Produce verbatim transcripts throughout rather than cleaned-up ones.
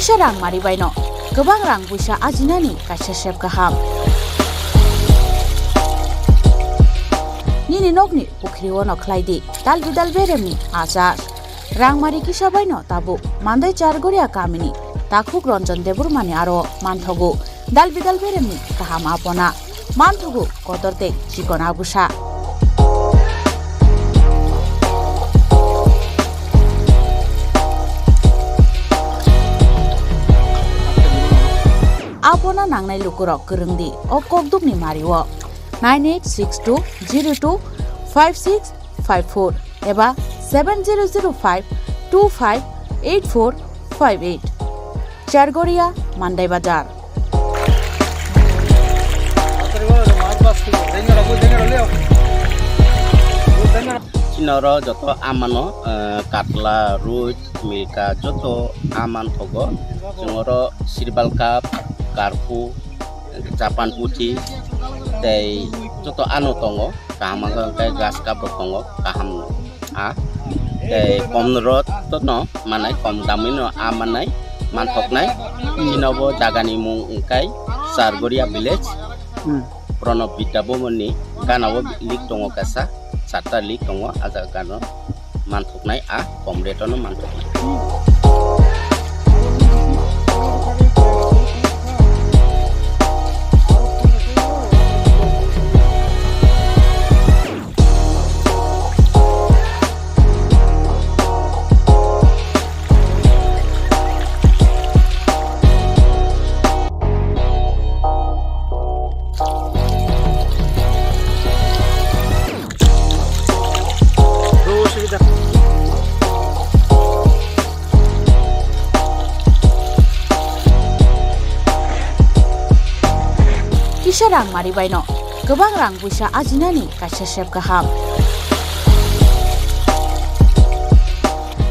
Rangmari baino kwbang rang puisa ajinani kaisa sep kaham. Nini nokni pukhri ono khlai di dal bidal beremni achar. Rangmari kisa baino tabuk Mandai Chargoria kamini takhuk Ranjan Debbarmani aro manthogo dal bidal beremni kaham apona. Manthogo kotor tei chikon agusa. Apona nangnai lukurok kwrwng di o kokdukni mario nine eight six two zero two five six five four eba seven zero zero five two five eight four five eight. Chargoria, Mandai Bazar. Chini oro joto amano, eh, katla, ruit, milka, joto aman thogo. Chwng oro sirbal cup, karphu, japan puthi, tei joto ano tongo. Kaham wngkha hwnkhe grass cup rok tongo, kaham no. A tei kom rot no manai, kom damwi no a manai, manthoknai. Chini bo jaga ni mung wngkha Chargoria village. Hmm. Pranab Vidya Bhavan ni gana o link tongo kaisa, charta link tongo, a jaga no manthoknai, a kom rate no manthoknai. Kisa rang mari baino kwbang rang puisa ajinani kaisa sep kaham.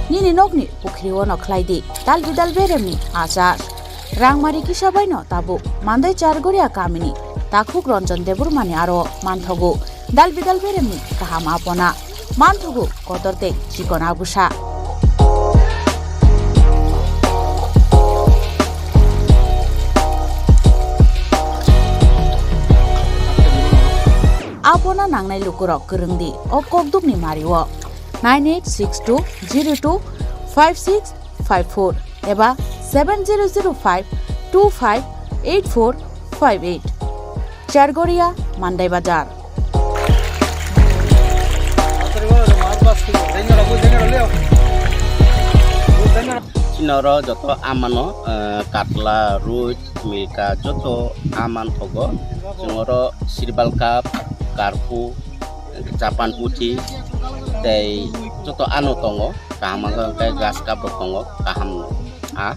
Nini nokni pukhri ono khlai di dal bidal beremni achar. Rangmari kisa baino tabuk Mandai Chargoria kamini takhuk Ranjan Debbarmani aro manthogo dal bidal beremni kaham apona, manthogo kotor tei chikon agusa. Apona nangnai lukurok kwrwng di o kokdukni mario nine eight six two zero two five six five four eba seven zero zero five two five eight four five eight. Chargoria, Mandai Bazar. Chini oro joto amano, eh, katla, ruit, milka, joto aman thogo. Chwng oro sirbal cup, karphu, japan puthi tei joto ano tongo. Kaham wngkha hwnkhe grass cup rok tongo, kaham no. A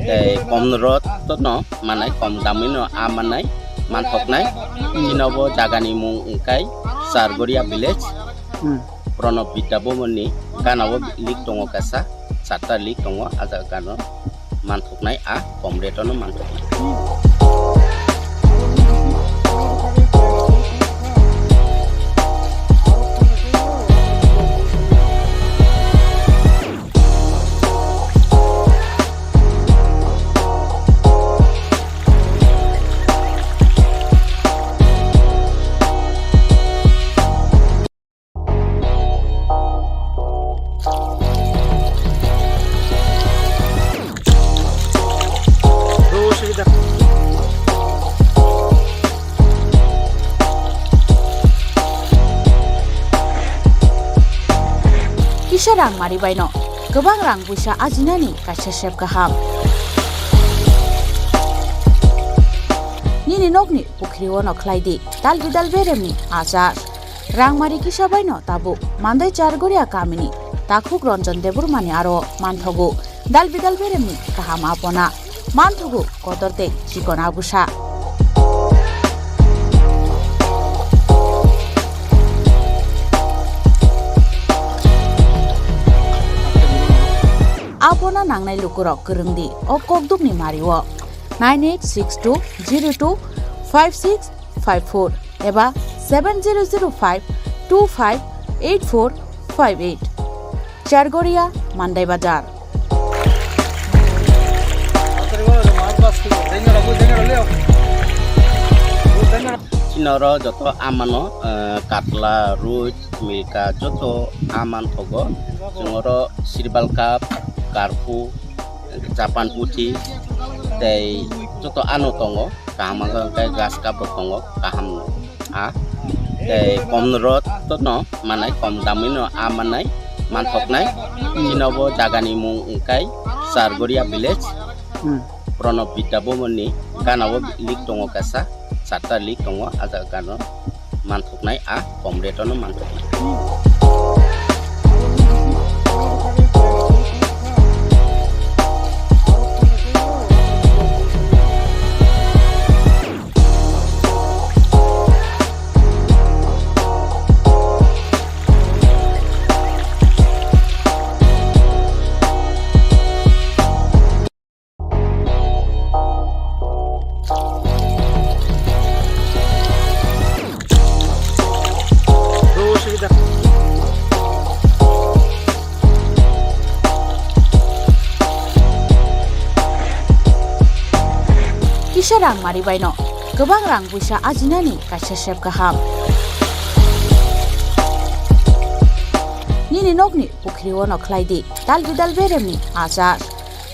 tei kom rot no manai, kom damwi no a manai, manthoknai. Chini bo jaga ni mung wngkha Chargoria village. Hmm. Pranab Vidya Bhavan ni gana o link tongo kaisa, charta link tongo, a jaga no manthoknai, a kom rate no manthoknai. Kisa rang mari baino kwbang rang puisa ajinani kaisa sep kaham. Nini nokni pukhri ono khlai di dal bidal beremni achar. Rangmari kisa baino tabuk Mandai Chargoria kamini takhuk Ranjan Debbarmani aro manthogo dal bidal beremni kaham apona, manthogo kotor tei chikon agusa. Apona nangnai lukurok kwrwng di o kokdukni mario nine eight six two zero two five six five four eba seven zero zero five two five eight four five eight. Chargoria, Mandai Bazar. Chini oro joto amano, eh, katla, roi, milka joto aman thogo. Chwng oro sirbal cup, karphu, chapan puthi tei joto ano tongo. Kaham wngkha hwnkhe gas cup rok tongo, kaham no. A tei kom rot no manai, kom damwi no a manai, manthoknai. Chini bo jagani mung wngkha Chargoria village. Hmm. Pranab Vidya Bhavan ni gana o link tongo kaisa, charta link tongo, a jaga gana o manthoknai, a kom rate o no manthoknai. Kisa rang mari baino kwbang rang puisa ajinani kaisa sep kaham. Nini nokni pukhri o no khlai di dal bidal beremni achar.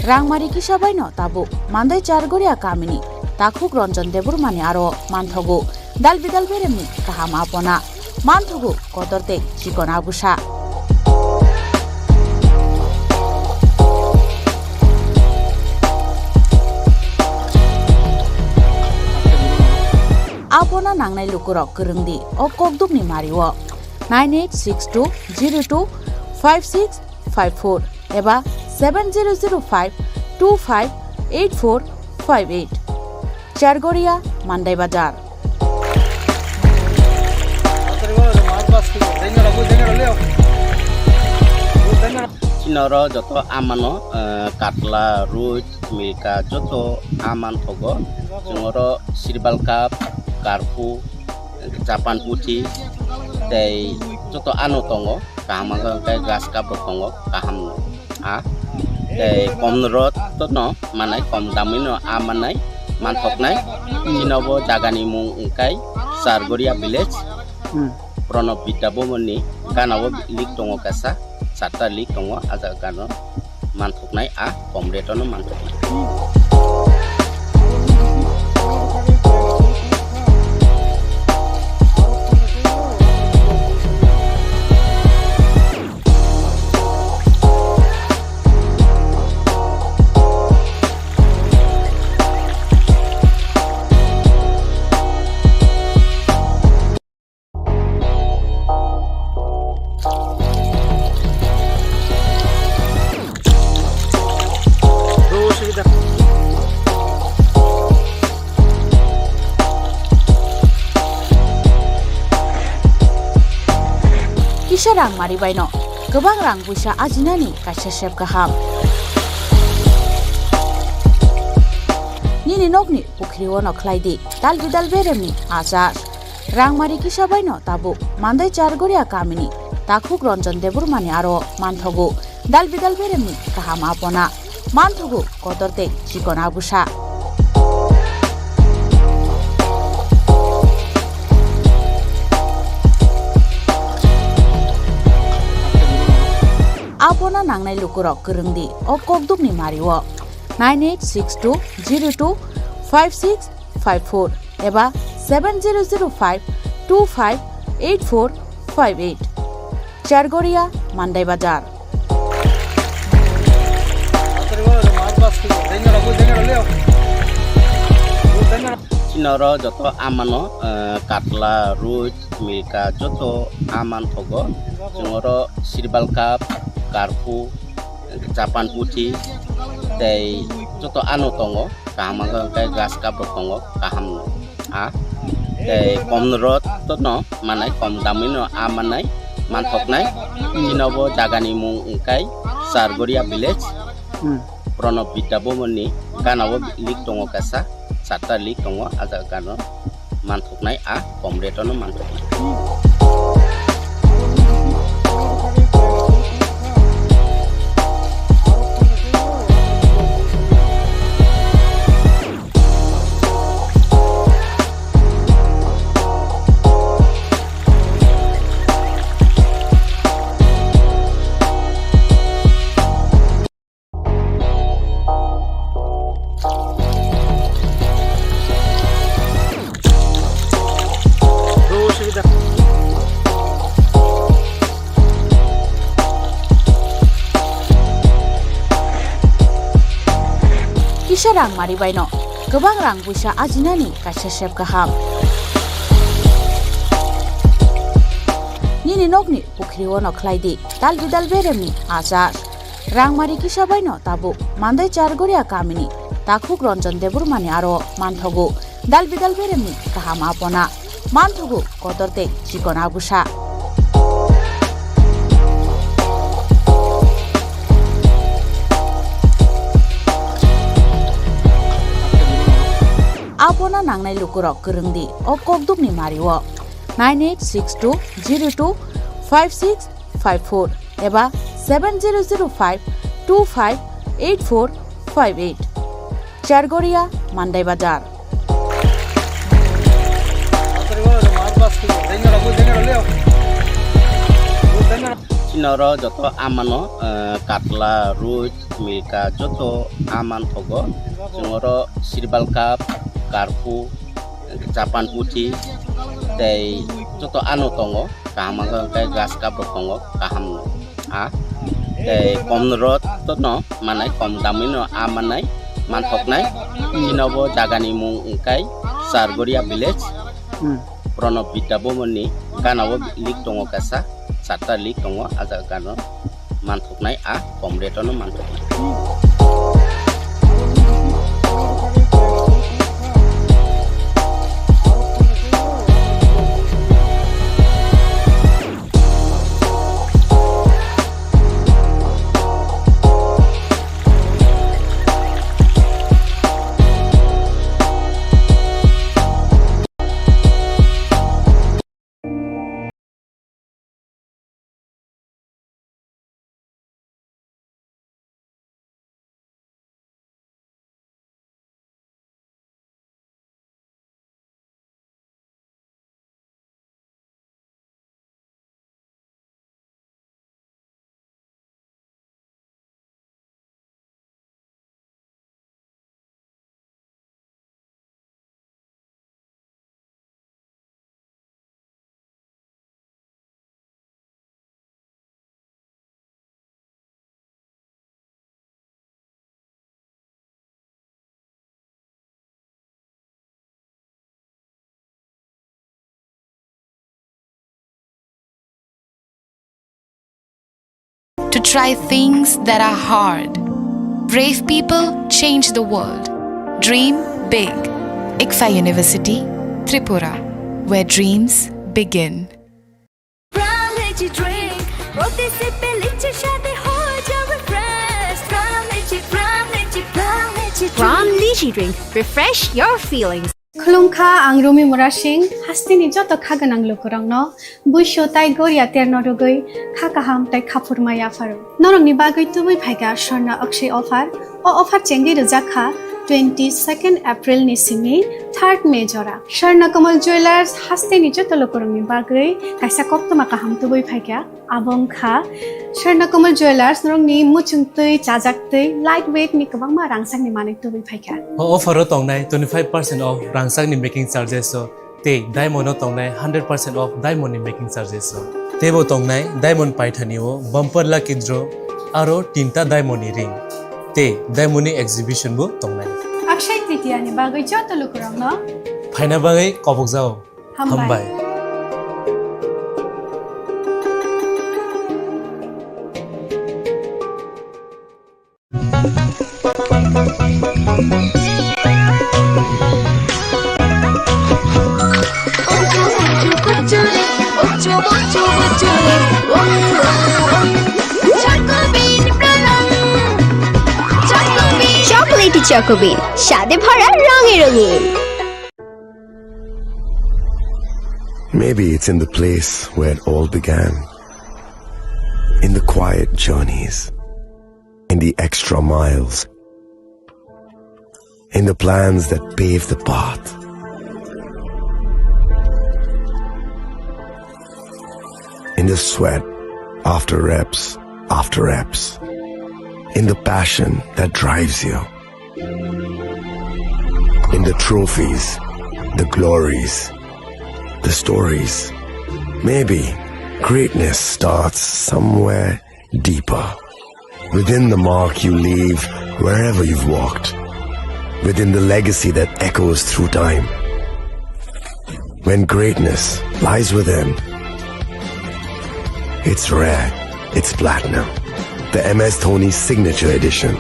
Rangmari kisa baino tabuk Mandai Chargoria kamini takhuk Ranjan Debbarmani aro manthogo dal bidal beremni kaham apona, manthogo kotor tei chikon abusa. Apona nangnai lukurok kwrwng di o kokdukni mario nine eight six two zero two five six five four eba seven zero zero five two five eight four five eight. Chargoria, Mandai Bazar. Chini oro joto amano, eh, katla, roi, milka joto aman thogo. Chwng oro sirbal cup, karphu, chapan puthi tei joto ano tongo. Kaham wngkha hwnkhe gas cup rok tongo, kaham no. A tei kom rot no manai, kom damwi no a manai, manthoknai. Chini bo jagani mung wngkha Chargoria village. Hmm. Pranab Vidya Bhavan ni gana o link tongo kaisa, charta link tongo, a jaga gana o manthoknai, a kom rate o no manthoknai. Kisa rang mari baino kwbang rang puisa ajinani kaisa sep kaham. Nini nokni pukhri o no khlai di dal bidal beremni achar. Rangmari kisa baino tabuk Mandai Chargoria kamini takhuk Ranjan Debbarmani aro manthogo dal bidal beremni kaham apona, manthogo kotor tei chikon abusa. Apona nangnai lukurok kwrwng di o kokdukni mario nine eight six two zero two five six five four eba seven zero zero five two five eight four five eight. Chargoria, Mandai Bazar. Chini oro joto amano, eh, katla, roi, milka joto aman thogo. Chwng oro sirbal cup, karphu, chapan puthi tei joto ano tongo. Kaham wngkha hwnkhe gas cup rok tongo, kaham no. A tei kom rot no manai, kom damwi no a manai, manthoknai. Chini bo jagani mung wngkha Chargoria village. Hmm. Pranab Vidya Bhavan ni gana o link tongo kaisa, charta link tongo, a jaga gana o manthoknai, a kom rate o no manthoknai. Kisa rangmari baino kwbang rang puisa ajinani kaisa sep kaham. Nini nokni pukhrio no khlai di dal bidal beremni achar. Rangmari kisa baino tabuk Mandai Chargoria kamini takhuk Ranjan Debbarmani aro manthogo dal bidal beremni kaham apona. Manthogo kotor tei chikon agusa. Apona nangnai lukurok kwrwng di o kokdukni mario nine eight six two zero two five six five four eba seven zero zero five two five eight four five eight. Chargoria, Mandai Bazar. Chini oro joto amano, eh, katla, rui, milka joto aman thogo. Chwng oro sirbal cup, karpu, Japan puthi tei joto ano tongo, kaham wngkha hwnkhe grass cup rok tongo, kaham no. A tei kom rot no manai, kom damwi no a manai, manthoknai. Chini bo jaga ni mung wngkha Chargoria village. Hmm. Pranab Vidya Bhavan ni gana o lik tongo kaisa, charta lik tongo, a jaga no. Manthoknai a kom rate-o no manthoknai. To try things that are hard. Brave people change the world. Dream big. ICFAI University, Tripura, where dreams begin. Pram Lychee drink, প্রতি সিপে লিচুর স্বাদে হয়ে যাবে fresh। Pram Lychee, Pram Lychee, Pram Lychee drink. Pram Lychee drink, refresh your feelings. Khulumkha, ang Rumi Murasing, hasteni joto kha gwnang lukurokno buisu tai goria terno rwgwi kha kaham tai kha phurma yapharo. Norokni bagwi tubui phaikha Swarna Akshay offer. O offer chengwi rwjak kha twenty-second April ni simi third May jora. Swarna Kamal Jewellers hasteni joto lukurokni bagwi kaisa koktwma kaham tubui phaikha. Abo wngkha Swarna Kamal Jewellers, norokni muchungtwi, chajaktwi, light weight ni kwbangma rangchakni manwi tubui phaikha. O offer o tongnai twenty-five percent off rangchakni making charges o tei diamond o tongnai hundred percent off diamond ni making charges o. Teibo tongnai diamond paithani o bumper lucky draw aro tinta diamond ni ring tei diamond ni exhibition bo tongnai. Akshay Tritiya ni bagwi joto lukurokno phaina bagwi kobokjao. Hambai. Hambai. Chocolatey Choco Bean, স্বাদে ভরা রঙে রঙিন। Maybe it's in the place where it all began. In the quiet journeys, in the extra miles, in the plans that pave the path, in the sweat after reps after reps, in the passion that drives you. In the trophies, the glories, the stories. Maybe greatness starts somewhere deeper. Within the mark you leave wherever you've walked. within the legacy that echoes through time. When greatness lies within, it's rare, it's platinum. The M S Dhoni Signature Edition,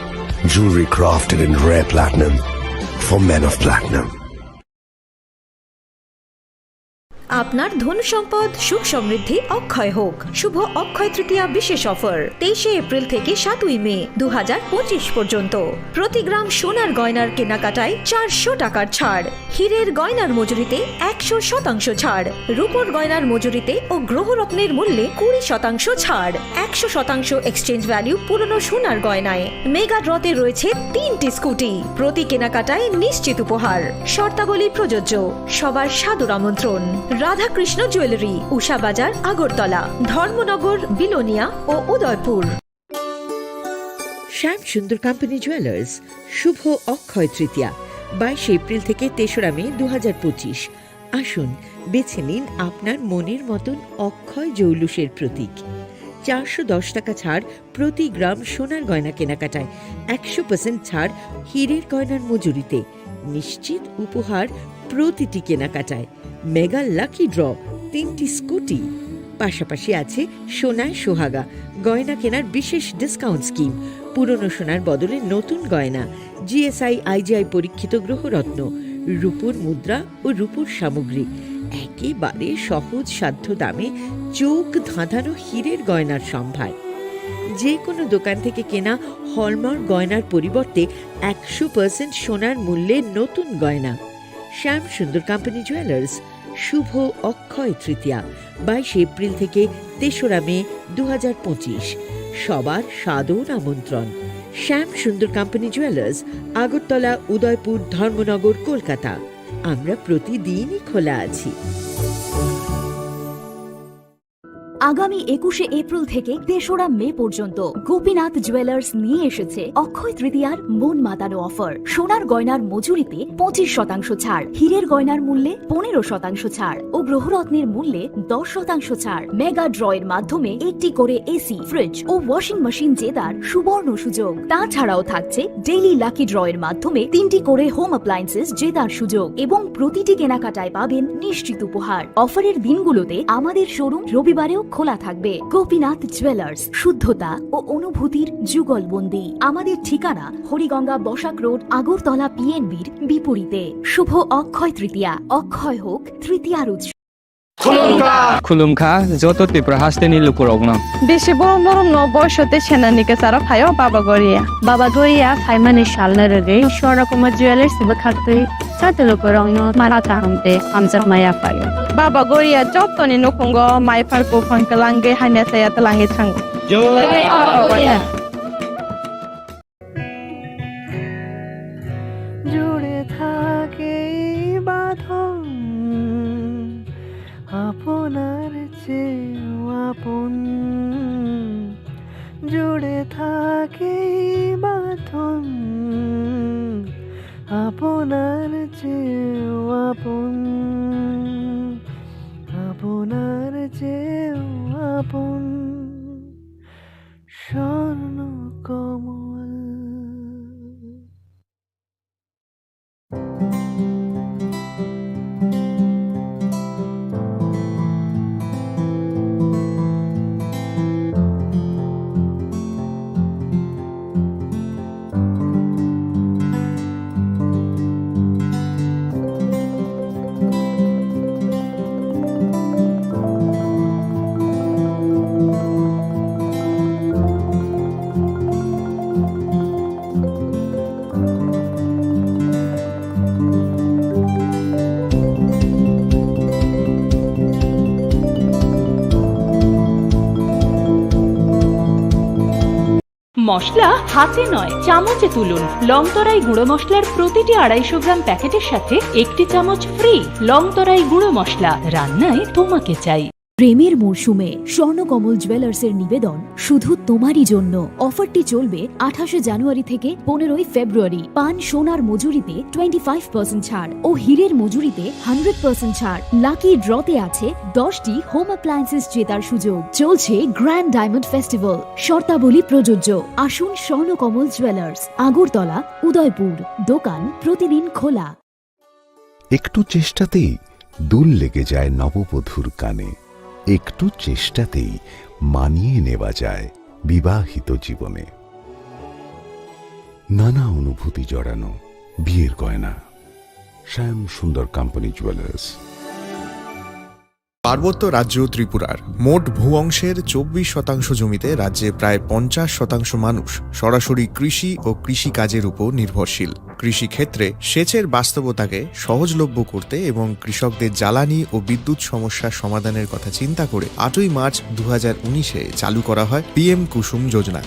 jewelry crafted in rare platinum for men of platinum. আপনার ধন সম্পদ সুখ সমৃদ্ধি অক্ষয় হোক। শুভ অক্ষয় তৃতীয়া বিশেষ অফার তেইশে এপ্রিল থেকে সাতই মে দু হাজার পঁচিশ পর্যন্ত। প্রতি গ্রাম সোনার গয়নার কেনাকাটায় চারশো টাকার ছাড়, হীরের গয়নার মজুরিতে একশো শতাংশ ছাড়, রূপোর গয়নার মজুরিতে ও গ্রহরত্নের মূল্যে কুড়ি শতাংশ ছাড়, একশো শতাংশ এক্সচেঞ্জ ভ্যালু পুরনো সোনার গয়নায়। মেগা ড্রতে রয়েছে তিনটি স্কুটি, প্রতি কেনাকাটায় নিশ্চিত উপহার। শর্তাবলী প্রযোজ্য। সবার সাদর আমন্ত্রণ। রাধাকৃষ্ণ জুয়েলারি, উষা বাজার, আগরতলা, ধর্মনগর, বিলোনিয়া ও উদয়পুর। শ্যাম সুন্দর কোম্পানি জুয়েলার্স, শুভ অক্ষয় তৃতীয়া, বাইশে এপ্রিল থেকে তেসরা মে দু হাজার পঁচিশ। আসুন, বেছে নিন আপনার মনের মতন অক্ষয় জৌলুসের প্রতীক। চারশো দশ টাকা ছাড় প্রতি গ্রাম সোনার গয়না কেনাকাটায়, একশো পার্সেন্ট ছাড় হীরের গয়নার মজুরিতে, নিশ্চিত উপহার প্রতিটি কেনাকাটায়, মেগা লাকি ড্র, তিনটি স্কুটি, পাশাপাশি আছে সোনায় সোহাগা গয়না কেনার বিশেষ ডিসকাউন্ট স্কিম, পুরনো সোনার বদলে নতুন গয়না, G S I I G I পরীক্ষিত গ্রহরত্ন, রূপোর মুদ্রা ও রূপোর সামগ্রী, একেবারে সহজ সাধ্য দামে চোখ ধাঁধানো হীরের গয়নার সম্ভার। যে কোনো দোকান থেকে কেনা হলমার্ক গয়নার পরিবর্তে একশো পার্সেন্ট সোনার মূল্যে নতুন গয়না। শ্যাম সুন্দর কোম্পানি জুয়েলার্স, শুভ অক্ষয় তৃতীয়া, বাইশে এপ্রিল থেকে তেসরা মে দু হাজার পঁচিশ। সবার সাদর আমন্ত্রণ। শ্যাম সুন্দর কোম্পানি জুয়েলার্স, আগরতলা, উদয়পুর, ধর্মনগর, কলকাতা। আমরা প্রতিদিনই খোলা আছি। আগামী একুশে এপ্রিল থেকে তেসরা মে পর্যন্ত গোপীনাথ জুয়েলার্স নিয়ে এসেছে অক্ষয় তৃতীয়ার মন মাতানো অফার। সোনার গয়নার মজুরিতে পঁচিশ শতাংশ ছাড়, হীরের গয়নার মূল্যে পনেরো শতাংশ ছাড় ও গ্রহরত্নের মূল্যে দশ শতাংশ ছাড়। মেগা ড্র এর মাধ্যমে একটি করে এসি, ফ্রিজ ও ওয়াশিং মেশিন জেতার সুবর্ণ সুযোগ। তাছাড়াও থাকছে ডেইলি লাকি ড্র এর মাধ্যমে তিনটি করে হোম অ্যাপ্লায়েন্সেস জেতার সুযোগ এবং প্রতিটি কেনাকাটায় পাবেন নিশ্চিত উপহার। অফারের দিনগুলোতে আমাদের শোরুম রবিবারেও খোলা থাকবে। গোপীনাথ জুয়েলার্স, শুদ্ধতা ও অনুভূতির যুগলবন্দি। আমাদের ঠিকানা হরিগঙ্গা বসাক রোড, আগরতলা পিএনবির বিপরীতে। শুভ অক্ষয় তৃতীয়া, অক্ষয় হোক তৃতীয়ার উৎসব। Khulumkha. Khulumkha, joto Tripura hasteni lukurokno. Bisi borom borom no boisote senani kesaro phaio Baba Goria. Baba Goria phaimani salno rwgwi Ishwara Kumar Jewellers bwkhaktwi joto lukurokno mara kaham tei hamjakma yaphaio. Baba Goria jotoni nukhungo mai phar buphang kwlangwi hamya saya twlangwi thango. Jai Baba Goria. জুড়ে থাকে এই বাঁধন আপনার চেয়েও আপন, জুড়ে থাকে এই বাঁধন আপনার চেয়েও আপন, আপনার চেয়েও আপন। স্বর্ণ কমল। মশলা হাতে নয়, চামচে তুলুন। লংতরাই গুঁড়ো মশলার প্রতিটি আড়াইশো গ্রাম প্যাকেটের সাথে একটি চামচ ফ্রি। লংতরাই গুঁড়ো মশলা, রান্নায় তোমাকে চাই। প্রেমের মরশুমে স্বর্ণকমল জুয়েলার্সের নিবেদন শুধু তোমারই জন্য। অফারটি চলবে আঠাশে জানুয়ারি থেকে পনেরোই ফেব্রুয়ারি। পান সোনার মজুরিতে টোয়েন্টি ফাইভ পার্সেন্ট ছাড় ও হীরের মজুরিতে হান্ড্রেড পার্সেন্ট ছাড়। লাকি ড্রতে আছে দশটি হোম অ্যাপ্লায়েন্সেস জেতার সুযোগ। চলছে গ্র্যান্ড ডায়মন্ড ফেস্টিভ্যাল, শর্তাবলী প্রযোজ্য। আসুন স্বর্ণকমল জুয়েলার্স, আগরতলা, উদয়পুর। দোকান প্রতিদিন খোলা। একটু চেষ্টাতেই দুল লেগে যায় নববধূর কানে। একটু চেষ্টাতেই মানিয়ে নেওয়া যায় বিবাহিত জীবনে। নানা অনুভূতি জড়ানো বিয়ের গয়না। শ্যাম সুন্দর কোম্পানি জুয়েলার্স। পার্বত্য রাজ্য ত্রিপুরার মোট ভূ অংশের চব্বিশ শতাংশ জমিতে রাজ্যে প্রায় পঞ্চাশ শতাংশ মানুষ সরাসরি কৃষি ও কৃষি কাজের উপর নির্ভরশীল। কৃষি ক্ষেত্রে সেচের বাস্তবতাকে সহজলভ্য করতে এবং কৃষকদের জ্বালানি ও বিদ্যুৎ সমস্যা সমাধানের কথা চিন্তা করে আটই মার্চ দু হাজার উনিশে চালু করা হয় পিএম কুসুম যোজনা,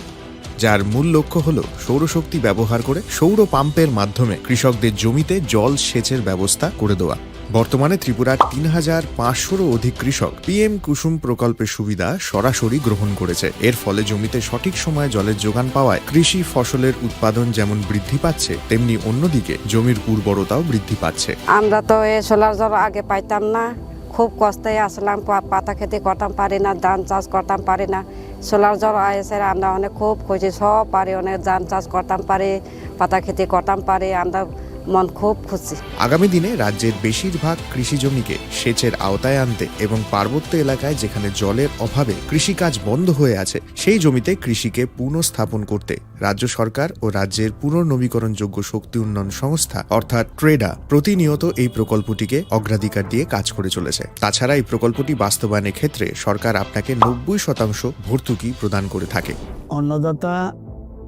যার মূল লক্ষ্য হল সৌরশক্তি ব্যবহার করে সৌর পাম্পের মাধ্যমে কৃষকদের জমিতে জল সেচের ব্যবস্থা করে দেওয়া। বর্তমানে ত্রিপুরার তিন হাজার পাঁচশোরও অধিক কৃষক পিএম কুসুম প্রকল্পের সুবিধা সরাসরি গ্রহণ করেছে। এর ফলে জমিতে সঠিক সময়ে জলের যোগান পাওয়ায় কৃষি ফসলের উৎপাদন যেমন বৃদ্ধি পাচ্ছে, তেমনি অন্যদিকে জমির উর্বরতাও বৃদ্ধি পাচ্ছে। আমরা তো এই সোলার জল আগে পাইতাম না, খুব কষ্টে আসলাম, পা- পাতা খেতি করতাম পারি না, ধান চাষ করতাম পারি না। সোলার জল আইসে আমরা অনেক খুব খুশি, সব পারি, অনেক ধান চাষ করতাম পারি, পাতা খেতি করতাম পারি, আমরা মন খুব খুশি। আগামী দিনে রাজ্যের বেশিরভাগ কৃষি জমিকে সেচের আওতায় আনতে এবং পার্বত্য এলাকায় যেখানে জলের অভাবে কৃষিকাজ বন্ধ হয়ে আছে, সেই জমিতে কৃষিকে পুনঃস্থাপন করতে রাজ্য সরকার ও রাজ্যের পুনর্নবীকরণযোগ্য শক্তি উন্নয়ন সংস্থা অর্থাৎ ট্রেডা প্রতিনিয়ত এই প্রকল্পটিকে অগ্রাধিকার দিয়ে কাজ করে চলেছে। তাছাড়া এই প্রকল্পটি বাস্তবায়নের ক্ষেত্রে সরকার আপনাকে নব্বই শতাংশ ভর্তুকি প্রদান করে থাকে। অন্নদাতা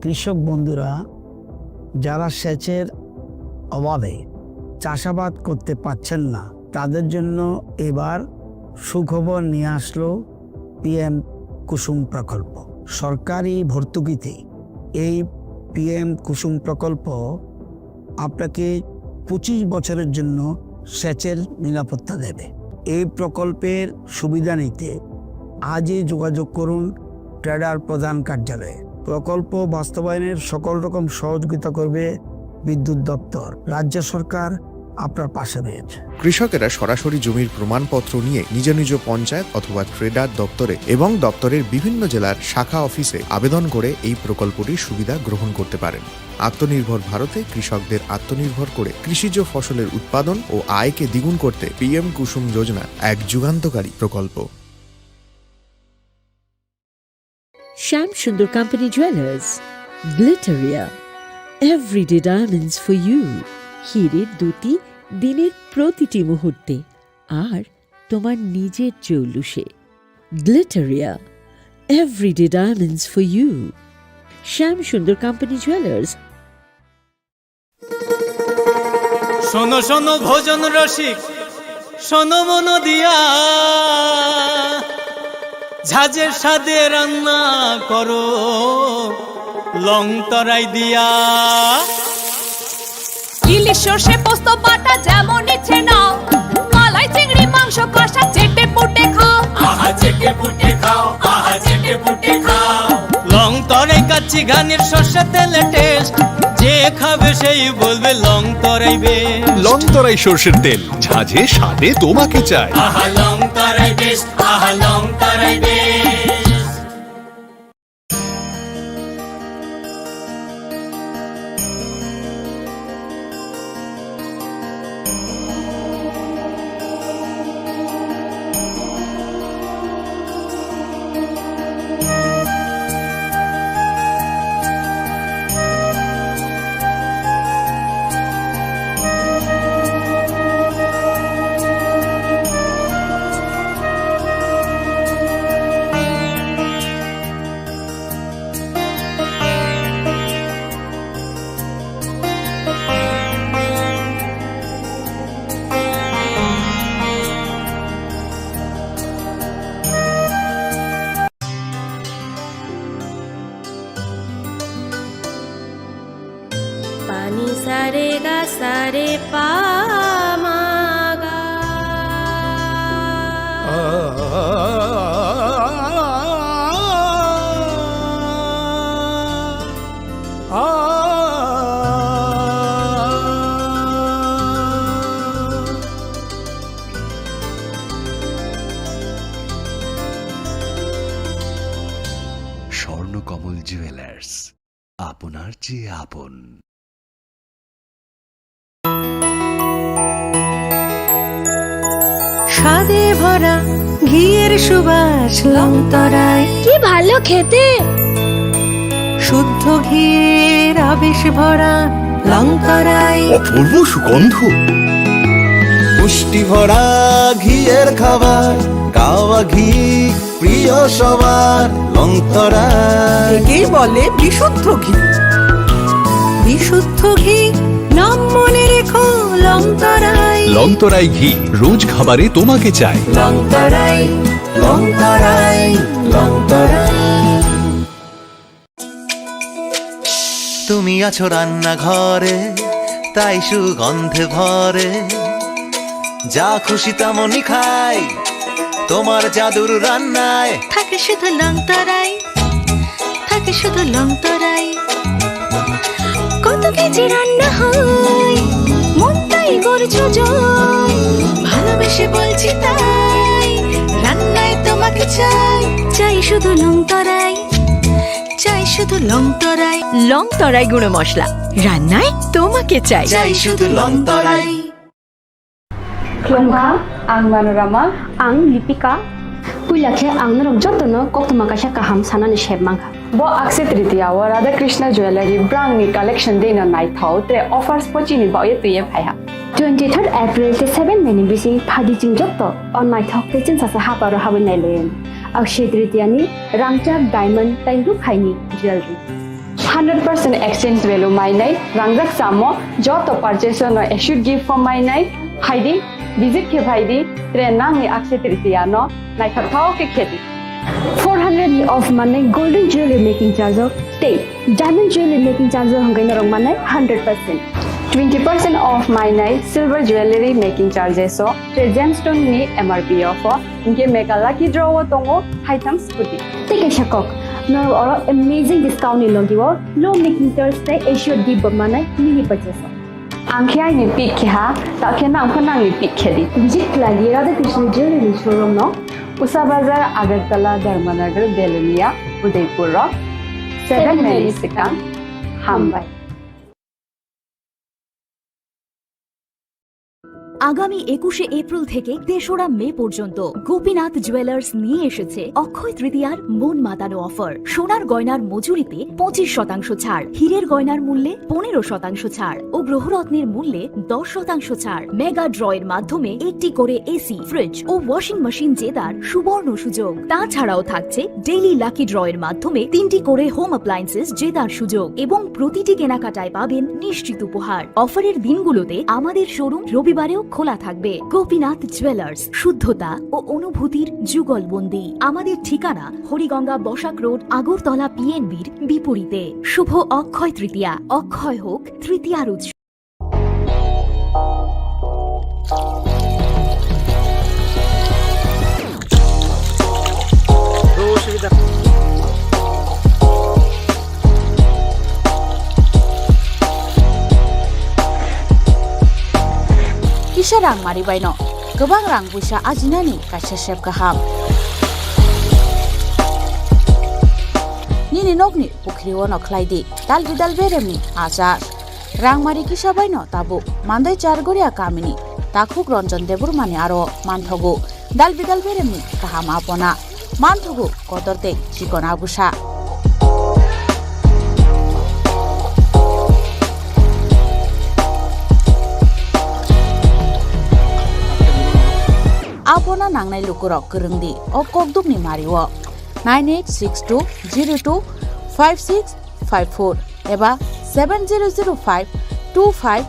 কৃষক বন্ধুরা যারা সেচের অভাবে চাষাবাদ করতে পারছেন না, তাদের জন্য এবার সুখবর নিয়ে আসলো পিএম কুসুম প্রকল্প। সরকারি ভর্তুকিতে এই পিএম কুসুম প্রকল্প আপনাকে পঁচিশ বছরের জন্য সেচের নিরাপত্তা দেবে। এই প্রকল্পের সুবিধা নিতে আজই যোগাযোগ করুন ট্রেডার প্রধান কার্যালয়ে। প্রকল্প বাস্তবায়নের সকল রকম সহযোগিতা করবে বিদ্যুৎ দপ্তর। রাজ্য সরকার আপনার পাশে রয়েছে। কৃষকেরা সরাসরি জমির প্রমাণপত্র নিয়ে নিজ নিজ পঞ্চায়েত অথবা ট্রেডার দপ্তরে এবং দপ্তরের বিভিন্ন জেলার শাখা অফিসে আবেদন করে এই প্রকল্পটির সুবিধা গ্রহণ করতে পারেন। আত্মনির্ভর ভারতে কৃষকদের আত্মনির্ভর করে কৃষিজ ফসলের উৎপাদন ও আয়কে দ্বিগুণ করতে পিএম কুসুম যোজনা এক যুগান্তকারী প্রকল্প। Shyam Sundar company jewellers, Glitteria, everyday diamonds for you. হীরের দ্যুতি দিনের প্রতিটি মুহূর্তে আর তোমার নিজের চৌলুসে। Glitteria, everyday diamonds for you. Shyam Sundar company jewellers. শোনো শোনো ভোজন রসিক, শোনো মন দিয়া, ঝাঁঝের স্বাদে রান্না করো লং তরাই দিয়া। ইলিশ সর্ষে পোস্ত বাটা যেমন ইচ্ছে নাও, মালাই চিংড়ি মাংস কষা চেটে পুটে খাও। আহা চেটে পুটে খাও, আহা চেটে পুটে খাও। লং তরাই কাচ্চি ঘানির সর্ষে তেলে টেস্ট, যে খাবে সেই বলবে লং তরাই বেস্ট। লং তরাই সর্ষের তেল, ঝাঁঝে স্বাদে তোমাকে চাই। আহা লং তরাই বেস্ট, আহা লং Tarai best. Pani sare ga sare pa ma ga. Jewellers, আপনার যে আপন। স্বাদে ভরা ঘিয়ের সুবাস লংতরাই। কি ভালো খেতে! শুদ্ধ ঘিয়ের আবেশ ভরা লংতরাই। অপূর্ব সুগন্ধ। পুষ্টি ভরা ঘিয়ের খাবার, কাওয়া ঘি প্রিয় সবার, লংতরাই। একেই বলে বিশুদ্ধ ঘি। বিশুদ্ধ ঘি, নাম মনে রেখো, লংতরাই। লংতরাই ঘি, রোজ খাবারে তোমাকে চাই। লংতরাই, লংতরাই, লংতরাই। তুমি আছো রান্নাঘরে, তাই সুগন্ধে ভরে। যা খুশি তেমনই খাই, তোমার জাদুর রান্নায়। থাকে শুধু লংতরাই, থাকে শুধু লংতরাই। কত কেজি রান্না হয়, মন তাই করছো জয়। ভালোবেসে বলছি তাই, রান্নায় তোমাকে চাই। চাই শুধু লংতরাই, চাই শুধু লংতরাই। লংতরাই গুঁড়ো মশলা, রান্নায় তোমাকে চাই। চাই শুধু লংতরাই। Khulumkha, ang Manorama. Ang Lipika. Puila khe ang norok jotono koktwma kaisa kaham sanani sep mankha. Bo Akshaya Tritiya o Radha Krishna Jewellery brangni collection dino naithok tre offers pochini baoye twiye phaiha. Twenty third April tei seven May ni bising phaidi chwng joto o naithok tei chwngsacha haparo habwi nailaiwi. Akshaya Tritiya ni rangchak diamond tei rukhaini jewellery. Hundred percent exchange value mainai rangjak samo joto purchase no assured gift form mainai phaidi, visit khe phaidi, tre nangni Akshaya Tritiya no naithok thao khe khedi. Four hundred off manai golden jewelry making charge o tei diamond jewelry making charge o hwnkhai norok manai hundred percent. Twenty percent off mainai silver jewelry making charges o tre gemstone ni M R P o pho. Hinkhe mega lucky draw o tongo haitham scooty. Tei kaisa kok, norok oro amazing discount ni logi o low making charge tei assured gift bo manai nini purchase o. Ang khe aini pick khe ha, ta khe nang pho nangni pick khe di. Visit khlai di Radha Krishna Jewelry ni showroom no. Usa Bazar, Agartala, Dharmanagar, Belonia, Udaipur o. Seven May ni swkang. Hambai. আগামী একুশে এপ্রিল থেকে তেসরা মে পর্যন্ত গোপীনাথ জুয়েলার্স নিয়ে এসেছে অক্ষয় তৃতীয়ার মন মাতানো অফার। সোনার গয়নার মজুরিতে পঁচিশ শতাংশ ছাড়, হীরের গয়নার মূল্যে পনেরো শতাংশ ছাড় ও গ্রহরত্নের মূল্যে দশ শতাংশ ছাড়। মেগা ড্র এর মাধ্যমে একটি করে এসি, ফ্রিজ ও ওয়াশিং মেশিন জেতার সুবর্ণ সুযোগ। তাছাড়াও থাকছে ডেইলি লাকি ড্র এর মাধ্যমে তিনটি করে হোম অ্যাপ্লায়েন্সেস জেতার সুযোগ এবং প্রতিটি কেনাকাটায় পাবেন নিশ্চিত উপহার। অফারের দিনগুলোতে আমাদের শোরুম রবিবারেও খোলা থাকবে। গোপীনাথ জুয়েলার্স, শুদ্ধতা ও অনুভূতির যুগলবন্দি। আমাদের ঠিকানা হরিগঙ্গা বসাক রোড, আগরতলা পিএনবির বিপরীতে। শুভ অক্ষয় তৃতীয়া, অক্ষয় হোক তৃতীয়ার উৎসব। Kisa rang mari baino kwbang rang puisa ajinani kaisa sep kaham. Nini nokni pukhri o no khlai di dal bidal beremni achar. Rangmari kisa baino tabuk Mandai Chargoria kamini takhuk Ranjan Debbarmani aro manthogo dal bidal beremni kaham apona, manthogo kotor tei chikon abusa. Apona nangnai lukurok kwrwng di o kokdukni mario nine eight six two zero two five six five four eba seven zero zero five two five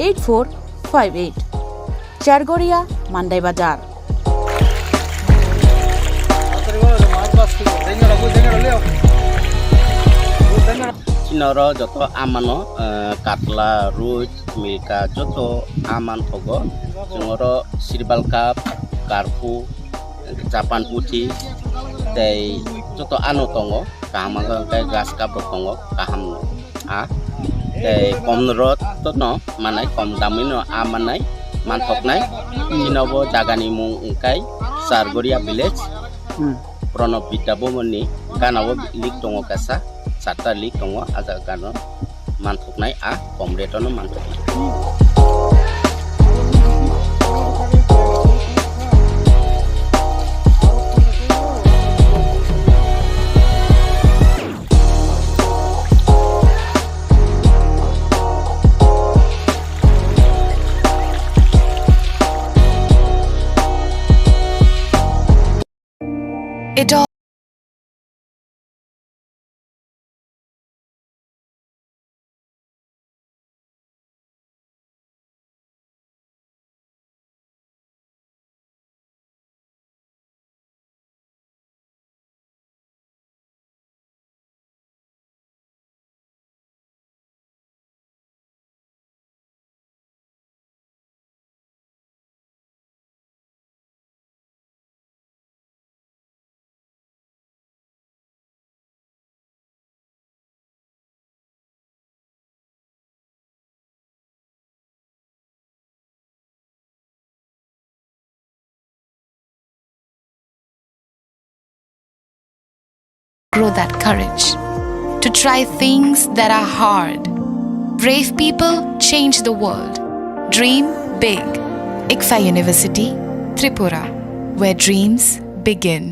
eight four five eight. Chargoria, Mandai Bazar. Chini oro joto amano, eh, katla, roi, milka, joto aman thogo. Chwng oro sirbal cup, karpu, Japan puthi tei joto ano tongo, kaham wngkha hwnkhe grass cup rok tongo, kaham a tei kom rok no manai, kom damwi no a manai, manthoknai. Chini bo jaga ni mung wngkha Chargoria village, Hmm. Pranab Vidya Bhavan ni Gana o leak tongo kaisa, charta leak tongo, a jaga gano manthoknai, a kom rate-o no manthoknai. It all Grow that courage to try things that are hard. Brave people change the world. Dream big. ICFAI University, Tripura, where dreams begin.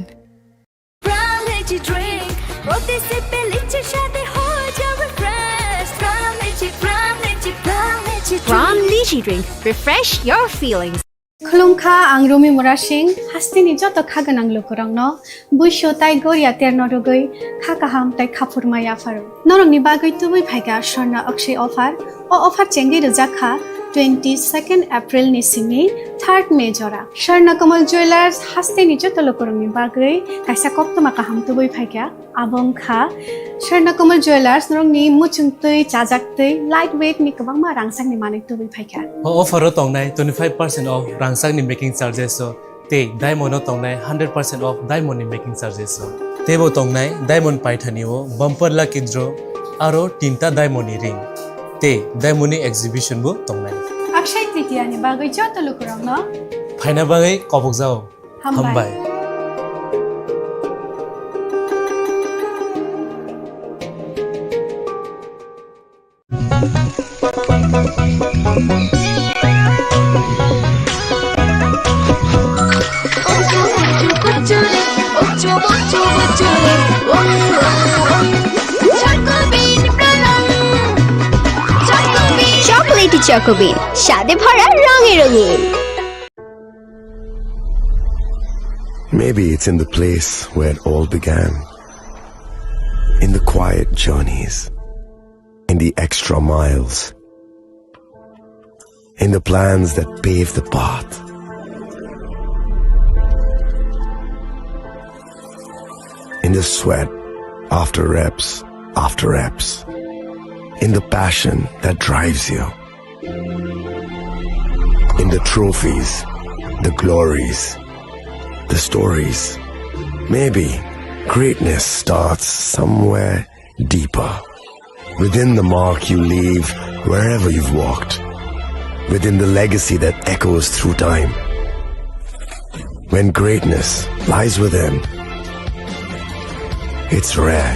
Prime Lychee drink, প্রতি সিপে লিচির স্বাদে হয়ে যাও refresh। Prime Lychee, Prime Lychee, Prime Lychee drink। Prime Lychee drink, refresh your feelings। Khulumkha, ang Rumi Murasing, hasteni joto kha gwnang lukurokno buisu tai goria terno rwgwi kha kaham tai khaphurma yapharo. Norokni bagwi tubui phaikha Swarna Akshay offer. O offer chengwi rwjak kha twenty second April ni simi third May jora. Swarna Kamal Jewellers hasteni joto lukurokni bagwi kaisa koktwma kaham tubui phaikha. Abo wngkha Swarna Kamal Jewellers, norokni muchungtwi, chajaktwi, light weight ni kwbangma rangchakni manwi tubui phaikha. O offer o tongnai twenty five percent off rangchakni making charges o, tei diamond o tongnai hundred percent off diamond ni making charges o. Teibo tongnai diamond paithani o bumper lucky draw aro tinta diamond ni ring, tei diamond ni exhibition bo tongnai. Akshay Tritiya ni bagwi joto lukurokno phaina bagwi kobokjao. Hambai. Hambai. Chocolatey Choco Bean, স্বাদে ভরা রঙে রঙিন। Maybe it's in the place where it all began. In the quiet journeys, in the extra miles, in the plans that pave the path, in the sweat after reps after reps, in the passion that drives you. In the trophies, the glories, the stories. Maybe greatness starts somewhere deeper. Within the mark you leave wherever you've walked. Within the legacy that echoes through time. When greatness lies within, it's rare,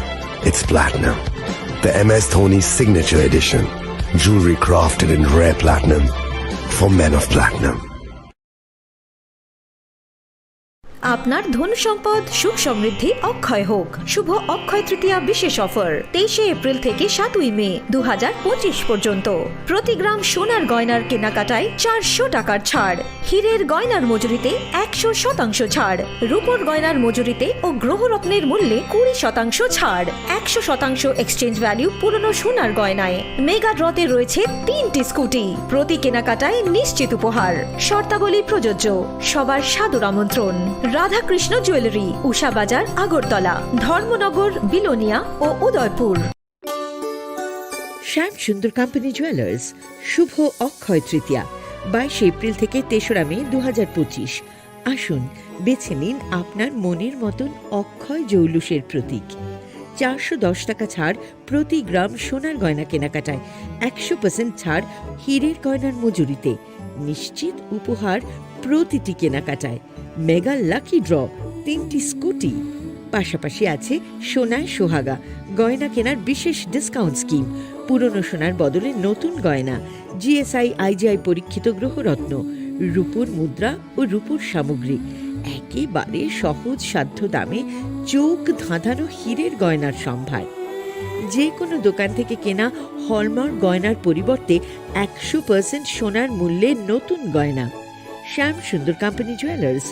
it's platinum. The M S Dhoni Signature Edition, jewelry crafted in rare platinum for men of platinum. আপনার ধন সম্পদ সুখ সমৃদ্ধি অক্ষয় হোক। শুভ অক্ষয় তৃতীয়া বিশেষ অফার তেইশে এপ্রিল থেকে সাতই মে দু হাজার পঁচিশ পর্যন্ত। প্রতি গ্রাম সোনার গয়নার কেনাকাটায় চারশো টাকার ছাড়। হীরের গয়নার মজুরিতে একশো শতাংশ ছাড়, রূপোর গয়নার মজুরিতে ও গ্রহরত্নের মূল্যে কুড়ি শতাংশ ছাড়, একশো শতাংশ এক্সচেঞ্জ ভ্যালু পুরনো সোনার গয়নায়। মেগা ড্রতে রয়েছে তিনটি স্কুটি, প্রতি কেনাকাটায় নিশ্চিত উপহার। শর্তাবলী প্রযোজ্য। সবার সাদর আমন্ত্রণ। রাধাকৃষ্ণ জুয়েলারি, উষা বাজার, আগরতলা, ধর্মনগর, বিলোনিয়া ও উদয়পুর। শ্যাম সুন্দর কোম্পানি জুয়েলার্স, শুভ অক্ষয় তৃতীয়া, বাইশে এপ্রিল থেকে তেসরা মে দু হাজার পঁচিশ। আসুন, বেছে নিন আপনার মনের মতন অক্ষয় জৌলুসের প্রতীক। চারশো দশ টাকা ছাড় প্রতি গ্রাম সোনার গয়না কেনাকাটায়, একশো পার্সেন্ট ছাড় হীরের গয়নার মজুরিতে, নিশ্চিত উপহার প্রতিটি কেনাকাটায়, মেগা লাকি ড্র, তিনটি স্কুটি। পাশাপাশি আছে সোনায় সোহাগা, গয়না কেনার বিশেষ ডিসকাউন্ট স্কিম, পুরনো সোনার বদলে নতুন গয়না, জিএসআই আইজিআই পরীক্ষিত গ্রহরত্ন, রূপোর মুদ্রা ও রূপোর সামগ্রী, একেবারে সহজ সাধ্য দামে চোখ ধাঁধানো হীরের গয়নার সম্ভার। যে কোনো দোকান থেকে কেনা হলমার্ক গয়নার পরিবর্তে একশো পার্সেন্ট সোনার মূল্যে নতুন গয়না। শ্যাম সুন্দর কোম্পানি জুয়েলার্স,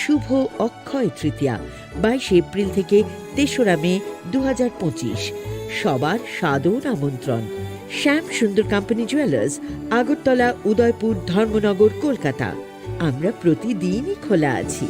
শুভ অক্ষয় তৃতীয়া, বাইশে এপ্রিল থেকে তেসরা মে দু হাজার পঁচিশ। সবার সাদর আমন্ত্রণ। শ্যাম সুন্দর কোম্পানি জুয়েলার্স, আগরতলা, উদয়পুর, ধর্মনগর, কলকাতা। আমরা প্রতিদিনই খোলা আছি।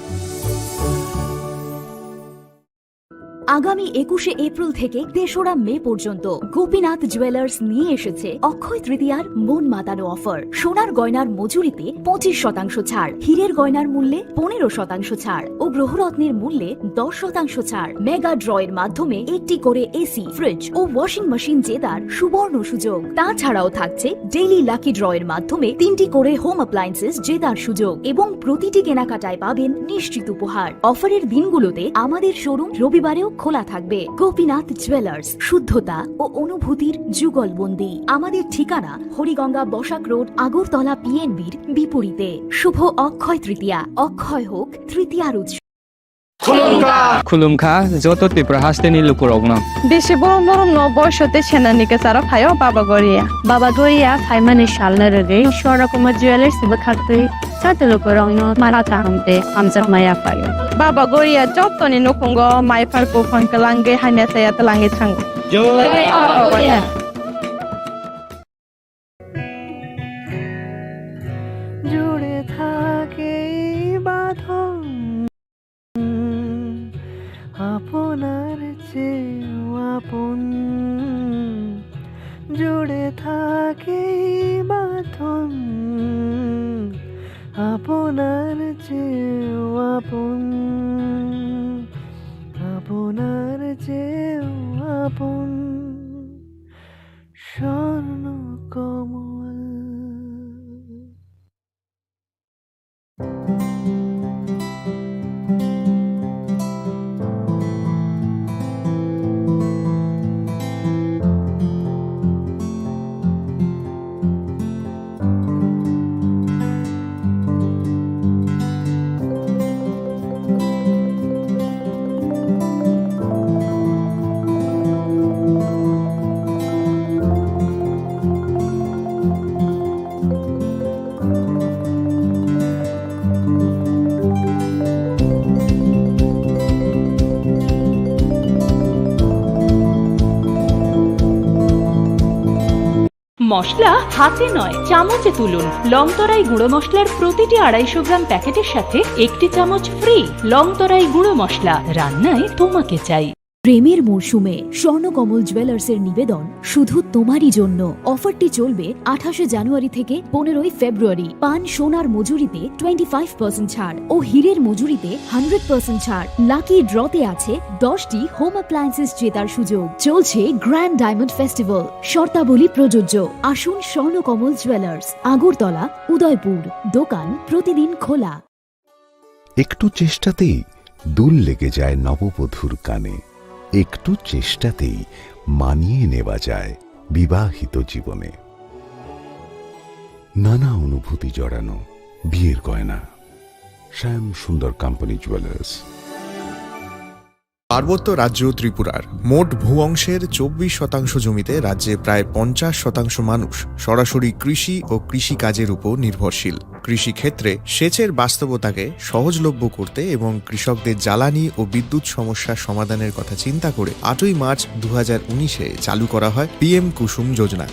আগামী একুশে এপ্রিল থেকে তেসরা মে পর্যন্ত গোপীনাথ জুয়েলার্স নিয়ে এসেছে অক্ষয় তৃতীয়ার মন মাতানো অফার। সোনার গয়নার মজুরিতে পঁচিশ শতাংশ ছাড়, হীরের গয়নার মূল্যে পনেরো শতাংশ ছাড় ও গ্রহরত্নের মূল্যে দশ শতাংশ ছাড়। মেগা ড্র এর মাধ্যমে একটি করে এসি, ফ্রিজ ও ওয়াশিং মেশিন জেতার সুবর্ণ সুযোগ। তাছাড়াও থাকছে ডেইলি লাকি ড্র এর মাধ্যমে তিনটি করে হোম অ্যাপ্লায়েন্সেস জেতার সুযোগ এবং প্রতিটি কেনাকাটায় পাবেন নিশ্চিত উপহার। অফারের দিনগুলোতে আমাদের শোরুম রবিবারেও খোলা থাকবে। গোপীনাথ জুয়েলার্স, শুদ্ধতা ও অনুভূতির যুগলবন্দি। আমাদের ঠিকানা হরিগঙ্গা বসাক রোড, আগরতলা পিএনবির বিপরীতে। শুভ অক্ষয় তৃতীয়া, অক্ষয় হোক তৃতীয়ার উৎসব। Khulumkha joto Tripura hasteni lukurokno. Bisi borom borom no boisote senani kecharo phaio Baba Goria. Baba Goria phaimani salni rwgwi Swarnakumar Jewellers bwkhaktwi joto lukurokno mara kaham tei hamjakma yaphaio. Baba Goria jotoni nukhungo maiphar buphang kwlangwi hamya saya twlangwi thango. Jai Baba Goria. জুড়ে থাকে এই বাঁধন আপনার চেয়েও আপন, জুড়ে থাকে এই বাঁধন আপনার চেয়েও আপন, আপনার চেয়েও আপন। স্বর্ণ কমল। মশলা হাতে নয়, চামচে তুলুন। লংতরাই গুঁড়ো মশলার প্রতিটি আড়াইশো গ্রাম প্যাকেটের সাথে একটি চামচ ফ্রি। লংতরাই গুঁড়ো মশলা, রান্নায় তোমাকে চাই। প্রেমের মরশুমে স্বর্ণকমল জুয়েলার্সের নিবেদন শুধু তোমারই জন্য। অফারটি চলবে আঠাশে জানুয়ারি থেকে পনেরোই ফেব্রুয়ারি। পান সোনার মজুরিতে টোয়েন্টি ফাইভ পার্সেন্ট ছাড় ও হীরের মজুরিতে হান্ড্রেড পার্সেন্ট ছাড়। লাকি ড্রতে আছে দশটি হোম অ্যাপ্লায়েন্সেস জেতার সুযোগ। চলছে গ্র্যান্ড ডায়মন্ড ফেস্টিভ্যাল, শর্তাবলী প্রযোজ্য। আসুন স্বর্ণকমল জুয়েলার্স, আগরতলা, উদয়পুর। দোকান প্রতিদিন খোলা। একটু চেষ্টাতেই দুল লেগে যায় নববধূর কানে, একটু চেষ্টাতেই মানিয়ে নেওয়া যায় বিবাহিত জীবনে। নানা অনুভূতি জড়ানো বিয়ের গয়না। শ্যাম সুন্দর কোম্পানি জুয়েলার্স। পার্বত্য রাজ্য ত্রিপুরার মোট ভূ অংশের চব্বিশ শতাংশ জমিতে রাজ্যে প্রায় পঞ্চাশ শতাংশ মানুষ সরাসরি কৃষি ও কৃষিকাজের উপর নির্ভরশীল। কৃষিক্ষেত্রে সেচের বাস্তবতাকে সহজলভ্য করতে এবং কৃষকদের জ্বালানি ও বিদ্যুৎ সমস্যা সমাধানের কথা চিন্তা করে আটই মার্চ দু হাজার উনিশে চালু করা হয় পিএম কুসুম যোজনা,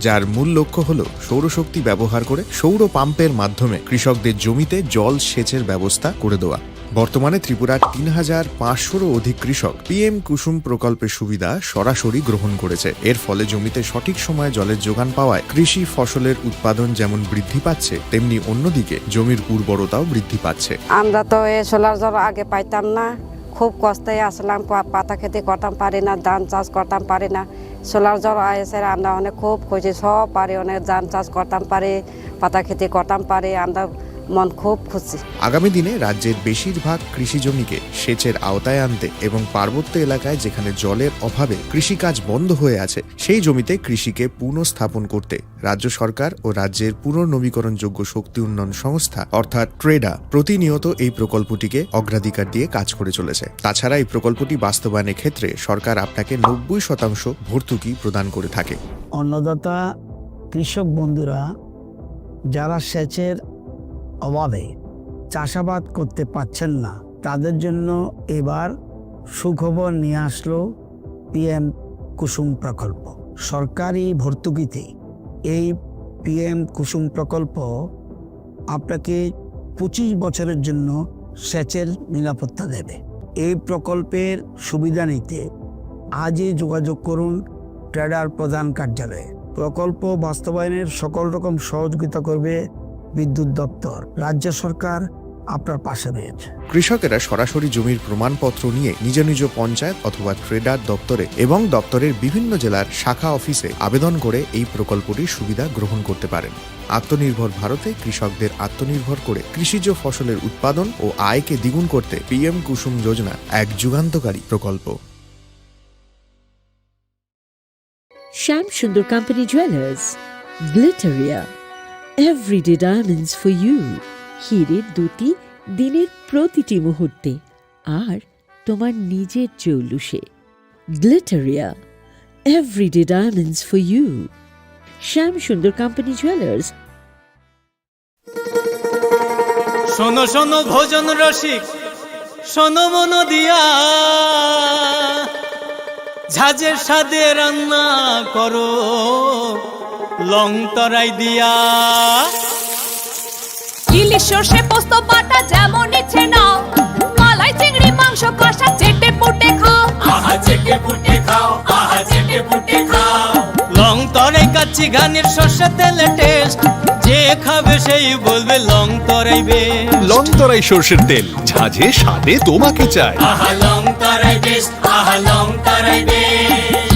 যার মূল লক্ষ্য হল সৌরশক্তি ব্যবহার করে সৌর পাম্পের মাধ্যমে কৃষকদের জমিতে জল সেচের ব্যবস্থা করে দেওয়া। বর্তমানে ত্রিপুরার তিন হাজার পাঁচশোরও অধিক কৃষক পিএম কুসুম প্রকল্পের সুবিধা সরাসরি গ্রহণ করেছে। এর ফলে জমিতে সঠিক সময়ে জলের যোগান পাওয়ায় কৃষি ফসলের উৎপাদন যেমন বৃদ্ধি পাচ্ছে, তেমনি অন্যদিকে জমির উর্বরতাও বৃদ্ধি পাচ্ছে। আমরা তো এই সোলার জল আগে পাইতাম না, খুব কষ্টে আসলাম, পা-, পাতা খেতে করতাম পারি না, ধান চাষ করতাম পারি না। সোলার জল এসে আমরা অনেক খুব খুশি, সব পারি, অনেক ধান চাষ করতাম পারি, পাতা খেতে করতাম পারি। আমরা মন খুব খুশি। আগামী দিনে রাজ্যের বেশিরভাগ কৃষি জমিকে সেচের আওতায় আনতে এবং পার্বত্য এলাকায় যেখানে জলের অভাবে কৃষিকাজ বন্ধ হয়ে আছে, সেই জমিতে কৃষিকে পুনঃস্থাপন করতে রাজ্য সরকার ও রাজ্যের পুনর্নবীকরণযোগ্য শক্তি উন্নয়ন সংস্থা অর্থাৎ ট্রেডা প্রতিনিয়ত এই প্রকল্পটিকে অগ্রাধিকার দিয়ে কাজ করে চলেছে। তাছাড়া এই প্রকল্পটি বাস্তবায়নের ক্ষেত্রে সরকার আপনাকে নব্বই শতাংশ ভর্তুকি প্রদান করে থাকে। অন্নদাতা কৃষক বন্ধুরা যারা সেচের অভাবে চাষাবাদ করতে পারছেন না, তাদের জন্য এবার সুখবর নিয়ে আসলো পিএম কুসুম প্রকল্প। সরকারি ভর্তুকিতে এই পিএম কুসুম প্রকল্প আপনাকে পঁচিশ বছরের জন্য সেচের নিরাপত্তা দেবে। এই প্রকল্পের সুবিধা নিতে আজই যোগাযোগ করুন ট্রেডার প্রধান কার্যালয়ে। প্রকল্প বাস্তবায়নের সকল রকম সহযোগিতা করবে বিদ্যুৎ দপ্তর। রাজ্য সরকার আপনার পাশে রয়েছে। কৃষকেরা সরাসরি জমির প্রমাণপত্র নিয়ে নিজ নিজ পঞ্চায়েত অথবা ট্রেডার দপ্তরে এবং দপ্তরের বিভিন্ন জেলার শাখা অফিসে আবেদন করে এই প্রকল্পটির সুবিধা গ্রহণ করতে পারেন। আত্মনির্ভর ভারতে কৃষকদের আত্মনির্ভর করে কৃষিজ ফসলের উৎপাদন ও আয়কে দ্বিগুণ করতে পিএম কুসুম যোজনা এক যুগান্তকারী প্রকল্প। Shyam Sundar company jewellers, Glitteria, everyday diamonds for you. হীরের দুটি দিনের প্রতিটি মুহূর্তে আর তোমার নিজের জৌলুসে। Glitteria, everyday diamonds for you. Shyam Sundar company jewellers. শোনো শোনো ভোজন রসিক, শোনো মন দিয়া, ঝাঁঝের স্বাদে রান্না করো লং তরাই দিয়া। ইলিশ সর্ষে পোস্ত বাটা যেমন ইচ্ছে নাও, মালাই চিংড়ি মাংস কষা চেটে পুটে খাও। আহা চেটে পুটে খাও, আহা চেটে পুটে খাও। লং তরাই কাচ্চি ঘানির সর্ষে তেলে টেস্ট, যে খাবে সেই বলবে লং তরাই বেস্ট। লং তরাই সর্ষের তেল, ঝাঁঝে স্বাদে তোমাকে চাই। আহা লং তরাই বেস্ট, আহা লং Tarai best.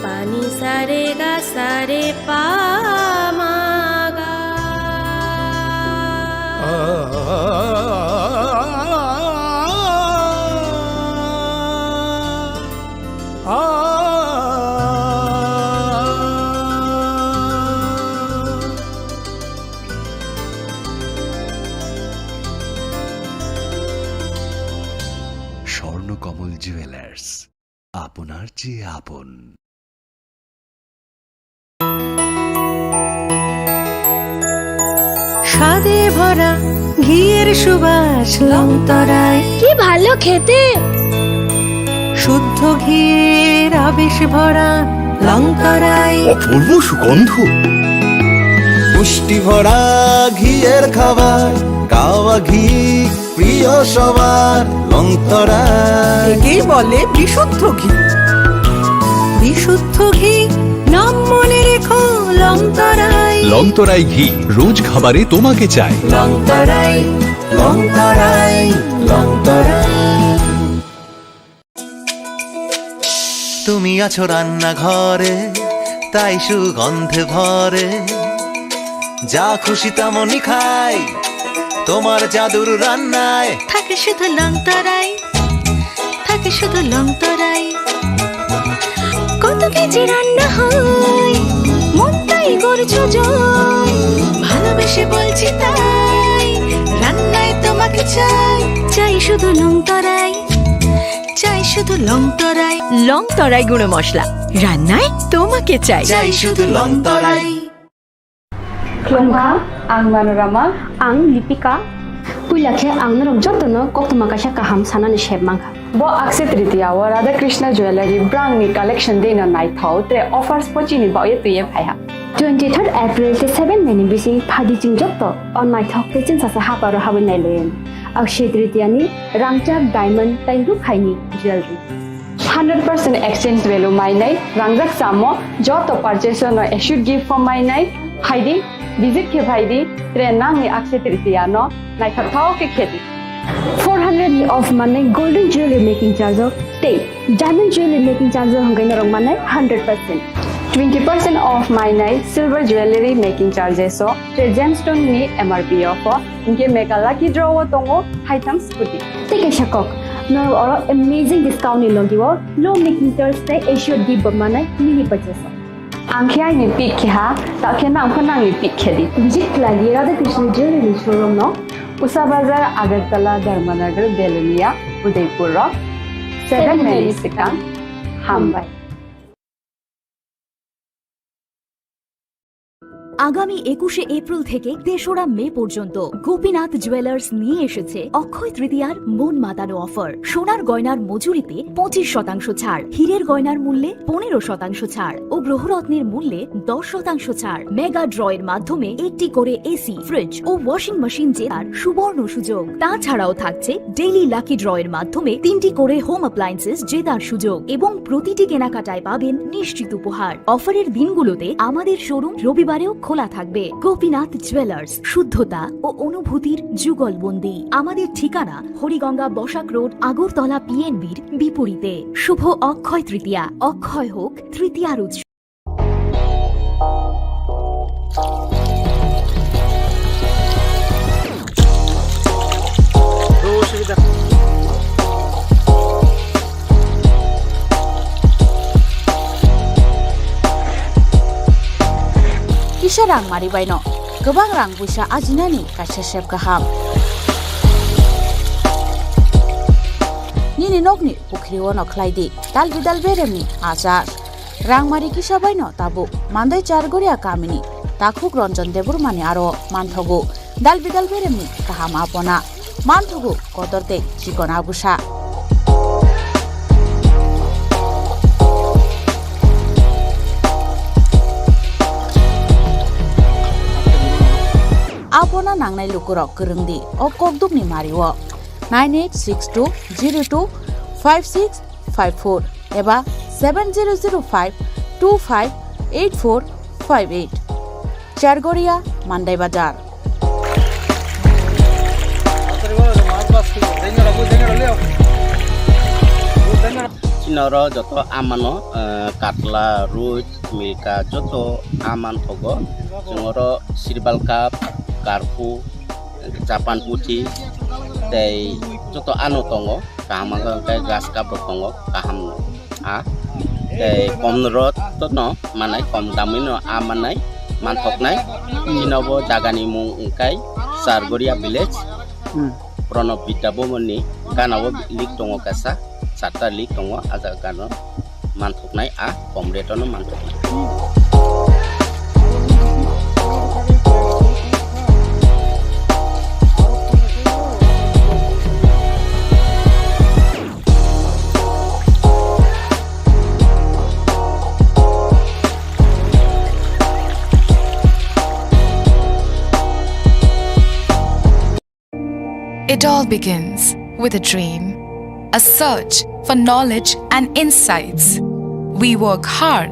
Pani sare ga sare pa ma ga. Swarnakamal jewellers, আপনার চেয়ে আপন। স্বাদে ভরা ঘিয়ের সুবাস লংতরাই। কি ভালো খেতে! শুদ্ধ ঘিয়ের আবেশ ভরা লংতরাই। অপূর্ব সুগন্ধ। পুষ্টি ভরা ঘিয়ের খাবার, গাওয়া ঘি প্রিয় সবার, লংতরাই। একেই বলে বিশুদ্ধ ঘি। বিশুদ্ধ ঘি, নাম মনে রেখো, লংতরাই। লংতরাই ঘি, রোজ খাবারে তোমাকে চাই। লংতরাই, লংতরাই, লংতরাই। তুমি আছো রান্নাঘরে, তাই সুগন্ধে ভরে। যা খুশি তেমনই খাই, তোমার জাদুর রান্নায়। থাকে শুধু লংতরাই, থাকে শুধু লংতরাই। কত কেজি রান্না হয়, মনটাই করছো জয়। ভালোবেসে বলছি তাই, রান্নায় তোমাকে চাই, চাই শুধু লংতরাই। চাই শুধু লং তরাই। লং তরাই গুঁড়ো মশলা, রান্নায় তোমাকে চাই। চাই শুধু লং তরাই। Khulumkha, ang Manorama. Ang Lipika. Puila khe ang norok jotono koktwma kaisa kaham sanani sep mankha. Bo Akshaya Tritiya o Radha Krishna Jewellery brangni collection dino naithok tre offers pochini baoye twiye phaiha. Twenty third April tei seven May ni bising phaidi chwng joto o naithok tei chwngsasa haparo habwi nailayan. Akshaya Tritiya ni rangchak diamond tei rukhaini jewellery. Hundred percent exchange value mainai, rangjak samo, joto purchase no assured gift form mainai, phaidi, visit khe phaidi, tre nangni Akshaya Tritiya no naithok thao khe khedi. Four hundred ni off manai golden jewelry making charge o tei diamond jewelry making charge o hwnkhai norok manai hundred percent. Twenty percent off mainai silver jewelry making charges o tre gemstone ni M R P o pho. Hinkhe mega lucky draw o tongo haitham scooty. Tei kaisa kok, norok oro amazing discount ni logi o low making charge tei assured gift bo manai mini purchase o. Ang khe aini pick khe ha, ta khe nang pho nangni pick khe di. Visit khlai di Radha Krishna Jewelry ni showroom no. Usa Bazar, Agartala, Dharmanagar, Belonia, Udaipur o. Seven May ni swkang. Hambai. আগামী একুশে এপ্রিল থেকে তেসরা মে পর্যন্ত গোপীনাথ জুয়েলার্স নিয়ে এসেছে অক্ষয় তৃতীয়ার মন মাতানো অফার। সোনার গয়নার মজুরিতে পঁচিশ শতাংশ ছাড়, হীরের গয়নার মূল্যে পনেরো শতাংশ ছাড় ও গ্রহরত্নের মূল্যে দশ শতাংশ ছাড়। মেগা ড্রয়ের মাধ্যমে একটি করে এসি, ফ্রিজ ও ওয়াশিং মেশিন জেতার সুবর্ণ সুযোগ। তাছাড়াও থাকছে ডেইলি লাকি ড্রয়ের মাধ্যমে তিনটি করে হোম অ্যাপ্লায়েন্সেস জেতার সুযোগ এবং প্রতিটি কেনাকাটায় পাবেন নিশ্চিত উপহার। অফারের দিনগুলোতে আমাদের শোরুম রবিবারেও খোলা থাকবে। গোপীনাথ জুয়েলার্স, শুদ্ধতা ও অনুভূতির যুগলবন্দি। আমাদের ঠিকানা হরিগঙ্গা বসাক রোড, আগরতলা পিএনবির বিপরীতে। শুভ অক্ষয় তৃতীয়া, অক্ষয় হোক তৃতীয়ার উৎসব। Kisa rang mari baino kwbang rang buisa ajinani kaisa sep kaham. Nini nokni pukhri o no khlai di dal bidal beremni achar. Rangmari kisa baino tabuk Mandai Chargoria kamini takhuk Ranjan Debbarmani aro manthogo dal bidal beremni kaham apona, manthogo kotor tei chikon abusa. Apona nangnai lukurok kwrwng di o kokdukni mario nine eight six two zero two five six five four eba seven zero zero five two five eight four five eight. Chargoria, Mandai Bazar. Chini oro joto amano, eh, katla, roi, milka, joto aman thogo. Chwng oro sirbal cup, karpu, Japan puthi tei joto ano tongo, kaham wngkha hwnkhe grass cup bo tongo, kaham no a tei kom rot no manai, kom damwi no a manai manthoknai. Chini bo jaga ni mung wngkha Chargoria village. Hmm. Pranab Vidya Bhavan ni gana o link tongo kaisa, charta link tongo, a jaga no manthoknai, a kom rate o no manthoknai. It all begins with a dream, a search for knowledge and insights. We work hard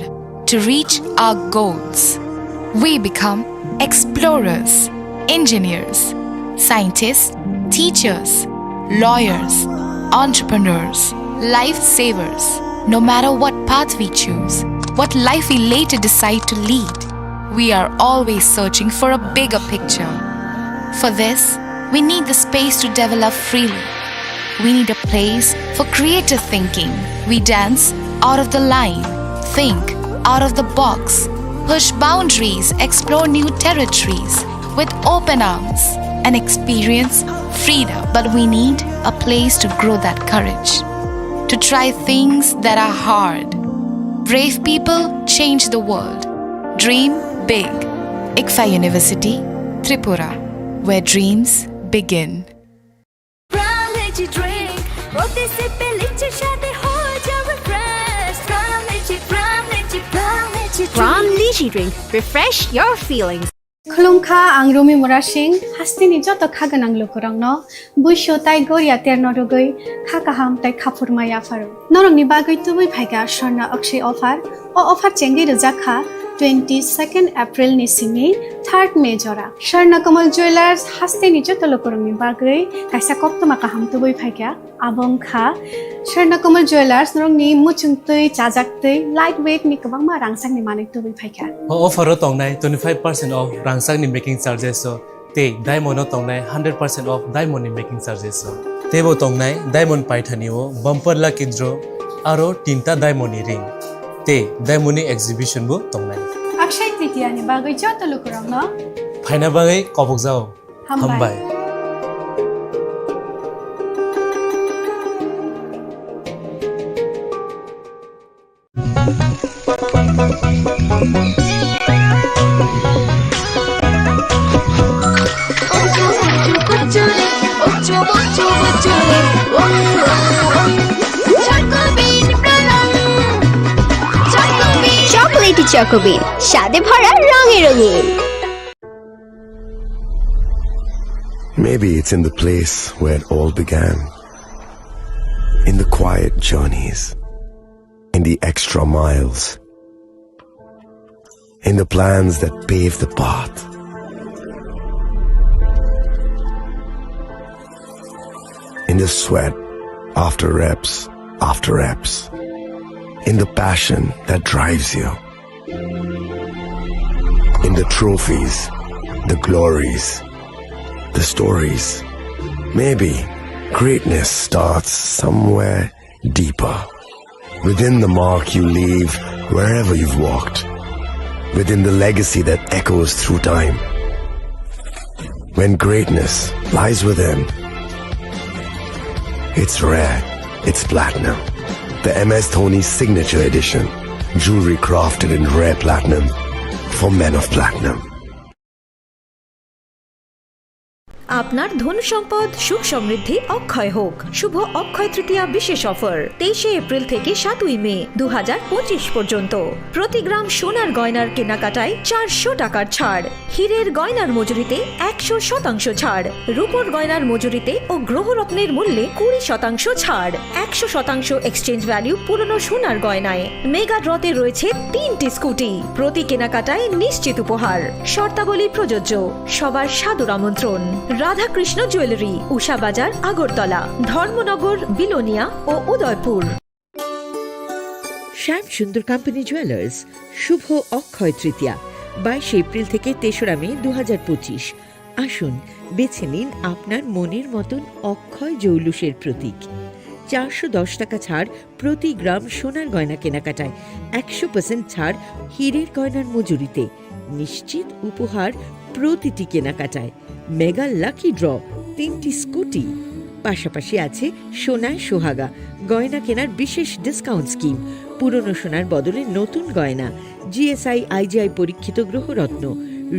to reach our goals. We become explorers, engineers, scientists, teachers, lawyers, entrepreneurs, lifesavers. No matter what path we choose, what life we later decide to lead, we are always searching for a bigger picture. For this, we need the space to develop freely. We need a place for creative thinking. We dance out of the line, think out of the box, push boundaries, explore new territories with open arms, and experience freedom. But we need a place to grow that courage. to try things that are hard. Brave people change the world. Dream big. ICFAI University, Tripura, where dreams begin. Pram Lychee Drink, প্রতি সিপে লিচুর স্বাদে হয়ে যাবে fresh. Pram Lychee, Pram Lychee, Pram Lychee Drink. Pram Lychee Drink, refresh your feelings. Khulumkha, ang Rumi Murasing, hasteni joto kha gwnang lukurokno buisu tai goria terno rwgwi kha kaham tai khaphurma yapharo. Norokni bagwi tubui phaikha Swarna Akshay offer. O offer chengwi rwjak kha twenty second April ni simi third May jora. Swarna Kamal Jewellers hasteni joto lukurokni bagwi kaisa koktwma kaham tubui phaikha. Abo wngkha Swarna Kamal Jewellers, norokni muchung twi, chajak twi, light weight ni kwbangma rangchakni manwi tubui phaikha. O offer o tongnai twenty five percent off rangchakni making charges o, tei diamond o tongnai hundred percent off diamond ni making charges o. Teibo tongnai diamond paithani o bumper lucky draw aro tinta diamond ni ring. Tei diamond ni exhibition bo tongnai. Akshay Tritiya ni bagwi joto lukurokno phaina bagwi kobokjao. Hambai. Hambai. Chocolatey Choco Bean, স্বাদে ভরা রঙে রঙিন। Maybe it's in the place where it all began. In the quiet journeys, in the extra miles, in the plans that pave the path, in the sweat after reps after reps, in the passion that drives you. In the trophies, the glories, the stories. Maybe greatness starts somewhere deeper. Within the mark you leave wherever you've walked. Within the legacy that echoes through time. When greatness lies within, it's rare, it's platinum. The M S Dhoni Signature Edition. Jewelry crafted in rare platinum for men of platinum. আপনার ধন সম্পদ সুখ সমৃদ্ধি অক্ষয় হোক। শুভ অক্ষয় তৃতীয়া বিশেষ অফার, তেইশে এপ্রিল থেকে সাতই মে দু হাজার পঁচিশ পর্যন্ত। প্রতি গ্রাম সোনার গয়নার কেনাকাটায় চারশো টাকার ছাড়, হীরের গয়নার মজুরিতে একশো শতাংশ ছাড়, রূপোর গয়নার মজুরিতে ও গ্রহরত্নের মূল্যে কুড়ি শতাংশ ছাড়, একশো শতাংশ এক্সচেঞ্জ ভ্যালু পুরনো সোনার গয়নায়। মেগা ড্রতে রয়েছে তিনটি স্কুটি, প্রতি কেনাকাটায় নিশ্চিত উপহার। শর্তাবলী প্রযোজ্য। সবার সাদর আমন্ত্রণ। রাধাকৃষ্ণ জুয়েলারি, উষা বাজার, আগরতলা, ধর্মনগর, বিলোনিয়া ও উদয়পুর। শ্যাম সুন্দর কোম্পানি জুয়েলার্স, শুভ অক্ষয় তৃতীয়া, বাইশে এপ্রিল থেকে তেসরা মে দু হাজার পঁচিশ। আসুন, বেছে নিন আপনার মনের মতন অক্ষয় জৌলুসের প্রতীক। চারশো দশ টাকা ছাড় প্রতি গ্রাম সোনার গয়না কেনাকাটায়, একশো পার্সেন্ট ছাড় হীরের গয়নার মজুরিতে, নিশ্চিত উপহার প্রতিটি কেনাকাটায়, মেগা লাকি ড্র, তিনটি স্কুটি। পাশাপাশি আছে সোনায় সোহাগা, গয়না কেনার বিশেষ ডিসকাউন্ট স্কিম, পুরনো সোনার বদলে নতুন গয়না, জিএসআই আইজিআই পরীক্ষিত গ্রহরত্ন,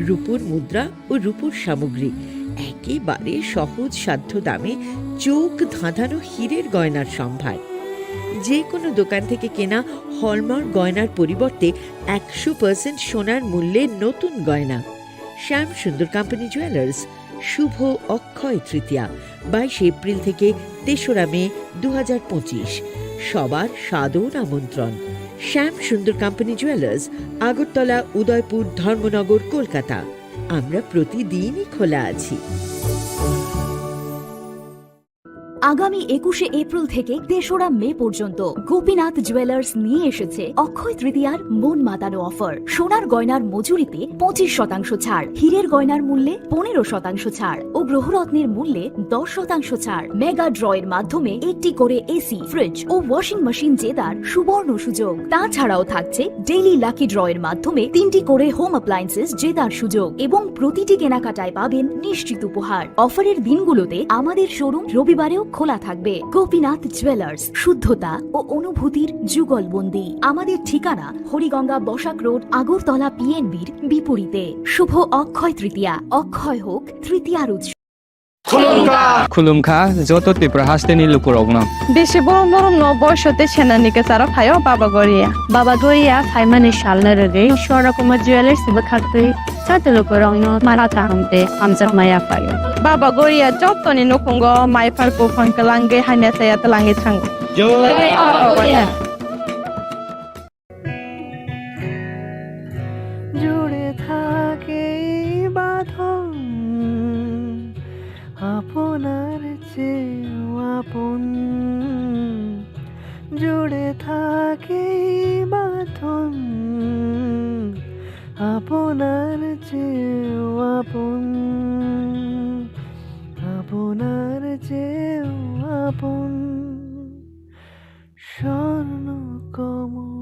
রূপোর মুদ্রা ও রূপোর সামগ্রী, একেবারে সহজ সাধ্য দামে চোখ ধাঁধানো হীরের গয়নার সম্ভার। যে কোনো দোকান থেকে কেনা হলমার্ক গয়নার পরিবর্তে একশো পার্সেন্ট সোনার মূল্যে নতুন গয়না। শ্যাম সুন্দর কোম্পানি জুয়েলার্স, শুভ অক্ষয় তৃতীয়া, বাইশে এপ্রিল থেকে তেসরা মে দু হাজার পঁচিশ। সবার সাদর আমন্ত্রণ। শ্যাম সুন্দর কোম্পানি জুয়েলার্স, আগরতলা, উদয়পুর, ধর্মনগর, কলকাতা। আমরা প্রতিদিনই খোলা আছি। আগামী একুশে এপ্রিল থেকে তেসরা মে পর্যন্ত গোপীনাথ জুয়েলার্স নিয়ে এসেছে অক্ষয় তৃতীয়ার মন মাতানো অফার। সোনার গয়নার মজুরিতে পঁচিশ শতাংশ ছাড়, হীরের গয়নার মূল্যে পনেরো শতাংশ ছাড় ও গ্রহরত্নের মূল্যে দশ শতাংশ ছাড়। মেগা ড্র এর মাধ্যমে একটি করে এসি, ফ্রিজ ও ওয়াশিং মেশিন জেতার সুবর্ণ সুযোগ। তাছাড়াও থাকছে ডেইলি লাকি ড্র এর মাধ্যমে তিনটি করে হোম অ্যাপ্লায়েন্সেস জেতার সুযোগ এবং প্রতিটি কেনাকাটায় পাবেন নিশ্চিত উপহার। অফারের দিনগুলোতে আমাদের শোরুম রবিবারেও খোলা থাকবে। গোপীনাথ জুয়েলার্স, শুদ্ধতা ও অনুভূতির যুগলবন্দি। আমাদের ঠিকানা হরিগঙ্গা বসাক রোড, আগরতলা পিএনবির বিপরীতে। শুভ অক্ষয় তৃতীয়া, অক্ষয় হোক তৃতীয়ার উৎসব। Khulumkha, joto Tripura hasteni lukurokno. Bisi borom borom no boiso tei senani kwcharo phaio Baba Goria. Baba Goria phaimani salno rwgwi Swarna Kumar Jewellers bwkhaktwi joto lukurokno mara kaham tei hamjakma yaphaio. Baba Goria jotoni nukhungo maiphar buphang kwlangwi hamya chaya twlangwi thango. জয় বাবা গরিয়া। জুড়ে থাকে এই বাঁধন আপনার চেয়েও আপন, জুড়ে থাকে এই বাঁধন আপনার চেয়েও আপন, আপনার চেয়েও আপন। স্বর্ণ কমল।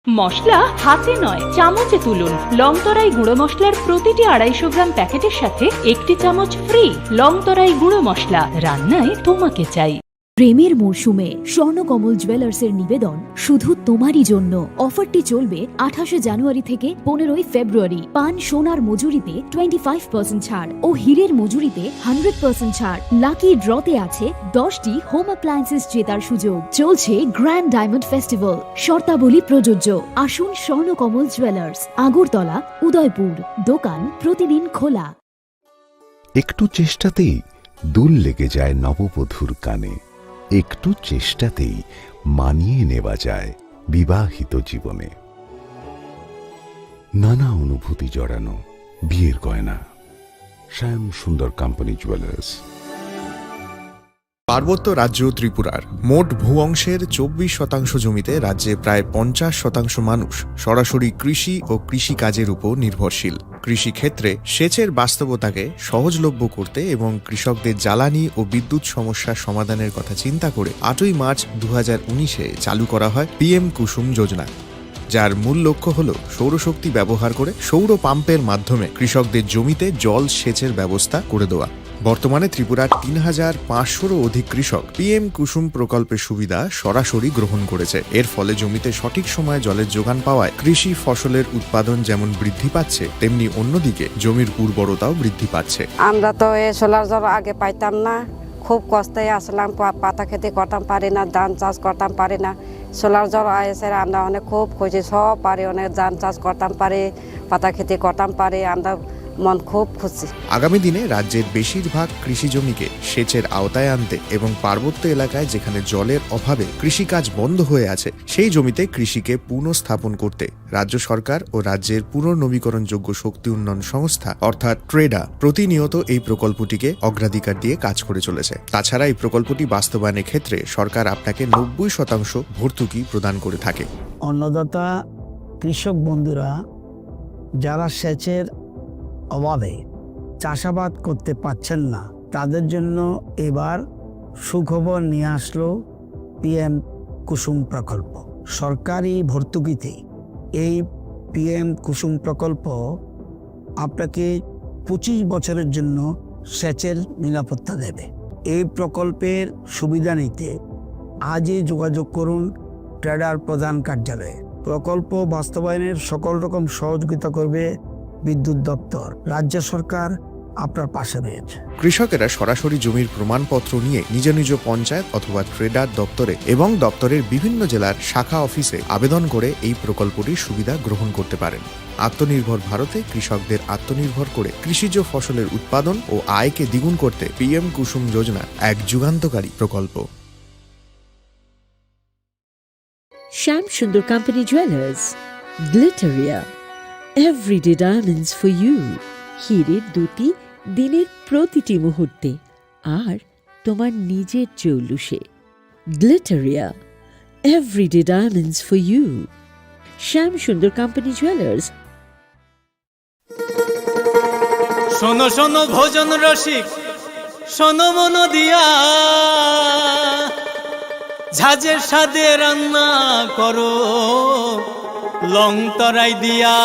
মশলা হাতে নয়, চামচে তুলুন। লংতরাই গুঁড়ো মশলার প্রতিটি আড়াইশো গ্রাম প্যাকেটের সাথে একটি চামচ ফ্রি। লংতরাই গুঁড়ো মশলা, রান্নায় তোমাকে চাই। প্রেমের মরশুমে স্বর্ণকমল জুয়েলার্সের নিবেদন শুধু তোমারই জন্য। অফারটি চলবে আঠাশে জানুয়ারি থেকে পনেরোই ফেব্রুয়ারি। পান সোনার মজুরিতে টোয়েন্টি ফাইভ পার্সেন্ট ছাড় ও হীরের মজুরিতে হান্ড্রেড পার্সেন্ট ছাড়। লাকি ড্রতে আছে দশটি হোম অ্যাপ্লায়েন্সেস জেতার সুযোগ। চলছে গ্র্যান্ড ডায়মন্ড ফেস্টিভ্যাল, শর্তাবলী প্রযোজ্য। আসুন স্বর্ণকমল জুয়েলার্স, আগরতলা, উদয়পুর। দোকান প্রতিদিন খোলা। একটু চেষ্টাতেই দুল লেগে যায় নববধূর কানে, একটু চেষ্টাতেই মানিয়ে নেওয়া যায় বিবাহিত জীবনে। নানা অনুভূতি জড়ানো বিয়ের গয়না। শ্যাম সুন্দর কোম্পানি জুয়েলার্স। পার্বত্য রাজ্য ত্রিপুরার মোট ভূ অংশের চব্বিশ শতাংশ জমিতে রাজ্যে প্রায় পঞ্চাশ শতাংশ মানুষ সরাসরি কৃষি ও কৃষিকাজের উপর নির্ভরশীল। কৃষিক্ষেত্রে সেচের বাস্তবতাকে সহজলভ্য করতে এবং কৃষকদের জ্বালানি ও বিদ্যুৎ সমস্যা সমাধানের কথা চিন্তা করে আটই মার্চ দু হাজার উনিশে চালু করা হয় পিএম কুসুম যোজনা, যার মূল লক্ষ্য হল সৌরশক্তি ব্যবহার করে সৌর পাম্পের মাধ্যমে কৃষকদের জমিতে জল সেচের ব্যবস্থা করে দেওয়া। বর্তমানে ত্রিপুরার তিন হাজার পাঁচশোরও অধিক কৃষক পিএম কুসুম প্রকল্পের সুবিধা সরাসরি গ্রহণ করেছে। এর ফলে জমিতে সঠিক সময়ে জলের যোগান পাওয়ায় কৃষি ফসলের উৎপাদন যেমন বৃদ্ধি পাচ্ছে, তেমনি অন্যদিকে জমির উর্বরতাও বৃদ্ধি পাচ্ছে। আমরা তো এই সোলার জল আগে পাইতাম না, খুব কষ্টে আসলাম, পা-, পাতা খেতে করতাম পারি না, ধান চাষ করতাম পারি না। সোলার জল এসে আমরা অনেক খুব খুশি, সব পারি, অনেক ধান চাষ করতাম পারি, পাতা খেতে করতাম পারি, আমরা মন খুব খুশি। আগামী দিনে রাজ্যের বেশিরভাগ কৃষি জমিকে সেচের আওতায় আনতে এবং পার্বত্য এলাকায় যেখানে জলের অভাবে কৃষিকাজ বন্ধ হয়ে আছে, সেই জমিতে কৃষিকে পুনঃস্থাপন করতে রাজ্য সরকার ও রাজ্যের পুনর্নবীকরণযোগ্য শক্তি উন্নয়ন সংস্থা অর্থাৎ ট্রেডা প্রতিনিয়ত এই প্রকল্পটিকে অগ্রাধিকার দিয়ে কাজ করে চলেছে। তাছাড়া এই প্রকল্পটি বাস্তবায়নের ক্ষেত্রে সরকার আপনাকে নব্বই শতাংশ ভর্তুকি প্রদান করে থাকে। অন্নদাতা কৃষক বন্ধুরা যারা সেচের অভাবে চাষাবাদ করতে পারছেন না, তাদের জন্য এবার সুখবর নিয়ে আসলো পিএম কুসুম প্রকল্প। সরকারি ভর্তুকিতে এই পিএম কুসুম প্রকল্প আপনাকে পঁচিশ বছরের জন্য সেচের নিরাপত্তা দেবে। এই প্রকল্পের সুবিধা নিতে আজই যোগাযোগ করুন ট্রেডার প্রধান কার্যালয়ে। প্রকল্প বাস্তবায়নের সকল রকম সহযোগিতা করবে বিদ্যুৎ দপ্তর। রাজ্য সরকার আপনার পাশে রয়েছে। কৃষকেরা সরাসরি জমির প্রমাণপত্র নিয়ে নিজ নিজ পঞ্চায়েত অথবা ট্রেডার দপ্তরে এবং দপ্তরের বিভিন্ন জেলার শাখা অফিসে আবেদন করে এই প্রকল্পটির সুবিধা গ্রহণ করতে পারেন। আত্মনির্ভর ভারতে কৃষকদের আত্মনির্ভর করে কৃষিজ ফসলের উৎপাদন ও আয়কে দ্বিগুণ করতে পিএম কুসুম যোজনা এক যুগান্তকারী প্রকল্প। Shyam Sundar company jewellers, Glitteria, everyday diamonds for you. হীরের দ্যুতি দিনের প্রতিটি মুহূর্তে, আর তোমার নিজের জৌলুসে। Glitteria, everyday diamonds for you. Shyam Sundar company jewellers. শোনো শোনো ভোজন রসিক, শোনো মন দিয়া, ঝাঁঝের স্বাদে রান্না করো লং তরাই দিয়া।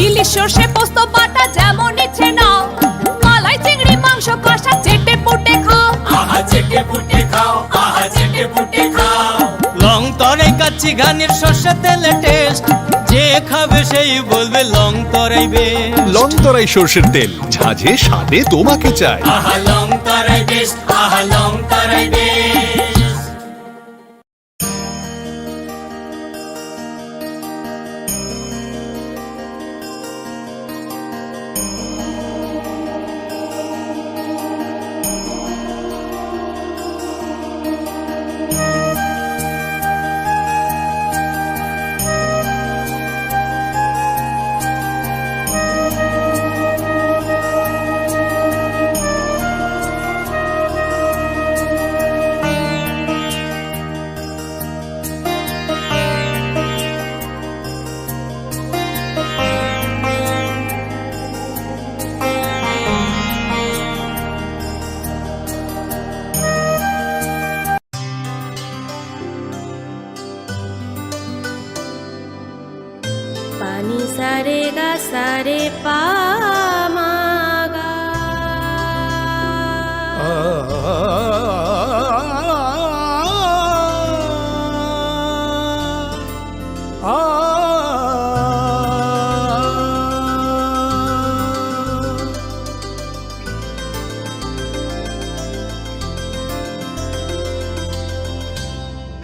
ইলিশ সর্ষে পোস্ত বাটা যেমন ইচ্ছে নাও, মালাই চিংড়ি মাংস কষা চেটে পুটে খাও। আহা চেটে পুটে খাও, আহা চেটে পুটে খাও। লং তরাই কাচ্চি ঘানির সর্ষে তেলে টেস্ট, যে খাবে সেই বলবে লং তরাই বেস্ট। লং তরাই সর্ষের তেল, ঝাঁঝে স্বাদে তোমাকে চাই। আহা লং তরাই বেস্ট, আহা লং Tarai best. Pani sare ga sare pa ma ga.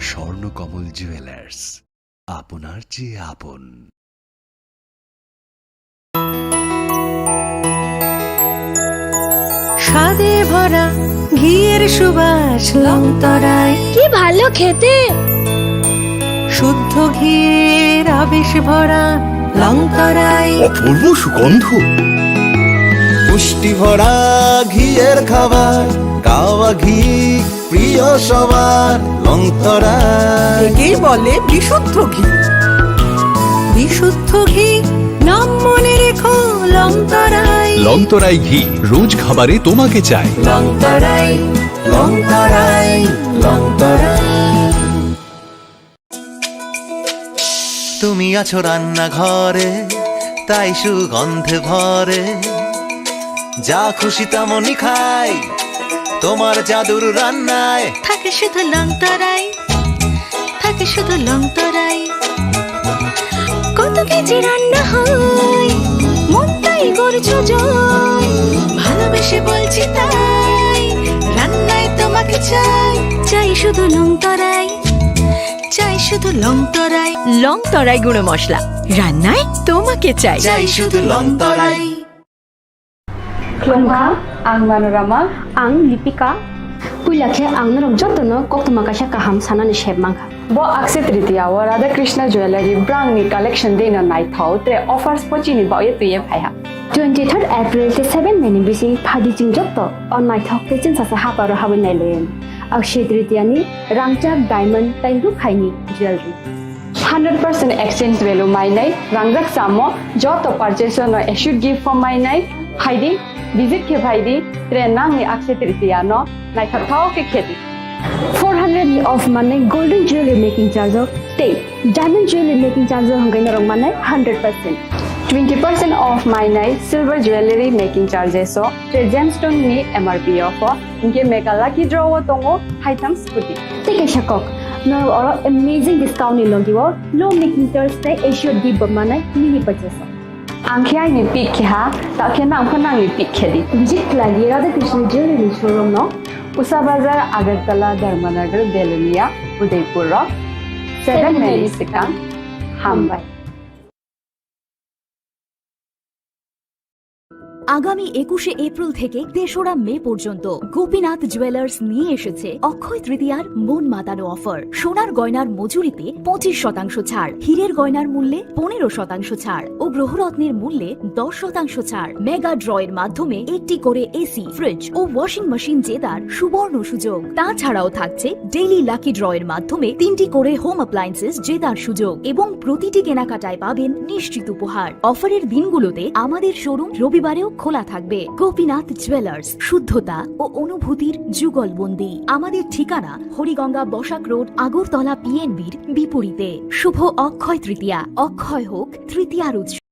Swarnakamal jewellers, আপনার চেয়ে আপন। স্বাদে ভরা ঘিয়ের সুবাস লং তরাই। কি ভালো খেতে। শুদ্ধ ঘিয়ের আবেশ ভরা লং তরাই। অপূর্ব সুগন্ধ। পুষ্টি ভরা ঘিয়ের খাবার, গাওয়া ঘি প্রিয় সবার লং তরাই। একেই বলে বিশুদ্ধ ঘি। বিশুদ্ধ ঘি, নাম মনে রেখো লং তরাই। লং তরাই ঘি, রোজ খাবারে তোমাকে চাই। লং তরাই, লং তরাই, লং তরাই। তুমি আছো রান্নাঘরে, তাই সুগন্ধে ভরে। যা খুশি তেমনই খাই, তোমার জাদুর রান্নায়। থাকে শুধু লং তরাই, থাকে শুধু লং তরাই। কত কেজি রান্না হয়, মন তাই করছো জয়। ভালোবেসে বলছি তাই, রান্নায় তোমাকে চাই। চাই শুধু লং তরাই, চাই শুধু লং তরাই। লং তরাই গুঁড়ো মশলা, রান্নায় তোমাকে চাই। চাই শুধু লং তরাই। Khulumkha, ang Manorama. Ang Lipika. Puila khe ang norok jotono koktwma kaisa kaham sanani sep mankha. Bo Akshaya Tritiya o Radha Krishna Jewellery brangni collection deino naithok tei offers bo chini bagwi twiwi phaiha. Twenty third April tei seven May ni bising phaidi chwng joto o naithok tei chwngsacha haparo habwi nailaiyani. Akshaya Tritiya ni rangchak diamond tei rukhaini jewellery. Hundred percent exchange value mainai, rangjak chamo joto purchase no assured gift bo mainai, phaidi, visit khe phaidi, tre nangni Akshaya Tritiya no naithok thao khe khedi. Four hundred ni off manai golden jewelry making charge o tei diamond jewelry making charge o hwnkhe norok manai hundred percent. Twenty percent off mainai silver jewelry making charges o tre gemstone ni M R P o pho. Hinkhe mega lucky draw o tongo haitham scooty. Tei kaisa kok, norok oro amazing discount ni logi o low making charge tei assured gift bo manai mini purchase o. Ang khe aini pick khe ha, ta khe nang pho nangni pick khe di. Visit khlai di Radha Krishna Jewelry showroom no, Usha Bazar, Agartala, Dharmanagar, Belonia, Udaipur o seven May ni swkang. Hambai. আগামী একুশে এপ্রিল থেকে তেসরা মে পর্যন্ত গোপীনাথ জুয়েলার্স নিয়ে এসেছে অক্ষয় তৃতীয়ার মন মাতানো অফার। সোনার গয়নার মজুরিতে পঁচিশ শতাংশ ছাড়, হীরের গয়নার মূল্যে পনেরো শতাংশ ছাড় ও গ্রহরত্নের মূল্যে দশ শতাংশ ছাড়। মেগা ড্র এর মাধ্যমে একটি করে এসি, ফ্রিজ ও ওয়াশিং মেশিন জেতার সুবর্ণ সুযোগ। তাছাড়াও থাকছে ডেইলি লাকি ড্র এর মাধ্যমে তিনটি করে হোম অ্যাপ্লায়েন্সেস জেতার সুযোগ এবং প্রতিটি কেনাকাটায় পাবেন নিশ্চিত উপহার। অফারের দিনগুলোতে আমাদের শোরুম রবিবারেও খোলা থাকবে। গোপীনাথ জুয়েলার্স, শুদ্ধতা ও অনুভূতির যুগলবন্দি। আমাদের ঠিকানা হরিগঙ্গা বসাক রোড, আগরতলা পিএনবির বিপরীতে। শুভ অক্ষয় তৃতীয়া। অক্ষয় হোক তৃতীয়ার উৎসব।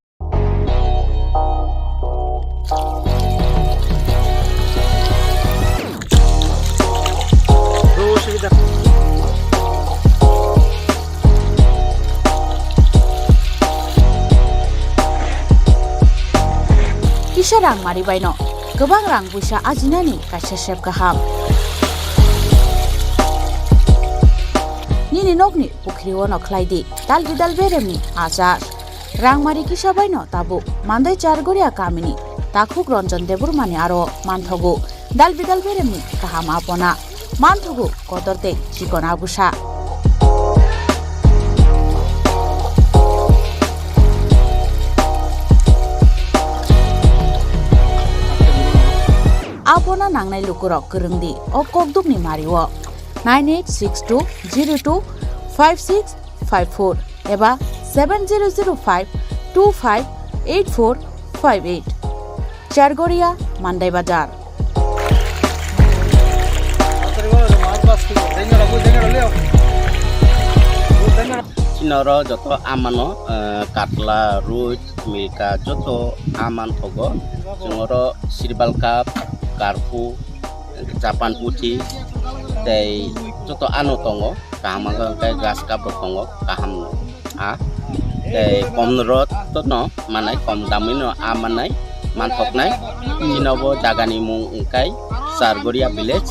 Kisa rang mari baino kwbang rang puisa ajinani kaisa sep kaham. Nini nokni pukhri o no khlai di dal bidal beremni achar. Rangmari kisa baino tabuk Mandai Chargoria kamini takhuk Ranjan Debbarmani aro manthogo dal bidal beremni kaham apona, manthogo kotor tei chikon abusa. Apona nangnai lukurok kwrwng di o kokdukni mario nine eight six two zero two five six five four eba seven zero zero five two five eight four five eight. Chargoria, Mandai Bazar. Chini oro joto amano, eh, katla, roi, milka joto aman thogo. Chwng oro sirbal cup, karphu, Japan puthi tei joto ano tongo, kaham wngkha hwnkhe grass cup rok tongo, kaham no a tei kom rot no manai, kom damwi no a manai, manthoknai. Chini bo jaga ni mung wngkha Chargoria village.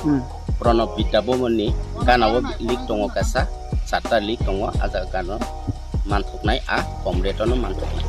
Hmm. Pranab Vidya Bhavan ni gana o link tongo kaisa, charta link tongo, a jaga gana o. Manthoknai a kom rate o no manthoknai.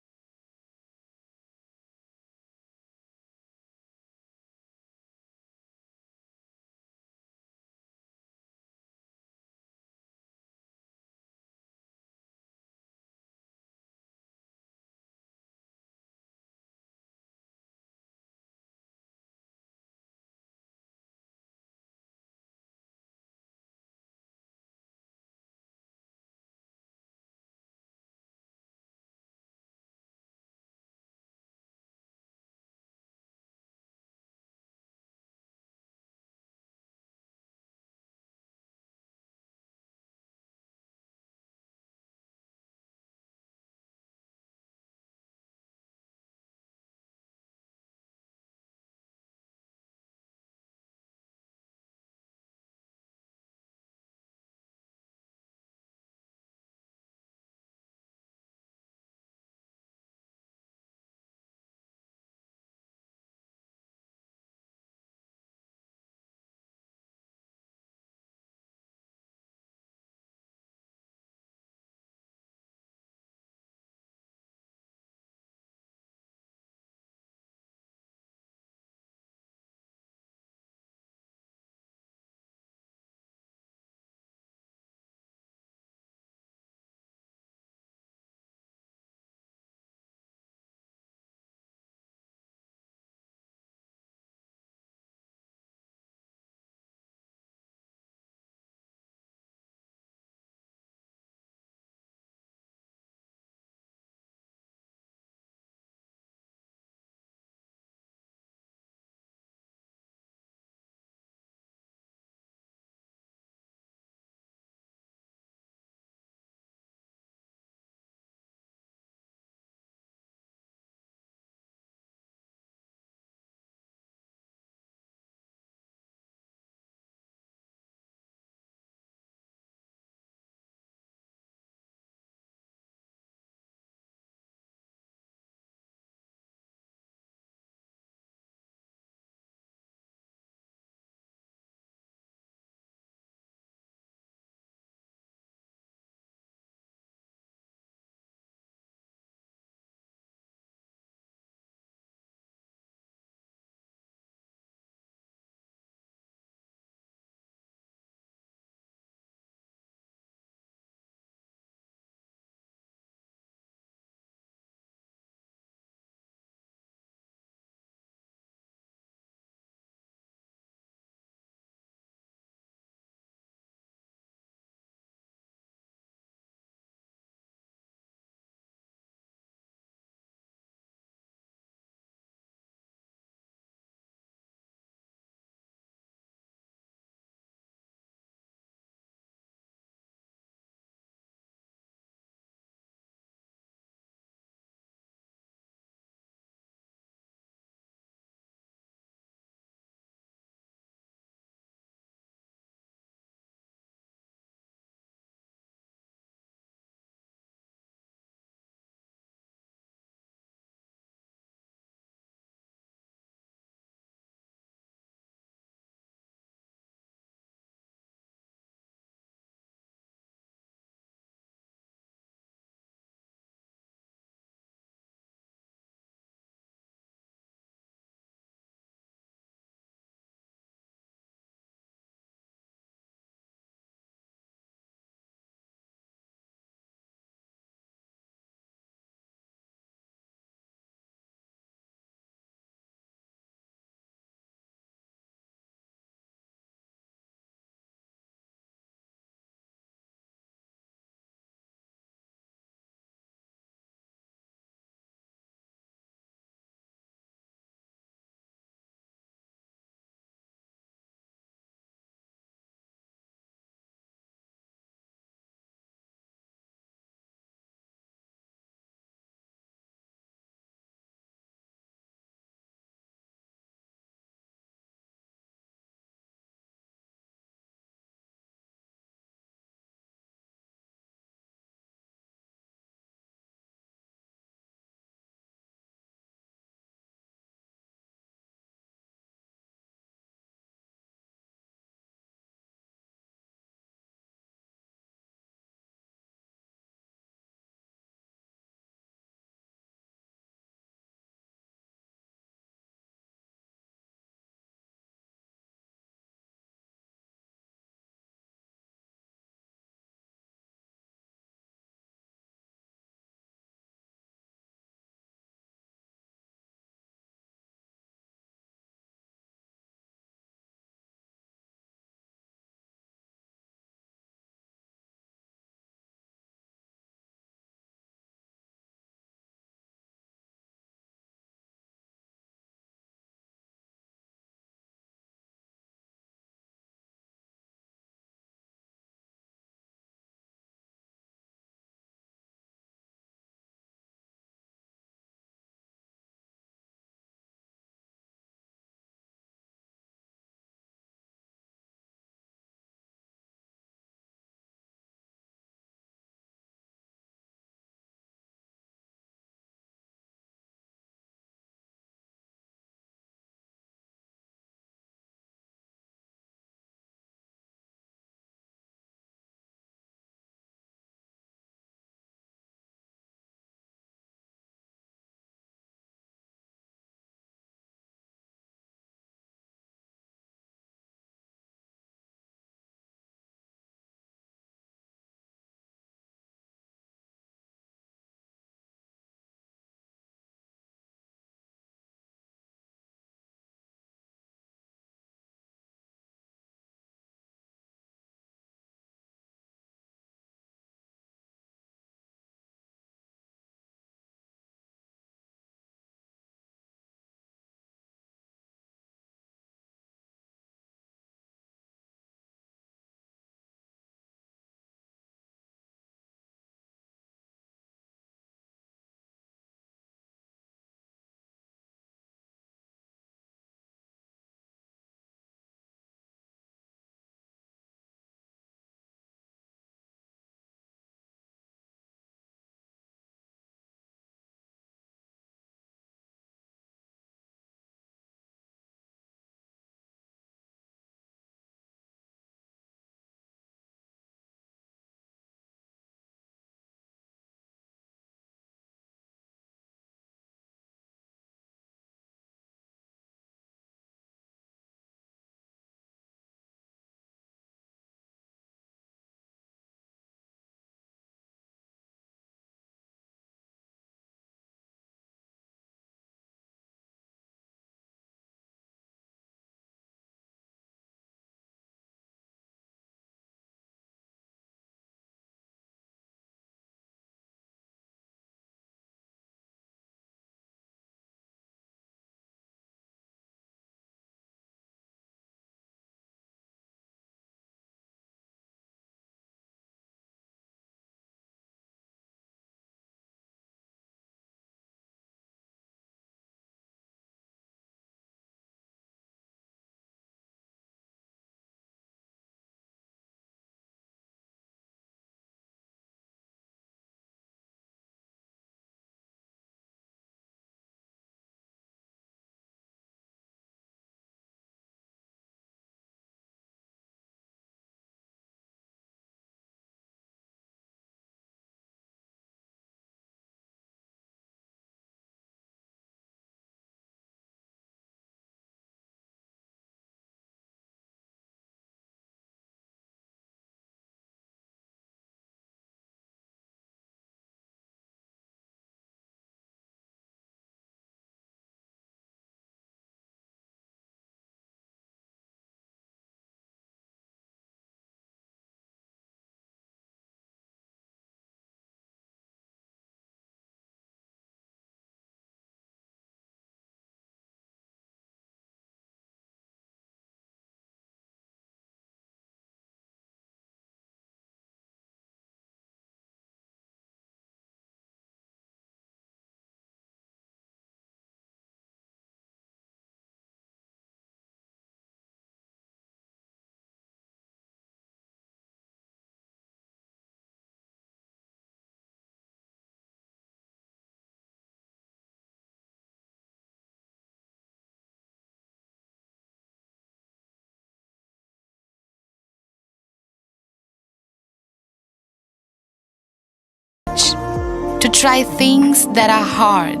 to try things that are hard.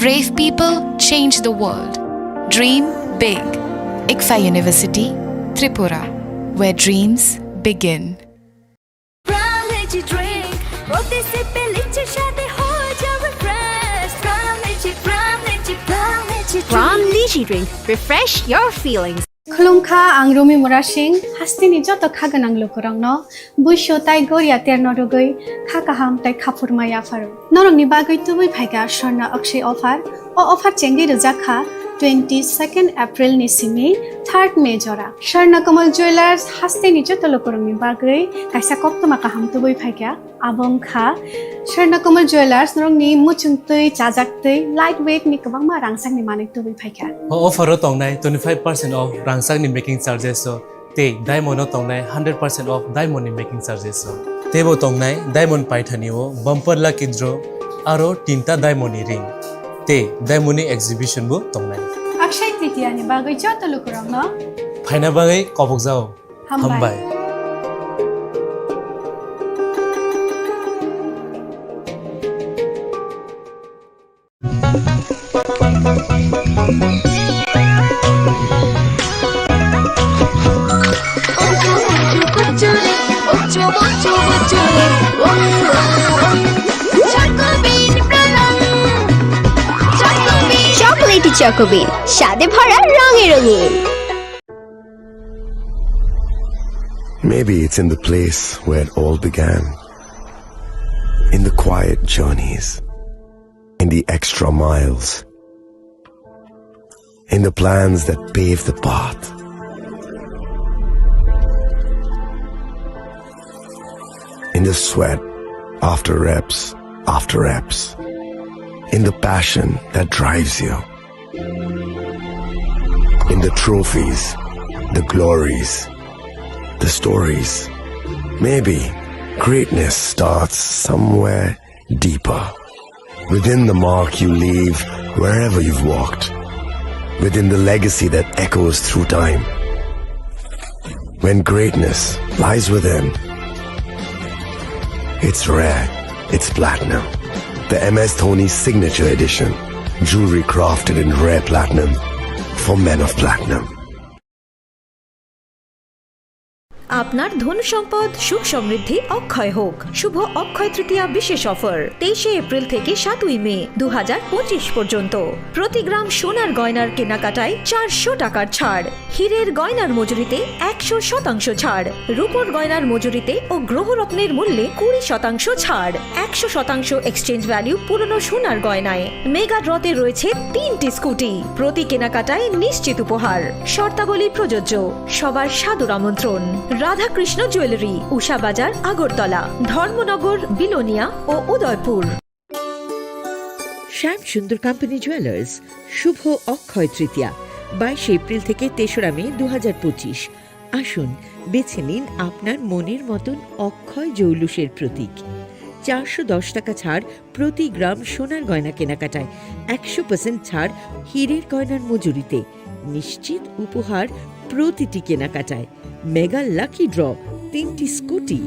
Brave people change the world. Dream big. ICFAI University, Tripura, where dreams begin. Pram Lychee Drink, প্রতি সিপে লিচির স্বাদে হয়ে যাও refresh. Pram Lychee, Pram Lychee, Pram Lychee Drink। Pram Lychee Drink, refresh your feelings. Khulumkha, ang Rumi Murasing, hasteni joto kha gwnang lukurokno buisu tai goria terno rwgwi kha kaham tai khaphurma yapharo. Norokni bagwi tubui phaikha Swarna Akshay offer. O offer chengwi rwjak kha twenty second April ni simi third May jora. Swarna Kamal Jewellers hasteni joto lukurokni bagwi kaisa koktwma kaham tubui phaikha. Abo wngkha Swarna Kamal Jewellers, norokni muchung twi, chajak twi, light weight ni kwbangma rangchakni manwi tubui phaikha. O offer o tongnai twenty five percent off rangchakni making charges o, tei diamond o tongnai hundred percent off diamond ni making charges o. Teibo tongnai diamond paithani o bumper lucky draw aro tinta diamond ni ring, tei diamond ni exhibition bo tongnai. Akshay Tritiya ni bagwi joto lukurokno phaina bagwi kobokjao. Hambai. Hambai. Chocolatey Choco Bean, স্বাদে ভরা রঙে রঙিন। Maybe it's in the place where it all began. In the quiet journeys. In the extra miles. In the plans that pave the path. In the sweat after reps, after reps. In the passion that drives you. In the trophies, the glories, the stories. Maybe greatness starts somewhere deeper. Within the mark you leave wherever you've walked. Within the legacy that echoes through time. When greatness lies within, it's rare, it's platinum. The M S Dhoni Signature Edition. Jewelry crafted in rare platinum for men of platinum. আপনার ধন সম্পদ সুখ সমৃদ্ধি অক্ষয় হোক। শুভ অক্ষয় তৃতীয়া বিশেষ অফার, তেইশে এপ্রিল থেকে সাতই মে দু হাজার পঁচিশ পর্যন্ত। প্রতি গ্রাম সোনার গয়নার কেনাকাটায় চারশো টাকার ছাড়, হীরের গয়নার মজুরিতে একশো শতাংশ ছাড়, রূপোর গয়নার মজুরিতে ও গ্রহরত্নের মূল্যে কুড়ি শতাংশ ছাড়, একশো শতাংশ এক্সচেঞ্জ ভ্যালু পুরনো সোনার গয়নায়। মেগা ড্রতে রয়েছে তিনটি স্কুটি, প্রতি কেনাকাটায় নিশ্চিত উপহার। শর্তাবলী প্রযোজ্য। সবার সাদর আমন্ত্রণ। রাধাকৃষ্ণ জুয়েলারি, উষা বাজার, আগরতলা, ধর্মনগর, বিলোনিয়া ও উদয়পুর। শ্যাম সুন্দর কোম্পানি জুয়েলার্স, শুভ অক্ষয় তৃতীয়া, বাইশে এপ্রিল থেকে তেসরা মে দু হাজার পঁচিশ। আসুন, বেছে নিন আপনার মনের মতন অক্ষয় জৌলুসের প্রতীক। চারশো দশ টাকা ছাড় প্রতি গ্রাম সোনার গয়না কেনাকাটায়, একশো পার্সেন্ট ছাড় হীরের গয়নার মজুরিতে, নিশ্চিত উপহার প্রতিটি কেনাকাটায়, মেগা লাকি ড্র, তিনটি স্কুটি।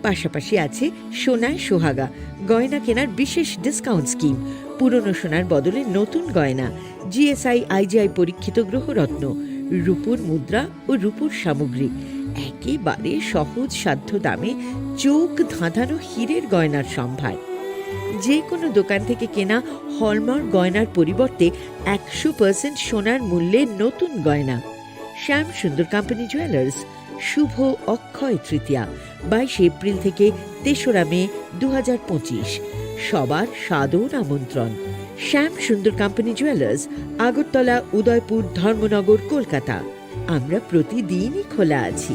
পাশাপাশি আছে সোনায় সোহাগা, গয়না কেনার বিশেষ ডিসকাউন্ট স্কিম, পুরনো সোনার বদলে নতুন গয়না, G S I I G I পরীক্ষিত গ্রহরত্ন, রূপোর মুদ্রা ও রূপোর সামগ্রী, একেবারে সহজ সাধ্য দামে চোখ ধাঁধানো হীরের গয়নার সম্ভার। যে কোনো দোকান থেকে কেনা হলমার্ক গয়নার পরিবর্তে একশো পার্সেন্ট সোনার মূল্যে নতুন গয়না। শ্যাম সুন্দর কোম্পানি জুয়েলার্স, শুভ অক্ষয় তৃতীয়া, বাইশে এপ্রিল থেকে তেসরা মে দু হাজার পঁচিশ। সবার সাদর আমন্ত্রণ। শ্যাম সুন্দর কোম্পানি জুয়েলার্স, আগরতলা, উদয়পুর, ধর্মনগর, কলকাতা। আমরা প্রতিদিনই খোলা আছি।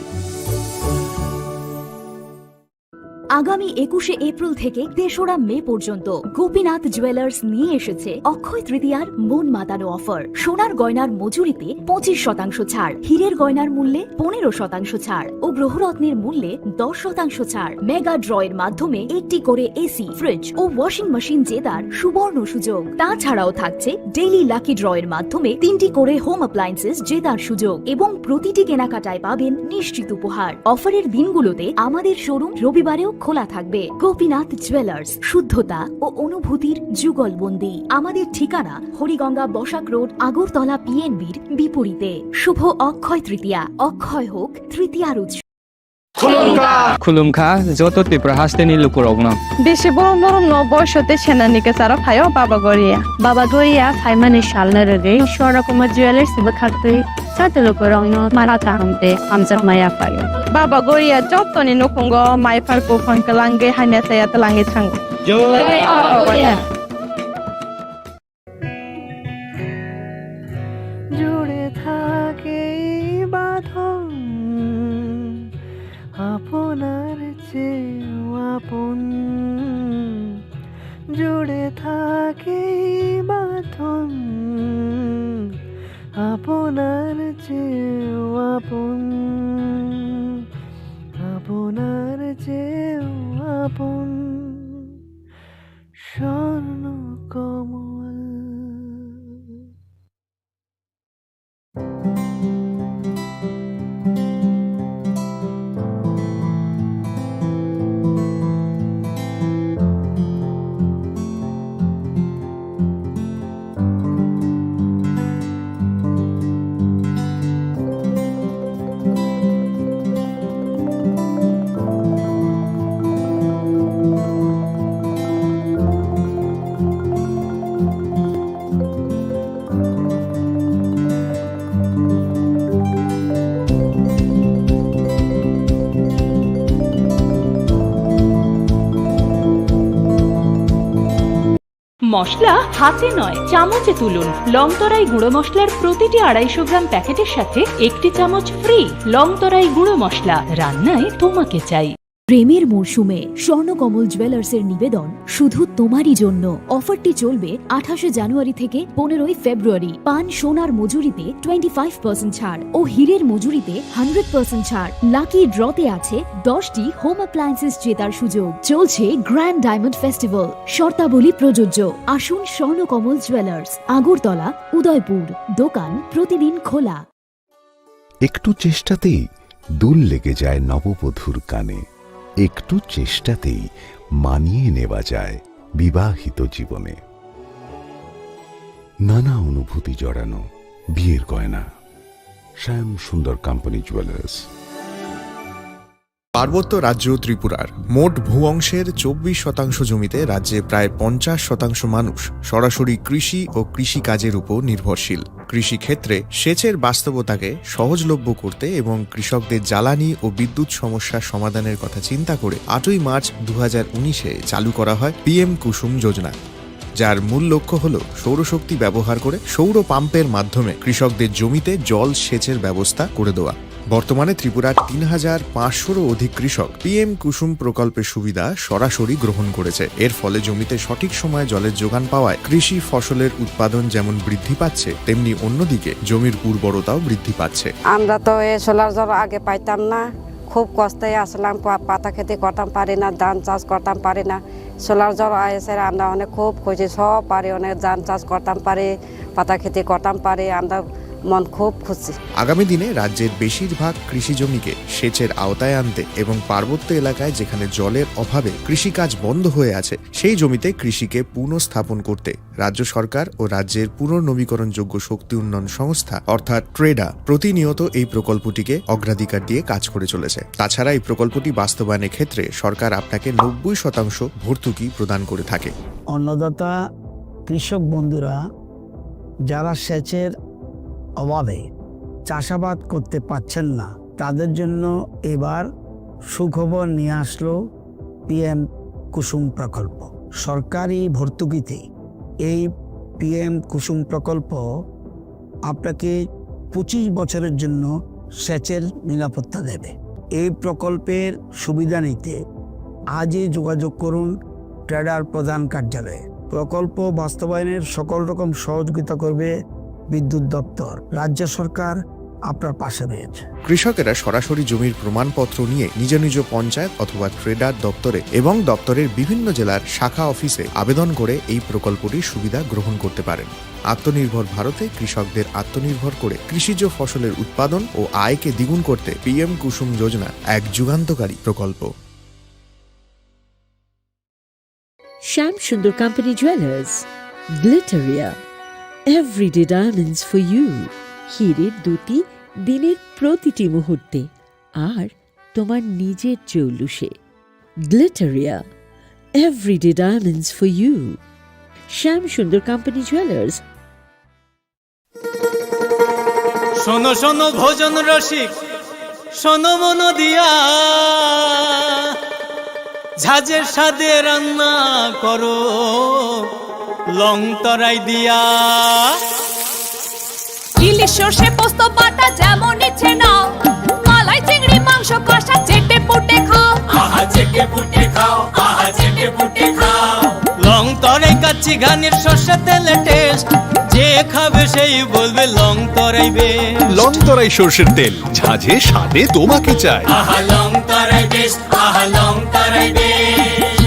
আগামী একুশে এপ্রিল থেকে তেসরা মে পর্যন্ত গোপীনাথ জুয়েলার্স নিয়ে এসেছে অক্ষয় তৃতীয়ার মন মাতানো অফার। সোনার গয়নার মজুরিতে পঁচিশ শতাংশ ছাড়, হীরের গয়নার মূল্যে পনেরো শতাংশ ছাড় ও গ্রহরত্নের মূল্যে দশ শতাংশ ছাড়। মেগা ড্র এর মাধ্যমে একটি করে এসি, ফ্রিজ ও ওয়াশিং মেশিন জেতার সুবর্ণ সুযোগ। তাছাড়াও থাকছে ডেইলি লাকি ড্র এর মাধ্যমে তিনটি করে হোম অ্যাপ্লায়েন্সেস জেতার সুযোগ এবং প্রতিটি কেনাকাটায় পাবেন নিশ্চিত উপহার। অফারের দিনগুলোতে আমাদের শোরুম রবিবারেও খোলা থাকবে গোপীনাথ জুয়েলার্স, শুদ্ধতা ও অনুভূতির যুগলবন্দি। আমাদের ঠিকানা হরিগঙ্গা বসাক রোড, আগরতলা পিএনবির বিপরীতে। শুভ অক্ষয় তৃতীয়া, অক্ষয় হোক তৃতীয়ার উৎসব। Khulumkha, joto Tripura hasteni lukurokno. Bisi borom borom no boisote senani kwcharo phaio Baba Goria. Baba Goria phaimani salno rwgwi Swarnakumar Jewellers bwkhaktwi joto lukurokno mara kaham tei hamjakma yaphaio. Baba Goria jotoni nukhungo maiphar buphang kwlangwi hamya chaya twlangwi thango. জয় বাবা গরিয়া। জুড়ে থাকে এই বাঁধন আপনার চেয়েও আপন, জুড়ে থাকে এই বাঁধন আপনার চেয়েও আপন, আপনার চেয়েও আপন। স্বর্ণ কমল। মশলা হাতে নয়, চামচে তুলুন। লংতরাই গুঁড়ো মশলার প্রতিটি আড়াইশো গ্রাম প্যাকেটের সাথে একটি চামচ ফ্রি। লংতরাই গুঁড়ো মশলা, রান্নায় তোমাকে চাই। প্রেমের মরশুমে স্বর্ণকমল জুয়েলার্সের নিবেদন শুধু তোমারই জন্য। অফারটি চলবে আঠাশে জানুয়ারি থেকে পনেরোই ফেব্রুয়ারি। পান সোনার মজুরিতে টোয়েন্টি ফাইভ পার্সেন্ট ছাড় ও হীরের মজুরিতে হান্ড্রেড পার্সেন্ট ছাড়। লাকি ড্রতে আছে দশটি হোম অ্যাপ্লায়েন্সেস জেতার সুযোগ। চলছে গ্র্যান্ড ডায়মন্ড ফেস্টিভ্যাল, শর্তাবলী প্রযোজ্য। আসুন স্বর্ণকমল জুয়েলার্স, আগরতলা, উদয়পুর। দোকান প্রতিদিন খোলা। একটু চেষ্টাতেই দুল লেগে যায় নববধূর কানে, একটু চেষ্টাতেই মানিয়ে নেওয়া যায় বিবাহিত জীবনে। নানা অনুভূতি জড়ানো বিয়ের গয়না। শ্যাম সুন্দর কোম্পানি জুয়েলার্স। পার্বত্য রাজ্য ত্রিপুরার মোট ভূ অংশের চব্বিশ শতাংশ জমিতে রাজ্যে প্রায় পঞ্চাশ শতাংশ মানুষ সরাসরি কৃষি ও কৃষিকাজের উপর নির্ভরশীল। কৃষিক্ষেত্রে সেচের বাস্তবতাকে সহজলভ্য করতে এবং কৃষকদের জ্বালানি ও বিদ্যুৎ সমস্যা সমাধানের কথা চিন্তা করে আটই মার্চ দু হাজার উনিশে চালু করা হয় পিএম কুসুম যোজনা, যার মূল লক্ষ্য হল সৌরশক্তি ব্যবহার করে সৌর পাম্পের মাধ্যমে কৃষকদের জমিতে জল সেচের ব্যবস্থা করে দেওয়া। বর্তমানে ত্রিপুরার তিন হাজার পাঁচশোরও অধিক কৃষক পিএম কুসুম প্রকল্পের সুবিধা সরাসরি গ্রহণ করেছে। এর ফলে জমিতে সঠিক সময়ে জলের যোগান পাওয়ায় কৃষি ফসলের উৎপাদন যেমন বৃদ্ধি পাচ্ছে, তেমনি অন্যদিকে জমির উর্বরতাও বৃদ্ধি পাচ্ছে। আমরা তো এই সোলার জল আগে পাইতাম না, খুব কষ্টে আসলাম, পা-, পাতা খেতে করতাম পারি না, ধান চাষ করতাম পারি না। সোলার জল এসে আমরা অনেক খুব খুশি, সব পারি, অনেক ধান চাষ করতাম পারি, পাতা খেতে করতাম পারি, আমরা মন খুব খুশি। আগামী দিনে রাজ্যের বেশিরভাগ কৃষি জমিকে সেচের আওতায় আনতে এবং পার্বত্য এলাকায় যেখানে জলের অভাবে কৃষিকাজ বন্ধ হয়ে আছে, সেই জমিতে কৃষিকে পুনঃস্থাপন করতে রাজ্য সরকার ও রাজ্যের পুনর্নবীকরণযোগ্য শক্তি উন্নয়ন সংস্থা অর্থাৎ ট্রেডা প্রতিনিয়ত এই প্রকল্পটিকে অগ্রাধিকার দিয়ে কাজ করে চলেছে। তাছাড়া এই প্রকল্পটি বাস্তবায়নের ক্ষেত্রে সরকার আপনাকে নব্বই শতাংশ ভর্তুকি প্রদান করে থাকে। অন্নদাতা কৃষক বন্ধুরা যারা সেচের অভাবে চাষাবাদ করতে পারছেন না, তাদের জন্য এবার সুখবর নিয়ে আসলো পিএম কুসুম প্রকল্প। সরকারি ভর্তুকিতে এই পিএম কুসুম প্রকল্প আপনাকে পঁচিশ বছরের জন্য সেচের নিরাপত্তা দেবে। এই প্রকল্পের সুবিধা নিতে আজই যোগাযোগ করুন ট্রেডার প্রধান কার্যালয়ে। প্রকল্প বাস্তবায়নের সকল রকম সহযোগিতা করবে বিদ্যুৎ দপ্তর। রাজ্য সরকার আপনার পাশে রয়েছে। কৃষকেরা সরাসরি জমির প্রমাণপত্র নিয়ে নিজ নিজ পঞ্চায়েত অথবা ট্রেডার দপ্তরে এবং দপ্তরের বিভিন্ন জেলার শাখা অফিসে আবেদন করে এই প্রকল্পটির সুবিধা গ্রহণ করতে পারেন। আত্মনির্ভর ভারতে কৃষকদের আত্মনির্ভর করে কৃষিজ ফসলের উৎপাদন ও আয়কে দ্বিগুণ করতে পিএম কুসুম যোজনা এক যুগান্তকারী প্রকল্প। Shyam Sundar company jewellers, Glitteria, everyday diamonds for you. হীরের দ্যুতি দিনের প্রতিটি মুহূর্তে, আর তোমার নিজের জৌলুসে। Glitteria, everyday diamonds for you. Shyam Sundar company jewellers. শোনো শোনো ভোজন রসিক, শোনো মন দিয়া, ঝাঁঝের স্বাদে রান্না করো লং তরাই দিয়া। ইলিশ সর্ষে পোস্ত বাটা যেমন ইচ্ছে নাও, মালাই চিংড়ি মাংস কষা চেটে পুটে খাও। আহা চেটে পুটে খাও, আহা চেটে পুটে খাও। লং তরাই কাচ্চি ঘানির সর্ষে তেলে টেস্ট, যে খাবে সেই বলবে লং তরাই বেস্ট। লং তরাই সর্ষের তেল, ঝাঁঝে স্বাদে তোমাকে চাই। আহা লং তরাই বেস্ট, আহা লং Tarai best.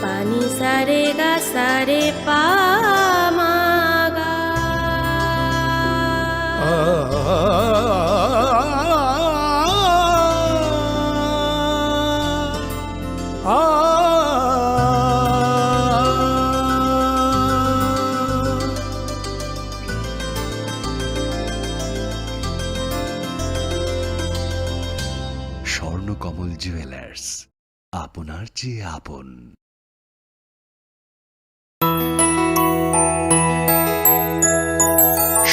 Pani sare ga sare pa ma ga. Swarnakamal jewellers, আপনার চেয়ে আপন।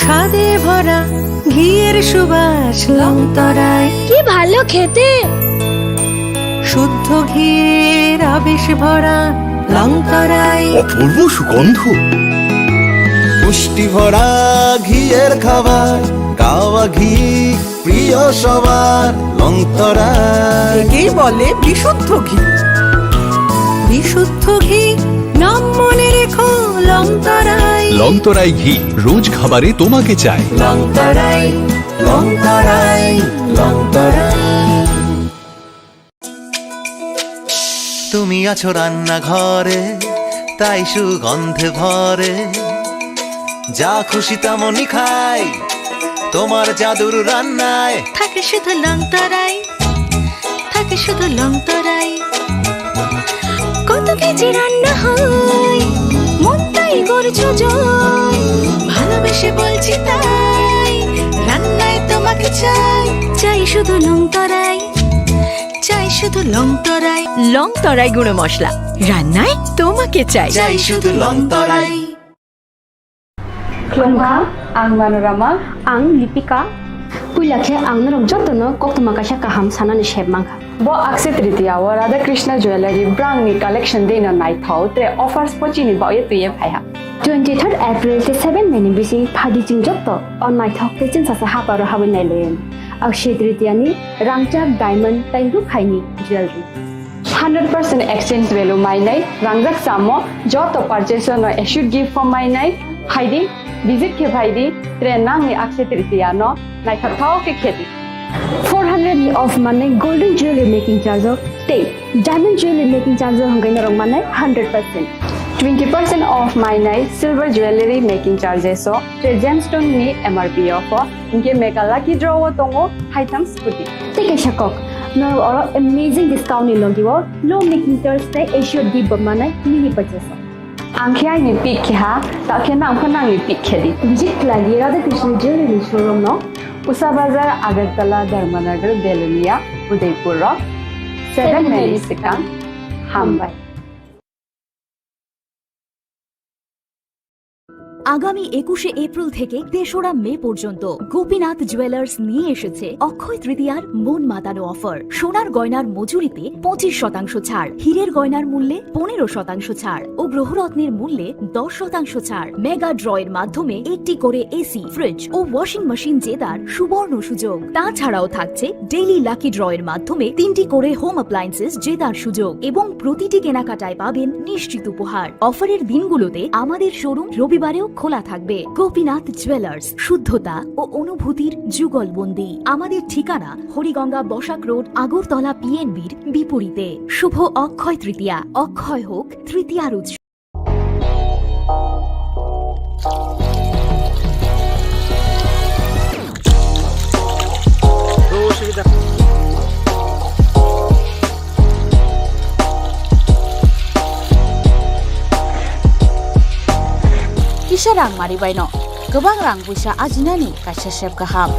স্বাদে ভরা ঘিয়ের সুবাস লং তরাই। কি ভালো খেতে। শুদ্ধ ঘিয়ের আবেশ ভরা লং তরাই। অপূর্ব সুগন্ধ। পুষ্টি ভরা ঘিয়ের খাবার, গাওয়া ঘি প্রিয় সবার লং তরাই। একেই বলে বিশুদ্ধ ঘি। বিশুদ্ধ ঘি, নাম মনে রেখো লং তরাই। লং তরাই ঘি, রোজ খাবারে তোমাকে চাই। লং তরাই, লং তরাই, লং তরাই। তুমি আছো রান্নাঘরে, তাই সুগন্ধে ভরে। যা খুশি তেমনই খাই, তোমার জাদুর রান্নায়। থাকে শুধু লং তরাই, থাকে শুধু লং তরাই। কত কেজি রান্না হয়, মনটাই করছো জয়। ভালোবেসে বলছি তাই, রান্নায় তোমাকে চাই, চাই শুধু লং তরাই। চাই শুধু লং তরাই। লং তরাই গুঁড়ো মশলা, রান্নায় তোমাকে চাই। চাই শুধু লং তরাই। Khulumkha, ang Manorama. Ang Lipika. Puila khe ang norok jotono koktwma kaisa kaham sanani sep mankha. Bo Akshaya Tritiya o Radha Krishna Jewellery brangni collection deino naithok, tre offers bo chini baoye twiye phaiha. Twenty third April tei seven May ni bising phadi chwng jotto o naithok tei chwngsacha haparo habwi nailaio. Akshaya Tritiya ni rangchak diamond tei rukhaini jewellery. Hundred percent exchange value mainai, rangjak chamo, joto purchase no assured gift bo mainai, phaidi, visit khe phaidi, tre nangni Akshaya Tritiya no naithok thok khe khedi. Four hundred ni off manai golden jewelry making charge o tei diamond jewelry making charge o hwnkhe norok manai hundred percent. Twenty percent off mainai silver jewelry making charges o, tre gemstone ni M R P o pho, hwnkhe mega lucky draw o tongo haitham scooty. Tei kaisa kok, norok oro amazing discount ni logi o low making charge tei assured gift bo manai mini purchase o. Ang khe aini pick khe ha, ta khe nang pho nangni pick khe di. Visit khlai di Radha Krishna Jewelry showroom no, Usa Bazar, Agartala, Dharmanagar, Belonia, Udaipur rok. Seven May ni swkang. Hambai. আগামী একুশে এপ্রিল থেকে তেসরা মে পর্যন্ত গোপীনাথ জুয়েলার্স নিয়ে এসেছে অক্ষয় তৃতীয়ার মন মাতানো অফার। সোনার গয়নার মজুরিতে পঁচিশ শতাংশ ছাড়, হীরের গয়নার মূল্যে পনেরো শতাংশ ছাড় ও গ্রহরত্নের মূল্যে দশ শতাংশ ছাড়। মেগা ড্রয়ের মাধ্যমে একটি করে এসি, ফ্রিজ ও ওয়াশিং মেশিন জেতার সুবর্ণ সুযোগ। তাছাড়াও থাকছে ডেইলি লাকি ড্রয়ের মাধ্যমে তিনটি করে হোম অ্যাপ্লায়েন্সেস জেতার সুযোগ এবং প্রতিটি কেনাকাটায় পাবেন নিশ্চিত উপহার। অফারের দিনগুলোতে আমাদের শোরুম রবিবারেও খোলা থাকবে। গোপীনাথ জুয়েলার্স, শুদ্ধতা ও অনুভূতির যুগলবন্দি। আমাদের ঠিকানা হরিগঙ্গা বসাক রোড, আগরতলা পিএনবির বিপরীতে। শুভ অক্ষয় তৃতীয়া, অক্ষয় হোক তৃতীয়ার উৎসব। Kisa rang mari baino kwbang rang buisa ajinani kaisa sep kaham.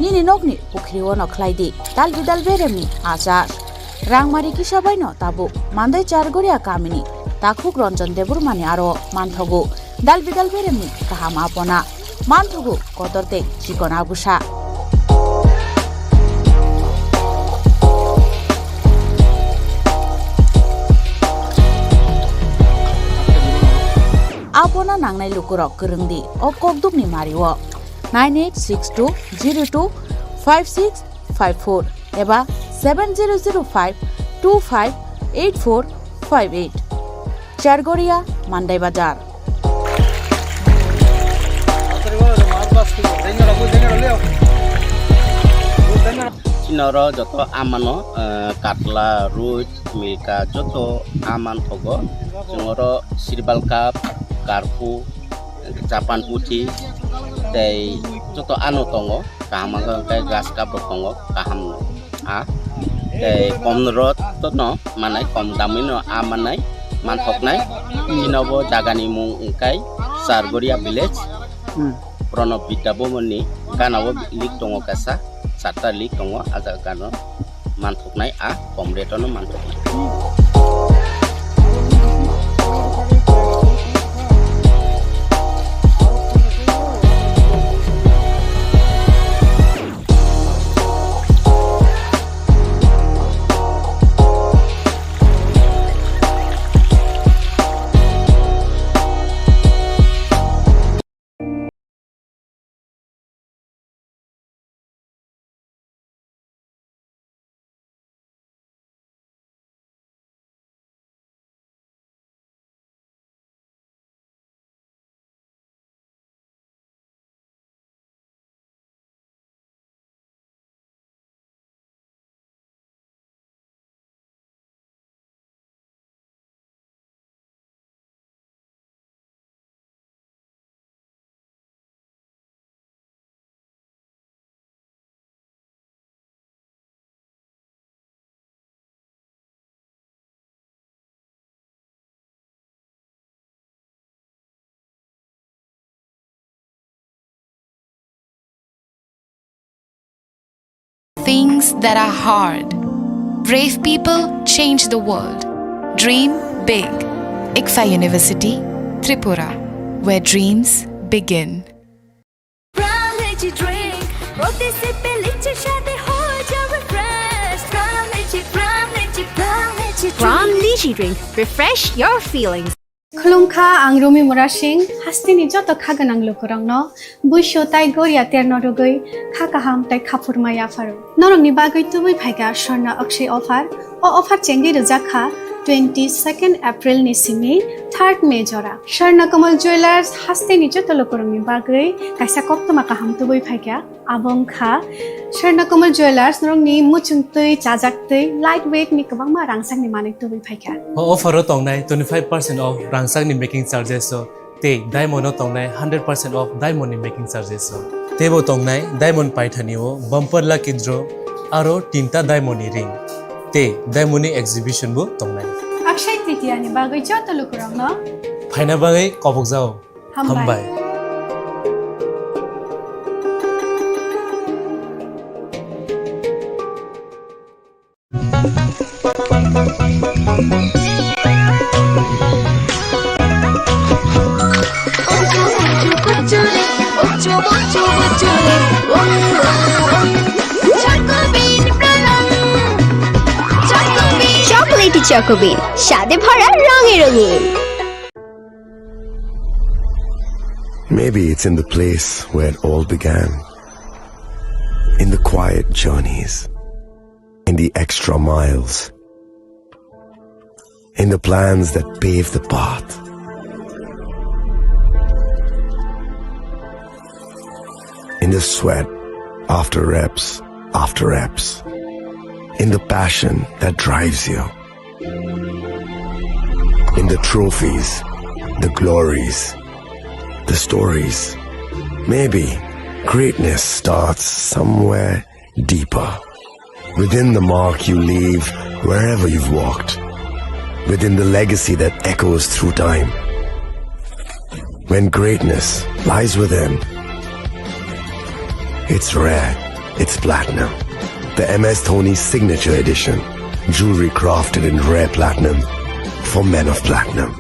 Nini nokni pukhri ono khlai di dal bidal beremni achar. Rangmari kisa baino tabuk Mandai Chargoria kamini takhuk Ranjan Debbarmani aro manthogo dal bidal beremni kaham apona. Manthogo kotor tei chikon abusa. Apona nangnai lukurok kwrwng di o kokdukni mario nine eight six two zero two five six five four eba seven zero zero five two five eight four five eight. Chargoria, Mandai Bazar. Chini oro joto amano, eh, katla, ruit, milka, joto aman thogo. Chwng oro sirbal cup, karphu, Japan puthi tei joto ano tongo, kaham wngkha hwnkhe grass cup rok tongo, kaham no. A tei kom rot no manai, kom damwi no a manai, manthoknai. Chini bo jaga ni mung wngkha Chargoria village. Hmm. Pranab Vidya Bhavan ni gana o lik tongo kaisa, charta lik tongo, a jaga gana o manthoknai, a kom rate o no manthoknai. Things that are hard. Brave people change the world. Dream big. ICFAI University, Tripura, where dreams begin. Pran Lychee Drink, প্রতি সিপে লিচির স্বাদে হয়ে যাবে fresh। Pran Lychee, Pran Lychee, Pran Lychee Drink। Pran Lychee Drink, refresh your feelings. Khulumkha, ang Rumi Murasing, hasteni joto kha gwnang lukurokno buisu tai goria terno rwgwi kha kaham tai khaphurma yapharo. Norokni bagwi tubui phaikha Swarna Akshay offer. O offer chengwi rwjak kha twenty second April ni simi third May jora. Swarna Kamal Jewellers hasteni joto lukurokni bagwi kaisa koktwma kaham tubui phaikha. Abo wngkha Swarna Kamal Jewellers, norokni muchungtwi, chajaktwi, light weight ni kwbangma rangchakni manwi tubui phaikha. O offer o tongnai twenty-five percent off rangchakni making charges o tei diamond o tongnai hundred percent off diamond ni making charges o. Teibo tongnai diamond paithani o bumper lucky draw aro tinta diamond ni ring tei diamond ni exhibition bo tongnai. Akshay Tritiya ni bagwi joto lukurokno phaina bagwi kobokjao. Hambai. Hambai. চকোবিন, স্বাদে ভরা, রঙে রঙিন। Maybe it's in the place where it all began. In the quiet journeys, in the extra miles, in the plans that pave the path, in the sweat after reps after reps, in the passion that drives you, in the trophies, the glories, the stories. Maybe greatness starts somewhere deeper, within the mark you leave wherever you've walked, within the legacy that echoes through time. When greatness lies within, it's rare, it's platinum. The M S Dhoni Signature Edition, jewelry crafted in rare platinum for men of platinum.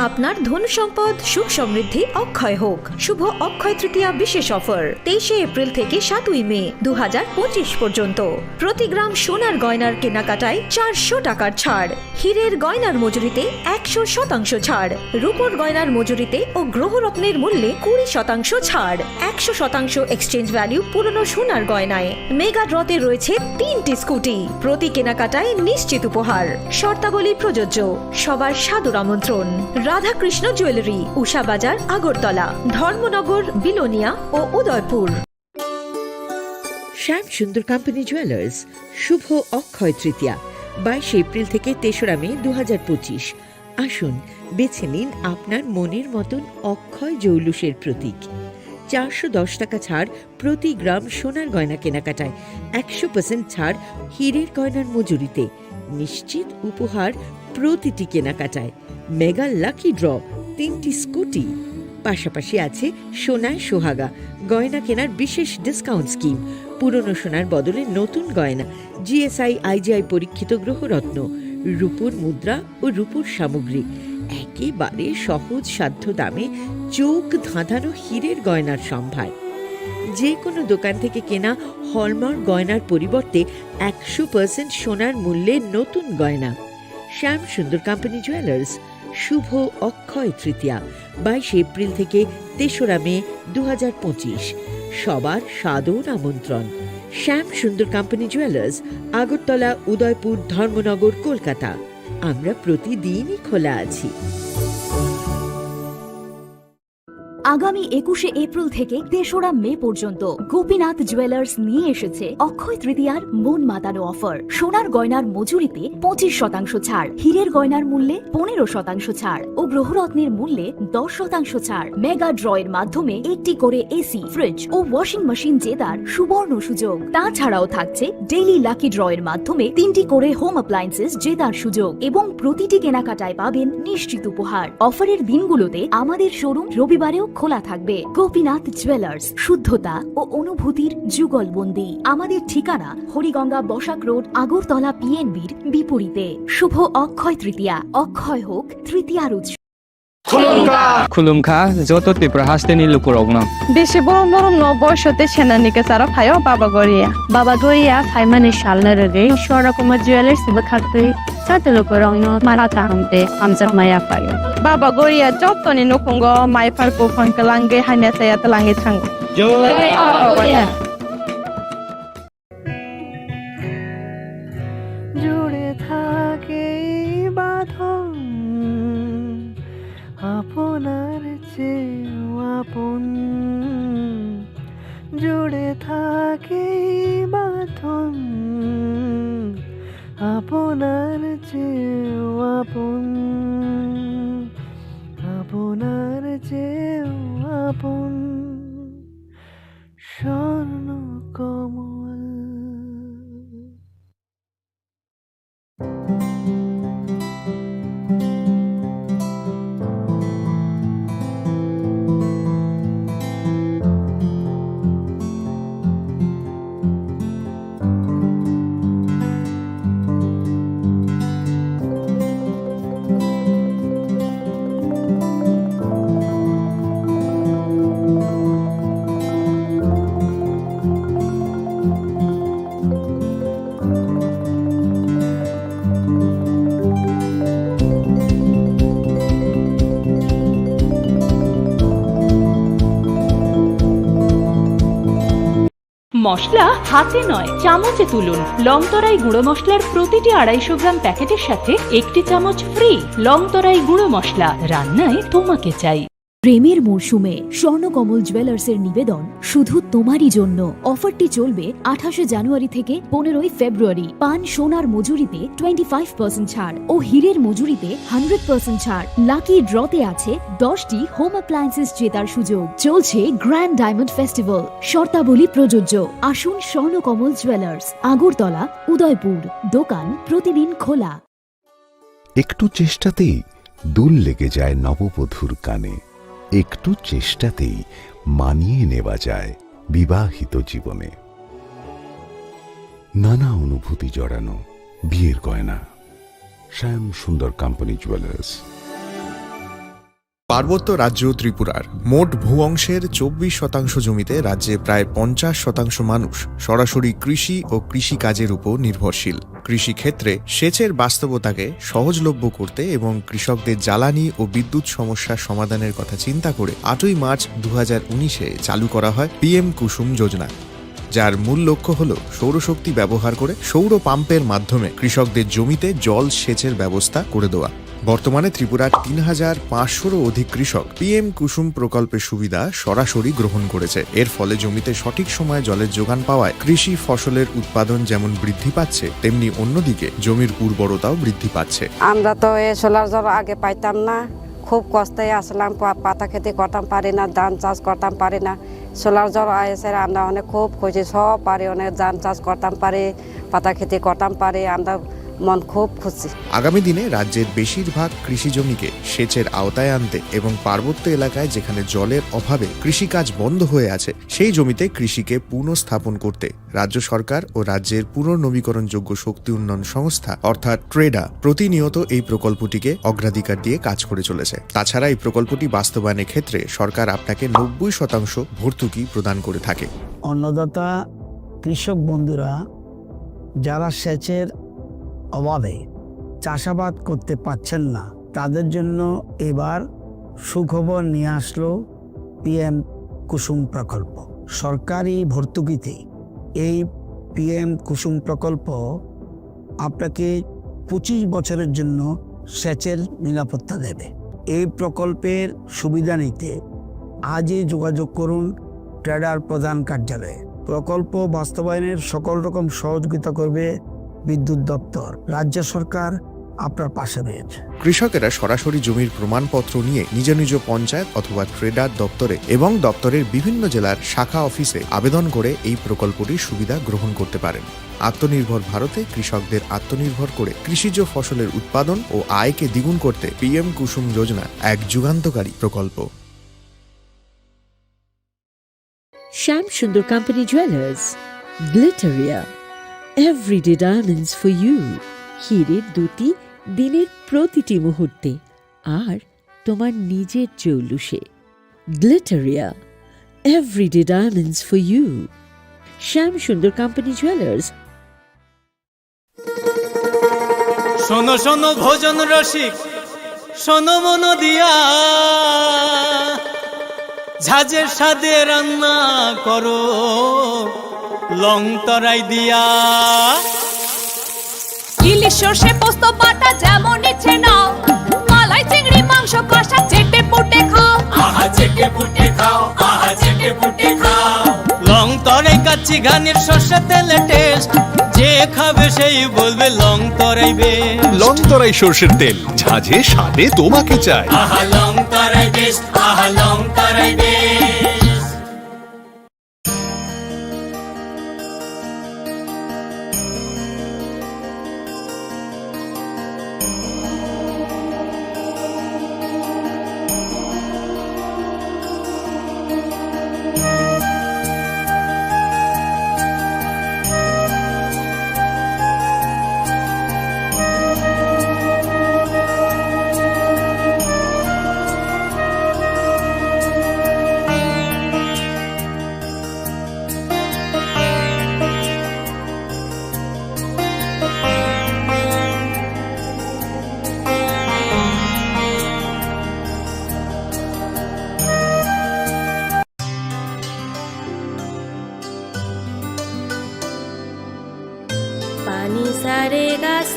আপনার ধন সম্পদ সুখ সমৃদ্ধি অক্ষয় হোক। শুভ অক্ষয় তৃতীয়া বিশেষ অফার তেইশে এপ্রিল থেকে সাতই মে দু হাজার পঁচিশ পর্যন্ত। প্রতি গ্রাম সোনার গয়নার কেনাকাটায় চারশো টাকার ছাড়, হীরের গয়নার মজুরিতে একশো শতাংশ ছাড়, রূপোর গয়নার মজুরিতে ও গ্রহরত্নের মূল্যে কুড়ি শতাংশ ছাড়, একশো শতাংশ এক্সচেঞ্জ ভ্যালু পুরনো সোনার গয়নায়। মেগা ড্রতে রয়েছে তিনটি স্কুটি, প্রতি কেনাকাটায় নিশ্চিত উপহার। শর্তাবলী প্রযোজ্য। সবার সাদর আমন্ত্রণ। রাধাকৃষ্ণ জুয়েলারি, উষা বাজার, আগরতলা, ধর্মনগর, বিলোনিয়া ও উদয়পুর। শ্যাম সুন্দর কোম্পানি জুয়েলার্স, শুভ অক্ষয় তৃতীয়া, বাইশে এপ্রিল থেকে তেসরা মে দু হাজার পঁচিশ। আসুন, বেছে নিন আপনার মনের মতন অক্ষয় জৌলুসের প্রতীক। চারশো দশ টাকা ছাড় প্রতি গ্রাম সোনার গয়না কেনাকাটায়, একশো পার্সেন্ট ছাড় হীরের গয়নার মজুরিতে, নিশ্চিত উপহার প্রতিটি কেনাকাটায়। মেগা লাকি ড্র, তিনটি স্কুটি, পাশাপাশি আছে সোনায় সোহাগা, গয়না কেনার বিশেষ ডিসকাউন্ট স্কিম, পুরনো সোনার বদলে নতুন গয়না, G S I, I G I পরীক্ষিত গ্রহরত্ন, রূপোর মুদ্রা ও রূপোর সামগ্রী। একেবারে সহজ সাধ্য দামে চোখ ধাঁধানো হীরের গয়নার সম্ভার। যে কোনো দোকান থেকে কেনা হলমার্ক গয়নার পরিবর্তে একশো পার্সেন্ট সোনার মূল্যে নতুন গয়না। শ্যাম সুন্দর কোম্পানি জুয়েলার্স, শুভ অক্ষয় তৃতীয়া, বাইশে এপ্রিল থেকে তেসরা মে দু হাজার পঁচিশ। সবার সাদর আমন্ত্রণ। শ্যাম সুন্দর কোম্পানি জুয়েলার্স, আগরতলা, উদয়পুর, ধর্মনগর, কলকাতা। আমরা প্রতিদিনই খোলা আছি। আগামী একুশে এপ্রিল থেকে তেসরা মে পর্যন্ত গোপীনাথ জুয়েলার্স নিয়ে এসেছে অক্ষয় তৃতীয়ার মন মাতানো অফার। সোনার গয়নার মজুরিতে পঁচিশ শতাংশ ছাড়, হীরের গয়নার মূল্যে পনেরো শতাংশ ছাড় ও গ্রহরত্নের মূল্যে দশ শতাংশ ছাড়। মেগা ড্রয়ের মাধ্যমে একটি করে এসি, ফ্রিজ ও ওয়াশিং মেশিন জেতার সুবর্ণ সুযোগ। তাছাড়াও থাকছে ডেইলি লাকি ড্রয়ের মাধ্যমে তিনটি করে হোম অ্যাপ্লায়েন্সেস জেতার সুযোগ এবং প্রতিটি কেনাকাটায় পাবেন নিশ্চিত উপহার। অফারের দিনগুলোতে আমাদের শোরুম রবিবারেও খোলা থাকবে। গোপীনাথ জুয়েলার্স, শুদ্ধতা ও অনুভূতির যুগলবন্দি। আমাদের ঠিকানা হরিগঙ্গা বসাক রোড, আগরতলা পিএনবির বিপরীতে। শুভ অক্ষয় তৃতীয়া, অক্ষয় হোক তৃতীয়ার উৎসব। Khulumkha joto Tripura hasteni lukurokno. Bisi borom borom no boiso tei senani kwcharo phaio Baba Goria. Baba Goria phaimani salno rwgwi Swarna Kumar Jewellers bwkhaktwi joto lukurokno mara kaham tei hamjakma yaphaio. Baba Goria jotoni nukhungo maiphar buphang kwlangwi hamya chaya twlangwi thango. Jai Baba Goria. জুড়ে থাকে এই বাঁধন, আপনার চেয়েও আপন। জুড়ে থাকে এই বাঁধন, আপনার চেয়েও আপন, আপনার চেয়েও আপন। স্বর্ণ কমল। মশলা হাতে নয়, চামচে তুলুন। লংতরাই গুঁড়ো মশলার প্রতিটি আড়াইশো গ্রাম প্যাকেটের সাথে একটি চামচ ফ্রি। লংতরাই গুঁড়ো মশলা, রান্নায় তোমাকে চাই। প্রেমের মরশুমে স্বর্ণকমল জুয়েলার্সের নিবেদন শুধু তোমারই জন্য। অফারটি চলবে আঠাশে জানুয়ারি থেকে পনেরোই ফেব্রুয়ারি। পান সোনার মজুরিতে টোয়েন্টি ফাইভ পার্সেন্ট ছাড় ও হীরের মজুরিতে হান্ড্রেড পার্সেন্ট ছাড়। লাকি ড্রতে আছে দশটি হোম অ্যাপ্লায়েন্সেস জেতার সুযোগ। চলছে গ্র্যান্ড ডায়মন্ড ফেস্টিভ্যাল। শর্তাবলী প্রযোজ্য। আসুন স্বর্ণকমল জুয়েলার্স, আগরতলা, উদয়পুর। দোকান প্রতিদিন খোলা। একটু চেষ্টাতেই দুল লেগে যায় নববধূর কানে। একটু চেষ্টাতেই মানিয়ে নেওয়া যায় বিবাহিত জীবনে। নানা অনুভূতি জড়ানো বিয়ের গয়না। শ্যাম সুন্দর কোম্পানি জুয়েলার্স। পার্বত্য রাজ্য ত্রিপুরার মোট ভূ অংশের চব্বিশ শতাংশ জমিতে রাজ্যে প্রায় পঞ্চাশ শতাংশ মানুষ সরাসরি কৃষি ও কৃষিকাজের উপর নির্ভরশীল। কৃষিক্ষেত্রে সেচের বাস্তবতাকে সহজলভ্য করতে এবং কৃষকদের জ্বালানি ও বিদ্যুৎ সমস্যার সমাধানের কথা চিন্তা করে আটই মার্চ দু হাজার উনিশে চালু করা হয় পিএম কুসুম যোজনা, যার মূল লক্ষ্য হল সৌরশক্তি ব্যবহার করে সৌর পাম্পের মাধ্যমে কৃষকদের জমিতে জল সেচের ব্যবস্থা করে দেওয়া। বর্তমানে ত্রিপুরার তিন হাজার পাঁচশোরও অধিক কৃষক পিএম কুসুম প্রকল্পের সুবিধা সরাসরি গ্রহণ করেছে। এর ফলে জমিতে সঠিক সময়ে জলের যোগান পাওয়ায় কৃষি ফসলের উৎপাদন যেমন বৃদ্ধি পাচ্ছে, তেমনি অন্যদিকে জমির উর্বরতাও বৃদ্ধি পাচ্ছে। আমরা তো এই সোলার জল আগে পাইতাম না, খুব কষ্টে আসলাম, পা-, পাতা খেতি করতাম পারি না, ধান চাষ করতাম পারি না। সোলার জল আইসে আমরা অনেক খুব খুশি, সব পারি, অনেক ধান চাষ করতাম পারি, পাতা খেতি করতাম পারি, আমরা মন খুব খুশি। আগামী দিনে রাজ্যের বেশিরভাগ কৃষি জমিকে সেচের আওতায় আনতে এবং পার্বত্য এলাকায় যেখানে জলের অভাবে কৃষিকাজ বন্ধ হয়ে আছে, সেই জমিতে কৃষিকে পুনঃস্থাপন করতে রাজ্য সরকার ও রাজ্যের পুনর্নবীকরণযোগ্য শক্তি উন্নয়ন সংস্থা অর্থাৎ ট্রেডা প্রতিনিয়ত এই প্রকল্পটিকে অগ্রাধিকার দিয়ে কাজ করে চলেছে। তাছাড়া এই প্রকল্পটি বাস্তবায়নের ক্ষেত্রে সরকার আপনাকে নব্বই শতাংশ ভর্তুকি প্রদান করে থাকে। অন্নদাতা কৃষক বন্ধুরা যারা সেচের অভাবে চাষাবাদ করতে পারছেন না, তাদের জন্য এবার সুখবর নিয়ে আসলো পিএম কুসুম প্রকল্প। সরকারি ভর্তুকিতে এই পিএম কুসুম প্রকল্প আপনাকে পঁচিশ বছরের জন্য সেচের নিরাপত্তা দেবে। এই প্রকল্পের সুবিধা নিতে আজই যোগাযোগ করুন ট্রেডার প্রধান কার্যালয়ে। প্রকল্প বাস্তবায়নের সকল রকম সহযোগিতা করবে বিদ্যুৎ দপ্তর। রাজ্য সরকার আপনার পাশে রয়েছে। কৃষকেরা সরাসরি জমির প্রমাণপত্র নিয়ে নিজ নিজ পঞ্চায়েত অথবা ট্রেডার দপ্তরে এবং দপ্তরের বিভিন্ন জেলার শাখা অফিসে আবেদন করে এই প্রকল্পটির সুবিধা গ্রহণ করতে পারেন। আত্মনির্ভর ভারতে কৃষকদের আত্মনির্ভর করে কৃষিজ ফসলের উৎপাদন ও আয়কে দ্বিগুণ করতে পিএম কুসুম যোজনা এক যুগান্তকারী প্রকল্প। Shyam Sundar company jewellers, Glitteria, everyday diamonds for you. হীরের দুটি দিনের প্রতিটি মুহূর্তে আর তোমার নিজের জৌলুসে। Glitteria, everyday diamonds for you. Shyam Sundar company jewellers. শোনো শোনো ভোজন রসিক, শোনো মন দিয়া, ঝাঁঝের স্বাদে রান্না করো লং তরাই দিয়া। ইলিশ সর্ষে পোস্ত বাটা যেমন ইচ্ছে নাও, মালাই চিংড়ি মাংস কষা চেটে পুটে খাও। আহা চেটে পুটে খাও, আহা চেটে পুটে খাও। লং তরাই কাচ্চি ঘানির সর্ষে তেলে টেস্ট, যে খাবে সেই বলবে লং তরাই বেস্ট। লং তরাই সর্ষের তেল, ঝাঁঝে স্বাদে তোমাকে চাই। আহা লং তরাই বেস্ট, আহা লং Tarai best.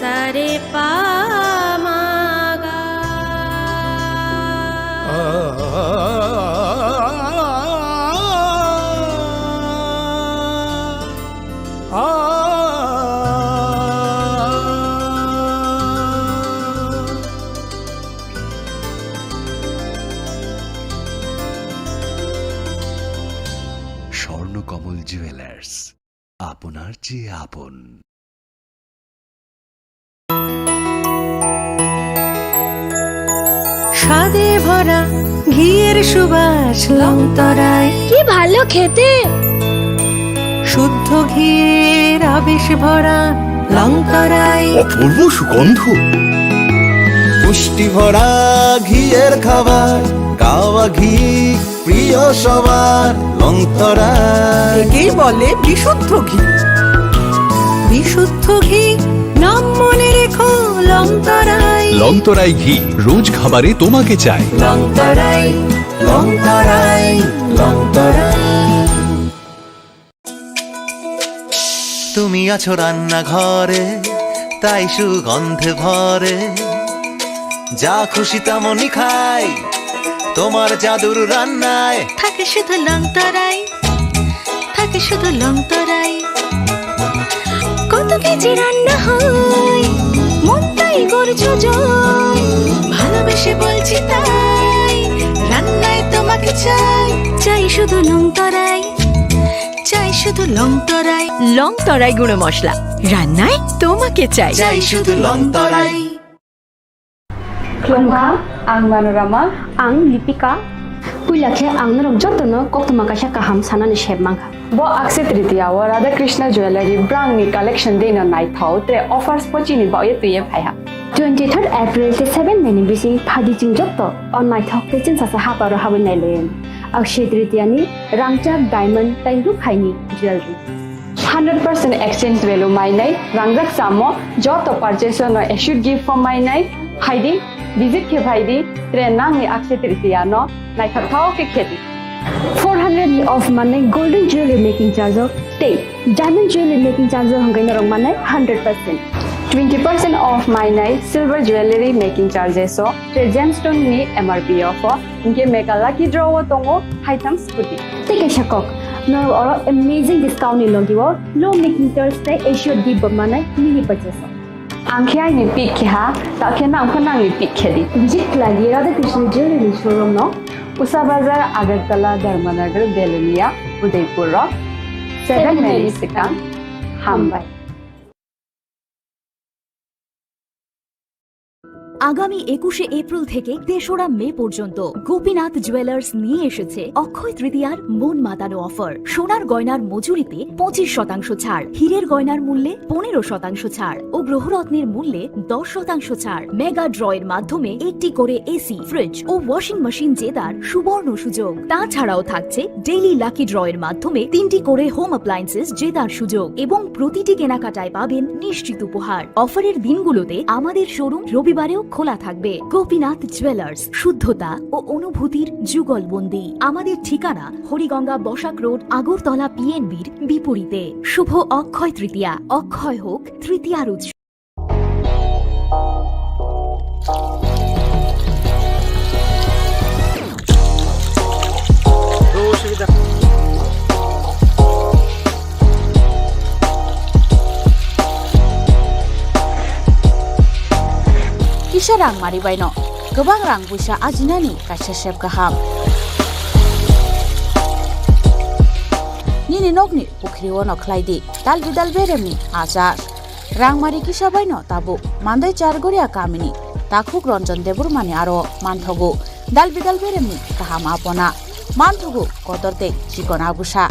Sare pa ma ga. Swarnakamal jewellers, আপনার চেয়ে আপন। স্বাদে ভরা ঘিয়ের সুবাস লংতরাই। কি ভালো খেতে। শুদ্ধ ঘিয়ের আবেশ ভরা লংতরাই। অপূর্ব সুগন্ধ। পুষ্টি ভরা ঘিয়ের খাবার, গাওয়া ঘি প্রিয় সবার, লংতরাই। একেই বলে বিশুদ্ধ ঘি। বিশুদ্ধ ঘি, নাম মনে রেখো, লংতরাই। লংতরাই ঘি, রোজ খাবারে তোমাকে চাই। লংতরাই, লংতরাই, লংতরাই। তুমি আছো রান্নাঘরে, তাই সুগন্ধে ভরে। যা খুশি তেমনই খাই, তোমার জাদুর রান্নায়। থাকে শুধু লংতরাই, থাকে শুধু লংতরাই। কত কেজি রান্না হয়, মনটাই করছো জয়। ভালোবেসে বলছি তাই, রান্নায় তোমাকে চাই। চাই শুধু লংতরাই, চাই শুধু লংতরাই। লংতরাই গুঁড়ো মশলা, রান্নায় তোমাকে চাই। চাই শুধু লংতরাই। Khulumkha, ang Manorama. Ang Lipika. Puila khe ang norok jotono koktwma kaisa kaham sanani sep mankha. Bo Akshaya Tritiya o Radha Krishna Jewellery brangni collection dino naithok, tre offers pochini baoye twiye phaiha. Twenty third April tei seven May ni bising phaidi chwng joto o naithok tei chwngsasa haparo habwi nailaiwi. Akshaya Tritiya ni rangchak diamond tei rukhaini jewellery. Hundred percent exchange value mainai, rangjak samo joto purchase no assured gift form mainai, phaidi, visit khe phaidi, tre nangni Akshaya Tritiya no naithok thao khe khedi. Four hundred ni off manai golden jewelry making charge o tei diamond jewelry making charge o hwnkhai norok manai hundred percent. Twenty percent off mainai silver jewelry making charges o tre gemstone ni M R P o pho. Hinkhe mega lucky draw o tongo haitham scooty. Tei kaisa kok, norok oro amazing discount ni logi o low making charge tei assured gift bo manai mini purchase o. Ang khe aini pick khe ha, ta khe nang pho nangni pick khe di. Visit khlai di Radha Krishna Jewellery showroom no. Usa Bazar, Agartala, Dharmanagar, Belonia, Udaipur o. Seven May ni swkang. Hambai. আগামী একুশে এপ্রিল থেকে তেসরা মে পর্যন্ত গোপীনাথ জুয়েলার্স নিয়ে এসেছে অক্ষয় তৃতীয়ার মন মাতানো অফার। সোনার গয়নার মজুরিতে পঁচিশ শতাংশ ছাড়, হীরের গয়নার মূল্যে পনেরো শতাংশ ছাড় ও গ্রহরত্নের মূল্যে দশ শতাংশ ছাড়। মেগা ড্র এর মাধ্যমে একটি করে এসি, ফ্রিজ ও ওয়াশিং মেশিন জেতার সুবর্ণ সুযোগ। তাছাড়াও থাকছে ডেইলি লাকি ড্র এর মাধ্যমে তিনটি করে হোম অ্যাপ্লায়েন্সেস জেতার সুযোগ এবং প্রতিটি কেনাকাটায় পাবেন নিশ্চিত উপহার। অফারের দিনগুলোতে আমাদের শোরুম রবিবারেও খোলা থাকবে। গোপীনাথ জুয়েলার্স, শুদ্ধতা ও অনুভূতির যুগলবন্দি। আমাদের ঠিকানা হরিগঙ্গা বসাক রোড, আগরতলা পিএনবির বিপরীতে। শুভ অক্ষয় তৃতীয়া, অক্ষয় হোক তৃতীয়ার উৎসব। Kisa rang mari baino kwbang rang puisa ajinani kaisa sep kaham. Nini nokni pukhri o no khlai di dal bidal beremni achar. Rangmari kisa baino tabuk Mandai Chargoria kamini takhuk Ranjan Debbarmani aro manthogo dal bidal beremni kaham apona, manthogo kotor tei chikon agusa.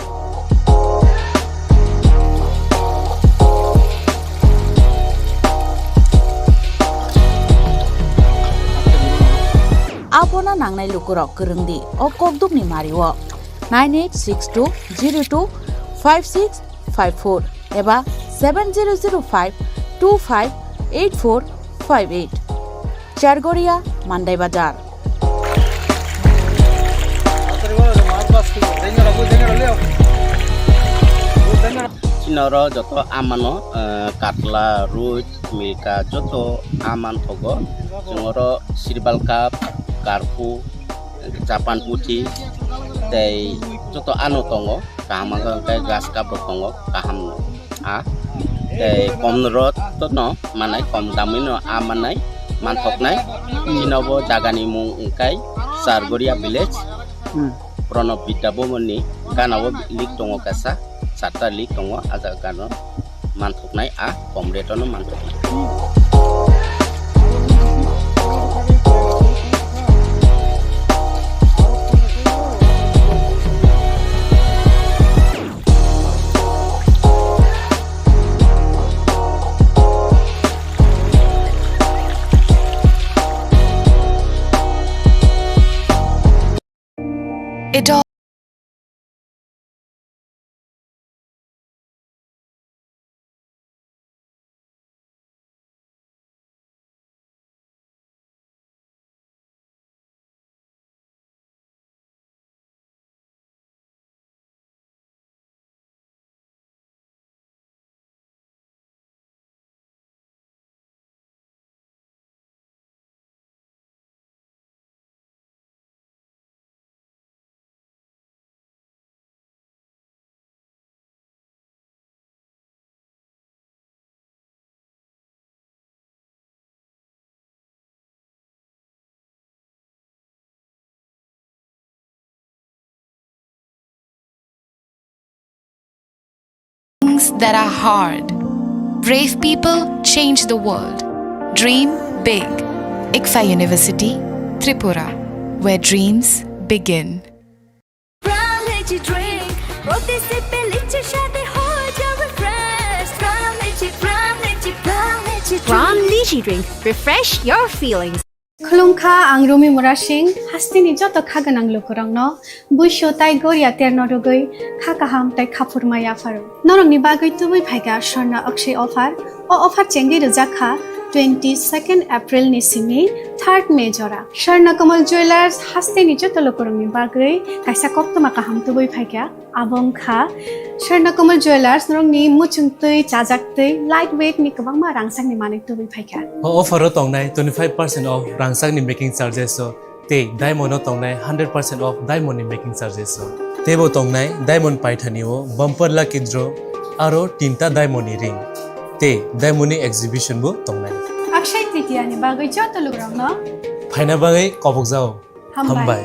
Apona nangnai lukurok kwrwng di o kokdukni mario nine eight six two zero two five six five four eba seven zero zero five two five eight four five eight. Chargoria, Mandai Bazar. Noro joto amano, eh, katla, ruit, milka joto aman thogo. Chwng oro sirbal cup, karpu, japan puthi, tei joto ano tongo. Kaham wngkha hwnkhe grass cup rok tongo, kaham no. A, tei kom rot to no manai, kom damwi no a manai, manthoknai. Chini bo jagani mung wngkha Chargoria village. Hmm. Pranab Vidya Bhavan ni gana o lake tongo kaisa, charta lake tongo, a jaga gana o manthoknai, a kom rate o no manthoknai. It all Things that are hard. Brave people change the world. Dream big. ICFAI University, Tripura, where dreams begin. Prime Energy Drink, প্রতি সিপে লিচ্ছে স্বাদে হয়ে যাবে fresh. Prime Energy, Prime Energy, Prime Energy Drink. Prime Energy Drink, refresh your feelings. Khulumkha, ang Rumi Murasing, hasteni joto kha gwnang lukurokno buisu tai goria terno rwgwi kha kaham tai khaphurma yapharo. Norokni bagwi tubui phaikha Swarna Akshay offer. O offer chengwi rwjak kha twenty-second April ni simi third May jora. Swarna Kamal Jewellers hasteni joto lukurokni bagwi kaisa koktwma kaham tubui phaikha. Abo wngkha Swarna Kamal Jewellers, norokni muchungtwi, chajaktwi, light weight ni kwbangma rangchakni manwi tubui phaikha. O offer o tongnai twenty-five percent off rangchakni making charges o tei diamond o tongnai hundred percent off diamond ni making charges o. Teibo tongnai diamond paithani o bumper lucky draw aro tinta diamond ni ring tei diamond ni exhibition bo tongnai. Akshay Tritiya ni bagwi joto lukurokno phaina bagwi kobokjao. Hambai. Hambai.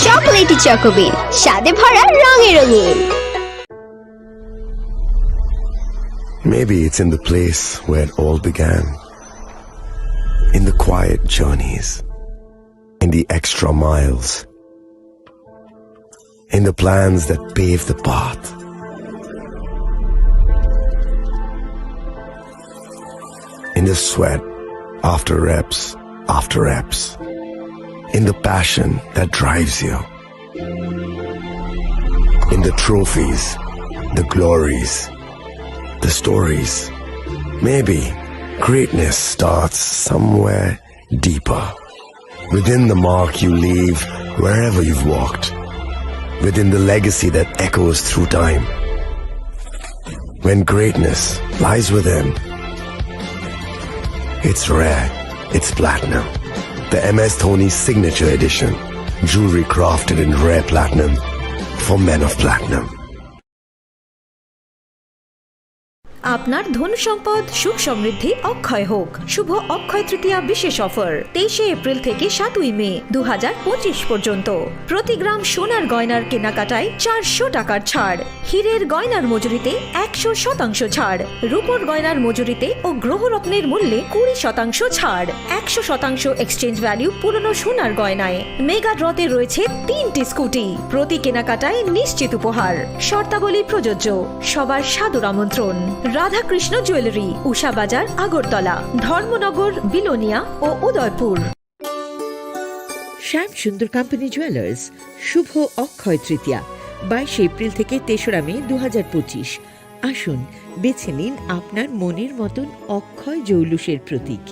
Chocolatey Choco Bean, স্বাদে ভরা, রঙে রঙিন। Maybe it's in the place where it all began. In the quiet journeys. In the extra miles. In the plans that pave the path. In the sweat after reps after reps. In the passion that drives you. In the trophies, the glories, the stories. Maybe greatness starts somewhere deeper. Within the mark you leave wherever you've walked. Within the legacy that echoes through time. When greatness lies within, it's rare, it's platinum. The M S Dhoni Signature Edition. Jewelry crafted in rare platinum for men of platinum. আপনার ধন সম্পদ সুখ সমৃদ্ধি অক্ষয় হোক। শুভ অক্ষয় তৃতীয়া বিশেষ অফার, তেইশে এপ্রিল থেকে সাতই মে দু হাজার পঁচিশ পর্যন্ত। প্রতি গ্রাম সোনার গয়নার কেনাকাটায় চারশো টাকার ছাড়, হীরের গয়নার মজুরিতে একশো শতাংশ ছাড়, রূপোর গয়নার মজুরিতে ও গ্রহরত্নের মূল্যে কুড়ি শতাংশ ছাড়, একশো শতাংশ এক্সচেঞ্জ ভ্যালু পুরনো সোনার গয়নায়। মেগা ড্রতে রয়েছে তিনটি স্কুটি, প্রতি কেনাকাটায় নিশ্চিত উপহার। শর্তাবলী প্রযোজ্য। সবার সাদর আমন্ত্রণ। রাধাকৃষ্ণ জুয়েলারি, উষা বাজার, আগরতলা, ধর্মনগর, বিলোনিয়া ও উদয়পুর। শ্যাম সুন্দর কোম্পানি জুয়েলার্স, শুভ অক্ষয় তৃতীয়া, বাইশে এপ্রিল থেকে তেসরা মে দু হাজার পঁচিশ। আসুন, বেছে নিন আপনার মনের মতন অক্ষয় জৌলুসের প্রতীক।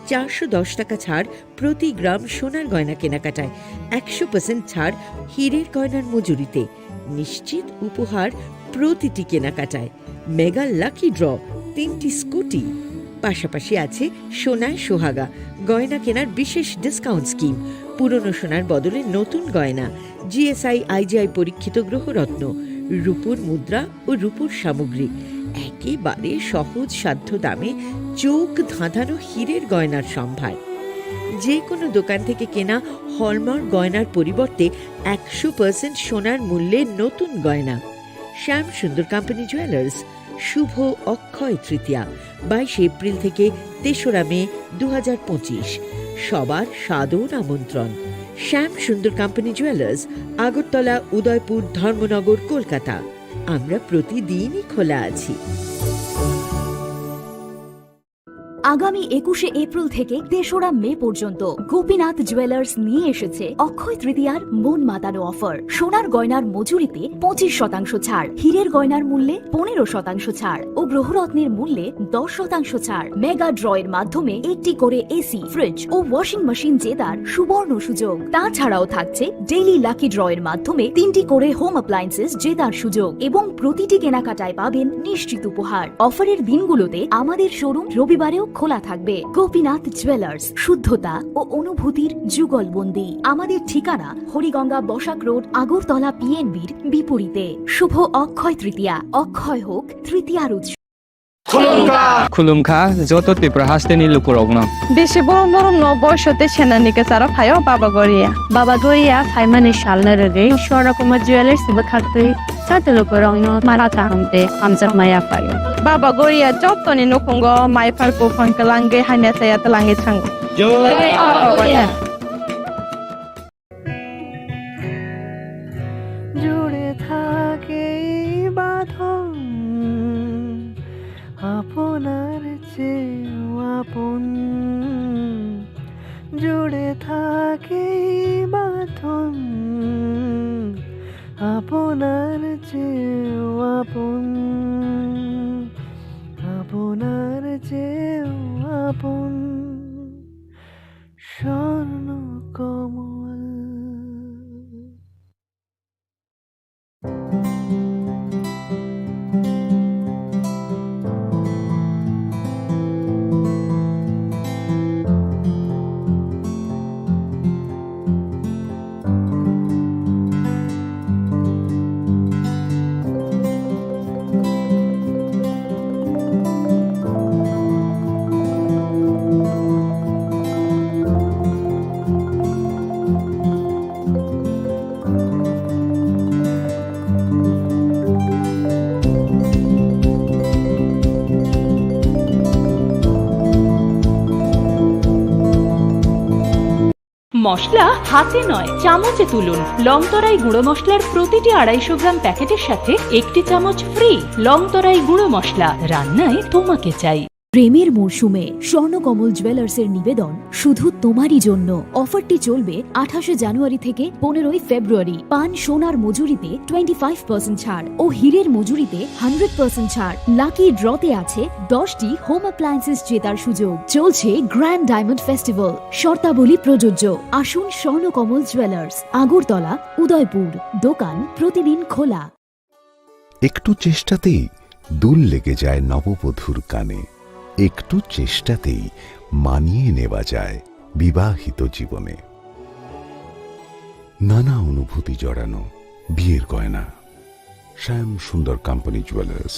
চারশো দশ টাকা ছাড় প্রতি গ্রাম সোনার গয়না কেনাকাটায়, একশো পার্সেন্ট ছাড় হীরের গয়নার মজুরিতে, নিশ্চিত উপহার প্রতিটি কেনাকাটায়, মেগা লাকি ড্র, তিনটি স্কুটি, পাশাপাশি আছে সোনায় সোহাগা গয়না কেনার বিশেষ ডিসকাউন্ট স্কিম, পুরনো সোনার বদলে নতুন গয়না, জিএসআই আইজিআই পরীক্ষিত গ্রহরত্ন, রূপোর মুদ্রা ও রূপোর সামগ্রী, একেবারে সহজ সাধ্য দামে চোখ ধাঁধানো হীরের গয়নার সম্ভার। যে কোনো দোকান থেকে কেনা হলমার্ক গয়নার পরিবর্তে একশো পার্সেন্ট সোনার মূল্যে নতুন গয়না। শ্যাম সুন্দর কোম্পানি জুয়েলার্স, শুভ অক্ষয় তৃতীয়া, বাইশে এপ্রিল থেকে তেসরা মে দু হাজার পঁচিশ। সবার সাদর আমন্ত্রণ। শ্যাম সুন্দর কোম্পানি জুয়েলার্স, আগরতলা, উদয়পুর, ধর্মনগর, কলকাতা। আমরা প্রতিদিনই খোলা আছি। আগামী একুশে এপ্রিল থেকে তেসরা মে পর্যন্ত গোপীনাথ জুয়েলার্স নিয়ে এসেছে অক্ষয় তৃতীয়ার মন মাতানো অফার। সোনার গয়নার মজুরিতে পঁচিশ শতাংশ ছাড়, হীরের গয়নার মূল্যে পনেরো শতাংশ ছাড় ও গ্রহরত্নের মূল্যে দশ শতাংশ ছাড়। মেগা ড্রয়ের মাধ্যমে একটি করে এসি, ফ্রিজ ও ওয়াশিং মেশিন জেতার সুবর্ণ সুযোগ। তাছাড়াও থাকছে ডেইলি লাকি ড্রয়ের মাধ্যমে তিনটি করে হোম অ্যাপ্লায়েন্সেস জেতার সুযোগ এবং প্রতিটি কেনাকাটায় পাবেন নিশ্চিত উপহার। অফারের দিনগুলোতে আমাদের শোরুম রবিবারেও খোলা থাকবে। গোপীনাথ জুয়েলার্স, শুদ্ধতা ও অনুভূতির যুগলবন্দি। আমাদের ঠিকানা হরিগঙ্গা বসাক রোড, আগরতলা পিএনবির বিপরীতে। শুভ অক্ষয় তৃতীয়া, অক্ষয় হোক তৃতীয়ার উৎসব। Khulumkha joto Tripura hasteni lukurokno. Bisi borom borom no boiso tei senani kwcharo phaio Baba Goria. Baba Goria phaimani salno rwgwi Swarna Kumar Jewellers bwkhaktwi joto lukurokno mara kaham tei hamjakma yaphaio. Baba Goria jotoni nukhungo mai phar buphang kwlangwi hamya chaya twlangwi thango. জয় বাবা গোরিয়া। জুড়ে থাকে এই বাঁধন আপনার চেয়েও আপন, জুড়ে থাকে এই বাঁধন আপনার চেয়েও আপন, আপনার চেয়েও আপন। স্বর্ণ কমল। মশলা হাতে নয়, চামচে তুলুন। লংতরাই গুঁড়ো মশলার প্রতিটি আড়াইশো গ্রাম প্যাকেটের সাথে একটি চামচ ফ্রি। লংতরাই গুঁড়ো মশলা, রান্নায় তোমাকে চাই। প্রেমের মরশুমে স্বর্ণকমল জুয়েলার্সের নিবেদন শুধু তোমারই জন্য। অফারটি চলবে আঠাশে জানুয়ারি থেকে পনেরোই ফেব্রুয়ারি। পান সোনার মজুরিতে টোয়েন্টি ফাইভ পার্সেন্ট ছাড় ও হীরের মজুরিতে হান্ড্রেড পার্সেন্ট ছাড়। লাকি ড্রতে আছে দশটি হোম অ্যাপ্লায়েন্সেস জেতার সুযোগ। চলছে গ্র্যান্ড ডায়মন্ড ফেস্টিভ্যাল, শর্তাবলী প্রযোজ্য। আসুন স্বর্ণকমল জুয়েলার্স, আগরতলা, উদয়পুর। দোকান প্রতিদিন খোলা। একটু চেষ্টাতেই দুল লেগে যায় নববধূর কানে, একটু চেষ্টাতেই মানিয়ে নেওয়া যায় বিবাহিত জীবনে। নানা অনুভূতি জড়ানো বিয়ের গয়না। শ্যাম সুন্দর কোম্পানি জুয়েলার্স।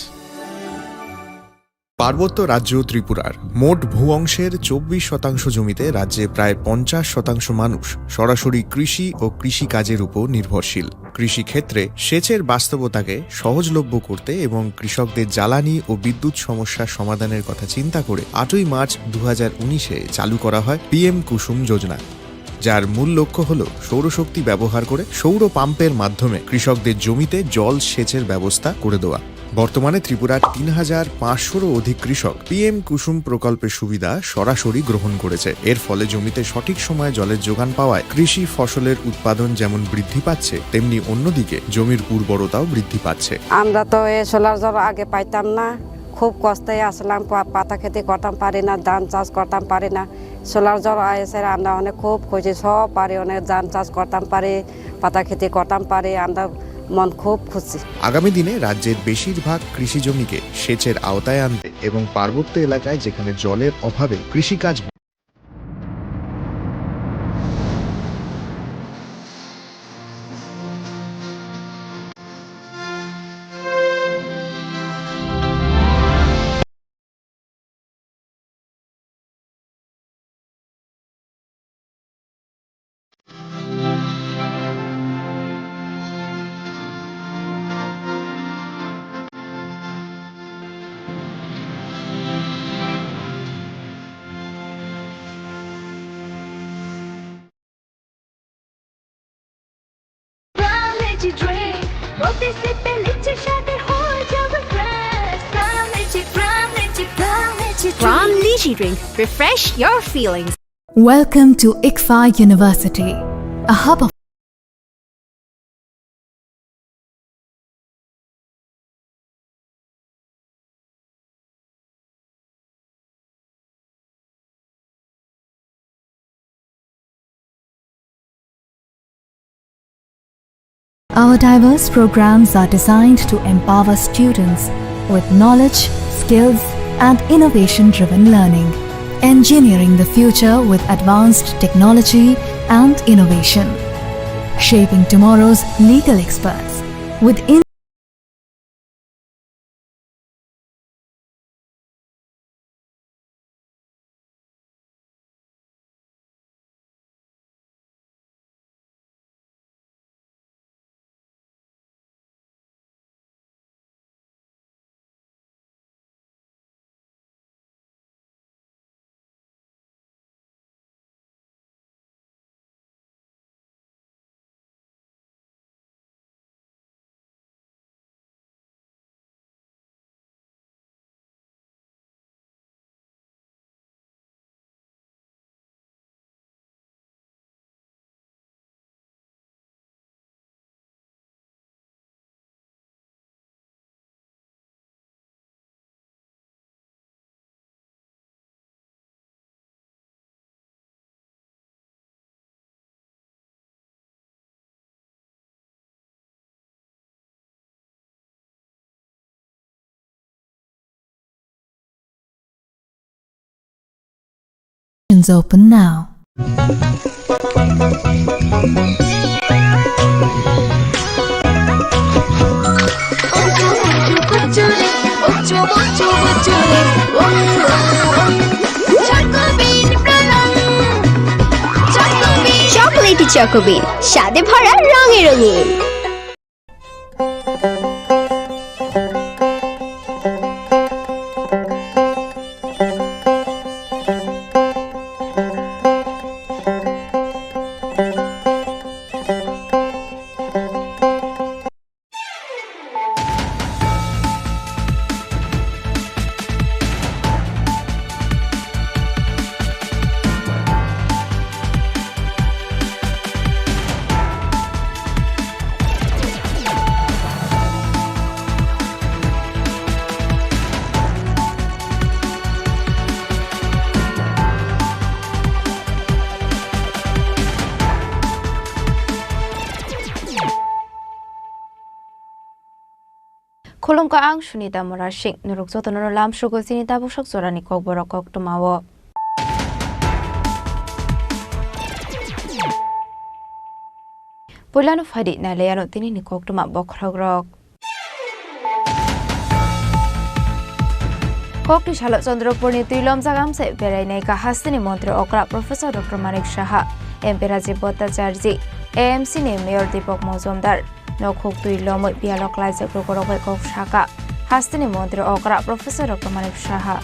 পার্বত্য রাজ্য ত্রিপুরার মোট ভূ অংশের চব্বিশ শতাংশ জমিতে রাজ্যে প্রায় পঞ্চাশ শতাংশ মানুষ সরাসরি কৃষি ও কৃষিকাজের উপর নির্ভরশীল। কৃষিক্ষেত্রে সেচের বাস্তবতাকে সহজলভ্য করতে এবং কৃষকদের জ্বালানি ও বিদ্যুৎ সমস্যা সমাধানের কথা চিন্তা করে আটই মার্চ দু হাজার উনিশে চালু করা হয় পিএম কুসুম যোজনা, যার মূল লক্ষ্য হল সৌরশক্তি ব্যবহার করে সৌর পাম্পের মাধ্যমে কৃষকদের জমিতে জল সেচের ব্যবস্থা করে দেওয়া। বর্তমানে ত্রিপুরার তিন হাজার পাঁচশোরও অধিক কৃষক পিএম কুসুম প্রকল্পের সুবিধা সরাসরি গ্রহণ করেছে। এর ফলে জমিতে সঠিক সময়ে জলের যোগান পাওয়ায় কৃষি ফসলের উৎপাদন যেমন বৃদ্ধি পাচ্ছে, তেমনি অন্যদিকে জমির উর্বরতাও বৃদ্ধি পাচ্ছে। আমরা তো এই সোলার জল আগে পাইতাম না, খুব কষ্টে আসলাম, পা-, পাতা খেতে করতাম পারি না, ধান চাষ করতাম পারি না। সোলার জল এসে আমরা অনেক খুব খুশি, সব পারি, অনেক ধান চাষ করতাম পারি, পাতা খেতে করতাম পারি, আমরা মন খুব খুশি। আগামী দিনে রাজ্যের বেশিরভাগ কৃষি জমিকে সেচের আওতায় আনতে এবং পার্বত্য এলাকায় যেখানে জলের অভাবে কৃষিকাজ Pram Lychee Drink, बोलते से पहले छह शादी हो जावे fresh। Pram Lychee, Pram Lychee, Pram Lychee Pram Drink। Lychee Drink, refresh your feelings। Welcome to ICFAI University, a hub of Our diverse programs are designed to empower students with knowledge, skills, and innovation-driven learning, engineering the future with advanced technology and innovation, shaping tomorrow's legal experts with in- Is open now. Chocolatey Choco Bean, স্বাদে ভরা, রঙে রঙিন। Khulumkha, ang Sunita Murasing. Norok jotono lamsugo chini tabuksak jorani kokborok koktwmao. Puilano phaidi nailaiano tinini koktwma bokhorokrok. Kokti salo Chandrapurni twilom jaga amchai berainai ka hasteni montri okra Professor Doctor Manik Saha, M P Rajiv Bhattacharjee, A M C ni Mayor Deepak Majumdar. Nokhuk twi lomwi biyalo klaijak lukurok bai kok saka hasteni montri okra Professor Doctor Manik Saha.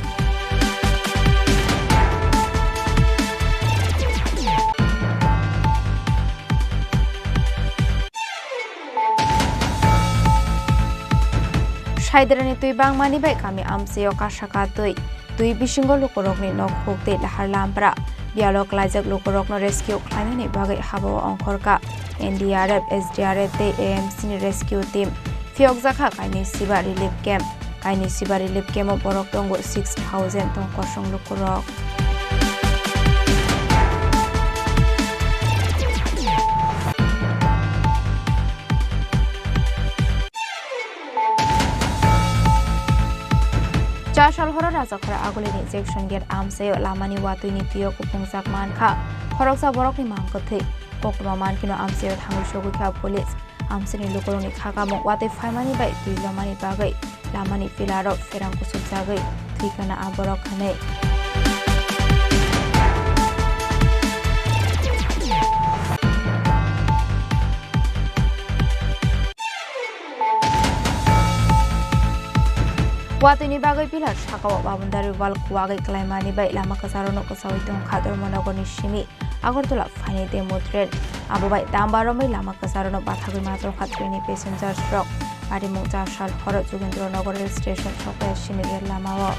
Saidarani twi bangmani bai kami amchaio kasaka twi. Twi bisingo lukurokni nok huk tei lahar lampra. Biyalo klaijak lukurokno rescue khlainani bagwi habao ongkhorkha N D R F, S D R F tei A M C ni rescue team. Phiyokjakha kainwi siba relief camp. Kainwi siba relief camp o borok tongo six thousand tong kosong lukurok. Chasal horo Rajakhora Agulini Junction Gate amchaio lamani watwini twiyo kuphungjak mankha khoroksa borokni mang kwthwi. Koktwma mankheno amchaio thangwi sogwikha police. Amchaini lukurokni khakamung watwi phaimani bai twi lomani bagwi lamani pillarrok pherang kuchukjagwi thwikha na aborok hwnwi. Watwini bagwi pillar sakao boundary wall kuwagwi klaimani bai lama kwcharokno kwchaui tongkha Dharmanagarni simi Agartala phainai demo train. Abo bai damba romwi lama kwcharokno bathagwi ma tongkha train ni passengers rok. Arimung Chasal horo Jogendra Nagar rail station sokpaiya sini rail lamao.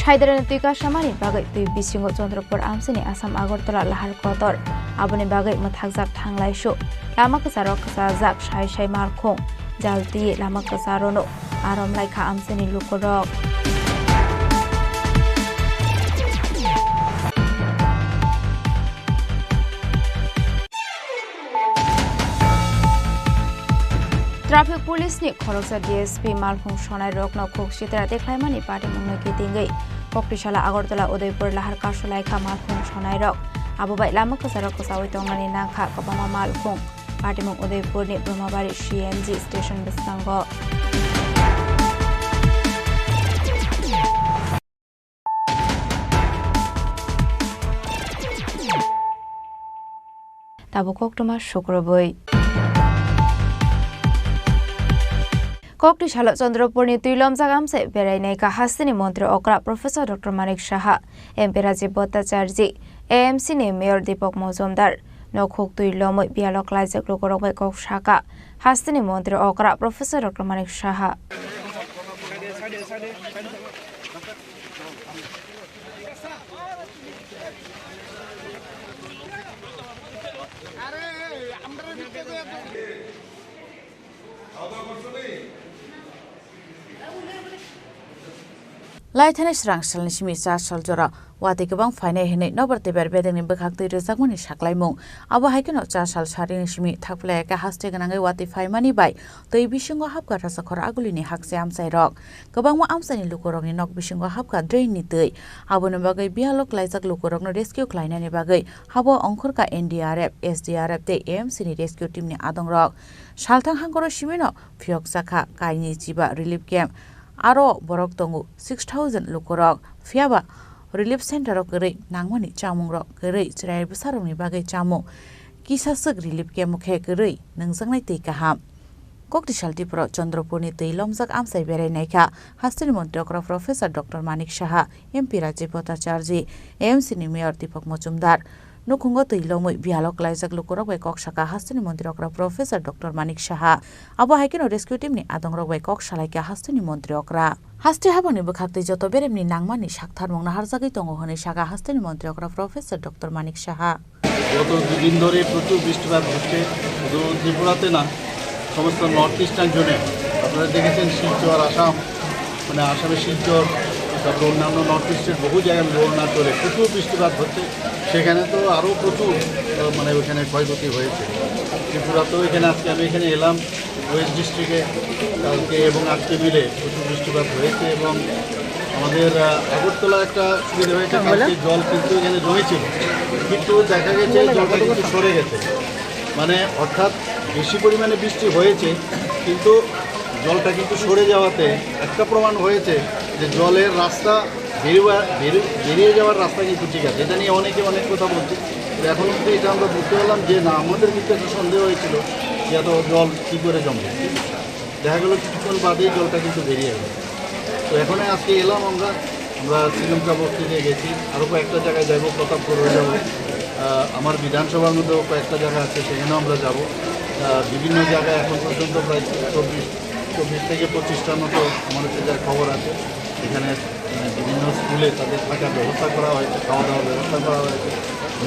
Saidarani twi kasamani bagwi twi bisingo Chandrapur amchaini Assam Agartala lahar kotor. Aboni bagwi mwthakjak thanglaisu. Lama kwcharo kwchajak sai sai malkhung. Jal twi lama kwcharono arom laikha amchaini lukurok. Traffic Police ni khoroksa D S P malkhung sonai rokno khuk sitra tei khlaimani patimungno kitingwi Koktisala Agartala Udaipur lahar kasulaikha malkhung sonai rok. Abo bai lama kwcharo kwchaui tongnani nangkha kwbangma malkhung. Patimung Udaipur ni Brahmabari C N G station bwskango. Tabuk koktwma sukrubwi. Koktisalo Chandrapurni twi lomjak amchai berainai kha hasteni montri okra Professor Doctor Manik Saha, M P Rajiv Bhattacharjee, A M C ni Mayor Deepak Majumdar. Nokhuk twi lomwi biyalo klaijak lukurok bai kok sakha hasteni montri okra Professor Doctor Manik Saha. Laithani srang salni simi cha sal jora watwi kwbang phainai hwnwi nobar tei ber bedengni bwkhak twi rwjakmani saklaimung. Abo hai kheno cha sal sarini simi thakphlai khe haste gwnangwi watwi phaimani bai twi bisingo hapkha Rajakhor Agulini hakse amchairok. Kwbangma amchaini lukurokni nok bisingo hapkha drainni twi. Aboni bagwi biyalo klaijak lukurokno rescue khlainani bagwi habo ongkhorkha N D R F, S D R F tei A M C ni rescue teamni adongrok. Salthang hangkoro simino phiyokjakha kainwi chiba relief camp. Aro borok tongo six thousand lukurok. Phiyaba relief center o kwrwi nangmani chamungrok kwrwi chwrai bwsarokni bagwi chamung. Kisa swk relief camp o khe kwrwi nungjaknai twi kaham. Koktisal Tripura Chandrapurni twi lomjak amchai berai naikha hasteni montri okra Professor Doctor Manik Saha, M P Rajiv Bhattacharjee, A M C ni Mayor Deepak Majumdar. Nukhungo twi lomwi biyalo klaijak lukurok bai kok sakha hasteni montri okra Professor Doctor Manik Saha. Abo hai kheno rescue team ni adongrok bai kok salaikha hasteni montri okra. Haste habangni bwkhak twi joto beremni nangmani saktharmung naharjagwi tongo hwnwi sakha hasteni montri okra Professor Doctor Manik Saha. গত দুদিন ধরে প্রচুর বৃষ্টিপাত হচ্ছে, শুধু ত্রিপুরাতে না, সমস্ত নর্থ ইস্টার্ন জোনে। আপনারা দেখেছেন শিলচর, আসাম, মানে আসামের শিলচর, তারপরে অন্যান্য নর্থ ইস্টের বহু জায়গায়, অরুণাচলে প্রচুর বৃষ্টিপাত হচ্ছে। সেখানে তো আরও প্রচুর, আহ, মানে ওইখানে ক্ষয়ক্ষতি হয়েছে। ত্রিপুরাতেও এখানে আজকে আমি এখানে এলাম, ওয়েস্ট ডিস্ট্রিক্টে কালকে এবং আজকে মিলে প্রচুর বৃষ্টিপাত হয়েছে এবং আমাদের, আহ, আগরতলা একটা সুবিধা হয়েছে, কালকে জল কিন্তু এখানে জমেছিল, কিন্তু দেখা গেছে জলটা কিন্তু সরে গেছে। মানে অর্থাৎ বেশি পরিমাণে বৃষ্টি হয়েছে, কিন্তু জলটা কিন্তু সরে যাওয়াতে একটা প্রমাণ হয়েছে যে জলের রাস্তা বেরোয়া-, বেরো-, বেরিয়ে যাওয়ার রাস্তা কিন্তু ঠিক আছে। এটা নিয়ে অনেকে অনেক কথা বলছে, কিন্তু এখন অবধি এটা আমরা বুঝতে পারলাম যে না, আমাদের কিন্তু একটা সন্দেহ হয়েছিল যে এত জল কী করে জমবে। দেখা গেল কিছুক্ষণ বাদেই জলটা কিন্তু বেরিয়ে গেল। তো এখানে আজকে এলাম আমরা, আমরা শ্রীলঙ্কা বস্তিতে গেছি, আরও কয়েকটা জায়গায় যাব, প্রতাপগড়ে যাব। আহ, আমার বিধানসভার মধ্যেও কয়েকটা জায়গা আছে, সেখানেও আমরা যাব। আহ, বিভিন্ন জায়গায় এখন পর্যন্ত প্রায় চব্বিশ চব্বিশ থেকে পঁচিশটার মতো আমার কাছে খবর আছে। এখানে, আহ, বিভিন্ন স্কুলে তাদের থাকার ব্যবস্থা করা হয়েছে, খাওয়া দাওয়ার ব্যবস্থা করা হয়েছে।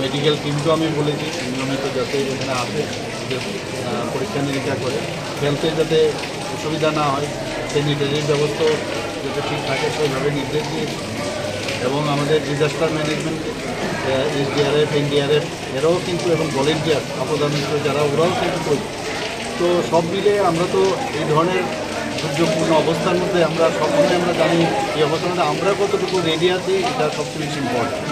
মেডিকেল টিমকেও আমি বলেছি নিয়মিত যাতে এখানে আসে, যে, আহ, পরীক্ষা নিরীক্ষা করে, হেলথে যাতে অসুবিধা না হয়, স্যানিটারির ব্যবস্থাও যাতে ঠিক থাকে, সেইভাবে নির্দেশ দিয়েছি। এবং আমাদের ডিজাস্টার ম্যানেজমেন্ট, এসডিআরএফ, এনডিআরএফ, এরাও কিন্তু, এবং ভলেন্টিয়ার, আপদা মিত্র যারা, ওরাও কিন্তু করছে। তো সব মিলে আমরা তো এই ধরনের দুর্যোগপূর্ণ অবস্থার মধ্যে আমরা সবসময় আমরা জানি এই অবস্থার মধ্যে আমরা কতটুকু রেডি আছি, এটা সবচেয়ে বেশি ইম্পর্টেন্ট।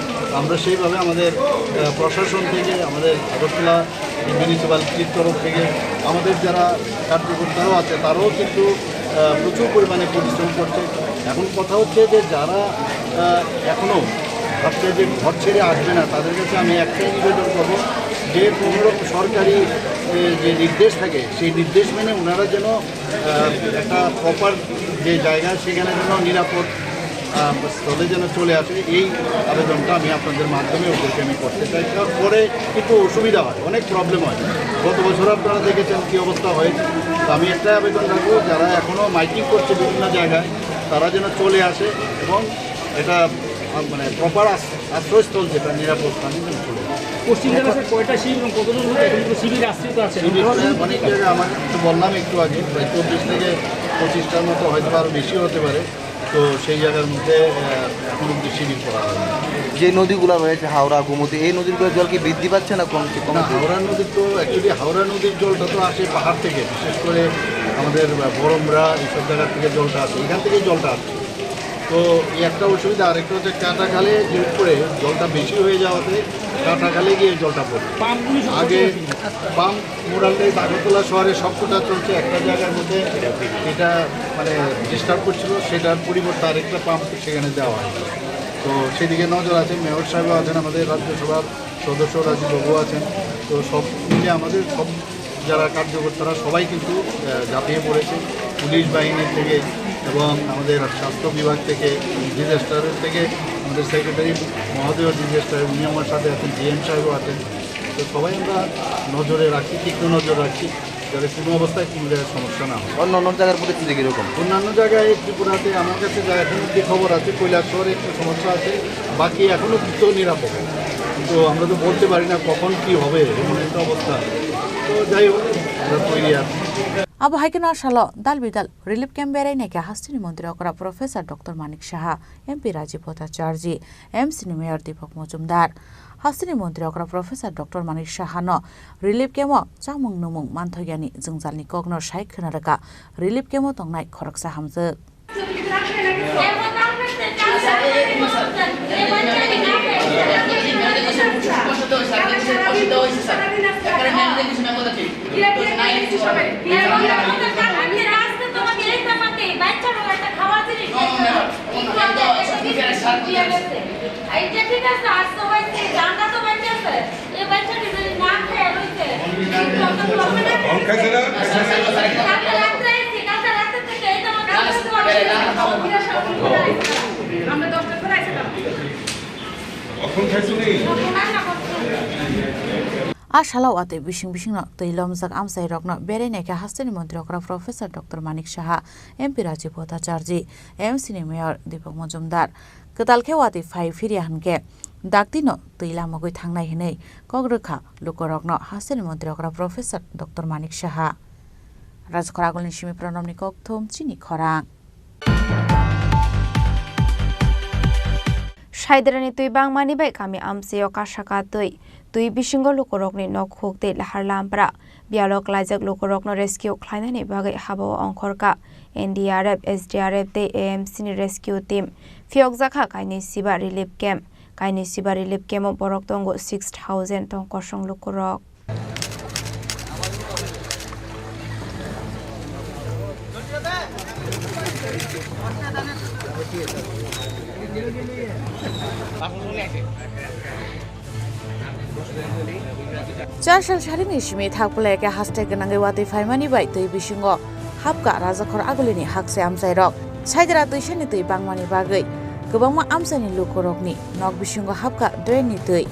আমরা সেইভাবে আমাদের, আহ, প্রশাসন থেকে, আমাদের আগরতলা মিউনিসিপ্যালিটির তরফ থেকে, আমাদের যারা কার্যকর্তারাও আছে, তারাও কিন্তু, আহ, প্রচুর পরিমাণে পরিশ্রম করছে। এখন কথা হচ্ছে যে যারা, আহ, এখনো ভাবছে যে ঘর ছেড়ে আসবে না, তাদের কাছে আমি একটাই নিবেদন করবো যে কোনো রকম সরকারি, এ, যে নির্দেশ থাকে, সেই নির্দেশ মেনে ওনারা যেন, আহ, একটা প্রপার যে জায়গা, সেখানে যেন নিরাপদ, আহ, স্থলে যেন চলে আসে, এই আবেদনটা আমি আপনাদের মাধ্যমে ওদেরকে আমি করতে চাই। তারপরে একটু অসুবিধা হয়, অনেক প্রবলেম হয়। গত বছর আপনারা দেখেছেন কী অবস্থা হয়েছে। তো আমি একটাই আবেদন রাখবো, যারা এখনও মাইকিং করছে বিভিন্ন জায়গায়, তারা যেন চলে আসে এবং এটা, আহ, মানে, প্রপার আশ্রয়স্থল, যেটা নিরাপদ স্থানে যেন চলে আসে। পশ্চিম জেলা স্যার কয়টা শিবির এবং কতজন লোক এখন পর্যন্ত শিবিরে আশ্রিত আছেন? শিবির, আহ, অনেক জায়গায়, আমার তো বললাম একটু আগে, প্রায় চব্বিশ থেকে পঁচিশটার মতো, হয়তো আরও বেশি হতে পারে। তো সেই জায়গার মধ্যে, আহ, এখন অব্দি শিবির করা হয়নি। যে নদীগুলো রয়েছে, হাওড়া, গোমতী, এই নদীগুলোর জল কি বৃদ্ধি পাচ্ছে না কমছে? না, কমছে? হাওড়া নদীর তো, অ্যাকচুয়ালি হাওড়া নদীর জলটা তো আসে পাহাড় থেকে, বিশেষ করে আমাদের, আহ, বড়মরা, এইসব জায়গা থেকে জলটা আসে, এখান থেকেই জলটা আসে। তো এই একটা অসুবিধা, আরেকটা হচ্ছে কাটাখালে যে উপরে জলটা বেশি হয়ে যাওয়াতে কাটাখালে গিয়ে জলটা পড়ে। পাম্পগুলি সব আগে করতে পারছি না। পাম্প মোরালটাই আগরতলা শহরে সবকটা চলছে একটা জায়গার মধ্যে, এটা মানে ডিস্টার্ব করছিল, সেটার পরিবর্তে আরেকটা পাম্প সেখানে দেওয়া হয়। তো সেদিকে নজর আছে, মেয়র সাহেবও আছেন, আমাদের রাজ্যসভার সদস্য রাজীব বাবু আছেন। তো সব মিলে আমাদের সব যারা কার্যকর্তারা সবাই কিন্তু, আহ, ঝাঁপিয়ে পড়েছে, পুলিশ বাহিনী থেকে এবং আমাদের স্বাস্থ্য বিভাগ থেকে, ডিজাস্টারের থেকে আমাদের সেক্রেটারি মহোদয় ডিজাস্টার, উনি আমার সাথে আছেন, ডিএম সাহেবও আছেন। তো সবাই আমরা নজরে রাখছি, তীক্ষ্ণ নজর রাখছি, যাতে কোনো অবস্থায় কোনো জায়গায় সমস্যা না হয়। অন্য অন্য জায়গার পরিস্থিতি কীরকম? অন্যান্য জায়গায় ত্রিপুরাতে আমার কাছে যা এখন অব্দি খবর আছে, কৈলাসহরে একটু সমস্যা আছে, বাকি এখনও তো নিরাপদ। তো আমরা তো বলতে পারি না কখন কি হবে, এমন একটা অবস্থা। তো যাই হোক, আমরা তৈরি আছি। Abo hai kheno salo dal bidal relief camp berai naikha hasteni montri okra Professor Doctor Manik Saha, M P Rajiv Bhattacharjee, M C ni Mayor Deepak Majumdar. Hasteni montri okra Professor Doctor Manik Saha no relief camp o chamung nwngmung manthogyani jwngjalni kokno sai khwnarwkha relief camp o tongnai khoroksa hamjwk. A salo watwi bising bisingno twi lomjak amchairokno berai naikha hasteni montri okra Professor Doctor Manik Saha, M P Rajiv Bhattacharjee, M C ni Mayor Deepak Majumdar. Kwtal khe watwi phai phirya hinkhe daktino twi lamogwi thangnai hwnwi kok rwkha lukurokno hasteni montri okra Professor Doctor Manik Saha. Rajkhor Agulni simi Pranobni kokthum chini khorang. Saidrani twi bangmani bai kami amchaio kasaka twi. Twi bisingo lukurokni nok huk tei lahar lampra. Biyalo klaijak lukurokno rescue khlainani bagwi habao ongkhorkha N D R F, S D R F tei A M C ni rescue team. Phiyokjakha kainwi siba relief camp. Kainwi siba relief camp o borok tongo six thousand tong kosong lukurok. Char sal sarini simi thak pulai khe haste gwnangwi watwi phaimani bai twi bisingo hapkha Rajakhor Agulini hakse amchairok. Saidra twisani twi bangmani bagwi Kwbangma amchaini lukurokni nok bisingo hapkha drainni twi.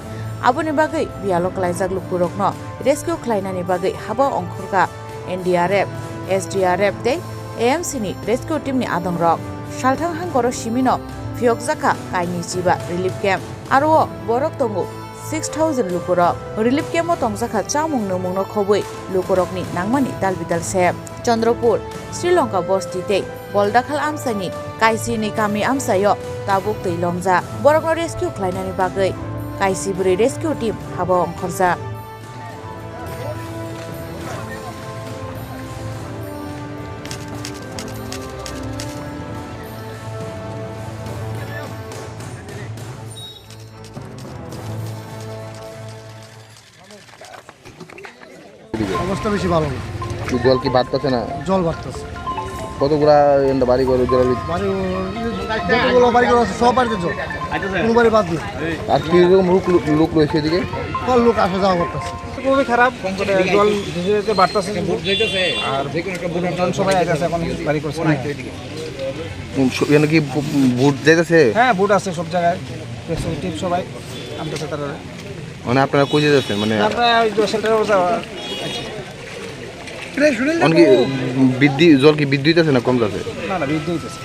Aboni bagwi biyalo klaijak lukurokno rescue khlainani bagwi haba ongkhorkha N D R F, S D R F tei A M C ni rescue team ni adongrok. Salthang hangkoro simino phiyokjakha kainwi chiba relief camp. Aro o borok tongo six thousand lukurok. Relief camp o tongjakha chamung nwmungno khobwi lukurokni nangmani dalbidal se. Chandropur, Sri Lanka bosti tei Boldakhal amchaini kaisini kami amchaio tabuk twi lomjak. Borokno rescue khlainani bagwi kaisi bwrwi rescue team habo ongkhorjak. অবস্থা বেশি ভালো না। কি জল কি বাড়তেছে না? জল বাড়তেছে। কতগুলা এন্ড বাড়ি ঘর উজাড় হইছে? বাড়ি ও-, যতগুলো বাড়ি ঘর আছে, সব বাড়িতে জল। কোনো বাড়ি বাদ নেই। আর কি রকম লোক, লোক রয়েছে এদিকে? কত লোক আসা যাওয়া করতেছে। খুবই খারাপ, মানে জল ধীরে ধীরে বাড়তেছে শুধু। আর লোকজন সবাই আইতাছে এখন বাড়ি করছে না। উম, স-, এখানে কি ভো-, ভোট যাইতেছে? হ্যাঁ, ভোট আছে সব জায়গায়। ফেসিলিটি সবাই আনতেছে তারা। মানে আপনারা কই যাচ্ছেন? মানে আমরা ওই যে শেল্টারে যাওয়া। মানে কি বৃদ্ধি, জল কি বৃদ্ধি হইতেছে না কম যাচ্ছে? না, না, বৃদ্ধি হইতেছে।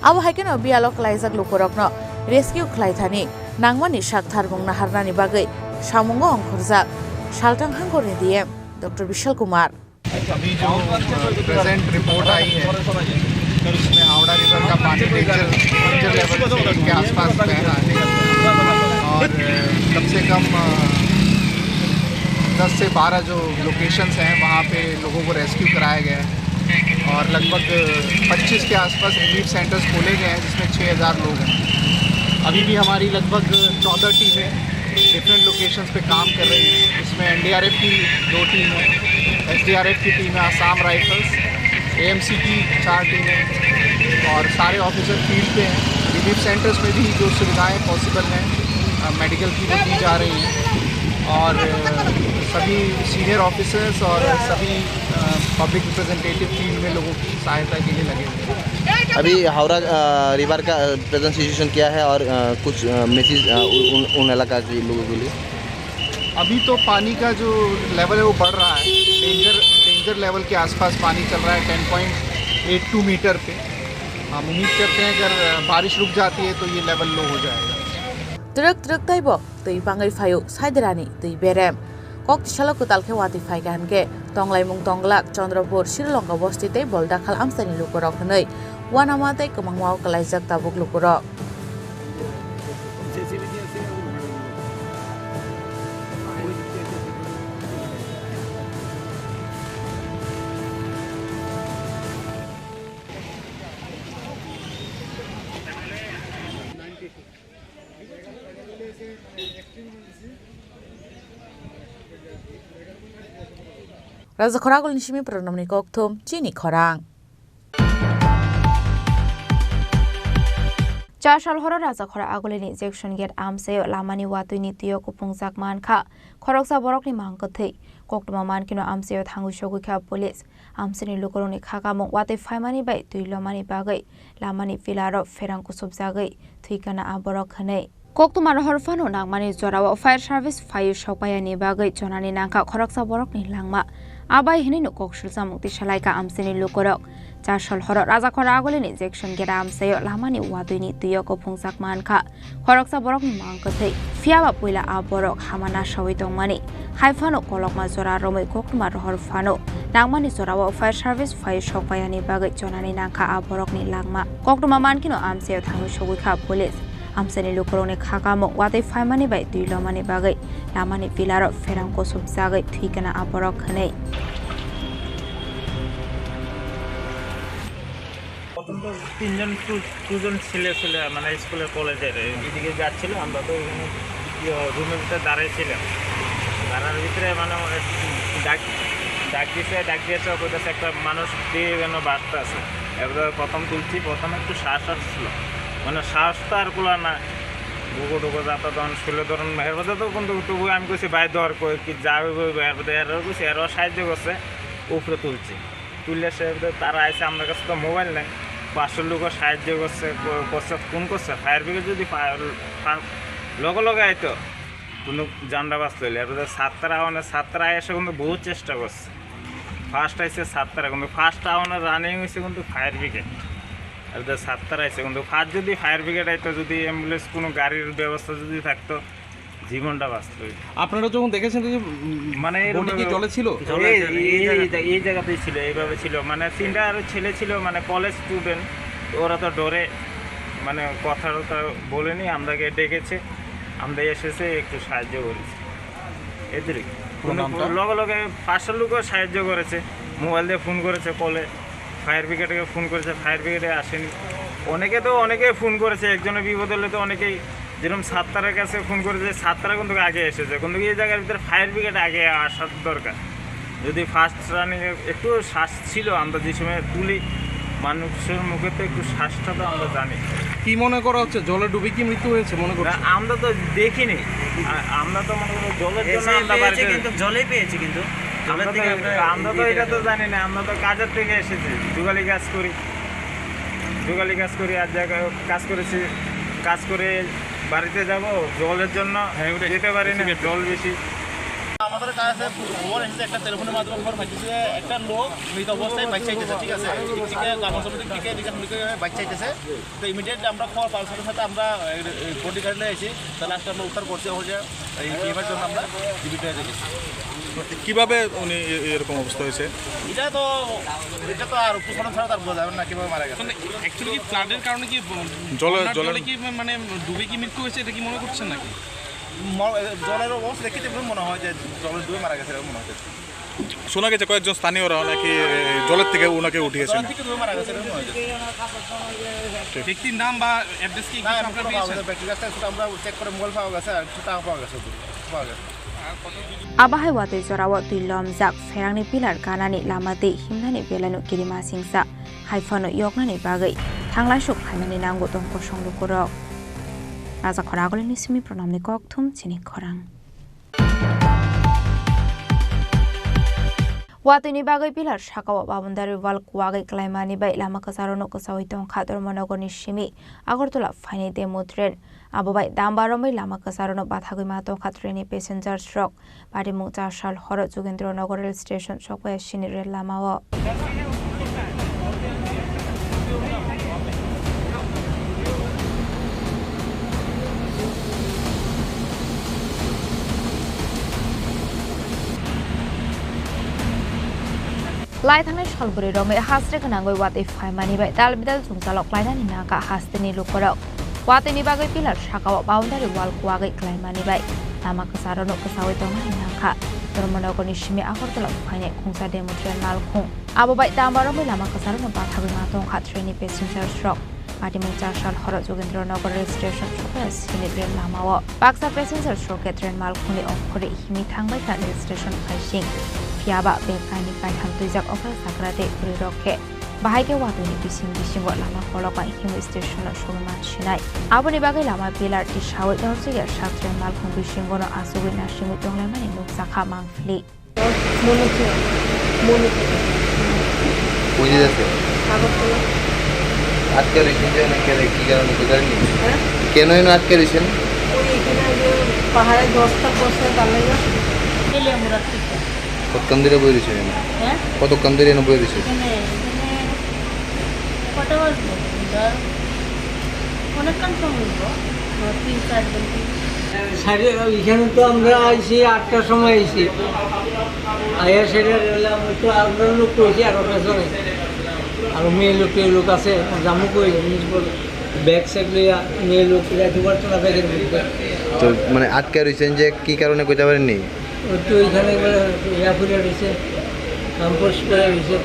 Abo hai kheno biyalo klaijak lukurokno rescue khlai thani nangmani sak tharmung naharnani bagwi samungo ongkhorjak Salthang hangkorni D M Doctor Bishal Kumar. अभी जो, अ, प्रेजेंट रिपोर्ट आई है, उसमें हावड़ा रिवर का पानी डेंजर, डेंजर लेवल से के आसपास बह रहा है और, अ, कम से कम, अ, दस से बारह जो लोकेशंस हैं, वहाँ पे लोगों को रेस्क्यू कराया गया है और लगभग पच्चीस के आसपास रिलीफ सेंटर्स खोले गए हैं, जिसमें छः हज़ार लोग हैं। अभी भी हमारी लगभग चौदह टीमें डिफरेंट लोकेशंस पे काम कर रही है। इसमें एनडीआरएफ की दो टीम है, एसडीआरएफ की टीम है, आसाम राइफल्स, एएमसी की चार टीमें और सारे ऑफिसर फील्ड पे हैं। रिलीफ सेंटर्स में भी जो सुविधाएं पॉसिबल हैं, अ, मेडिकल की, वो दी जा रही हैं और, अ, सभी सीनियर ऑफिसर्स और सभी, अ, पब्लिक रिप्रेजेंटेटिव फील्ड में लोगों की सहायता के लिए लगे हुए हैं। अभी हावड़ा, अ, रिवर का, अ, प्रेजेंट सिचुएशन क्या है और, अ, कुछ, अ, मैसेज, अ, उन, उन, उन इलाका के लोगों के लिए? अभी तो पानी का जो लेवल है वो बढ़ रहा है, डेंजर, डेंजर लेवल के आसपास पानी चल रहा है ten point eight two metre पे। हम उम्मीद करते हैं अगर, अ, बारिश रुक जाती है तो ये लेवल लो हो जाएगा। Twrwk twrwk teibo twi bangwi phaio saiderani twi berem. Kok tisalo kwtal khe watwi phaikha hinkhe tonglaimung tonglak Chandropur, Sri Lanka bosti tei Boldakhal amchaini lukurok hwnwi uanama tei kwmangmao kwlaijak tabuk lukurok. Raja khorang agulini simi pronomni kokthum chini khorang. Chasal horo Raja khorang agulini Jackson Gate amchaio lamani watwini twio kuphungjak mankha khoroksa borokni mang kwthwi. Koktwma mankhe no amchaio thangwi sogwi kha police. Amchaini lukurokni khakamung watwi phaimani bai twi lomani bagwi lamani pillar o pherang kusubjagwi thwikana a borok hwnwi. Koktwma rohor phano nangmani jorao fire service phaiwi sokpayani bagwi chonani nangkha khoroksa borokni langma. Abai hwnwi no kok silchamung tisalaikha amchaini lukurok. Chasal horo Rajakhor agulini Jackson Gate amchaio lamani watwini twio kuphungjak mankha. Khoroksa borokni mang kwthwi, phiyaba puila a borok hama nasawi tongmani. Hai phano kolokma jora romwi koktwma rohor phano nangmani jorao fire service phai sokpayani bagwi chonani nangkha a borokni langma. Koktwma mankheno amchaio thangwi sogwi kha police. Amchaini lukurokni khakamung watwi phaimani bai twi lomani bagwi lamani pillar o pherang kusubjagwi thwikana a borok hwnwi. প্রথম তো তিনজন, টু, দুজন ছেলে ছিল, মানে, স্কুলে, কলেজের, এদিকে যাচ্ছিল। আমরা তো এখানে, ইয়ে, রুমের ভিতরে দাঁড়াইছিলাম। দাঁড়ার ভিতরে, মানে, ওরা ডাক, ডাক দিছে, ডাক দিয়েছে, কইতাছে একটা মানুষ দিয়ে যেন বাঁচতে আছে। এবার প্রথম তুলছি, প্রথম একটু শ্বাস আসছিল, মানে, শ্বাস তো আর কুলা না, বুকো টুকো যাতা তখন শুলে ধরুন, এর মধ্যে তো কিন্তু তবু আমি কইছি, "ভাই, ধর, কই কি যাবে, কই?" এর মধ্যে এরাও কইছে, এরাও সাহায্য করছে, উপরে তুলছি। তুললে সে, তারা আইছে, আমার কাছে তো মোবাইল নাই। পাঁচশো লোক সাহায্য করছে, ক-, করছে, ফোন করছে, ফায়ার ব্রিগেড যদি ফায়ার, ফা-, লগে লগে আইতো, কোনো জানটা বাঁচলো। এরপরে সাতটার আওয়ানে, সাতটার আগে এসে কিন্তু বহুত চেষ্টা করছে। ফার্স্ট আইছে সাতটার, কিন্তু ফার্স্ট আওয়ানে রানিং হয়েছে কিন্তু ফায়ার ব্রিগেড। এরপরে সাতটার আইছে, কিন্তু ফার্স্ট যদি ফায়ার ব্রিগেড আইতো, যদি অ্যাম্বুলেন্স, কোনো গাড়ির ব্যবস্থা যদি থাকতো, জীবনটা বাঁচলো। আপনারা যখন দেখেছেন যে, উম, মানে এরকম বডি কি ভাবে জলে ছিল? জলে এই, ছিল, এই এই, জায়গাতে। এই জায়গাতেই ছিল, এইভাবে ছিল। মানে তিনটা আরো ছেলে ছিল, মানে কলেজ স্টুডেন্ট, ওরা তো ডরে, মানে কথা টথা বলেনি, আমরাকে ডেকেছে, আমরা এসেছে একটু সাহায্য করেছি, এদেরই। কোনো নামটা? লগে লগে পাঁচশো লোকও সাহায্য করেছে, মোবাইল দিয়ে ফোন করেছে কলে, ফায়ার ব্রিগেডকে ফোন করেছে, ফায়ার ব্রিগেডে আসেনি। অনেকে তো, অনেকেই ফোন করেছে, একজনের বিপদ হলে তো অনেকেই, যেরকম সাতটার কাছে ফোন করেছে, সাতটারা কিন্তু আগে এসেছে, কিন্তু এই জায়গার ভিতরে ফায়ার ব্রিগেড আগে আসার দরকার। যদি ফার্স্ট রানিং একটু শ্বাস ছিল, আমরা যে সময় তুলি, মানুষের মুখে তো একটু শ্বাসটা তো আমরা জানি। কি মনে করা হচ্ছে, জলে ডুবে কি মৃত্যু হয়েছে মনে করছেন? না, আমরা তো দেখিনি। আ-, আমরা তো মনে করি জলের জন্য এসে আমরা পেয়েছি, বাড়িতে কিন্তু জলেই পেয়েছি, কিন্তু জলের আমরা তো, থেকে আমরা আমরা তো এটা তো জানি না, আমরা তো কাজের থেকে এসেছি, জুগালি কাজ করি, জুগালি কাজ করি, আর জায়গায় কাজ করেছি, কাজ করে বাড়িতে যাব, জলের জন্য হ্যাঁ, ওটাই। যেতে পারি না, বেশি জল বেশি। আমাদের কাছে খবর এসেছে, একটা টেলিফোনের মাধ্যমে খবর পাইছি যে একটা লোক মৃত অবস্থায় বাইক চাইতেছে, ঠিক আছে? ঠিক আছে, গ্রাম সমিতির দিকে এদিকে বাইক চাইতেছে। তো ইমিডিয়েটলি আমরা খবর পাওয়ার সাথে সাথে আমরা, এ, এ, বডি গাড়ি নিয়ে এসেছি। তো লাস্টে আমরা উদ্ধার করছি, হচ্ছে এই টিমের জন্য আমরা জীবিত হয়ে গেছি। কিভাবে উনি এ-, এরকম অবস্থা হয়েছে? এটা তো, এটা তো আর পোস্টমর্টম ছাড়া তো আর বোঝা যাবে না কিভাবে মারা গেছে। মানে, অ্যাকচুয়ালি কি ফ্লাডের কারণে কি ব-, জলে, বন্যার জলে জলে কি মানে ডুবে কি মৃত্যু হয়েছে, এটা কি মনে করছেন নাকি? ম-, জলের অবস্থা দেখে তেমন মনে হয় যে জলে ডুবে মারা গেছে, এরকম মনে হচ্ছে। শোনা গেছে কয়েকজন স্থানীয়রা নাকি, এ, জলের থেকে ওনাকে উঠিয়েছেন। জলের থেকে ডুবে মারা গেছে, এরকম মনে হচ্ছে। ঠিক। ব্যক্তির নাম বা অ্যাড্রেস কি না, কিছু আমি আপনারা কোনো পেয়েছেন? কাগজে ব্যক্তির কাছ থেকে শুধু আমরা চেক করে মোবাইল পাওয়া গেছে আর কিছু টাকা পাওয়া গেছে, পাওয়া গেছে। Abo hai watwi jorao twi lomjak, pherangni pillar ganani lama twi himnani belaino kirima singsa, hai phano yoknani bagwi thanglai sok phaimani nango tong kosong lukurok. Raja Khoragulini simi Pranamni kokthum chini khorang. Watwini bagwi pillar sakao boundary wall kuwagwi klaimani bai lama kwcharokno kwchaui tongkha Dharmanagorni simi Agartala phainai demo train. Abo bai damba romwi lama kwcharokno bathagwi ma tongkha trainni passengers rok. Patimung Chasal horo Jogendra Nagar rail station sokpaiya sini rail lamao. Lai thangnai sal bwrwi romwi hasre gwnangwi watwi phaimani bai dal bidal jwngjalo klainani nangkha hasteni lukurok. Watwini bagwi pillar sakao boundary wall kuwagwi klaimani bai lama kwcharokno kwchaui tongmani nangkha Dharmanagorni simi Agartala phainai khungsa demo train malkhung. Abo bai damba romwi lama kwcharokno bathagwi ma tongkha trainni passengers rok. Patimung Chasal horo Jogendra Nagar rail station sokpaiya sini rail lamao. Baksa passengers rok khe train malkhungni ongkhorwi himwi thangbai kha rail station phaising. Phiyaba bag kainwi kaitham twijak okra sakra tei bwrwi rok khe bahai khe watwini bising bisingo lama kolok bai himwi station-o sogwi mansinai. Aboni bagwi lama pillar tisaui norjikya sak train malkhung bisingono achugwi nasimwi tonglaimani nukjakha mangpili. মনে হচ্ছে, মনে হচ্ছে। কোন দিকে যাচ্ছে? আগরতলা। আটকে রয়েছেন যে অনেক কেন, কি কারণে, কি কারণে? হ্যাঁ? কেন এনে আটকে রয়েছেন? ওই এখানে যে পাহাড়ে দশটা বসে তার লাগে। গেলে আমরা ঠিক আছে। কতক্ষণ ধরে বই রয়েছে এখানে? হ্যাঁ? কতক্ষণ ধরে এনে বই রয়েছে? এখানে, এখানে কটা বাজলো? ধর, অনেকক্ষণ সময় হলো। ধর, তিন চার ঘন্টা। স্যার, এখানে তো আমরা আইছি আটটার সময় আইছি। আইয়া সেটা রেলে আমরা তো আমরা লোক কইছি এগারোটার সময়। আর মেয়ে লোক, টেয়ে লোক আছে, জামু কই, ব্যাগ স্যাগ লইয়া মেয়ে লোক রাখতে পারতো না ব্যাগের মধ্যে। তো মানে আটকে রয়েছেন যে কি কারণে কইতে পারেননি? ওই তো ওইখানে একবারে ইয়া করে রয়েছে, ক্যাম্পাস করে রয়েছে।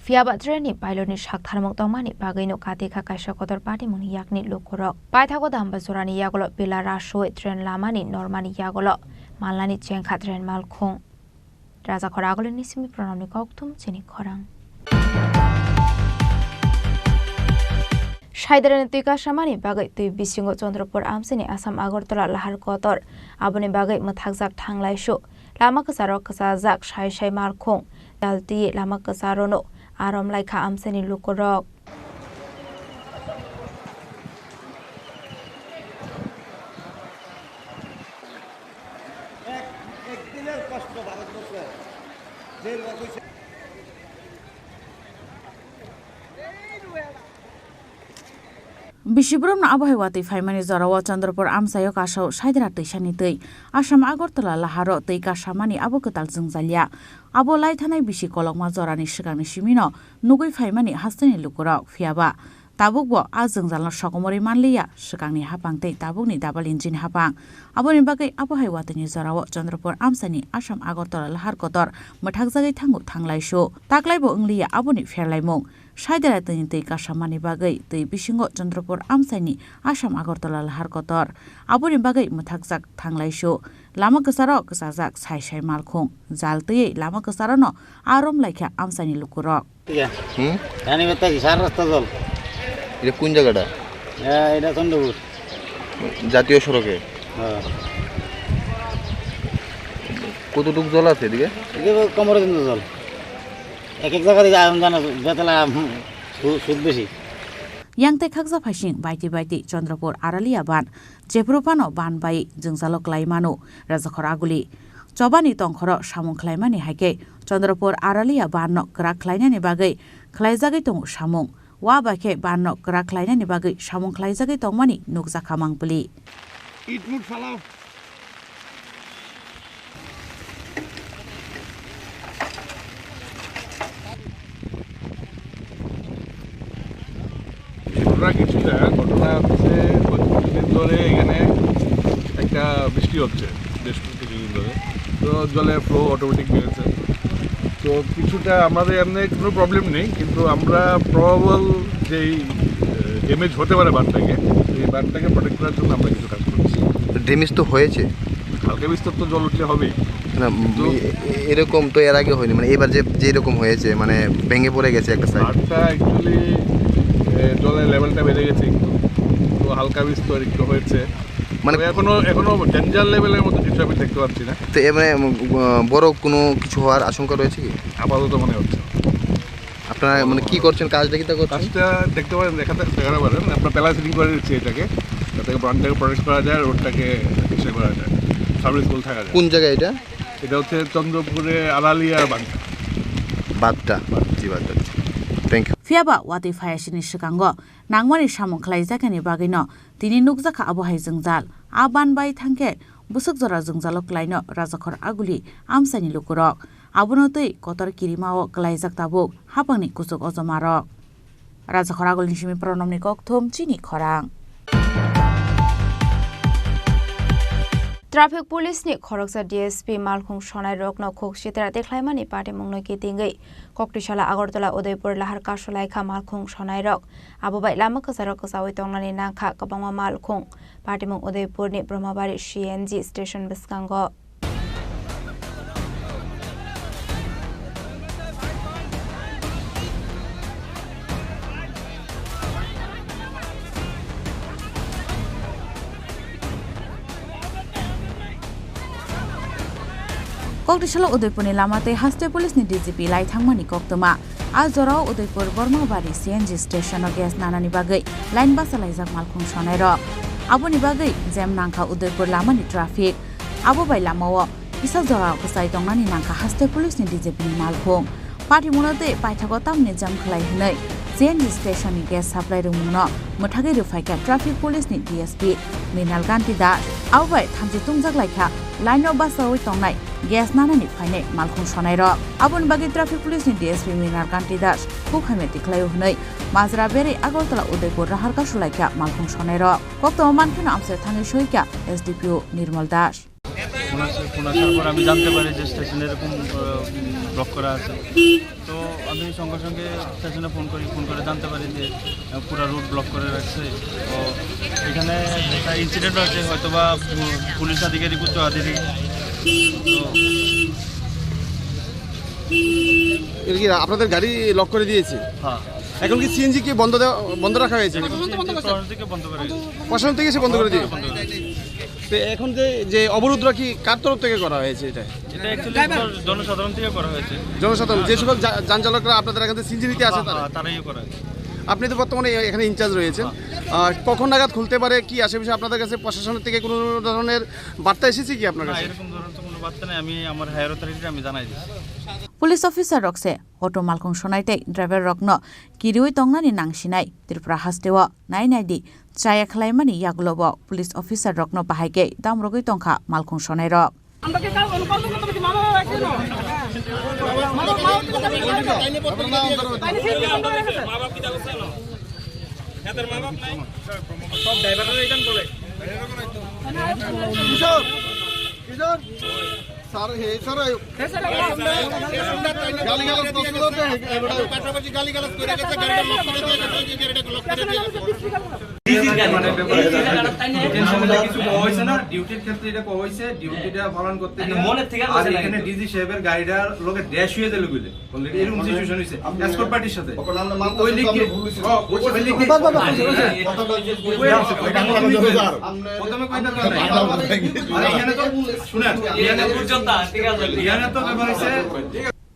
Phiyaba trainni pilotni sak tharmung tongmani bagwino kati kha kaisa kotor patimungni yakni lukurok. Paithago damba jorani yagulo pillar rasui train lamani normani yagulo malnani chengkha train malkhung. Raja Khoragulini simi Pranamni kokthum chini khorang. Saidarani twi kasamani bagwi twi bisingo Chandrapur amchini Assam Agartala lahar kotor. Aboni bagwi mwthakjak thanglaisu. Lama kwcharo kwchajak sai sai malkhung. Dalti lama kwcharono arom laikha amchini lukurok. একদিনের কষ্ট ভারতবর্ষে যে লোক হইছে। Bisi borokno abo hai watwi phaimani jorao Chandrapur amchaio kasao Saidra twisani twi. Assam Agartala laharo twi kasamani abo kwtal jwngjalya. Abo lai thanai bisi kolokma jorani swkangni simino nugwi phaimani hasteni lukurok. Phiyaba tabukbo a jwngjalno sokomorwi manliya, swkangni hapang tei tabukni double engine hapang. Aboni bagwi abo hai watwini jorao Chandrapur amchaini Assam Agartala lahar kotor mwthakjagwi thango thanglaisu. Taklaibo wngliya aboni pherlaimung. Saidera twini twi kasamani bagwi twi bisingo Chandrapur amchaini Assam Agartala lahar kotor. Aboni bagwi mwthakjak thanglaisu. Lama kwcharo kwchajak sai sai malkhung. Jal twiwi lama kwcharono arom laikha amchaini lukurok. ঠিক আছে। হুম? জানি বেটা কি সার রাস্তা জল। এটা কোন জায়গাটা? হ্যাঁ, এটা চন্দ্রপুর। জাতীয় সড়কে? হ্যাঁ। কতটুকু জল আছে এদিকে? এদিকে কোমরের জন্য জল। এক এক জায়গাতে আয়রন জানা বেতলা, হুম, সু-, সুদ বেশি। Yang tei khaksa phaising baiti baiti Chandrapur Aralia ban. Jephuru phano ban bai jwngjalo klai mano Rajakhor Aguli. Chobani tongkhoro samung khlaimani hai khe Chandrapur Aralia banno kwrak khlainani bagwi khlaijagwi tongo samung. Wa bai khe banno kwrak khlainani bagwi samung khlaijagwi tongmani nukjakha mangpili. ইট মুট ফালাও। ঘটনা কিছুটা, ঘটনা হচ্ছে কয়েক কিছুদিন ধরে এখানে একটা বৃষ্টি হচ্ছে, বেশ কিছুদিন ধরে। তো জলের ফ্লো অটোমেটিক বেড়েছে। তো কিছুটা আমাদের এমনি কোনো প্রবলেম নেই, কিন্তু আমরা প্রবাবল যেই, আহ, ড্যামেজ হতে পারে বাঁধটাকে, এই বাঁধটাকে প্রোটেক্ট করার জন্য আমরা কিছু কাজ করছি। ড্যামেজ তো হয়েছে। হালকা বিস্তর তো জল উঠলে হবেই। না, উম, তো এ-, এ-, এরকম তো এর আগে হয়নি, মানে এবার যে, যেরকম হয়েছে, মানে ভেঙে পড়ে গেছে একটা সাইড। বাঁধটা অ্যাকচুয়ালি, এ, জলের লেভেলটা বেড়ে গেছে একটু, তো হালকা বিস্তর একটু হয়েছে। মানে তবে এখনো, এখনো ডেঞ্জার লেভেলের মতো কিছু আমি দেখতে পাচ্ছি না। তো এ মানে, উম, আহ, বড় কোনো কিছু হওয়ার আশঙ্কা রয়েছে কি? আপাতত মনে হচ্ছে না। আপনারা মানে কি করছেন, কাজটা কি তা করছেন? কাজটা দেখতে পারেন, দেখাতে, দেখাতে পারেন। আমরা প্যালা সিলিং করে দিচ্ছি এটাকে, যাতে বাঁধটাকে প্রোটেক্ট করা যায়, রোডটাকে ইসে করা যায়, সার্ভিসেবল থাকা যায়। কোন জায়গা এটা? এটা হচ্ছে চন্দ্রপুরে আড়ালিয়া বাঁধটা। বাঁধটা? জি, বাঁধটা। Thank you. Phiyaba watwi phayasini swkango nangmani samung khlaijakani bagwino tini nukjakha abo hai jwngjal. A ban bai thangkhe bwswk jora jwngjalo klaino Rajakhor Aguli amchaini lukurok. Abono twi kotor kirimao klaijak tabuk hapangni kuchuk ojomarok. Rajakhor Agulini simi Pronomni kokthum chini khorang. Traffic Police ni khoroksa D S P malkhung sonai rokno khuk sitra tikhlaimani patimungno kitingwi Koktisala Agartala Udaipur lahar kasulaikha malkhung sonai rok. Abo bai lama kwcharo kwchaui tongnani nangkha kwbangma malkhung. Patimung Udaipurni Brahmabari C N G station bwskango. Koktisalo Udaipurni lama tei haste police ni D G P lai thangmani koktwma. A jorao Udaipur Bormabari C N G station o gas nanani bagwi line bachalaijak malkhung sonai rok. Aboni bagwi jam nangkha Udaipur lamani traffic. Abo bai lamao kisa jora kwchai tongnani nangkha haste police ni D G P ni malkhung. Patimungno tei paithago tamni jam khlai hwnwi C N G station ni gas supply rwmungno mwthagwi rwphaikha traffic police ni D S P Mrinal Kanti Das. Abo bai thamchi tungjak laikha line o bachaui tongnai gas nanani phainai malkhung sonai rok. Aboni bagwi traffic police ni D S P Mrinal Kanti Das khuk hamya tikhlaio hwnwi Majra berwi Agartala Udaipur raharka sulaikha malkhung sonai rok. Koktwma mankheno amchai thangwi soikha S D P O Nirmal Das. Phone আসে, ফোন আসার পর আমি জানতে পারি যে স্টেশনে এরকম, আহ, ব্লক করা আছে। তো আমি সঙ্গে সঙ্গে স্টেশনে ফোন করি, ফোন করে জানতে পারি যে, আহ, পুরা রুট ব্লক করে রাখছে। তো এখানে একটা ইনসিডেন্ট হয়েছে, হয়তো বা পু-, পুলিশ আধিকারিক, উচ্চ আধিকারিক। তো এটা কি আপনাদের গাড়ি লক করে দিয়েছে? হ্যাঁ। এখন কি সিএনজি কি বন্ধ দেওয়া, বন্ধ রাখা হয়েছে? সিএনজি প্রশাসন থেকে বন্ধ করে দিয়েছে। প্রশাসন থেকে এসে বন্ধ করে দিয়ে? বন্ধ করে দিয়েছে। তো এখন যে, যে অবরোধটা কি কার তরফ থেকে করা হয়েছে এটা? এটা অ্যাকচুয়ালি জনসাধারণ থেকে করা হয়েছে। জনসাধারণ, যে সকল যা-, যান চালকরা আপনাদের এখান থেকে সিএনজি নিতে আসে হ্যাঁ, তারা? হ্যাঁ, তারাই করা হয়েছে। আপনি তো বর্তমানে এখানে ইনচার্জ রয়েছেন। হ্যাঁ। আহ, কখন নাগাদ খুলতে পারে, কি আশেপাশে আপনাদের কাছে প্রশাসনের থেকে কোনো ধরনের বার্তা এসেছে কি আপনার না, কাছে? এরকম ধরনের তো কোনো Battane ami amar higher authority-re ami janai dichi. Police officer rok se auto malkhung sonai tei driver rokno kiriwi tongnani nangsinai. Tripura hasteo nai nai di, chaya khlaimani yagulo bo police officer rokno bahai khe damrogwi tongkha malkhung sonai rok. Sir, হে sir, গালিগালাজ করছিল তো, এ বেটা। পাশাপাশি গালিগালাজ করে গেছে, গাড়িটা লক করে দিয়ে গেছে, ওই যে গাড়িটা লক করে দিয়ে গেছে। ডিসির গাড়ি। ডিটেনশনে কিছু কওয়া হয়েছে না, ডিউটির ক্ষেত্রে এটা কওয়া হয়েছে, ডিউটিটা পালন করতে গিয়ে। মনের থেকে আর বসে না এখানে কিন্তু। ডিসি সাহেবের গাড়িটার লোকে ড্যাশ হয়ে গেল বুলে। Already এরকম সিচুয়েশন হয়েছে। আপনি এসকর্ট পার্টির সাথে। ওকে, আমরা মানতে ওই চাচ্ছি, লিখে, আমরা ভুল হয়েছি। ও, ওই লিখে। বাস, বাস, বাস, বাস, বাস। ওই, ওই, ওই, ওই, ওই, ওই, ওই, ওই, ওই, প্রথমে কয়টা করে? আমরা এখানে তো, শুনেন, এখানে তো ব্যাপার হয়েছে।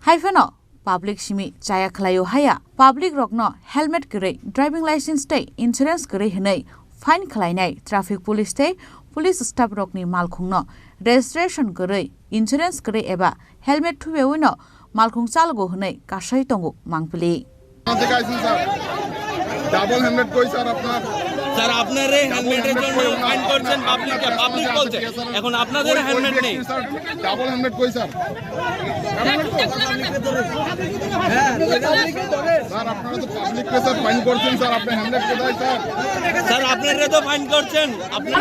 Hai phano public simi chaya khlaio haya, public rokno helmet kwrwi, driving license tei insurance kwrwi hwnwi fine khlainai traffic police tei police staff rokni malkhungno registration kwrwi, insurance kwrwi eba helmet thubewino malkhung chalgo hwnwi kasai tongo mangpili. কোথা থেকে আইছেন sir? Double helmet কই স্যার আপনার? স্যার, আপনার এই হেলমেটের জন্য ফাইন করছেন পাবলিককে, পাবলিক বলছে। এখন আপনাদের হেলমেট নেই। স্যার, ডাবল হেলমেট কই স্যার? স্যার, আপনারা তো পাবলিককে স্যার ফাইন করছেন স্যার, আপনার হেলমেট কোথায় স্যার? স্যার, আপনারা তো ফাইন করছেন। আপনার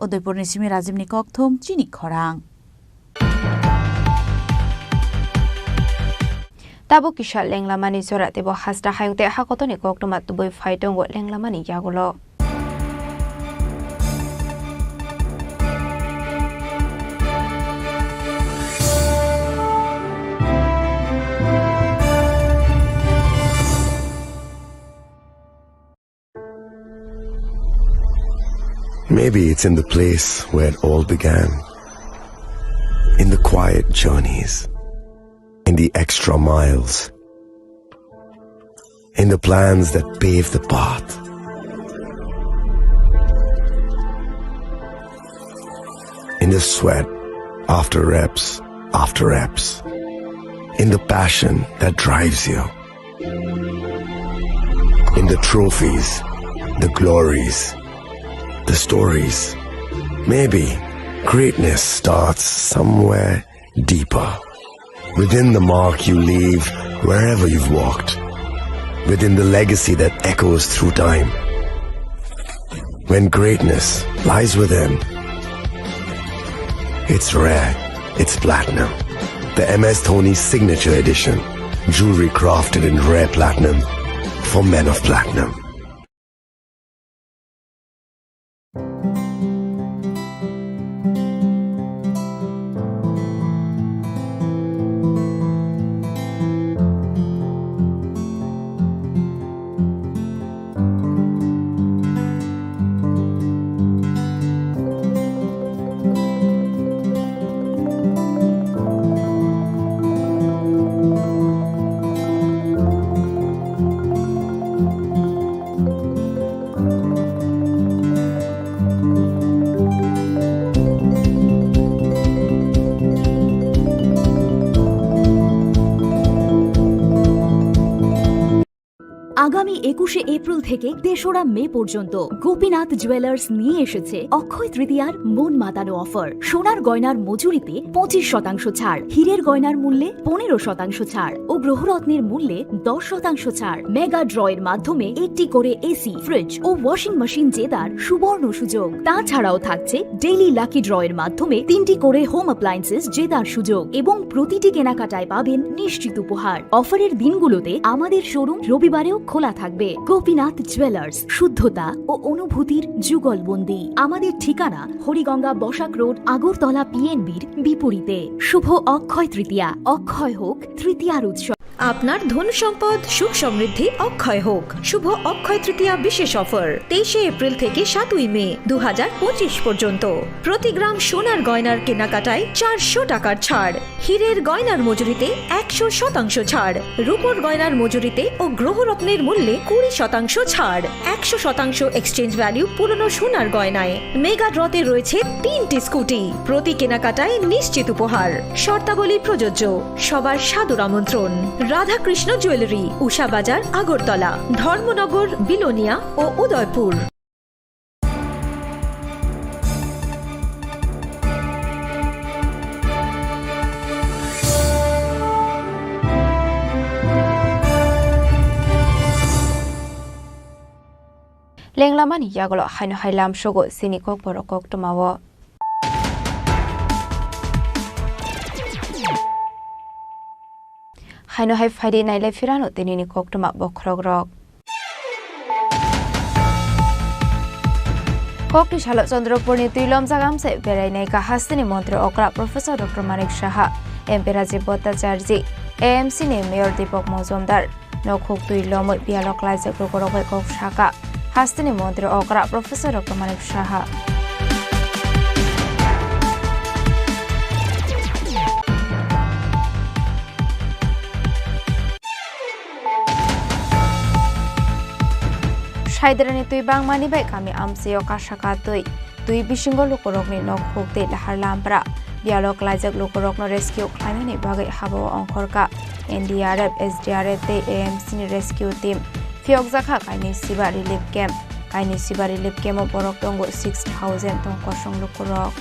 Udaipurni simi Rajibni kokthum chini khorang. Tabuk kisa lenglamani jora teibo hasta hayung tei hakotoni koktwma tubui phai tongo lenglamani yagulo. Maybe it's in the place where it all began. In the quiet journeys, in the extra miles, in the plans that pave the path, in the sweat after reps after reps, in the passion that drives you. In the trophies, the glories, the stories. Maybe greatness starts somewhere deeper. Within the mark you leave wherever you've walked. Within the legacy that echoes through time. When greatness lies within, it's rare, it's platinum. The M S Dhoni Signature Edition. Jewelry crafted in rare platinum for men of platinum. আগামী একুশে এপ্রিল থেকে তেসরা মে পর্যন্ত গোপীনাথ জুয়েলার্স নিয়ে এসেছে অক্ষয় তৃতীয়ার মন মাতানো অফার। সোনার গয়নার মজুরিতে পঁচিশ শতাংশ ছাড়, হীরের গয়নার মূল্যে পনেরো শতাংশ ছাড় ও গ্রহরত্নের মূল্যে দশ শতাংশ ছাড়। মেগা ড্রয়ের মাধ্যমে একটি করে এসি, ফ্রিজ ও ওয়াশিং মেশিন জেতার সুবর্ণ সুযোগ। তাছাড়াও থাকছে ডেইলি লাকি ড্রয়ের মাধ্যমে তিনটি করে হোম অ্যাপ্লায়েন্সেস জেতার সুযোগ এবং প্রতিটি কেনাকাটায় পাবেন নিশ্চিত উপহার। অফারের দিনগুলোতে আমাদের শোরুম রবিবারেও খোলা থাকবে। গোপীনাথ জুয়েলার্স, শুদ্ধতা ও অনুভূতির যুগলবন্দি। আমাদের ঠিকানা হরিগঙ্গা বসাক রোড, আগরতলা পিএনবির বিপরীতে। শুভ অক্ষয় তৃতীয়া, অক্ষয় হোক তৃতীয়ার উৎসব। আপনার ধন সম্পদ সুখ সমৃদ্ধি অক্ষয় হোক। শুভ অক্ষয় তৃতীয়া বিশেষ অফার তেইশে এপ্রিল থেকে সাতই মে দু হাজার পঁচিশ পর্যন্ত। প্রতি গ্রাম সোনার গয়নার কেনাকাটায় চারশো টাকার ছাড়, হীরের গয়নার মজুরিতে একশো শতাংশ ছাড়, রূপোর গয়নার মজুরিতে ও গ্রহরত্নের মূল্যে কুড়ি শতাংশ ছাড়, একশো শতাংশ এক্সচেঞ্জ ভ্যালু পুরনো সোনার গয়নায়। মেগা ড্রতে রয়েছে তিনটি স্কুটি, প্রতি কেনাকাটায় নিশ্চিত উপহার। শর্তাবলী প্রযোজ্য। সবার সাদর আমন্ত্রণ। রাধাকৃষ্ণ জুয়েলারি, উষা বাজার, আগরতলা, ধর্মনগর, বিলোনিয়া ও Udaipur. Lenglamani yagulo haino hai lamsogo chini kokborok koktwmao. Haino hai phaidi nailai phirano tinini koktwma bokhorokrok. Kokti salo Chandrapurni twi lomjak amchai berai naikha hasteni montri okra Professor Doctor Manik Saha, M P Rajiv Bhattacharjee, A M C ni Mayor Deepak Majumdar. Nokhuk twi lomwi biyalo klaijak lukurok bai kok saka. Hasteni montri okra Professor Doctor Manik Saha. Saidrani twi bangmani bai kami amchaio kasaka twi. Twi bisingo lukurokni nokhuk tei lahar lampra. Biyalo klaijak lukurokno rescue khlainani bagwi habao ongkhorkha N D R F, S D R F tei A M C ni rescue team. Phiyokjakha kainwi siba relief camp. Kainwi siba relief camp o borok tongo six thousand tong kosong lukurok.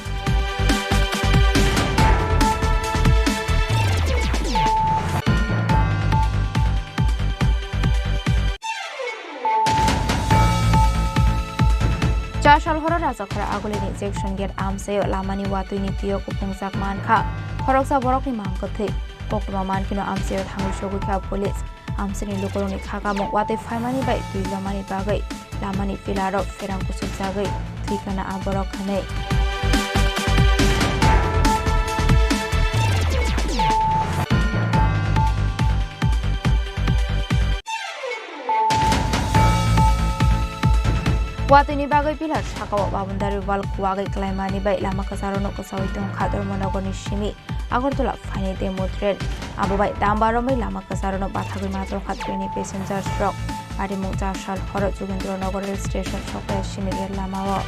Chasal horo Rajakhara Agulini Junction Gate amchaio lamani watwini twiyo kuphungjak mankha. Khoroksa borokni mang kwthwi. Koktwma mankheno amchaio thangwi sogwikha police. Amchaini lukurokni khakamung watwi phaimani bai twi lomani bagwi lamani pilarok pherang kuchukjagwi thwikha na a borok hwnwi. Watwini bagwi pillar sakao boundary wall kuwagwi klaimani bai lama kwcharokno kwchaui tongkha Dharmanagarni simi Agartala phainai tei Motren. Abo bai damba romwi lama kwcharokno bathagwi ma tongkha trainni passengers rok. Patimung Chasal horo Jogendra Nagar Rail Station sokya sini rail lamao.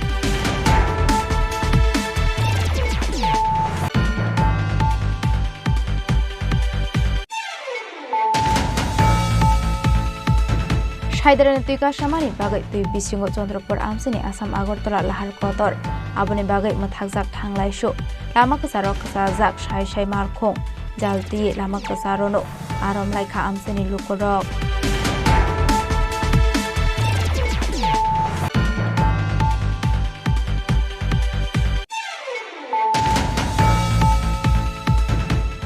Saidrani twi kasamani bagwi twi bisingo Chandrapur amchaini Assam Agartala lahar kotor. Aboni bagwi mwthakjak thanglaisu. Lama kwcharo kwchajak sai sai malkhung. Jalti lama kwcharono arom laikha amchaini lukurok.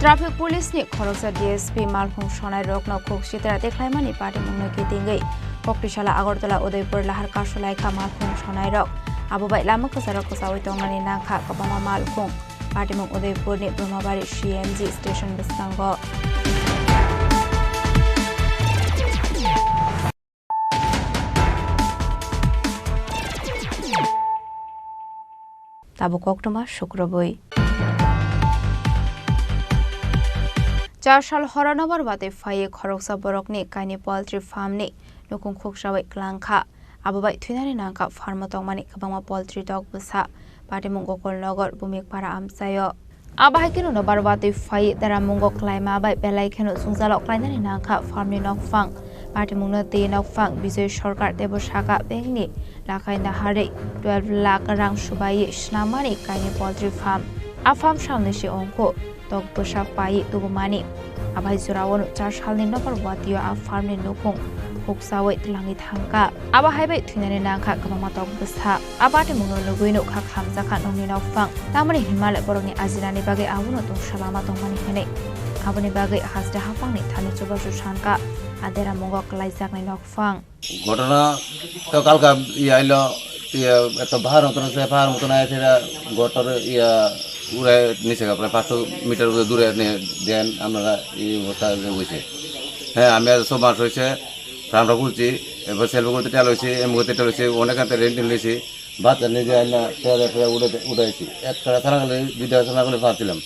Traffic Police ni khoroksa D S P malkhung sonai rokno khuk sitra tikhlaimani patimungno kitingwi Koktisala Agartala Udaipur lahar kasulaikha malkhung sonai rok. Abo bai lama kwcharo kwchaui tongnani nangkha kwbangma malkhung. Patimung Udaipurni Brahmabari C N G station bwskango. Tabuk koktwma sukrubwi. Chasal horo nobar watwi phaiwi khoroksa borokni kainwi poultry farm ni nukung khuksaui kwlangkha. Abo bai thwinani nangkha farm o tongmani kwbangma poultry tok bwsa. Patimung Gokulnagar, Bumikpara amchaio. Abo hai kheno nobar watwi phai deramungo klaima bai belai kheno jwngjalo klainani nangkha farm ni nokphang. Patimungno twi nokphang Bijoy Sarkar teibo saka bankni lakhai naharwi twelve lakh rang subai swnamani kainwi poultry farm. A farm salni se ongkho tok bwsa pai tubumani. Abai jorao no char salni nobar watio a farm ni nukhung khuksaui twlangwi thangkha. Abo hai bai thwinani nangkha kwbangma tok bwsa. A patimungno nugwi nukha khamjakha nokni nokphang. Tamoni hinmale borokni ajinani bagwi abono tungsa lama tongmani hinwi. Aboni bagwi haste haphangni thani chubachu sankha a deramungo kwlaijaknai nokphang. ঘটনা তো কালকা ইয়ে আইলো, ইয়ে এত ভার মতন আছে, ভার মতন আছে, এরা ঘরটার ইয়ে উড়ে নিচে গা, প্রায় পাঁচশো মিটার দূরে নিয়ে দেন, আপনারা এই অবস্থা হয়েছে। হ্যাঁ, আমি আর সব মানুষ হয়েছে, আমরা খুলছি, এবার সেলফ করতে টেল হয়েছে, এম করতে টেল হয়েছে, অনেক হাতে রেন্ট নিয়েছি, বাচ্চা নিজে আইনা টেলে ফেলে উঠে উঠাইছি। এক টাকা থানা গেলে, দুই টাকা থানা গেলে পাচ্ছিলাম।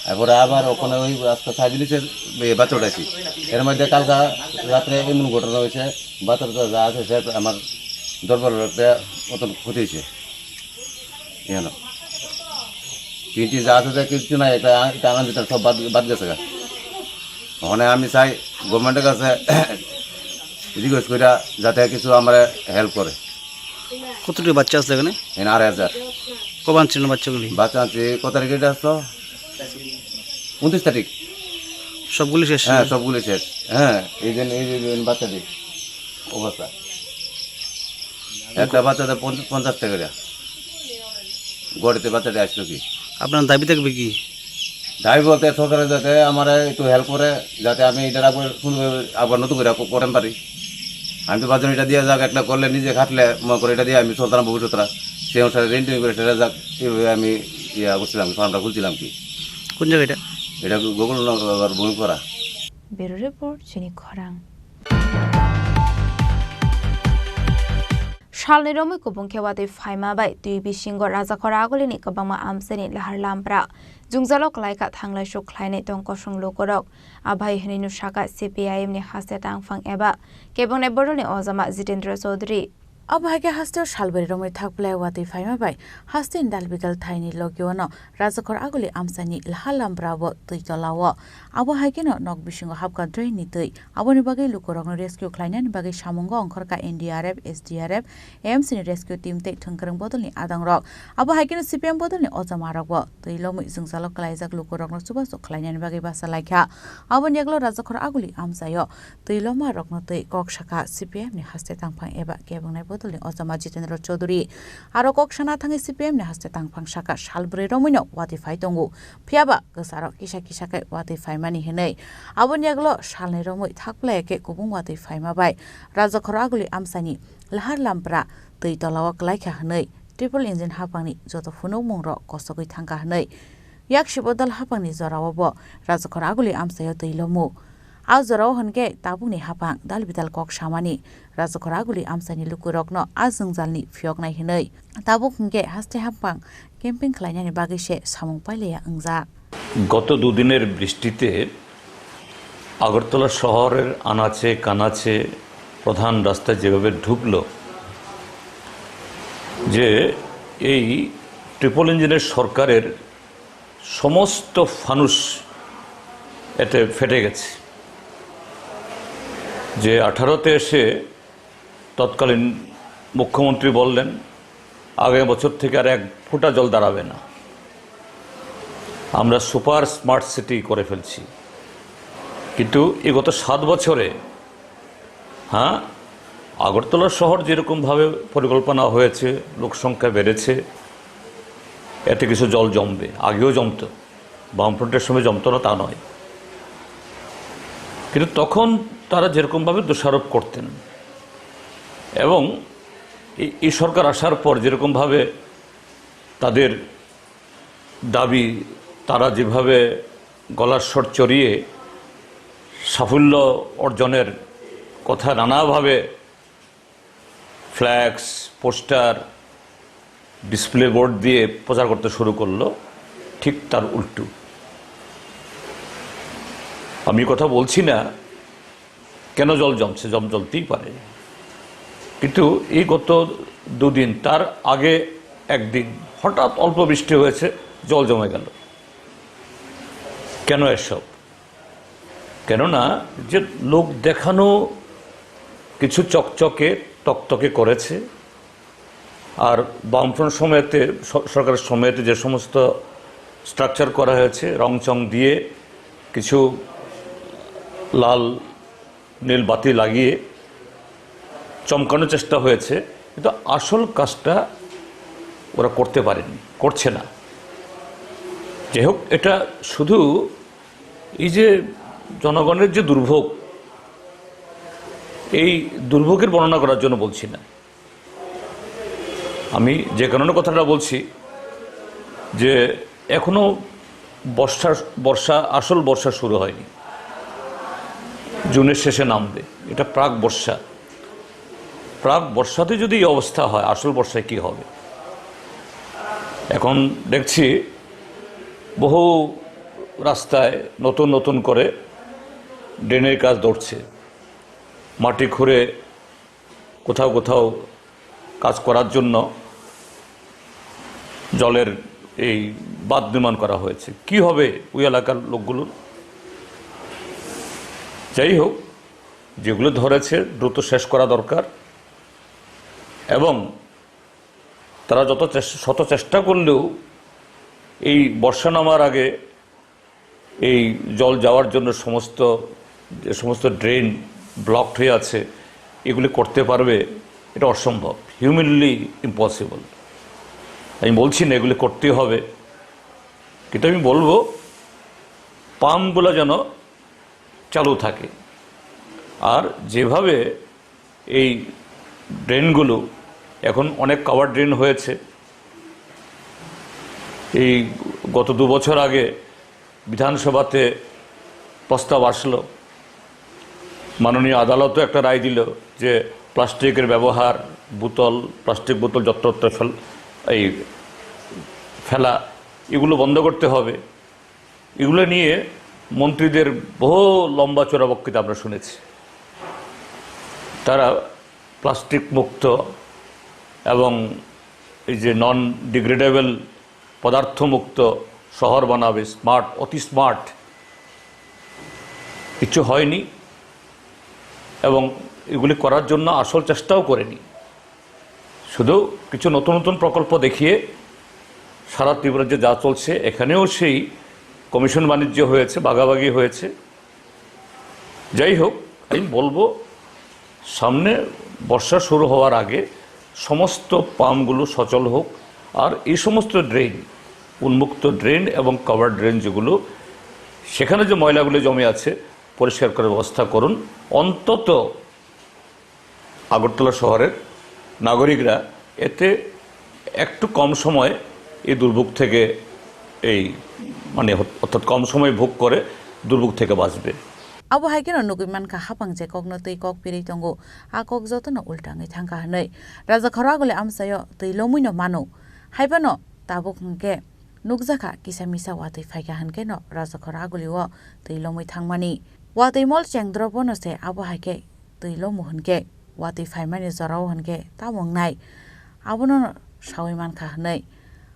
এরপরে আবার ওখানে ওই আজকে সাত দিন হচ্ছে, এ, বাচ্চা উঠাইছি। এর মধ্যে কালকা রাত্রে এমন ঘটনা হয়েছে, বাচ্চাটা যা আছে সে আমার দরবার একটা মতন ক্ষতি হয়েছে। এখানে তিনটি যা আছে, যা কিছু নাই, এটা, এটা আনন্দ, এটা সব বাদ, বাদ গেছে গা। ওখানে আমি চাই গভর্নমেন্টের কাছে রিকোয়েস্ট করি যাতে কিছু আমরা হেল্প করে। কতটি বাচ্চা আছে এখানে? এখানে আড়াই হাজার। কবে আনছিলেন বাচ্চাগুলি? বাচ্চা আনছি, কত তারিখে এটা আসতো? উনত্রিশ তারিখ। সবগুলি শেষ? হ্যাঁ, সবগুলি শেষ। হ্যাঁ, এই যে, এই যে, এই যে বাচ্চাটি অবস্থা। একটা বাচ্চাতে পঞ্চ-, পঞ্চাশ টাকা করে। গড়িতে বাচ্চাটি আসলো কি? আপনার দাবি থাকবে কি? দাবি বলতে সরকারে যাতে আমার একটু হেল্প করে, যাতে আমি এটা আবার সুন্দর, আবার নতুন করে করতে পারি। আমি তো ভাবছিলাম এটা দিয়ে যাক, একটা করলে নিজে খাটলে মনে করে এটা দিয়ে আমি চলতাম ভবিষ্যৎটা। সেই অনুসারে রেন্ট করে সেটা যাক, এইভাবে আমি ইয়া করছিলাম, ফার্মটা খুলছিলাম কি। কোন জায়গা এটা? এটা গোকুলনগর ভূমিপুরা। Bureau Report, Chini Khorang. Salni romwi kubung khe watwi phaima bai twi bisingo Rajakhor Agulini kwbangma amchaini lahar lampra jwngjalo kwlaikha, thanglai suk khlainai tong kosong lukurok. Abai hwnwi no saka C P I M ni haste tangphang eba kebengni bodolni ojama Jitendra Chaudhary. Abo hai khe hasteo salbari romwi thakphlai watwi phaima bai hasteni dal bidal thaini logio no Rajakhor Aguli amchaini lahar lampra bo twi tola o. Abo hai kheno nok bisingo hapkha drain ni twi. Aboni bagwi lukurokno rescue khlainani bagwi samungo ongkhorkha N D R F, S D R F, A M C ni rescue team tei thwngkwrwng bodolni adangrok. Abo hai kheno C P M bodolni ojamarokbo twi lomwi jwngjalo kwlaijak lukurokno chubachu khlainani bagwi bachalaikha. Aboni yagulo Rajakhor Aguli amchaio twi lomarokno twi kok sakha C P M ni haste tangphang eba kebwngnai bodolni ojama Jitendra Chaudhary. Aro kok sana thangwi C P M ni haste tangphang sakha, salbrwi romwino watwi phai tongo. Phiyaba kwcharo kisa kisa khe watwi phaimani hwnwi. Aboni yagulo salnwi romwi thakphlai khe kubung watwi phaima bai Rajakhor Aguli amchaini lahar lampra twi tolao kwlaikha hwnwi triple engine haphangni joto phunukmungrok kosogwi thangkha hwnwi. Yaksi bodol haphangni jorao bo Rajakhor Aguli amchaio twi lomu. A jorao hwnkhe tabukni haphang dal bidal kok samani Rajakhor Aguli amchaini lukurokno a jwngjalni phiyoknai hwnwi. Tabuk hwnkhe haste haphang camping khlainani bagwi se samung pailaiya wngjak. গত দুদিনের বৃষ্টিতে আগরতলা শহরের আনাচে কানাচে প্রধান রাস্তায় যেভাবে ঢুকলো, যে এই ট্রিপল ইঞ্জিনের সরকারের সমস্ত ফানুস এতে ফেটে গেছে। যে আঠারোতে এসে তৎকালীন মুখ্যমন্ত্রী বললেন, "আগামী বছর থেকে আর এক ফোঁটা জল দাঁড়াবে না, আমরা সুপার স্মার্ট সিটি করে ফেলছি।" কিন্তু এই গত সাত বছরে, হ্যাঁ, আগরতলা শহর যেরকমভাবে পরিকল্পনা হয়েছে, লোকসংখ্যা বেড়েছে, এতে কিছু জল জমবে, আগেও জমতো, বামফ্রন্টের সময় জমতো না তা নয়, কিন্তু তখন তারা যেরকমভাবে দোষারোপ করতেন এবং এই, এই সরকার আসার পর যেরকমভাবে তাদের দাবি, তারা যেভাবে গলার স্বর চড়িয়ে সাফল্য অর্জনের কথা নানাভাবে ফ্ল্যাক্স, পোস্টার, ডিসপ্লে বোর্ড দিয়ে প্রচার করতে শুরু করলো, ঠিক তার উল্টো। আমি কথা বলছি না কেন জল জমছে, জল জমতেই পারে, কিন্তু এই গত দুদিন, তার আগে একদিন হঠাৎ অল্প বৃষ্টি হয়েছে, জল জমে গেল। কেন এসব? কেননা যে লোক দেখানো কিছু চকচকে তকতকে করেছে, আর বামফ্রন্ট সময়তে, স-, সরকারের সময়তে যে সমস্ত স্ট্রাকচার করা হয়েছে, রং চং দিয়ে কিছু লাল নীল বাতি লাগিয়ে চমকানোর চেষ্টা হয়েছে, কিন্তু আসল কাজটা ওরা করতে পারেনি, করছে না। যাই হোক, এটা শুধু এই যে জনগণের যে দুর্ভোগ, এই দুর্ভোগের বর্ণনা করার জন্য বলছি না। আমি যে কারণে কথাটা বলছি যে এখনো বর্ষা, বর্ষা, আসল বর্ষা শুরু হয়নি। জুনের শেষে নামবে। এটা প্রাক বর্ষা। প্রাক বর্ষাতে যদি এই অবস্থা হয়, আসল বর্ষায় কি হবে? এখন দেখছি বহু রাস্তায় নতুন নতুন করে ড্রেনের কাজ ধরছে। মাটি খুঁড়ে কোথাও কোথাও কাজ করার জন্য জলের এই বাঁধ নির্মাণ করা হয়েছে। কি হবে ওই এলাকার লোকগুলোর? যাই হোক, যেগুলো ধরেছে দ্রুত শেষ করা দরকার, এবং তারা যত চেষ্টা, শত চেষ্টা করলেও এই বর্ষা নামার আগে এই জল যাওয়ার জন্য সমস্ত, যে সমস্ত ড্রেন ব্লকড হয়ে আছে, এগুলি করতে পারবে, এটা অসম্ভব, হিউম্যানলি ইম্পসিবল। আমি বলছি না এগুলি করতে হবে, কিন্তু আমি বলবো পাম্পগুলো যেন চালু থাকে। আর যেভাবে এই ড্রেনগুলো এখন অনেক কাভার ড্রেন হয়েছে, এই গত দু বছর আগে বিধানসভাতে প্রস্তাব আসলো, মাননীয় আদালতও একটা রায় দিল যে প্লাস্টিকের ব্যবহার, বোতল, প্লাস্টিক বোতল যত্রতত্র ফেল-, এই ফেলা, এগুলো বন্ধ করতে হবে। এগুলো নিয়ে মন্ত্রীদের বহু লম্বা চড়া বক্তৃতা আমরা শুনেছি। তারা প্লাস্টিক মুক্ত এবং এই যে নন ডিগ্রেডেবল পদার্থ মুক্ত শহর বানাবে, স্মার্ট, অতি স্মার্ট। কিছু হয়নি এবং এগুলি করার জন্য আসল চেষ্টাও করেনি। শুধু কিছু নতুন নতুন প্রকল্প দেখিয়ে সারা ত্রিপুরার যে যা চলছে, এখানেও সেই কমিশন বাণিজ্য হয়েছে, ভাগাভাগি হয়েছে। যাই হোক, আমি বলবো, সামনে বর্ষা শুরু হওয়ার আগে সমস্ত পাম্পগুলো সচল হোক, আর এই সমস্ত ড্রেন, উন্মুক্ত ড্রেন এবং কাভার ড্রেন যেগুলো, সেখানে যে ময়লাগুলো জমে আছে, পরিষ্কার করার ব্যবস্থা করুন। অন্তত আগরতলা শহরের নাগরিকরা এতে একটু কম সময়ে এই দুর্ভোগ থেকে, এই মানে অর্থাৎ কম সময়ে ভোগ করে দুর্ভোগ থেকে বাঁচবে। Abo hai kheno nugwi mankha, hapang je kokno twi kok pirwi tongo, a kok jotono ultangwi thangkha hwnwi. Rajakhor Aguli amchaio twi lomwino mano. Haiphano tabuk hwnkhe nukjakha kisa misa watwi phaikha hwnkhe no Rajakhor Agulio twi lomwi thangmani. Watwi mol chengdrobono se abo hai khe twi lomu hwnkhe, watwi phaimani jorao hwnkhe tamo wngnai, abono saui mankha hwnwi.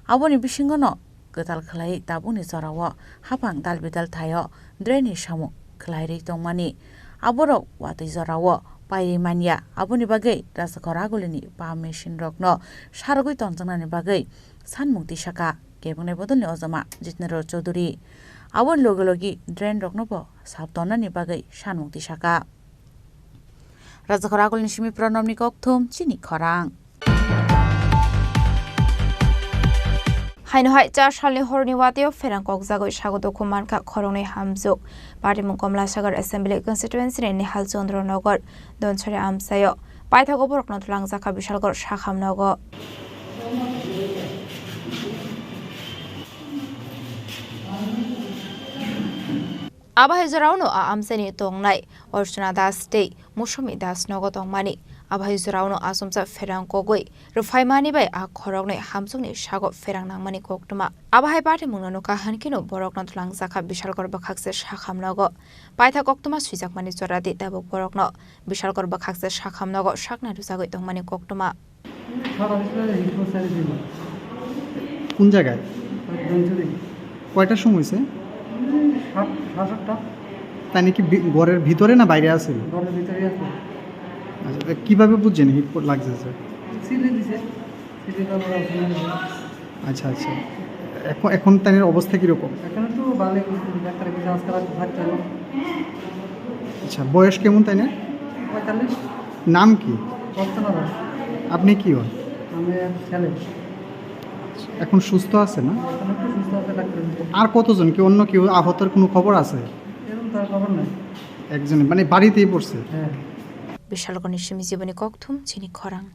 Aboni bisingono kwtal khlaiwi tabukni jorao haphang dal bidal thaio drainni samung khlairwi tongmani. Aborok watwi jorao paiwi manya, aboni bagwi Rajakhor Agulini pump machine rokno sarogwi tongjaknani bagwi sanmung tisaka kebengni bodolni ojama Jitendra Chaudhury. Aboni logi logi drain roknobo sap tonnani bagwi sanmung tisaka. Rajakhor Agulini simi Pranobni kokthum chini khorang. Haino hai char salni horni watio pherang kokjagwi sago dukhu mankha khoroknwi hamjwk. Patimung Komlasagar Assembly Constituency ni Nihal Chandra Nagar Donsari amchaio. Paithago borokno twlangjakha Bishalgarh sakham nogo. Abo hai jorao no a amchaini tongnai Archana Das tei Mosumi Das nogo tongmani. Abo hai jorao no achomsa pherang kogwi rwphaimani bai a khoroknwi hamjwkni sago pherang nangmani koktwma. Abo hai patimungno nukha hwnkhe no borokno twlangjakha Bishalgarh bwkhakse sakham nogo. Paitha koktwma swijakmani joradi tabuk borokno Bishalgarh bwkhakse sakham nogo saknai rwjagwi tongmani koktwma. সারা বিশ্বে হিন্দু ছেড়ে দিল। কোন জায়গায়? ধনচুরি। কয়টার সময় হয়েছে? সাত, সাড়ে সাতটা। তাই নাকি বি-, ঘরের ভিতরে না বাইরে আছিল? ঘরের ভিতরে আছে। আচ্ছা, তা কিভাবে বুঝছেন হিট লাগছে, স্যার? সিলে দিছে। সিলে তারপরে ওখানে আচ্ছা, আচ্ছা। এখন, এখন তাদের অবস্থা কিরকম? এখন তো ভালোই, ডাক্তারের কাছে আজকে রাতে থাকতে হবে। আচ্ছা, বয়স কেমন তাই না? পঁয়তাল্লিশ। নাম কি? রচনা দাস। আপনি কি হন? আমি এক ছেলে। এখন সুস্থ আছে না? এখন একটু সুস্থ আছে ডাক্তারের কাছে। আর কতজন? কি অন্য কেউ আহতর কোনো খবর আছে? এরকম তার খবর নাই। একজনই, মানে বাড়িতেই পড়ছে? হ্যাঁ। Bishalgarhni simi jiboni kokthum chini khorang.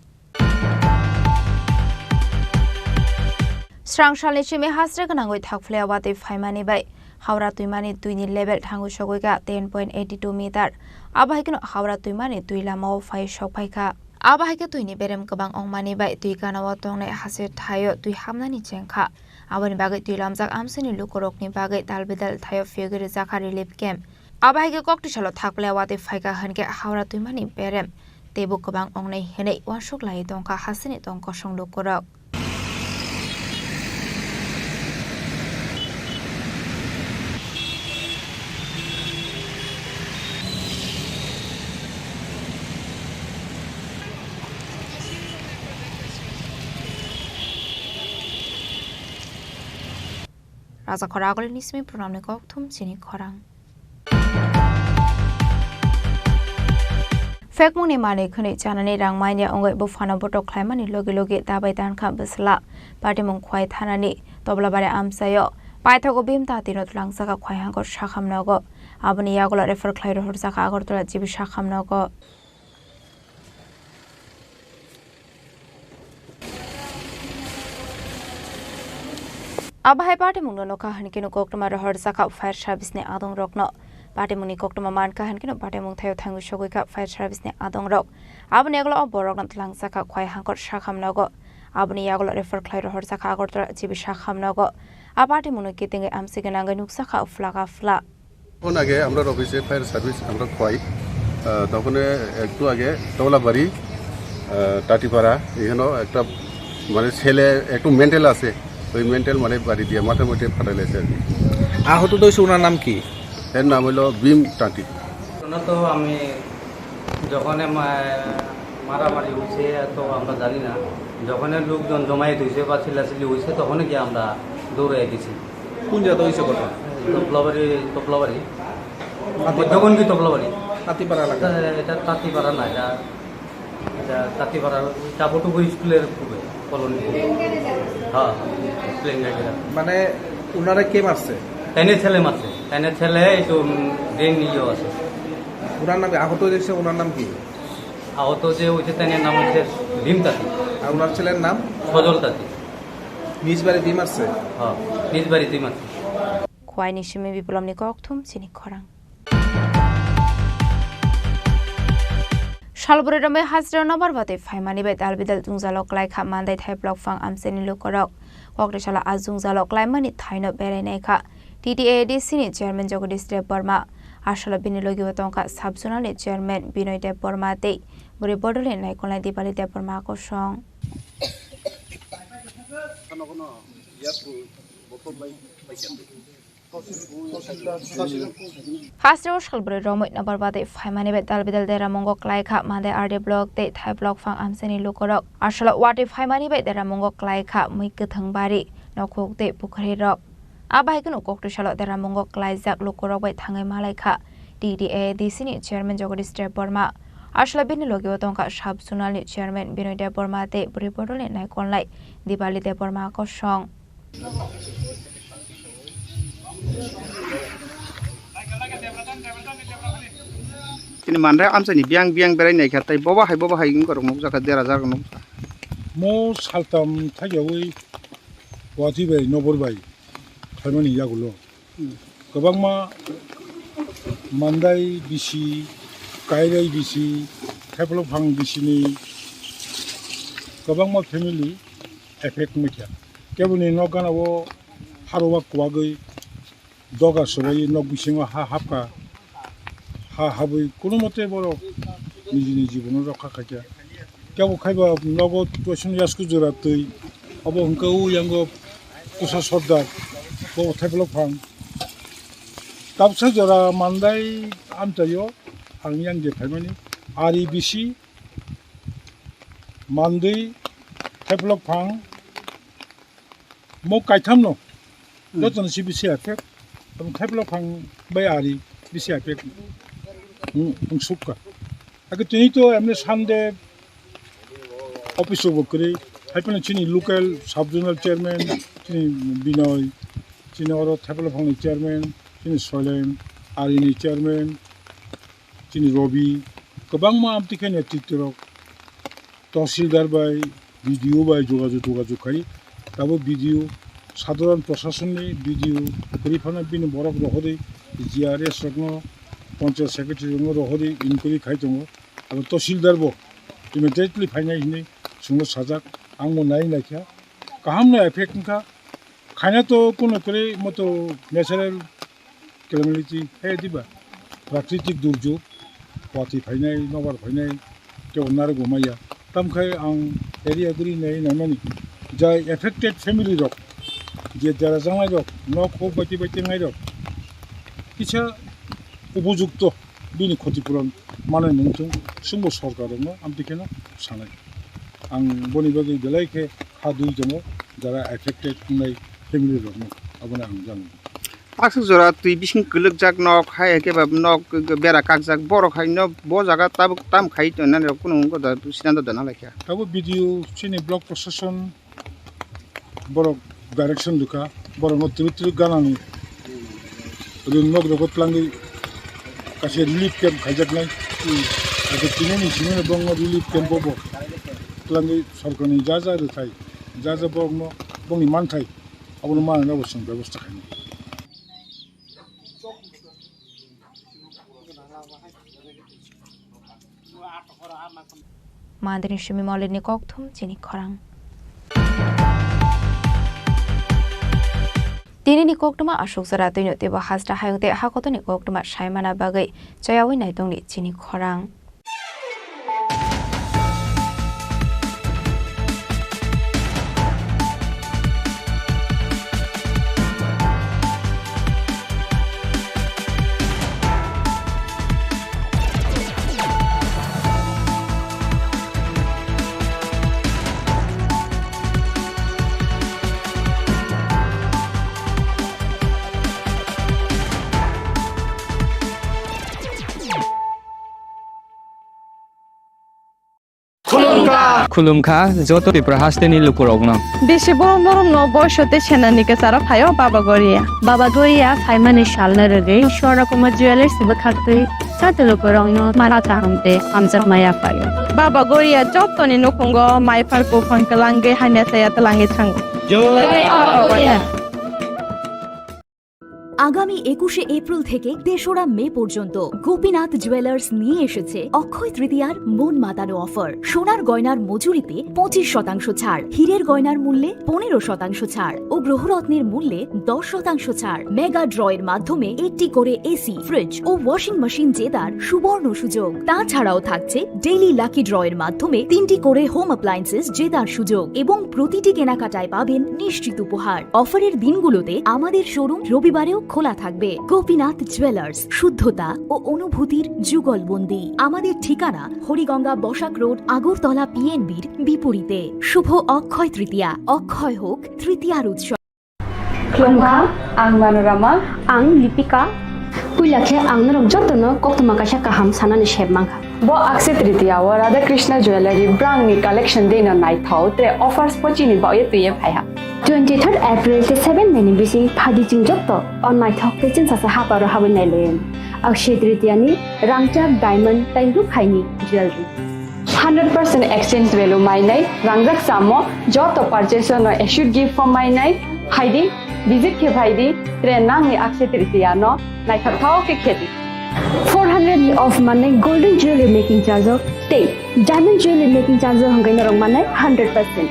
Srang salni simi hasre gwnangwi thakphilai watwi phaimani bai Howrah twimani twini level thangwi sogwi kha ten point eighty two meter. Abo hai kheno Howrah twimani twi lamao phai sok phai kha. Abo hai khe twini berem kwbang wngmani bai twi ganao tongnai hase thaio twi hamnani cheng kha. Aboni bagwi twi lamjak amchaini lukurokni bagwi dalbidal thaio phiyogwi rijak kha relief camp. Abo hai khe koktwi salo thakpilai watwi phai kha hwn khe Howrah twimani berem teibo kwbang wngnai hwnwi uansuk laiwi tong kha hasteni tong kosong lukurok. Raja Khoragulni simi program ni kokthum chini khorang. Phekmungni manwi khwnwi chanani rang manya wngwi buphano botok khlaimani logi logi dabai tankha bwsla. Patimung Khwai thanani Toblabari amchaio paithago Bhim Tatino twlangjakha Khwai hangkor sakham nogo. Aboni yagulo refer khlai rohorjakha Agartala G B sakham nogo. Abo hai patimungno nokha hwn kheno koktwma rohorjakha fire service ni adongrokno. Patimungni koktwma mankha hwn kheno patimung thaio thangwi sogwi kha fire service ni adongrok. Aboni yagulo o borokno twlangjakha Khwai hangkor sakham nogo. Aboni yagulo refer khlai rohorjakha Agartala G B sakham nogo. A patimungno kitingwi amchigwi nangwi nukjakha phlaka phla. অনেক আগে আমরার অফিসে fire service আমরা খোয়াই। আহ, তখন একটু আগে তবলাবাড়ি, আহ, টাটিপাড়া, এখানেও একটা মানে ছেলে একটু মেন্টাল আছে, ওই মেন্টাল মানে বাড়ি দিয়ে মাথার মধ্যে ফাটাইলেছে আর কি। আহত তো হয়েছে, ওনার নাম কি? এর নাম হলো ভীম টাটি। ওনার তো আমি যখন মা-, মারামারি হয়েছে তো আমরা জানি না, যখন লোকজন জমায়েত হয়েছে বা চিল্লাচিল্লি হয়েছে তখনই গিয়ে আমরা দৌড়ে গেছি। কোন জায়গা হয়েছে ঘটনা? তবলাবাড়ি, তবলাবাড়ি। তাঁতিপাড়া। মধ্যগণকি তবলাবাড়ি। তাঁতিপাড়া এলাকা। এটা, এটা তাঁতিপাড়া না, এটা, এটা তাঁতিপাড়া, ওই চাপটুকু স্কুলের পূর্বে, কলোনি। হ্যাঁ, প্লেন গাড়িটা। মানে, ওনারা কে মারছে? তাইনের ছেলে মারছে। তাইনের ছেলে এই তো, উম, ড্রেন নিয়েও আছে। ওনার নাম কি? আহত হয়েছে, ওনার নাম কি? আহত যে হয়েছে, তাইনের নাম হচ্ছে ভীম তাঁতি। আর ওনার ছেলের নাম? সজল তাঁতি। নিজ বাড়িতেই মারছে? হ্যাঁ, নিজ বাড়িতেই মারছে। Khwaini simi Biplomni kokthum chini khorang. Salburi romwi hajra nobar batwi phaimani bai dalbidal jwngjalo klaikha Mandai Thaiplok phang amchaini lukurok. Kokri salo a jwngjalo klaimani thaino berai naikha T T A D C ni chairman Jagadish Debbarma. Asalo bini logibo tongkha sub-zonal ni chairman Binoy Debbarma tei bwrwi bodolni naikolnai Dipali Debbarma kosong. Hasteo salbrwi romwi nobar batwi phaimani bai dalbidal deramungo klaikha Mandai R D block tei Thaiplok phang amchaini lukurok. Asalo watwi phaimani bai deramungo klaikha mui kwthang bari, nokhuk tei pukhwrwi rok. A bai kheno koktwi salo deramungo klaijak lukurok bai thangwi malaikha T T A D C ni chairman Jagadish Debbarma. Asalo bini logibo tongkha sub-zonal ni chairman Binoy Debbarma tei bwrwi bodolni naikolnai Dipali Debbarma kosong. Chini Mandai amchaini biyang biyang berai naikha, tei bobo hai, bobo hai wngkha rok nukjakha, dera jak nukjakha. Mo saltam thaijawi watwi bai, nobor bai phaimani yagulo. Kwbangma Mandai bisi, Kairai bisi, Thaiplok phang bisini kwbangma family effect wngkha. Keboni nok gana o haroba kwbagwi doga swbai nok bisingo ha hapkha, ha habwi kono mote borok nijini jibono rokha khaikha. Kebo khaiba nogo toisong yasku jora twi, abo hwnkhe o yango Kusa Sordar, bo Thaiplok phang. Tabsa jora Mandai amchaio ang yang je phaimani, ari bisi, Mandai, Thaiplok phang, mo kaithamno, hmm, jotono si bisi aphek, tamo Thaiplok phang bai ari bisi aphek, hmm, wng sukha. Ake tini to emne Sunday office o bo kwrwi, hai phano chini local sub-zonal chairman, chini Binoy, chini oro Thaiplok phangni chairman, chini Soilen, arini chairman, chini Robi, kwbangma amtwi khe netritwrok, tahsildar bai, B D O bai jogajog, jogajog khai, tabo B D O sadharon prosasonni B D O kwrwi phano bini borok rohorwi G R S rokno, panchayat secretary rokno rohorwi inquiry khai tongo. Abo tahsildar bo immediately phainai hinwi chwngno sajak, ang bo nai naikha. Kaham no effect wngkha, khaina to kuno kwrwi moto natural calamity hai diba, prakritik durjog, watwi phainai, nobar phainai, kebo narwk bo maya. Tamkhai ang area guri nai naimani, jai affected family rok, je dera jangnai rok, nok hok baiti baiti wngnai rok, kisa upojukto bini khoti puron manai nung thung, chwngbo sorkar rokno amtwi kheno sanai. Ang boni bagwi belai khe kha dui tongo, jara affected wngnai family rokno, abono ang jano. Aswk jora twi bising kwlwkjak nok, hai hai khe ba nok bera kakjak, borok hai no bo jaga tabuk tam khai tongnani rok kunu wngkha da, sinanda dana laikha. Tabuk B D O chini block proshashon borok direction rwkha, borokno twrwk twrwk ganani rwng nok rogo twlangwi kaisa relief camp khaijaknai. Abo tinini simi bongno relief camp bo twlangwi sorkarni ja ja rwthai, ja ja borokno bongni manthai, abono manani obo chwng bebosta khainai. Mandini simi molini kokthum chini khorang. Tinini koktwma aswk jora twino teibo hasta hayung tei hakotoni koktwma saimana bagwi chayawi naitongni chini khorang. Khulumkha. Khulumkha joto Tripura hasteni lukurokno. Bisi borok norokno boiso tei senani kwcharo phaio Baba Goria. Baba Goria phaimani salno rwgwi Swarna Kumar Jewellers bwkhaktwi joto lukurokno mara kaham tei hamjakma yaphaio. Baba Goria jotoni nukhungo maiphar kuphang kwlangwi hamya saya twlangwi thango. Jai Baba Goria. আগামী একুশে এপ্রিল থেকে তেসরা মে পর্যন্ত গোপীনাথ জুয়েলার্স নিয়ে এসেছে অক্ষয় তৃতীয়ার মন মাতানো অফার। সোনার গয়নার মজুরিতে পঁচিশ শতাংশ ছাড়, হীরের গয়নার মূল্যে পনেরো শতাংশ ছাড় ও গ্রহরত্নের মূল্যে দশ শতাংশ ছাড়। মেগা ড্রয়ের মাধ্যমে একটি করে এসি, ফ্রিজ ও ওয়াশিং মেশিন জেতার সুবর্ণ সুযোগ। তাছাড়াও থাকছে ডেইলি লাকি ড্রয়ের মাধ্যমে তিনটি করে হোম অ্যাপ্লায়েন্সেস জেতার সুযোগ এবং প্রতিটি কেনাকাটায় পাবেন নিশ্চিত উপহার। অফারের দিনগুলোতে আমাদের শোরুম রবিবারেও খোলা থাকবে। গোপীনাথ জুয়েলার্স, শুদ্ধতা ও অনুভূতির যুগলবন্দি। আমাদের ঠিকানা হরিগঙ্গা বসাক রোড, আগরতলা পিএনবির বিপরীতে। শুভ অক্ষয় তৃতীয়া, অক্ষয় হোক তৃতীয়ার উৎসব। Khulumkha, ang Manorama. Ang Lipika. Puila khe ang norok jotono koktwma kaisa kaham sanani sep mankha. Bo Akshaya Tritiya o Radha Krishna Jewellery brangni collection dino naithok tre offers pochini baoye twiye phaiha. Twenty third April tei seven May ni bising phadi chwng joto o naithok tei chwngsasa haparo habwi nailaio. Akshaya Tritiya ni rangchak diamond tei rukhaini jewellery. Hundred percent exchange value mainai, rangjak samo joto purchase no assured gift form mainai, phaidi, visit khe phaidi, tre nangni Akshaya Tritiya no naithokthok khe khedi. Four hundred ni off manai golden jewelry making charge o tei diamond jewelry making charge o hwnkhai norok manai hundred percent.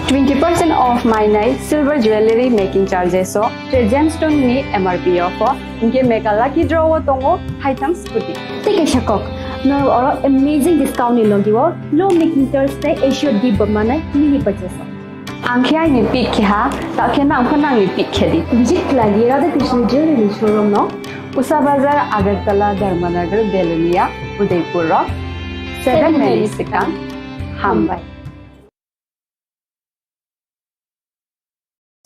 Twenty percent off mainai silver jewelry making charges o tre gemstone ni M R P o pho. Hinkhe mega lucky draw o tongo haitham scooty. Tei kaisa kok, norok oro amazing discount ni logi o low making charge tei assured gift bo manai mini purchase o. Ang khe aini pick khe ha, ta khe nang pho nangni pick khe di. Visit khlai di Radha Krishna Jewelry showroom no. Usa Bazar, Agartala, Dharmanagar, Belonia, Udaipur o seven May ni swkang. Hambai.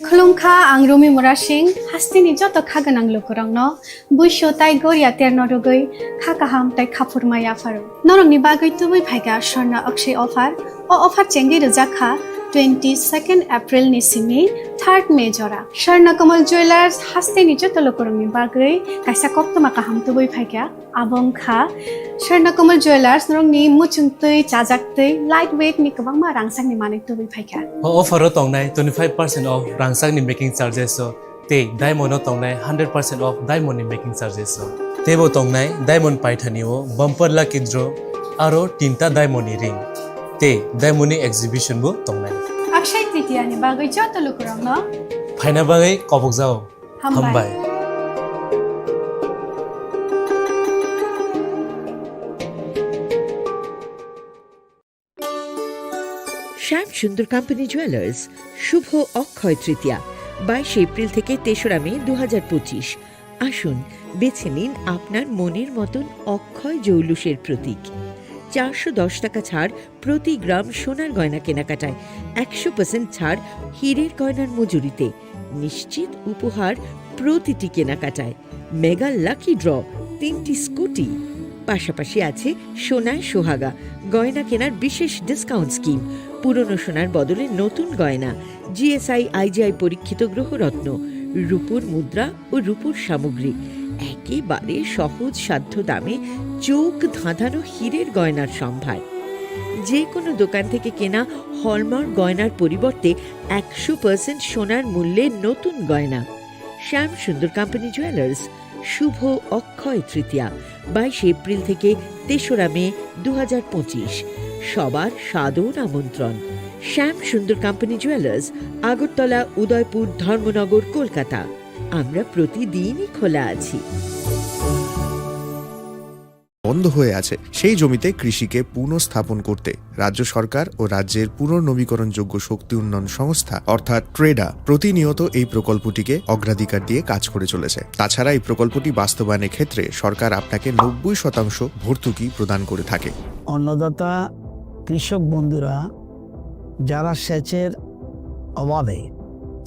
Khulumkha, ang Rumi Murasing, hasteni joto kha gwnang lukurokno buisu tai goria terno rwgwi kha kaham tai khaphurma yapharo. Norokni bagwi tubui phaikha Swarna Akshaya offer. O offer chengwi rwjak kha twenty second April ni simi Third May jora. Swarna Kamal Jewellers hasteni joto lukurokni bagwi kaisa koktwma kaham tubui phaikha. Abo wngkha Swarna Kamal Jewellers norokni muchungtwi, chajaktwi, light weight ni kwbangma rangchakni manwi tubui phaikha. O offer o tongnai twenty five percent off rangchakni making charges o tei diamond o tongnai hundred percent off diamond ni making charges o. Teibo tongnai diamond paithani o bumper lucky draw aro tinta diamond ni ring tei diamond ni exhibition bo tongnai. Akshay Tritiya ni bagwi joto lukurokno phaina bagwi kobokjao. Hambai. Hambai. শ্যাম Sundar company jewellers, শুভ অক্ষয় তৃতীয়া, বাইশে এপ্রিল থেকে তেসরা মে দু হাজার পঁচিশ। আসুন, বেছে নিন আপনার মনের মতন অক্ষয় জৌলুসের প্রতীক। চারশো দশ টাকা ছাড় প্রতি গ্রাম সোনার গয়না কেনাকাটায়, একশো পার্সেন্ট ছাড় হীরের গয়নার মজুরিতে, নিশ্চিত উপহার প্রতিটি কেনাকাটায়, মেগা লাকি ড্র, তিনটি স্কুটি, পাশাপাশি আছে সোনায় সোহাগা, গয়না কেনার বিশেষ ডিসকাউন্ট স্কিম, পুরনো সোনার বদলে নতুন গয়না, জিএসআই আইজিআই পরীক্ষিত গ্রহরত্ন, রূপোর মুদ্রা ও রূপোর সামগ্রী, একেবারে সহজ সাধ্য দামে চোখ ধাঁধানো হীরের গয়নার সম্ভার। যে কোনো দোকান থেকে কেনা হলমার্ক গয়নার পরিবর্তে একশো পার্সেন্ট সোনার মূল্যে নতুন গয়না। শ্যাম সুন্দর কোম্পানি জুয়েলার্স, শুভ অক্ষয় তৃতীয়া, বাইশে এপ্রিল থেকে তেসরা মে দু হাজার পঁচিশ। সবার সাদর আমন্ত্রণ। শ্যাম সুন্দর কোম্পানি জুয়েলার্স, আগরতলা, উদয়পুর, ধর্মনগর, কলকাতা। আমরা প্রতিদিনই খোলা আছি। বন্ধ হয়ে আছে সেই জমিতে কৃষিকে পুনঃস্থাপন করতে রাজ্য সরকার ও রাজ্যের পুনর্নবীকরণযোগ্য শক্তি উন্নয়ন সংস্থা অর্থাৎ ট্রেডা প্রতিনিয়ত এই প্রকল্পটিকে অগ্রাধিকার দিয়ে কাজ করে চলেছে। তাছাড়া এই প্রকল্পটি বাস্তবায়নের ক্ষেত্রে সরকার আপনাকে নব্বই শতাংশ ভর্তুকি প্রদান করে থাকে। অন্নদাতা কৃষক বন্ধুরা যারা সেচের অভাবে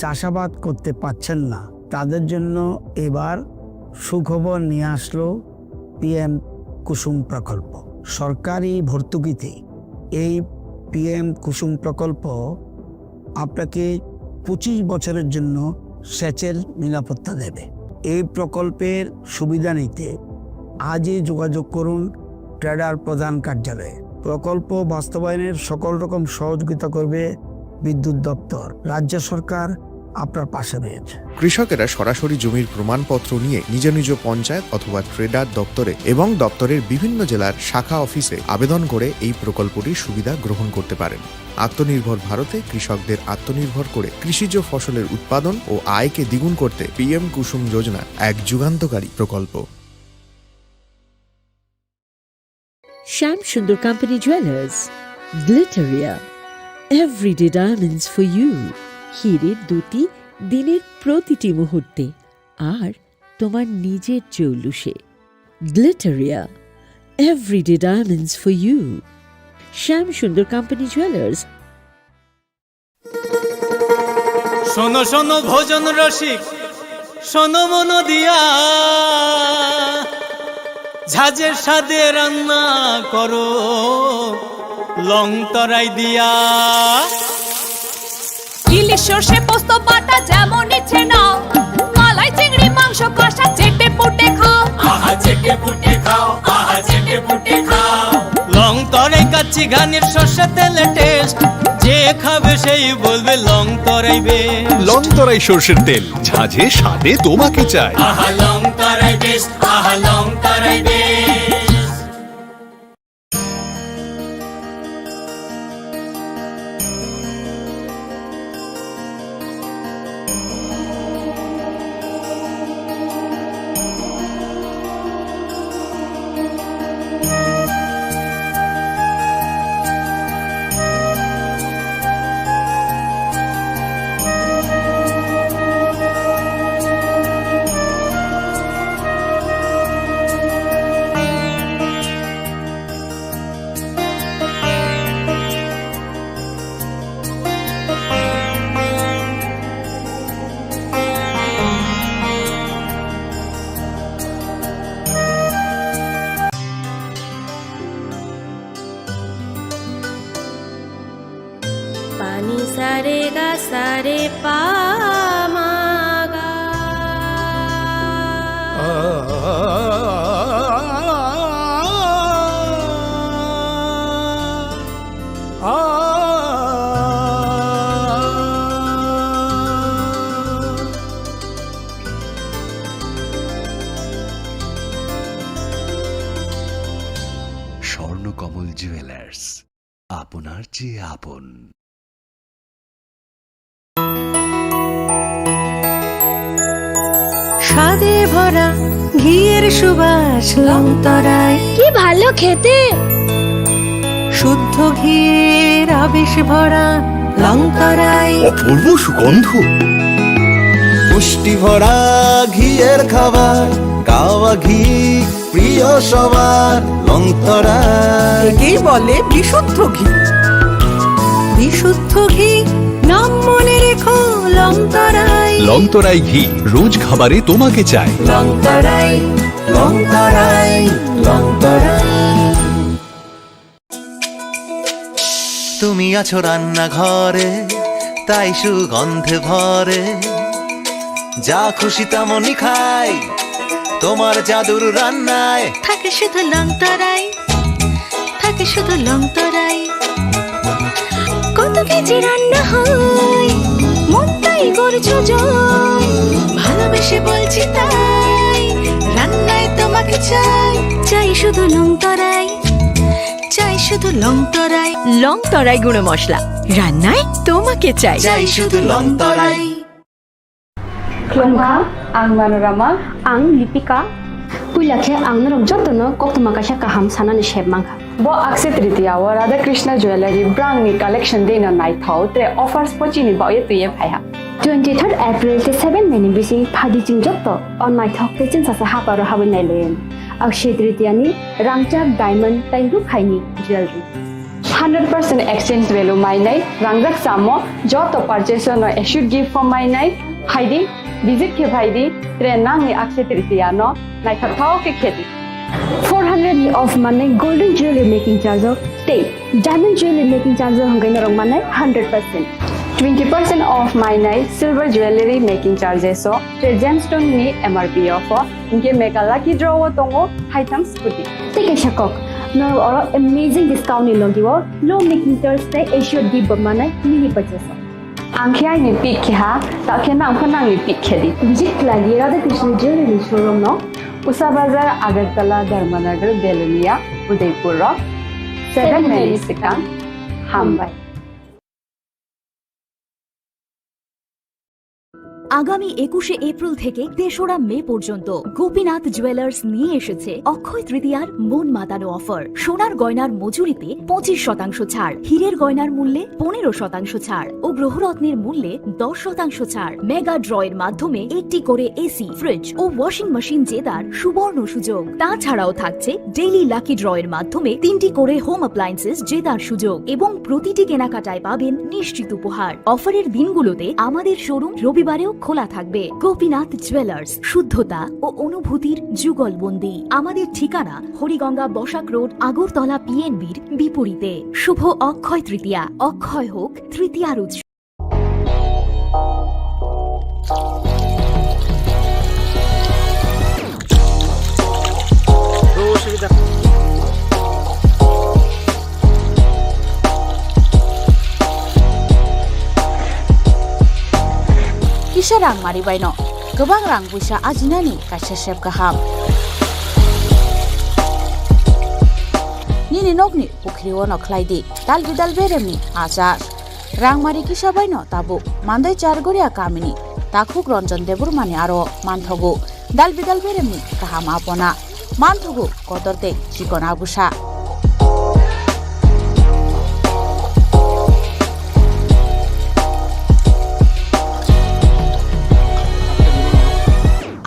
চাষাবাদ করতে পারছেন না, তাদের জন্য এবার সুখবর নিয়ে আসলো পিএম কুসুম প্রকল্প। সরকারি ভর্তুকিতে এই পিএম কুসুম প্রকল্প আপনাকে পঁচিশ বছরের জন্য সেচের নিরাপত্তা দেবে। এই প্রকল্পের সুবিধা নিতে আজই যোগাযোগ করুন ট্রেডার প্রধান কার্যালয়ে। প্রকল্প বাস্তবায়নের সকল রকম সহযোগিতা করবে বিদ্যুৎ দপ্তর। রাজ্য সরকার আপনার পাশে রয়েছে। কৃষকেরা সরাসরি জমির প্রমাণপত্র নিয়ে নিজ নিজ পঞ্চায়েত অথবা ট্রেডার দপ্তরে এবং দপ্তরের বিভিন্ন জেলার শাখা অফিসে আবেদন করে এই প্রকল্পটির সুবিধা গ্রহণ করতে পারেন। আত্মনির্ভর ভারতে কৃষকদের আত্মনির্ভর করে কৃষিজ ফসলের উৎপাদন ও আয়কে দ্বিগুণ করতে পিএম কুসুম যোজনা এক যুগান্তকারী প্রকল্প। Shyam Sundar company jewellers, Glitteria, everyday diamonds for you. হীরের দ্যুতি দিনের প্রতিটি মুহূর্তে, আর তোমার নিজের জৌলুসে। Glitteria, everyday diamonds for you. Shyam Sundar company jewellers. শোনো শোনো ভোজন রসিক, শোনো মন দিয়া, ঝাঁঝের স্বাদে রান্না করো লং তরাই দিয়া। ইলিশ সর্ষে পোস্ত বাটা যেমন ইচ্ছে নাও, মালাই চিংড়ি মাংস কষা চেটে পুটে খাও। আহা চেটে পুটে খাও, আহা চেটে পুটে খাও। লং তরাই কাচ্চি ঘানির সর্ষে তেলে টেস্ট, যে খাবে সেই বলবে লং তরাই বেস্ট। লং তরাই সর্ষের তেল, ঝাঁঝে স্বাদে তোমাকে চাই। আহা লং তরাই বেস্ট, আহা লং Tarai best. Ni sa re ga sa re pa ma ga. Swarnakamal jewellers, আপনার চেয়ে আপন। স্বাদে ভরা ঘিয়ের সুবাস লংতরাই। কি ভালো খেতে। শুদ্ধ ঘিয়ের আবেশ ভরা লংতরাই। অপূর্ব সুগন্ধ। পুষ্টি ভরা ঘিয়ের খাবার, গাওয়া ঘি প্রিয় সবার, লংতরাই। একেই বলে বিশুদ্ধ ঘি। বিশুদ্ধ ঘি, নাম মনে রেখো, লংতরাই। লংতরাই ঘি, রোজ খাবারে তোমাকে চাই। লংতরাই, লংতরাই, লংতরাই। তুমি আছো রান্নাঘরে, তাই সুগন্ধে ভরে। যা খুশি তেমনই খাই, তোমার জাদুর রান্নায়। থাকে শুধু লংতরাই, থাকে শুধু লংতরাই। কত কেজি রান্না হয়, মনটাই করছো জয়। ভালোবেসে বলছি তাই, রান্নায় তোমাকে চাই। চাই শুধু লংতরাই, চাই শুধু লংতরাই। লংতরাই গুঁড়ো মশলা, রান্নায় তোমাকে চাই। চাই শুধু লংতরাই। Khulumkha, ang Manorama. Ang Lipika. Puila khe ang norok jotono koktwma kaisa kaham sanani sep mankha. Bo Akshaya Tritiya o Radha Krishna Jewellery brangni collection deino naithok, tre offers bo chini baoye twiye phaiha. Twenty third April tei seven May ni bising phaidi chwng joto o naithok tei chwngsasa haparo habwi nailaiwi. Akshaya Tritiya ni rangchak diamond tei rukhaini jewellery. Hundred percent exchange value mainai, rangjak samo joto purchase no assured gift form mainai, phaidi, visit khe phaidi, tre nangni Akshaya Tritiya no naithok thao khe khedi. Four hundred ni off manai golden jewelry making charge o tei diamond jewelry making charge o hwnkhe norok manai hundred percent. Twenty percent off mainai silver jewelry making charges o tre gemstone ni M R P o pho. Hinkhe mega lucky draw o tongo haitham scooty. Tei kaisa kok, norok oro amazing discount ni logi o low making charge tei assured gift bo manai mini purchase o. Ang khe aini pick khe ha, ta khe nang pho nangni pick khe di. Visit khlai di Radha Krishna Jewelry ni showroom no. Usha Bazar, Agartala, Dharmanagar, Belonia, Udaipur o. Seven May ni swkang. Hambai. আগামী একুশে এপ্রিল থেকে তেসরা মে পর্যন্ত গোপীনাথ জুয়েলার্স নিয়ে এসেছে অক্ষয় তৃতীয়ার মন মাতানো অফার। সোনার গয়নার মজুরিতে পঁচিশ শতাংশ ছাড়, হীরের গয়নার মূল্যে পনেরো শতাংশ ছাড় ও গ্রহরত্নের মূল্যে দশ শতাংশ ছাড়। মেগা ড্র এর মাধ্যমে একটি করে এসি, ফ্রিজ ও ওয়াশিং মেশিন জেতার সুবর্ণ সুযোগ। তাছাড়াও থাকছে ডেইলি লাকি ড্র এর মাধ্যমে তিনটি করে হোম অ্যাপ্লায়েন্সেস জেতার সুযোগ এবং প্রতিটি কেনাকাটায় পাবেন নিশ্চিত উপহার। অফারের দিনগুলোতে আমাদের শোরুম রবিবারেও খোলা থাকবে। গোপীনাথ জুয়েলার্স, শুদ্ধতা ও অনুভূতির যুগলবন্দি। আমাদের ঠিকানা হরিগঙ্গা বসাক রোড, আগরতলা পিএনবির বিপরীতে। শুভ অক্ষয় তৃতীয়া, অক্ষয় হোক তৃতীয়ার উৎসব। Kisa rang mari baino kwbang rang puisa ajinani kaisa sep kaham. Nini nokni pukhri ono khlai di dal bidal beremni achar. Rangmari kisa baino tabuk Mandai Chargoria kamini takhuk Ranjan Debbarmani aro manthogo dal bidal beremni kaham apona, manthogo kotor tei chikon agusa.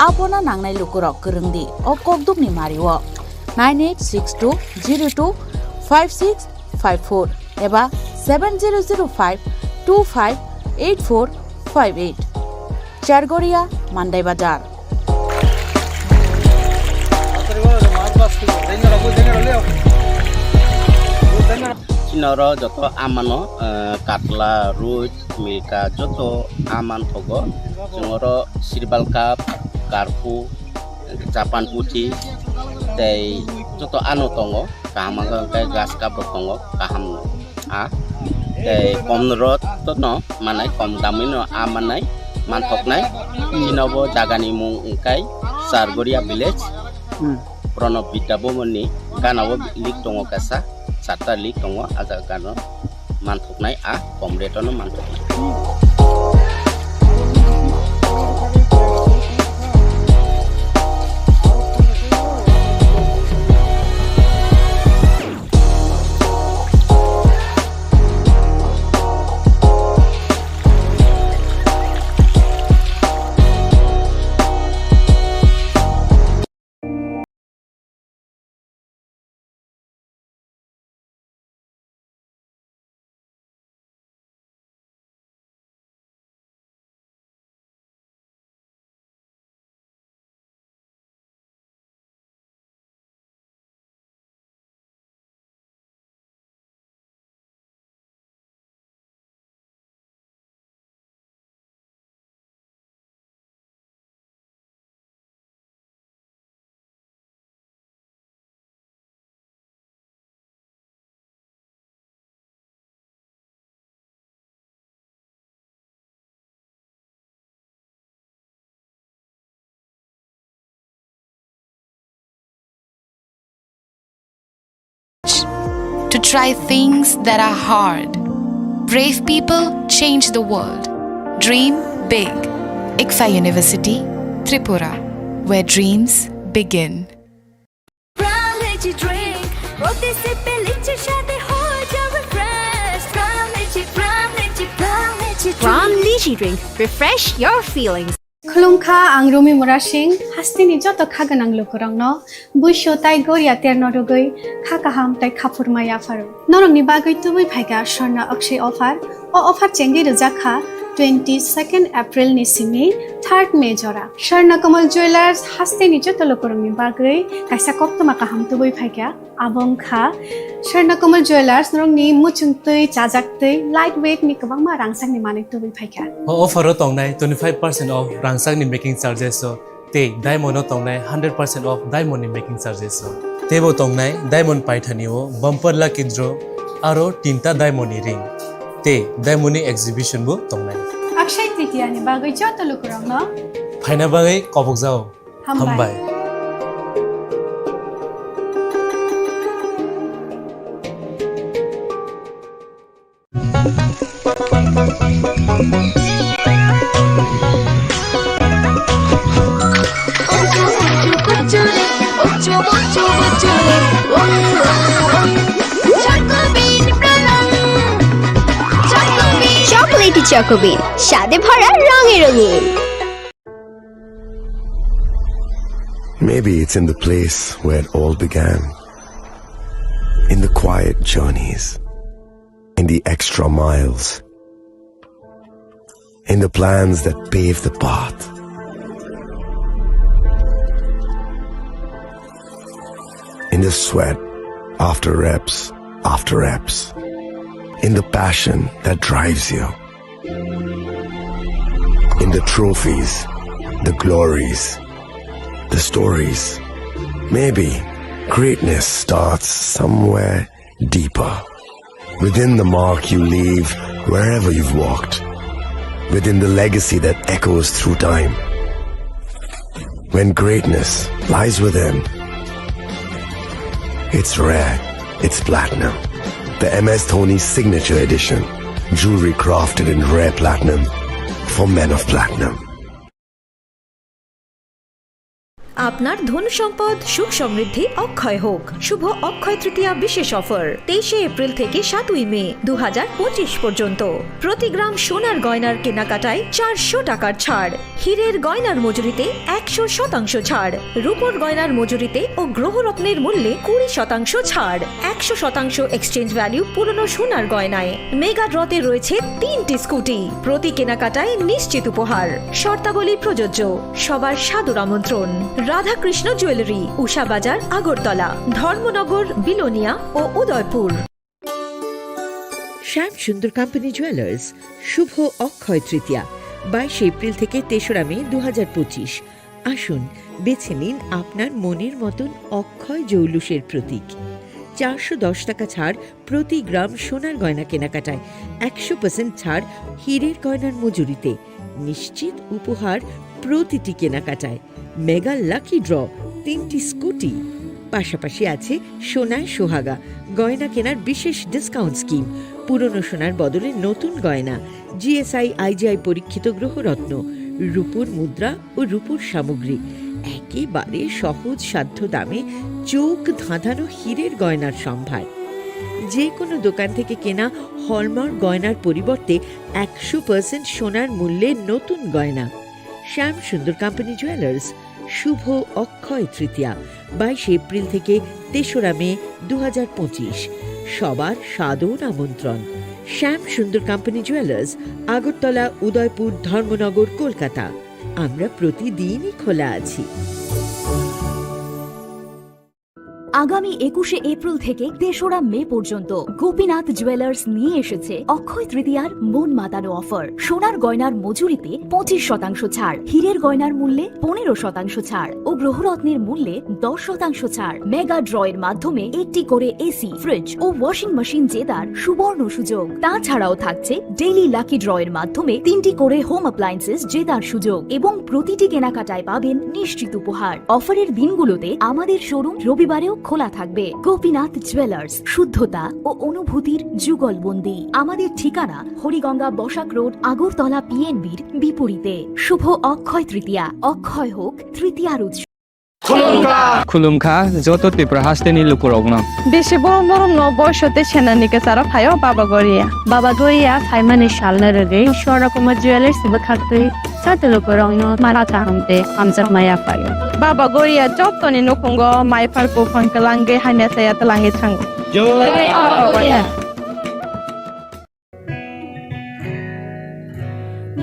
Apona nangnai lukurok kwrwng di o kokdukni mario nine eight six two zero two five six five four eba seven zero zero five two five eight four five eight. Chargoria, Mandai Bazar. Oro joto amano, eh, katla, ruit, milka joto aman thogo. Chwng oro sirbal cup, karpu, japan puthi tei joto ano tongo. Kaham wngkha hwnkhe grass cup rok tongo, kaham no. A tei kom rot no manai, kom damwi no a manai, manthoknai. Chini bo jagani mung wngkha Chargoria village. Hmm. Pranab Vidya Bhavan ni gana o lake tongo kaisa, charta lake tongo, a jaga no manthoknai, a kom rate no manthoknai. To try things that are hard. Brave people change the world. Dream big. ICFAI University, Tripura, where dreams begin. Pram Lychee Drink, প্রতি সিপে লিচুর স্বাদে হয়ে যাবে fresh। Pram Lychee, Pram Lychee, Pram Lychee Drink। Pram Lychee Drink, refresh your feelings. Khulumkha, ang Rumi Murasing, hasteni joto kha gwnang lukurokno buisu tai goria terno rwgwi kha kaham tai khaphurma yapharo. Norokni bagwi tubui phaikha Swarna Akshay offer. O offer chengwi rwjak kha twenty-second April ni simi third May jora. Swarna Kamal Jewellers hasteni joto lukurokni bagwi kaisa koktwma kaham tubui phaikha. Abo wngkha Swarna Kamal Jewellers, norokni muchungtwi, chajaktwi, light weight ni kwbangma rangchakni manwi tubui phaikha. O offer o tongnai twenty-five percent off rangchakni making charges o tei diamond o tongnai hundred percent off diamond ni making charges o. Teibo tongnai diamond paithani o bumper lucky draw aro tinta diamond ni ring tei diamond ni exhibition bo tongnai. Akshay Tritiya ni bagwi joto lukurokno phaina bagwi kobokjao. Hambai. Hambai. Chocolatey Choco Bean, স্বাদে ভরা, রঙে রঙিন। Maybe it's in the place where it all began. In the quiet journeys. In the extra miles. In the plans that pave the path. In the sweat after reps after reps. In the passion that drives you. In the trophies, the glories, the stories. Maybe greatness starts somewhere deeper. Within the mark you leave wherever you've walked. Within the legacy that echoes through time. When greatness lies within, it's rare, it's platinum. The M S Dhoni Signature Edition. Jewelry crafted in rare platinum for men of platinum. আপনার ধন সম্পদ সুখ সমৃদ্ধি অক্ষয় হোক। শুভ অক্ষয় তৃতীয়া বিশেষ অফার তেইশে এপ্রিল থেকে সাতই মে দু হাজার পঁচিশ পর্যন্ত। প্রতি গ্রাম সোনার গয়নার কেনাকাটায় চারশো টাকার ছাড়, হীরের গয়নার মজুরিতে একশো শতাংশ ছাড়, রূপোর গয়নার মজুরিতে ও গ্রহরত্নের মূল্যে কুড়ি শতাংশ ছাড়, একশো শতাংশ এক্সচেঞ্জ ভ্যালু পুরনো সোনার গয়নায়। মেগা ড্রতে রয়েছে তিনটি স্কুটি, প্রতি কেনাকাটায় নিশ্চিত উপহার। শর্তাবলী প্রযোজ্য। সবার সাদর আমন্ত্রণ। রাধাকৃষ্ণ জুয়েলারি, উষা বাজার, আগরতলা, ধর্মনগর, বিলোনিয়া ও উদয়পুর। শ্যাম সুন্দর কোম্পানি জুয়েলার্স, শুভ অক্ষয় তৃতীয়া, বাইশে এপ্রিল থেকে তেসরা মে দু হাজার পঁচিশ। আসুন, বেছে নিন আপনার মনের মতন অক্ষয় জৌলুসের প্রতীক। চারশো দশ টাকা ছাড় প্রতি গ্রাম সোনার গয়না কেনাকাটায়, একশো পার্সেন্ট ছাড় হীরের গয়নার মজুরিতে, নিশ্চিত উপহার প্রতিটি কেনাকাটায়, মেগা লাকি ড্র, তিনটি স্কুটি, পাশাপাশি আছে সোনায় সোহাগা গয়না কেনার বিশেষ ডিসকাউন্ট স্কিম। পুরনো সোনার বদলে নতুন গয়না, জিএসআই আইজিআই পরীক্ষিত গ্রহরত্ন, রূপোর মুদ্রা ও রূপোর সামগ্রী, একেবারে সহজ সাধ্য দামে চোখ ধাঁধানো হীরের গয়নার সম্ভার। যে কোনো দোকান থেকে কেনা হলমার্ক গয়নার পরিবর্তে একশো পার্সেন্ট সোনার মূল্যে নতুন গয়না। শ্যাম সুন্দর কোম্পানি জুয়েলার্স, শুভ অক্ষয় তৃতীয়া, বাইশে এপ্রিল থেকে তেসরা মে দু হাজার পঁচিশ। সবার সাদর আমন্ত্রণ। শ্যাম সুন্দর কোম্পানি জুয়েলার্স, আগরতলা, উদয়পুর, ধর্মনগর, কলকাতা। আমরা প্রতিদিনই খোলা আছি। আগামী একুশে এপ্রিল থেকে তেসরা মে পর্যন্ত গোপীনাথ জুয়েলার্স নিয়ে এসেছে অক্ষয় তৃতীয়ার মন মাতানো অফার। সোনার গয়নার মজুরিতে পঁচিশ শতাংশ ছাড়, হীরের গয়নার মূল্যে পনেরো শতাংশ ছাড় ও গ্রহরত্নের মূল্যে দশ শতাংশ ছাড়। মেগা ড্র এর মাধ্যমে একটি করে এসি, ফ্রিজ ও ওয়াশিং মেশিন জেতার সুবর্ণ সুযোগ। তাছাড়াও থাকছে ডেইলি লাকি ড্র এর মাধ্যমে তিনটি করে হোম অ্যাপ্লায়েন্সেস জেতার সুযোগ এবং প্রতিটি কেনাকাটায় পাবেন নিশ্চিত উপহার। অফারের দিনগুলোতে আমাদের শোরুম রবিবারেও খোলা থাকবে। গোপীনাথ জুয়েলার্স, শুদ্ধতা ও অনুভূতির যুগলবন্দি। আমাদের ঠিকানা হরিগঙ্গা বসাক রোড, আগরতলা পিএনবির বিপরীতে। শুভ অক্ষয় তৃতীয়া, অক্ষয় হোক তৃতীয়ার উৎসব। Khulumkha, joto Tripura hasteni lukurokno. Bisi borom borom no boisote senani kwcharo phaio Baba Goria. Baba Goria phaimani salno rwgwi Swarna Kumar Jewellers bwkhaktwi joto lukurokno mara kaham tei hamjakma yaphaio. Baba Goria jotoni nukhungo mai phar buphang kwlangwi hamya chaya twlangwi thango. জয় বাবা গরিয়া।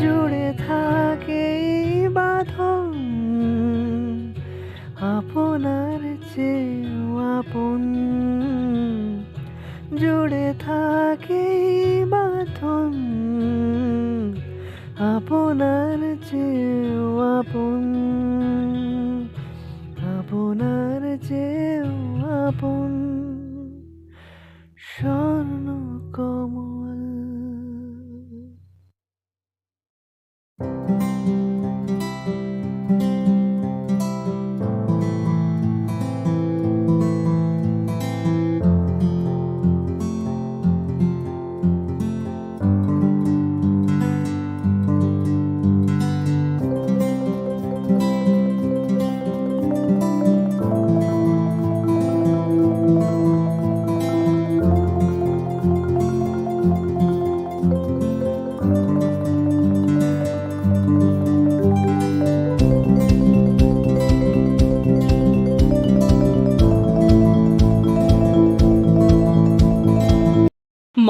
জুড়ে থাকে এই বাঁধন আপনার চেয়েও আপন, জুড়ে থাকে এই বাঁধন আপনার চেয়েও আপন, আপনার চেয়েও আপন। স্বর্ণ কমল।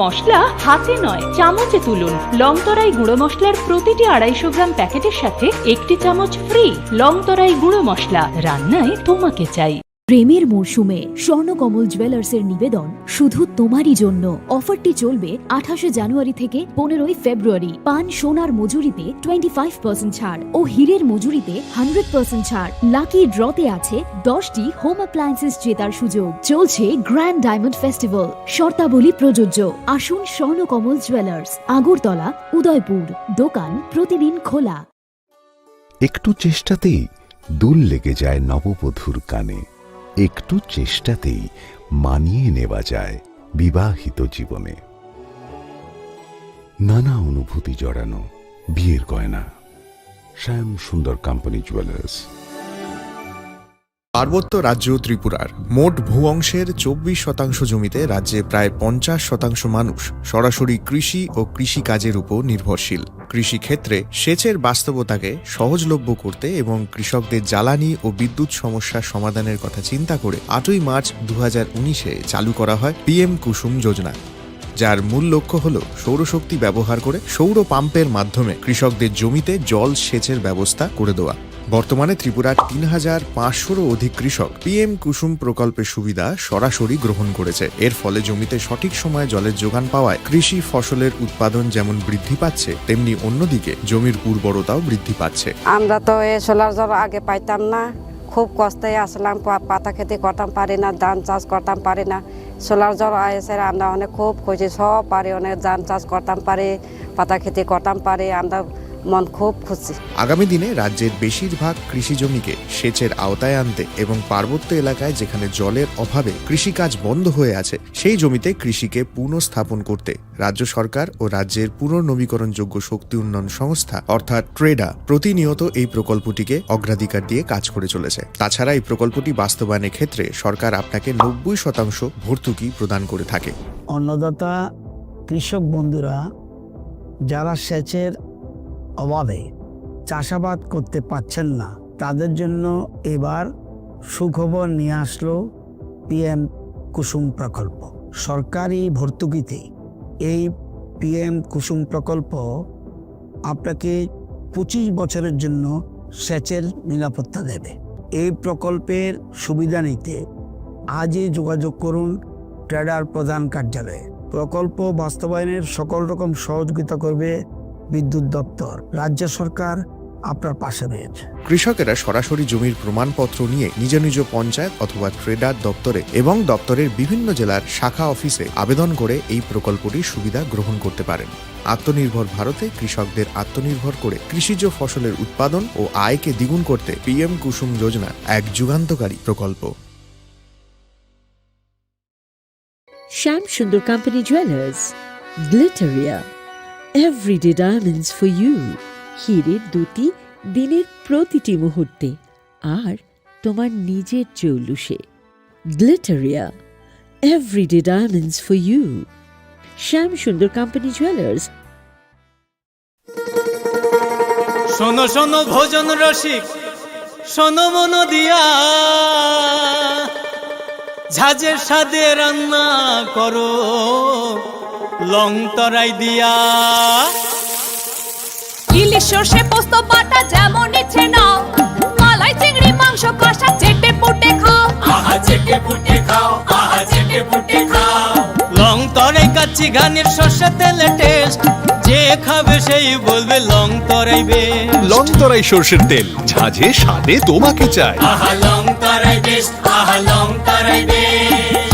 মশলা হাতে নয়, চামচে তুলুন। লং তরাই গুঁড়ো মশলার প্রতিটি আড়াইশো গ্রাম প্যাকেটের সাথে একটি চামচ ফ্রি। লং তরাই গুঁড়ো মশলা, রান্নায় তোমাকে চাই। প্রেমের মরশুমে স্বর্ণকমল জুয়েলার্সের নিবেদন শুধু তোমারই জন্য। অফারটি চলবে আঠাশে জানুয়ারি থেকে পনেরোই ফেব্রুয়ারি। পান সোনার মজুরিতে টোয়েন্টি ফাইভ পার্সেন্ট ছাড় ও হীরের মজুরিতে হান্ড্রেড পার্সেন্ট ছাড়। লাকি ড্রতে আছে দশটি হোম অ্যাপ্লায়েন্সেস জেতার সুযোগ। চলছে গ্র্যান্ড ডায়মন্ড ফেস্টিভ্যাল, শর্তাবলী প্রযোজ্য। আসুন স্বর্ণকমল জুয়েলার্স, আগরতলা, উদয়পুর। দোকান প্রতিদিন খোলা। একটু চেষ্টাতেই দুল লেগে যায় নববধূর কানে, একটু চেষ্টাতেই মানিয়ে নেওয়া যায় বিবাহিত জীবনে। নানা অনুভূতি জড়ানো বিয়ের গয়না। শ্যাম সুন্দর কোম্পানি জুয়েলার্স। পার্বত্য রাজ্য ত্রিপুরার মোট ভূ অংশের চব্বিশ শতাংশ জমিতে রাজ্যে প্রায় পঞ্চাশ শতাংশ মানুষ সরাসরি কৃষি ও কৃষিকাজের উপর নির্ভরশীল। কৃষিক্ষেত্রে সেচের বাস্তবতাকে সহজলভ্য করতে এবং কৃষকদের জ্বালানি ও বিদ্যুৎ সমস্যা সমাধানের কথা চিন্তা করে আটই মার্চ দু হাজার উনিশে চালু করা হয় পিএম কুসুম যোজনা, যার মূল লক্ষ্য হল সৌরশক্তি ব্যবহার করে সৌর পাম্পের মাধ্যমে কৃষকদের জমিতে জল সেচের ব্যবস্থা করে দেওয়া। বর্তমানে ত্রিপুরার তিন হাজার পাঁচশোরও অধিক কৃষক পিএম কুসুম প্রকল্পের সুবিধা সরাসরি গ্রহণ করেছে। এর ফলে জমিতে সঠিক সময়ে জলের যোগান পাওয়ায় কৃষি ফসলের উৎপাদন যেমন বৃদ্ধি পাচ্ছে, তেমনি অন্যদিকে জমির উর্বরতাও বৃদ্ধি পাচ্ছে। আমরা তো এই সোলার জল আগে পাইতাম না, খুব কষ্টে আসলাম, পা-, পাতা খেতে করতাম পারি না, ধান চাষ করতাম পারি না। সোলার জল আইসে আমরা অনেক খুব খুশি, সব পারি, অনেক ধান চাষ করতাম পারি, পাতা খেতে করতাম পারি, আমরা মন খুব খুশি। আগামী দিনে রাজ্যের বেশিরভাগ কৃষি জমিকে সেচের আওতায় আনতে এবং পার্বত্য এলাকায় যেখানে জলের অভাবে কৃষিকাজ বন্ধ হয়ে আছে, সেই জমিতে কৃষিকে পুনঃস্থাপন করতে রাজ্য সরকার ও রাজ্যের পুনর্নবীকরণযোগ্য শক্তি উন্নয়ন সংস্থা অর্থাৎ ট্রেডা প্রতিনিয়ত এই প্রকল্পটিকে অগ্রাধিকার দিয়ে কাজ করে চলেছে। তাছাড়া এই প্রকল্পটি বাস্তবায়নের ক্ষেত্রে সরকার আপনাকে নব্বই শতাংশ ভর্তুকি প্রদান করে থাকে। অন্নদাতা কৃষক বন্ধুরা যারা সেচের অভাবে চাষাবাদ করতে পারছেন না, তাদের জন্য এবার সুখবর নিয়ে আসলো পিএম কুসুম প্রকল্প। সরকারি ভর্তুকিতে এই পিএম কুসুম প্রকল্প আপনাকে পঁচিশ বছরের জন্য সেচের নিরাপত্তা দেবে। এই প্রকল্পের সুবিধা নিতে আজই যোগাযোগ করুন ট্রেডার প্রধান কার্যালয়ে। প্রকল্প বাস্তবায়নের সকল রকম সহযোগিতা করবে বিদ্যুৎ দপ্তর। রাজ্য সরকার আপনার পাশে রয়েছে। কৃষকেরা সরাসরি জমির প্রমাণপত্র নিয়ে নিজ নিজ পঞ্চায়েত অথবা ট্রেডার দপ্তরে এবং দপ্তরের বিভিন্ন জেলার শাখা অফিসে আবেদন করে এই প্রকল্পটির সুবিধা গ্রহণ করতে পারেন। আত্মনির্ভর ভারতে কৃষকদের আত্মনির্ভর করে কৃষিজ ফসলের উৎপাদন ও আয়কে দ্বিগুণ করতে পিএম কুসুম যোজনা এক যুগান্তকারী প্রকল্প। Shyam Sundar company jewellers, Glitteria, everyday diamonds for you. হীরের দুটি দিনের প্রতিটি মুহূর্তে আর তোমার নিজের চৌলুসে। Glitteria, everyday diamonds for you. Shyam Sundar company jewellers. শোনো শোনো ভোজন রসিক, শোনো মন দিয়া, ঝাঁঝের স্বাদে রান্না করো লং তরাই দিয়া। ইলিশ সর্ষে পোস্ত বাটা যেমন ইচ্ছে নাও, মালাই চিংড়ি মাংস কষা চেটে পুটে খাও। আহা চেটে পুটে খাও, আহা চেটে পুটে খাও। লং তরাই কাচ্চি ঘানির সর্ষে তেলে টেস্ট, যে খাবে সেই বলবে লং তরাই বেস্ট। লং তরাই সর্ষের তেল, ঝাঁঝে স্বাদে তোমাকে চাই। আহা লং তরাই বেস্ট, আহা লং Tarai best.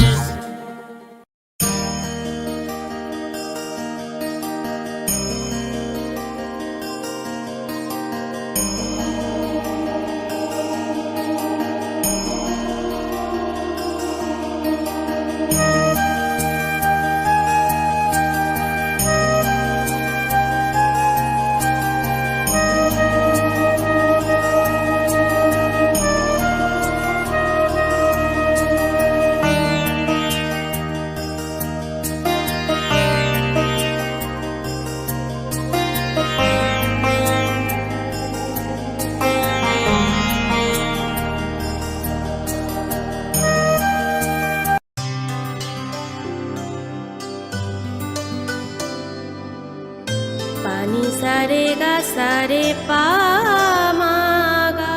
Pani sare ga sare pa ma ga.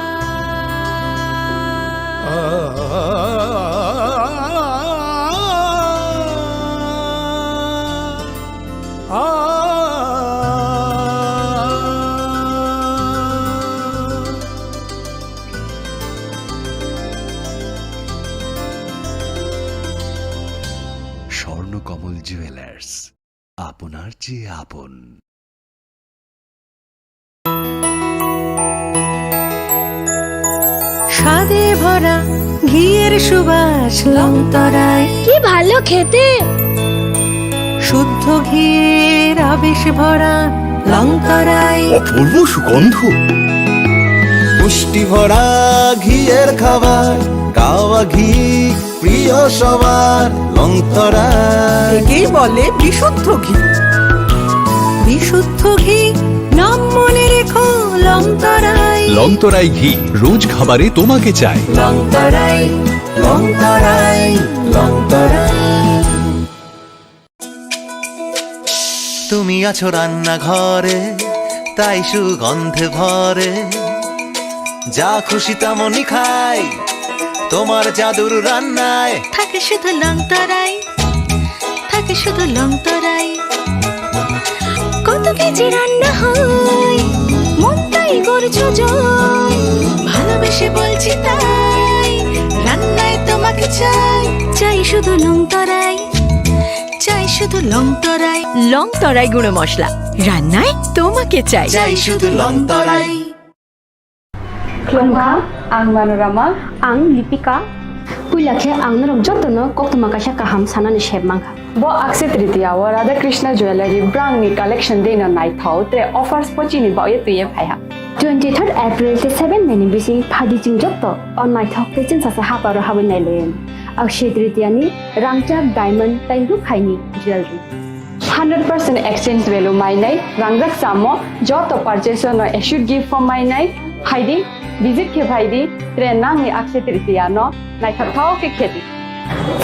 Swarnakamal jewellers, আপনার চেয়ে আপন। স্বাদে ভরা ঘিয়ের সুবাস লংতরায়। কি ভালো খেতে! শুদ্ধ ঘিয়ের আবেশ ভরা লংতরায়। অপূর্ব সুগন্ধ। পুষ্টি ভরা ঘিয়ের খাবার, গাওয়া ঘি প্রিয় সবার লংতরায়। একেই বলে বিশুদ্ধ ঘি। বিশুদ্ধ ঘি, নাম মনে রেখো লংতরাই। লংতরাই ঘি, রোজ খাবারে তোমাকে চাই। লংতরাই, লংতরাই, লংতরাই। তুমি আছো রান্নাঘরে, তাই সুগন্ধে ভরে। যা খুশি তেমনই খাই তোমার জাদুর রান্নায়। থাকে শুধু লং তরাই, থাকে শুধু লং তরাই। কত কেজি রান্না হয়, মনটাই করছো জয়। ভালোবেসে বলছি তাই, রান্নায় তোমাকে চাই। চাই শুধু লং তরাই, চাই শুধু লং তরাই। লং তরাই গুঁড়ো মশলা, রান্নায় তোমাকে চাই। চাই শুধু লং তরাই। Khulumkha, ang Manorama. Ang Lipika. Puila khe ang norok jotono koktwma kaisa kaham sanani sep mankha. Bo Akshaya Tritiya o Radha Krishna Jewellery brang ni collection dei no naithok tre offers pochini baoye twiye phaiha. Twenty third April te seven May ni bising phadi chwng joto o naithok tei chwngsacha haparo habwi nailayan. Akshaya Tritiya ni rangchak diamond tei rukhaini jewellery. Hundred percent exchange value mainai, rangjak samo, joto purchase no assured gift form mainai, phaidi, visit khe phaidi, tre nangni Akshaya Tritiya no naithok thok khe khedi.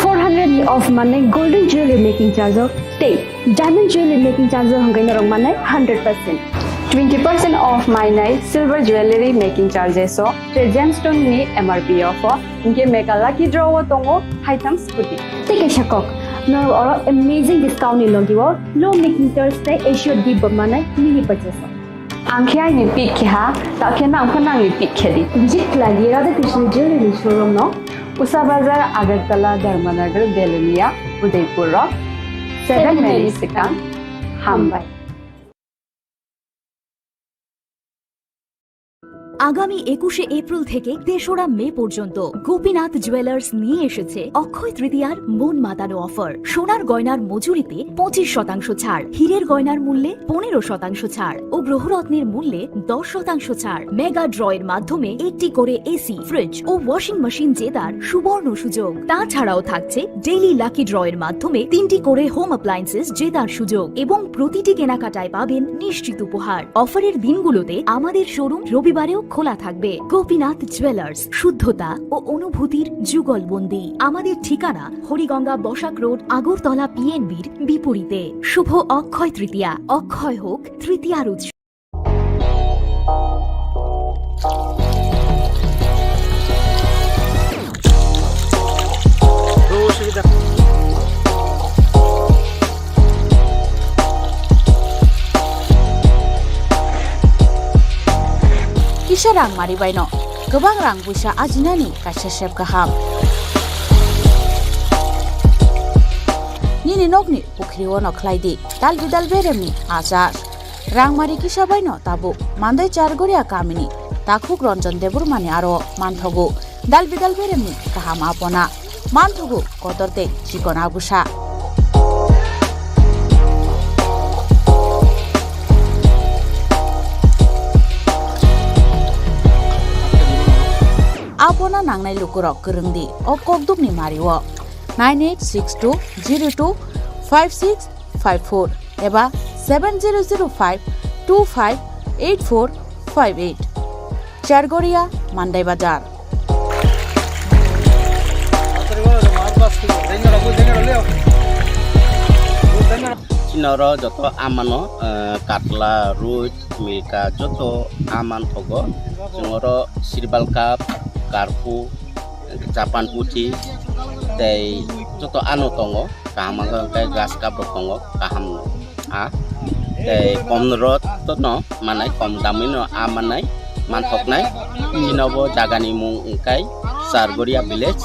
Four hundred ni off manai golden jewelry making charge o tei diamond jewelry making charge o hwnkhe norok manai hundred percent. Twenty percent off mainai silver jewelry making charges o tre gemstone ni M R P off o. Hinkhe mega lucky draw o tongo haitham scooty. Tei kaisa kok, norok oro amazing discount ni logi o low making charge tei assured gift bo manai mini purchase o. Ang khe aini pick khe ha, ta khe nang pho nangni pick khe di. Visit khlai di Radha Krishna Jewelry showroom no, Usa Bazar, Agartala, Dharmanagar, Belonia, Udaipur rok, seven May ni swkang. Hambai. আগামী একুশে এপ্রিল থেকে তেসরা মে পর্যন্ত গোপীনাথ জুয়েলার্স নিয়ে এসেছে অক্ষয় তৃতীয়ার মন মাতানো অফার। সোনার গয়নার মজুরিতে পঁচিশ শতাংশ ছাড়, হীরের গয়নার মূল্যে পনেরো শতাংশ ছাড় ও গ্রহরত্নের মূল্যে দশ শতাংশ ছাড়। মেগা ড্রয়ের মাধ্যমে একটি করে এসি, ফ্রিজ ও ওয়াশিং মেশিন জেতার সুবর্ণ সুযোগ। তাছাড়াও থাকছে ডেইলি লাকি ড্রয়ের মাধ্যমে তিনটি করে হোম অ্যাপ্লায়েন্সেস জেতার সুযোগ এবং প্রতিটি কেনাকাটায় পাবেন নিশ্চিত উপহার। অফারের দিনগুলোতে আমাদের শোরুম রবিবারেও খোলা থাকবে। গোপীনাথ জুয়েলার্স, শুদ্ধতা ও অনুভূতির যুগলবন্দি। আমাদের ঠিকানা হরিগঙ্গা বসাক রোড, আগরতলা পিএনবির বিপরীতে। শুভ অক্ষয় তৃতীয়া, অক্ষয় হোক তৃতীয়ার উৎসব। Kisa rang mari baino kwbang rang puisa ajinani kaisa sep kaham. Nini nokni pukhri ono khlai di dal bidal beremni achar. Rangmari kisa baino tabuk Mandai Chargoria kamini takhuk Ranjan Debbarmani aro manthogo dal bidal beremni kaham apona, manthogo kotor tei chikon abusa. Apona nangnai lukurok kwrwng di o kokdukni mario nine eight six two zero two five six five four eba seven zero zero five two five eight four five eight. Chargoria, Mandai Bazar. Chini oro joto amano, eh, katla, rui, milka, joto aman thogo. Chwng oro sirbal cup, karpu, Japan puthi tei joto ano tongo, kaham wngkha hwnkhe grass cup rok tongo, kaham a tei kom rot no manai, kom damwi no a manai, manthoknai. Chini bo jaga ni mung wngkha Chargoria village,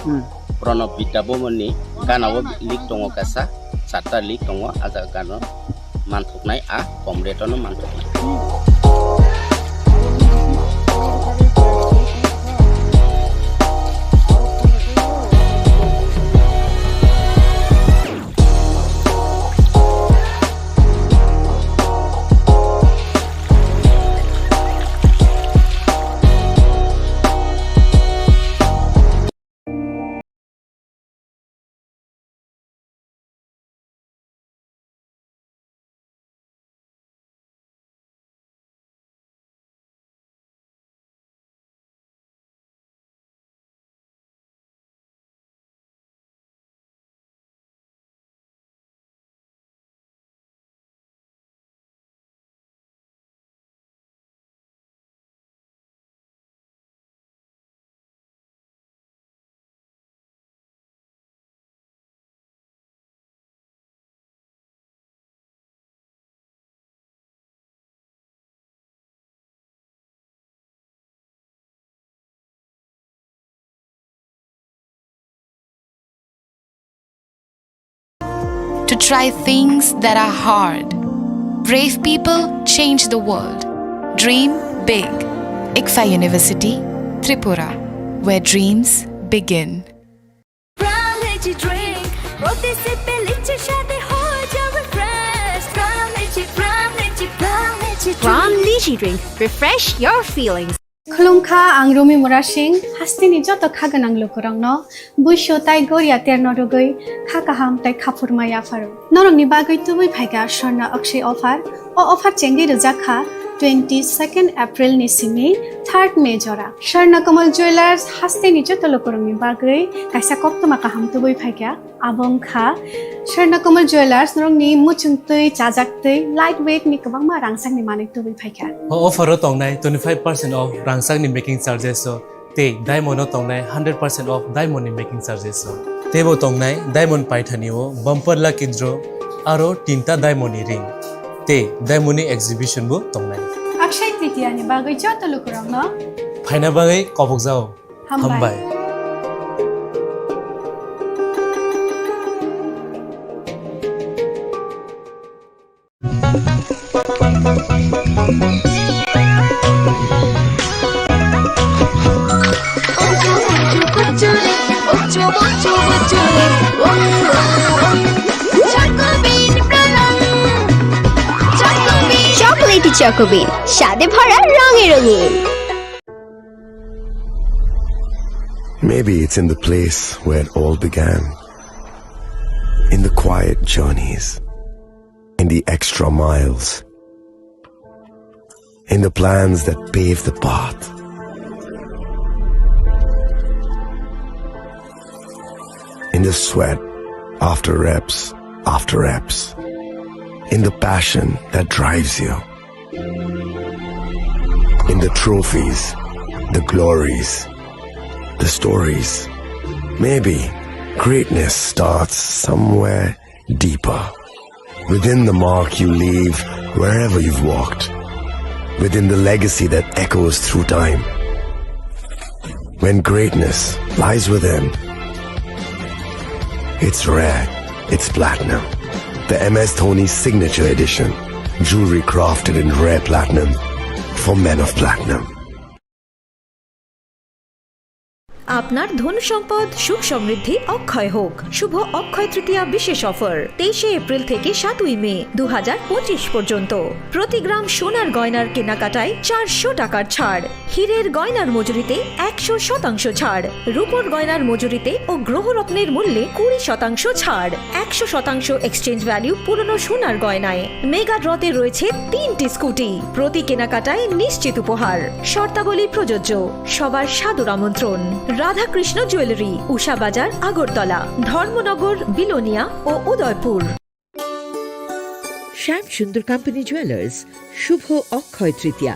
Hmm. Pranab Vidya Bhavan ni gana o link tongo kaisa, charta link tongo, a jaga gana o. Manthoknai a kom rate-o no manthoknai. to try things that are hard. Brave people change the world. Dream big. ICFAI University, Tripura, where dreams begin. Pram Lychee Drink, প্রতি সিপে লিচি স্বাদে হয়ে যাবে fresh. Pram Lychee, Pram Lychee, Pram Lychee Drink। Pram Lychee Drink, refresh your feelings. Khulumkha, ang Rumi Murasing, hasteni joto kha gwnang lukurokno buisu tai goria terno rwgwi kha kaham tai khaphurma yapharo. Norokni bagwi tubui phaikha Swarna Akshay offer. O offer chengwi rwjak kha twenty-second April ni simi third May jora. Swarna Kamal Jewellers hasteni joto lukurokni bagwi kaisa koktwma kaham tubui phaikha. Abo wngkha Swarna Kamal Jewellers, norokni muchungtwi, chajaktwi, light weight ni kwbangma rangchakni manwi tubui phaikha. O offer o tongnai twenty-five percent off rangchakni making charges o, tei diamond o tongnai hundred percent off diamond ni making charges o. Teibo tongnai diamond paithani o bumper lucky draw, aro tinta diamond ni ring, tei diamond ni exhibition bo tongnai. Akshay Tritiya ni bagwi joto lukurokno phaina bagwi kobokjao. Hambai. Hambai. Chocolatey Choco Bean, স্বাদে ভরা রঙে রঙিন। Maybe it's in the place where it all began. In the quiet journeys, in the extra miles, in the plans that pave the path, in the sweat after reps after reps, in the passion that drives you. In the trophies, the glories, the stories. Maybe greatness starts somewhere deeper. Within the mark you leave wherever you've walked. Within the legacy that echoes through time. When greatness lies within, it's rare, it's platinum. The M S Dhoni Signature Edition. Jewelry crafted in rare platinum for men of platinum. আপনার ধন সম্পদ সুখ সমৃদ্ধি অক্ষয় হোক। শুভ অক্ষয় তৃতীয়া বিশেষ অফার, তেইশে এপ্রিল থেকে সাতই মে দু হাজার পঁচিশ পর্যন্ত। প্রতি গ্রাম সোনার গয়নার কেনাকাটায় চারশো টাকার ছাড়, হীরের গয়নার মজুরিতে একশো শতাংশ ছাড়, রূপোর গয়নার মজুরিতে ও গ্রহরত্নের মূল্যে কুড়ি শতাংশ ছাড়, একশো শতাংশ এক্সচেঞ্জ ভ্যালু পুরনো সোনার গয়নায়। মেগা ড্রতে রয়েছে তিনটি স্কুটি, প্রতি কেনাকাটায় নিশ্চিত উপহার। শর্তাবলী প্রযোজ্য। সবার সাদর আমন্ত্রণ। রাধাকৃষ্ণ জুয়েলারি, উষা বাজার, আগরতলা, ধর্মনগর, বিলোনিয়া ও উদয়পুর। শ্যাম সুন্দর কোম্পানি জুয়েলার্স, শুভ অক্ষয় তৃতীয়া,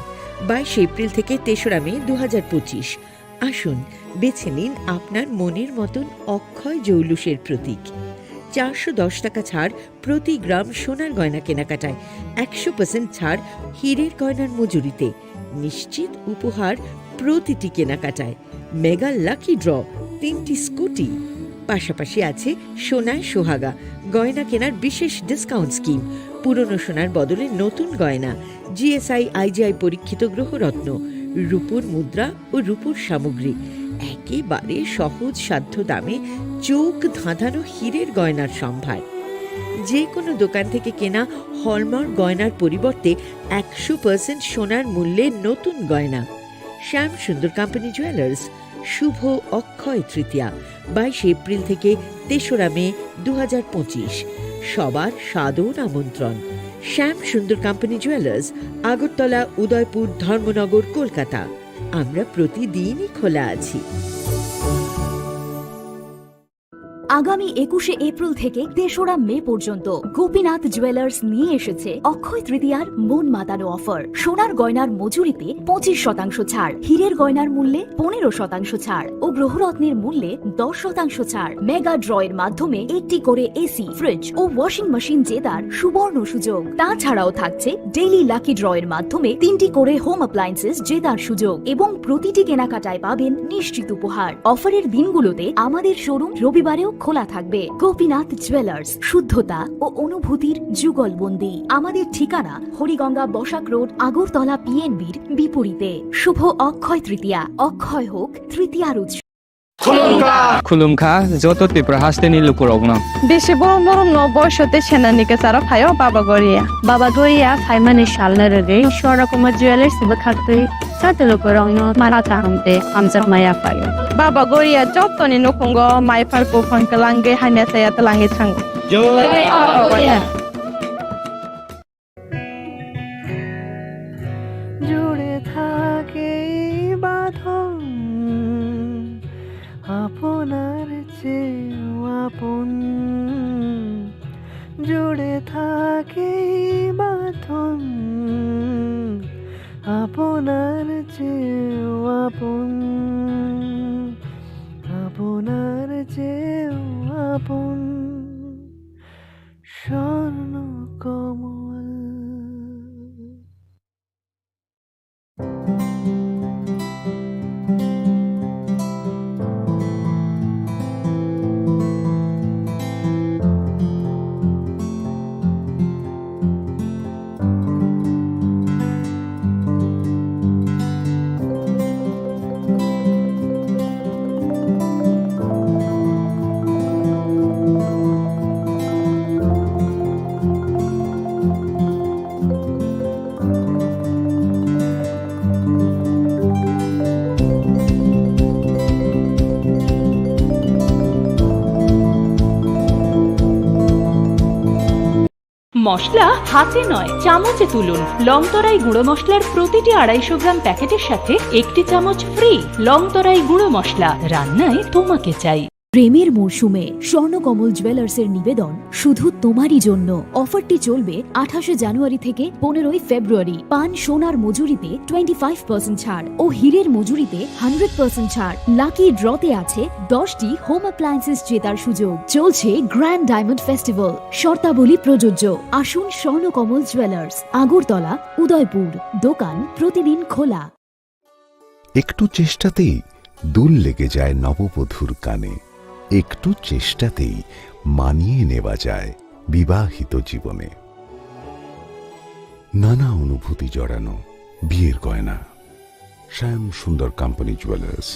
বাইশে এপ্রিল থেকে তেসরা মে দু হাজার পঁচিশ। আসুন, বেছে নিন আপনার মনের মতন অক্ষয় জৌলুসের প্রতীক। চারশো দশ টাকা ছাড় প্রতি গ্রাম সোনার গয়না কেনাকাটায়, একশো পার্সেন্ট ছাড় হীরের গয়নার মজুরিতে, নিশ্চিত উপহার প্রতিটি কেনাকাটায়। মেগা লাকি ড্র, তিনটি স্কুটি, পাশাপাশি আছে সোনায় সোহাগা, গয়না কেনার বিশেষ ডিসকাউন্ট স্কিম, পুরনো সোনার বদলে নতুন গয়না, G S I I G I পরীক্ষিত গ্রহরত্ন, রূপোর মুদ্রা ও রূপোর সামগ্রী, একেবারে সহজ সাধ্য দামে চোখ ধাঁধানো হীরের গয়নার সম্ভার। যে কোনো দোকান থেকে কেনা হলমার্ক গয়নার পরিবর্তে একশো পার্সেন্ট সোনার মূল্যে নতুন গয়না। শ্যাম সুন্দর কোম্পানি জুয়েলার্স, শুভ অক্ষয় তৃতীয়া, বাইশে এপ্রিল থেকে তেসরা মে দু হাজার পঁচিশ। সবার সাদর আমন্ত্রণ। শ্যাম সুন্দর কোম্পানি জুয়েলার্স, আগরতলা, উদয়পুর, ধর্মনগর, কলকাতা। আমরা প্রতিদিনই খোলা আছি। আগামী একুশে এপ্রিল থেকে তেসরা মে পর্যন্ত গোপীনাথ জুয়েলার্স নিয়ে এসেছে অক্ষয় তৃতীয়ার মন মাতানো অফার। সোনার গয়নার মজুরিতে পঁচিশ শতাংশ ছাড়, হীরের গয়নার মূল্যে পনেরো শতাংশ ছাড় ও গ্রহরত্নের মূল্যে দশ শতাংশ ছাড়। মেগা ড্র এর মাধ্যমে একটি করে এসি, ফ্রিজ ও ওয়াশিং মেশিন জেতার সুবর্ণ সুযোগ। তাছাড়াও থাকছে ডেইলি লাকি ড্র এর মাধ্যমে তিনটি করে হোম অ্যাপ্লায়েন্সেস জেতার সুযোগ এবং প্রতিটি কেনাকাটায় পাবেন নিশ্চিত উপহার। অফারের দিনগুলোতে আমাদের শোরুম রবিবারেও খোলা থাকবে। গোপীনাথ জুয়েলার্স, শুদ্ধতা ও অনুভূতির যুগলবন্দি। আমাদের ঠিকানা হরিগঙ্গা বসাক রোড, আগরতলা পিএনবির বিপরীতে। শুভ অক্ষয় তৃতীয়া, অক্ষয় হোক তৃতীয়ার উৎসব। Khulumkha, joto Tripura hasteni lukurokno. Bisi borom borom no boisote senani kwcharo phaio Baba Goria. Baba Goria phaimani salno rwgwi Swarna Kumar Jewellers bwkhaktwi joto lukurokno mara kaham tei hamjakma yaphaio. Baba Goria jotoni nukhungo mai phar buphang kwlangwi hamya saya twlangwi thango. জয় বাবা গরিয়া। জুড়ে থাকে এই বাঁধন আপনার চেয়েও আপন, জুড়ে থাকে এই বাঁধন আপনার চেয়েও আপন, আপনার চেয়েও আপন। স্বর্ণ কমল। মশলা হাতে নয়, চামচে তুলুন। লংতরাই গুঁড়ো মশলার প্রতিটি আড়াইশো গ্রাম প্যাকেটের সাথে একটি চামচ ফ্রি। লংতরাই গুঁড়ো মশলা, রান্নায় তোমাকে চাই। প্রেমের মরশুমে স্বর্ণকমল জুয়েলার্সের নিবেদন শুধু তোমারই জন্য। অফারটি চলবে আঠাশে জানুয়ারি থেকে পনেরোই ফেব্রুয়ারি। পান সোনার মজুরিতে টোয়েন্টি ফাইভ পার্সেন্ট ছাড় ও হীরের মজুরিতে হান্ড্রেড পার্সেন্ট ছাড়। লাকি ড্রতে আছে দশটি হোম অ্যাপ্লায়েন্সেস জেতার সুযোগ। চলছে গ্র্যান্ড ডায়মন্ড ফেস্টিভ্যাল, শর্তাবলী প্রযোজ্য। আসুন স্বর্ণকমল জুয়েলার্স, আগরতলা, উদয়পুর। দোকান প্রতিদিন খোলা। একটু চেষ্টাতেই দুল লেগে যায় নববধূর কানে, একটু চেষ্টাতেই মানিয়ে নেওয়া যায় বিবাহিত জীবনে। নানা অনুভূতি জড়ানো বিয়ের গয়না। শ্যাম সুন্দর কোম্পানি জুয়েলার্স।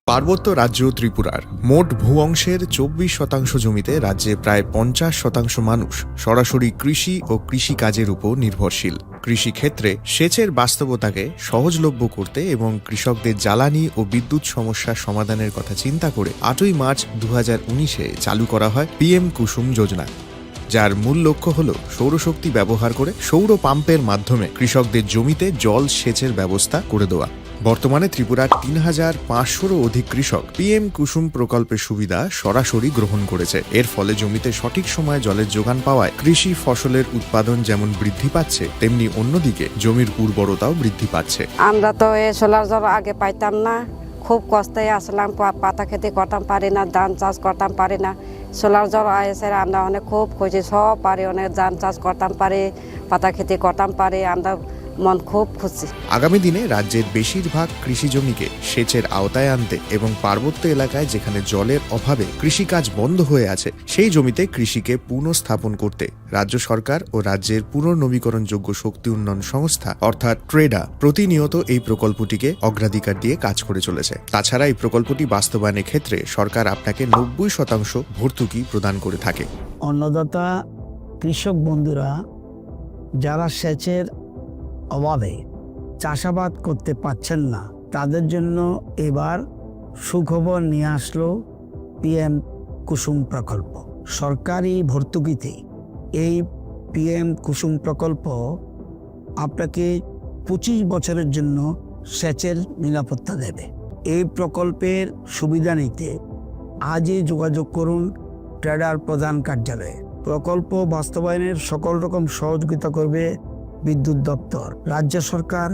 পার্বত্য রাজ্য ত্রিপুরার মোট ভূ অংশের চব্বিশ শতাংশ জমিতে রাজ্যে প্রায় পঞ্চাশ শতাংশ মানুষ সরাসরি কৃষি ও কৃষিকাজের উপর নির্ভরশীল। কৃষিক্ষেত্রে সেচের বাস্তবতাকে সহজলভ্য করতে এবং কৃষকদের জ্বালানি ও বিদ্যুৎ সমস্যা সমাধানের কথা চিন্তা করে আটই মার্চ দু হাজার উনিশে চালু করা হয় পিএম কুসুম যোজনা, যার মূল লক্ষ্য হল সৌরশক্তি ব্যবহার করে সৌর পাম্পের মাধ্যমে কৃষকদের জমিতে জল সেচের ব্যবস্থা করে দেওয়া। বর্তমানে ত্রিপুরার তিন হাজার পাঁচশোরও অধিক কৃষক পিএম কুসুম প্রকল্পের সুবিধা সরাসরি গ্রহণ করেছে। এর ফলে জমিতে সঠিক সময়ে জলের যোগান পাওয়ায় কৃষি ফসলের উৎপাদন যেমন বৃদ্ধি পাচ্ছে, তেমনি অন্যদিকে জমির উর্বরতাও বৃদ্ধি পাচ্ছে। আমরা তো এ সোলার জল আগে পাইতাম না, খুব কষ্টে আসলাম, পা-, পাতা খেতে করতাম পারি না, ধান চাষ করতাম পারি না। সোলার জল আইসে আমরা অনেক খুব খুশি, সব পারি, অনেক ধান চাষ করতাম পারি, পাতা খেতে করতাম পারি, আমরা মন খুব খুশি। আগামী দিনে রাজ্যের বেশিরভাগ কৃষি জমিকে সেচের আওতায় আনতে এবং পার্বত্য এলাকায় যেখানে জলের অভাবে কৃষিকাজ বন্ধ হয়ে আছে, সেই জমিতে কৃষিকে পুনঃস্থাপন করতে রাজ্য সরকার ও রাজ্যের পুনর্নবীকরণযোগ্য শক্তি উন্নয়ন সংস্থা অর্থাৎ ট্রেডা প্রতিনিয়ত এই প্রকল্পটিকে অগ্রাধিকার দিয়ে কাজ করে চলেছে। তাছাড়া এই প্রকল্পটি বাস্তবায়নের ক্ষেত্রে সরকার আপনাকে নব্বই শতাংশ ভর্তুকি প্রদান করে থাকে। অন্নদাতা কৃষক বন্ধুরা যারা সেচের অভাবে চাষাবাদ করতে পারছেন না, তাদের জন্য এবার সুখবর নিয়ে আসলো পিএম কুসুম প্রকল্প। সরকারি ভর্তুকিতে এই পিএম কুসুম প্রকল্প আপনাকে পঁচিশ বছরের জন্য সেচের নিরাপত্তা দেবে। এই প্রকল্পের সুবিধা নিতে আজই যোগাযোগ করুন ট্রেডার প্রধান কার্যালয়ে। প্রকল্প বাস্তবায়নের সকল রকম সহযোগিতা করবে বিদ্যুৎ দপ্তর। রাজ্য সরকার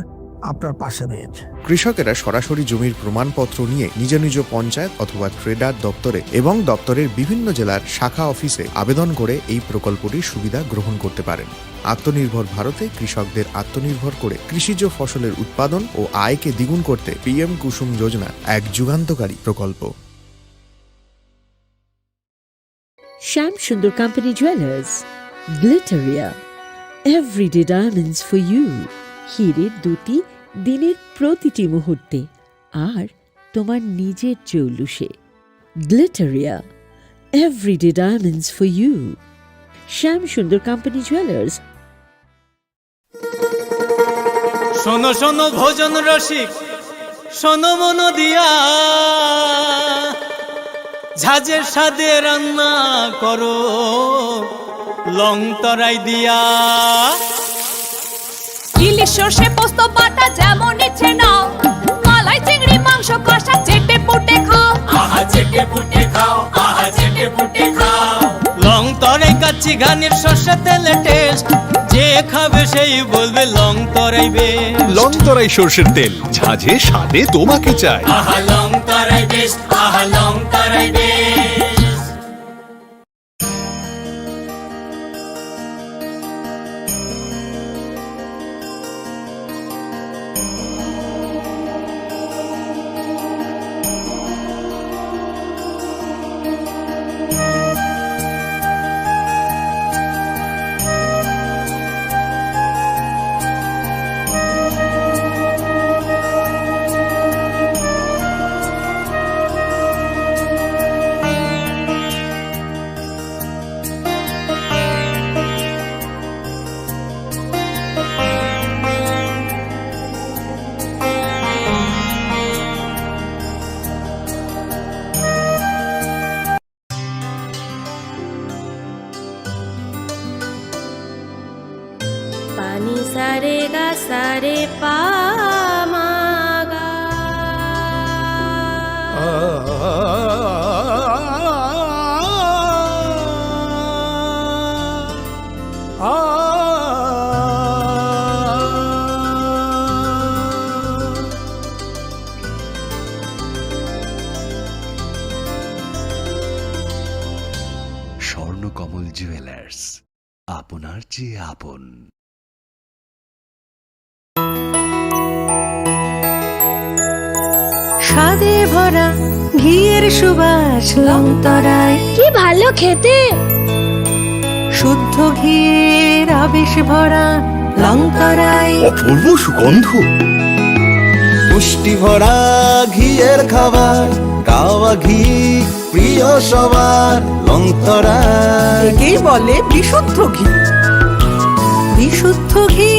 আপনার পাশে রয়েছে। কৃষকেরা সরাসরি জমির প্রমাণপত্র নিয়ে নিজ নিজ পঞ্চায়েত অথবা ট্রেডার দপ্তরে এবং দপ্তরের বিভিন্ন জেলার শাখা অফিসে আবেদন করে এই প্রকল্পটির সুবিধা গ্রহণ করতে পারেন। আত্মনির্ভর ভারতে কৃষকদের আত্মনির্ভর করে কৃষিজ ফসলের উৎপাদন ও আয়কে দ্বিগুণ করতে পিএম কুসুম যোজনা এক যুগান্তকারী প্রকল্প। Shyam Sundar company jewellers, Glitteria, everyday diamonds for you. হীরের দ্যুতি দিনের প্রতিটি মুহূর্তে, আর তোমার নিজের জৌলুসে। Glitteria, everyday diamonds for you. Shyam Sundar company jewellers. শোনো শোনো ভোজন রসিক, শোনো মন দিয়া, ঝাঁঝের স্বাদে রান্না করো লং তরাই দিয়া। ইলিশ সর্ষে পোস্ত বাটা যেমন ইচ্ছে নাও, মালাই চিংড়ি মাংস কষা চেটে পুটে খাও। আহা চেটে পুটে খাও, আহা চেটে পুটে খাও। লং তরাই কাচ্চি ঘানির সর্ষে তেলে টেস্ট, যে খাবে সেই বলবে লং তরাই বেস্ট। লং তরাই সর্ষের তেল, ঝাঁঝে স্বাদে তোমাকে চাই। আহা লং তরাই বেস্ট, আহা লং Tarai best. Pani sare ga sare pa ma ga. Swarnakamal jewellers, আপনার চেয়ে আপন। স্বাদে ভরা ঘিয়ের সুবাস লং তরাই। কি ভালো খেতে। শুদ্ধ ঘিয়ের আবেশ ভরা লং তরাই। অপূর্ব সুগন্ধ। পুষ্টি ভরা ঘিয়ের খাবার, গাওয়া ঘি প্রিয় সবার লং তরাই। একেই বলে বিশুদ্ধ ঘি। বিশুদ্ধ ঘি,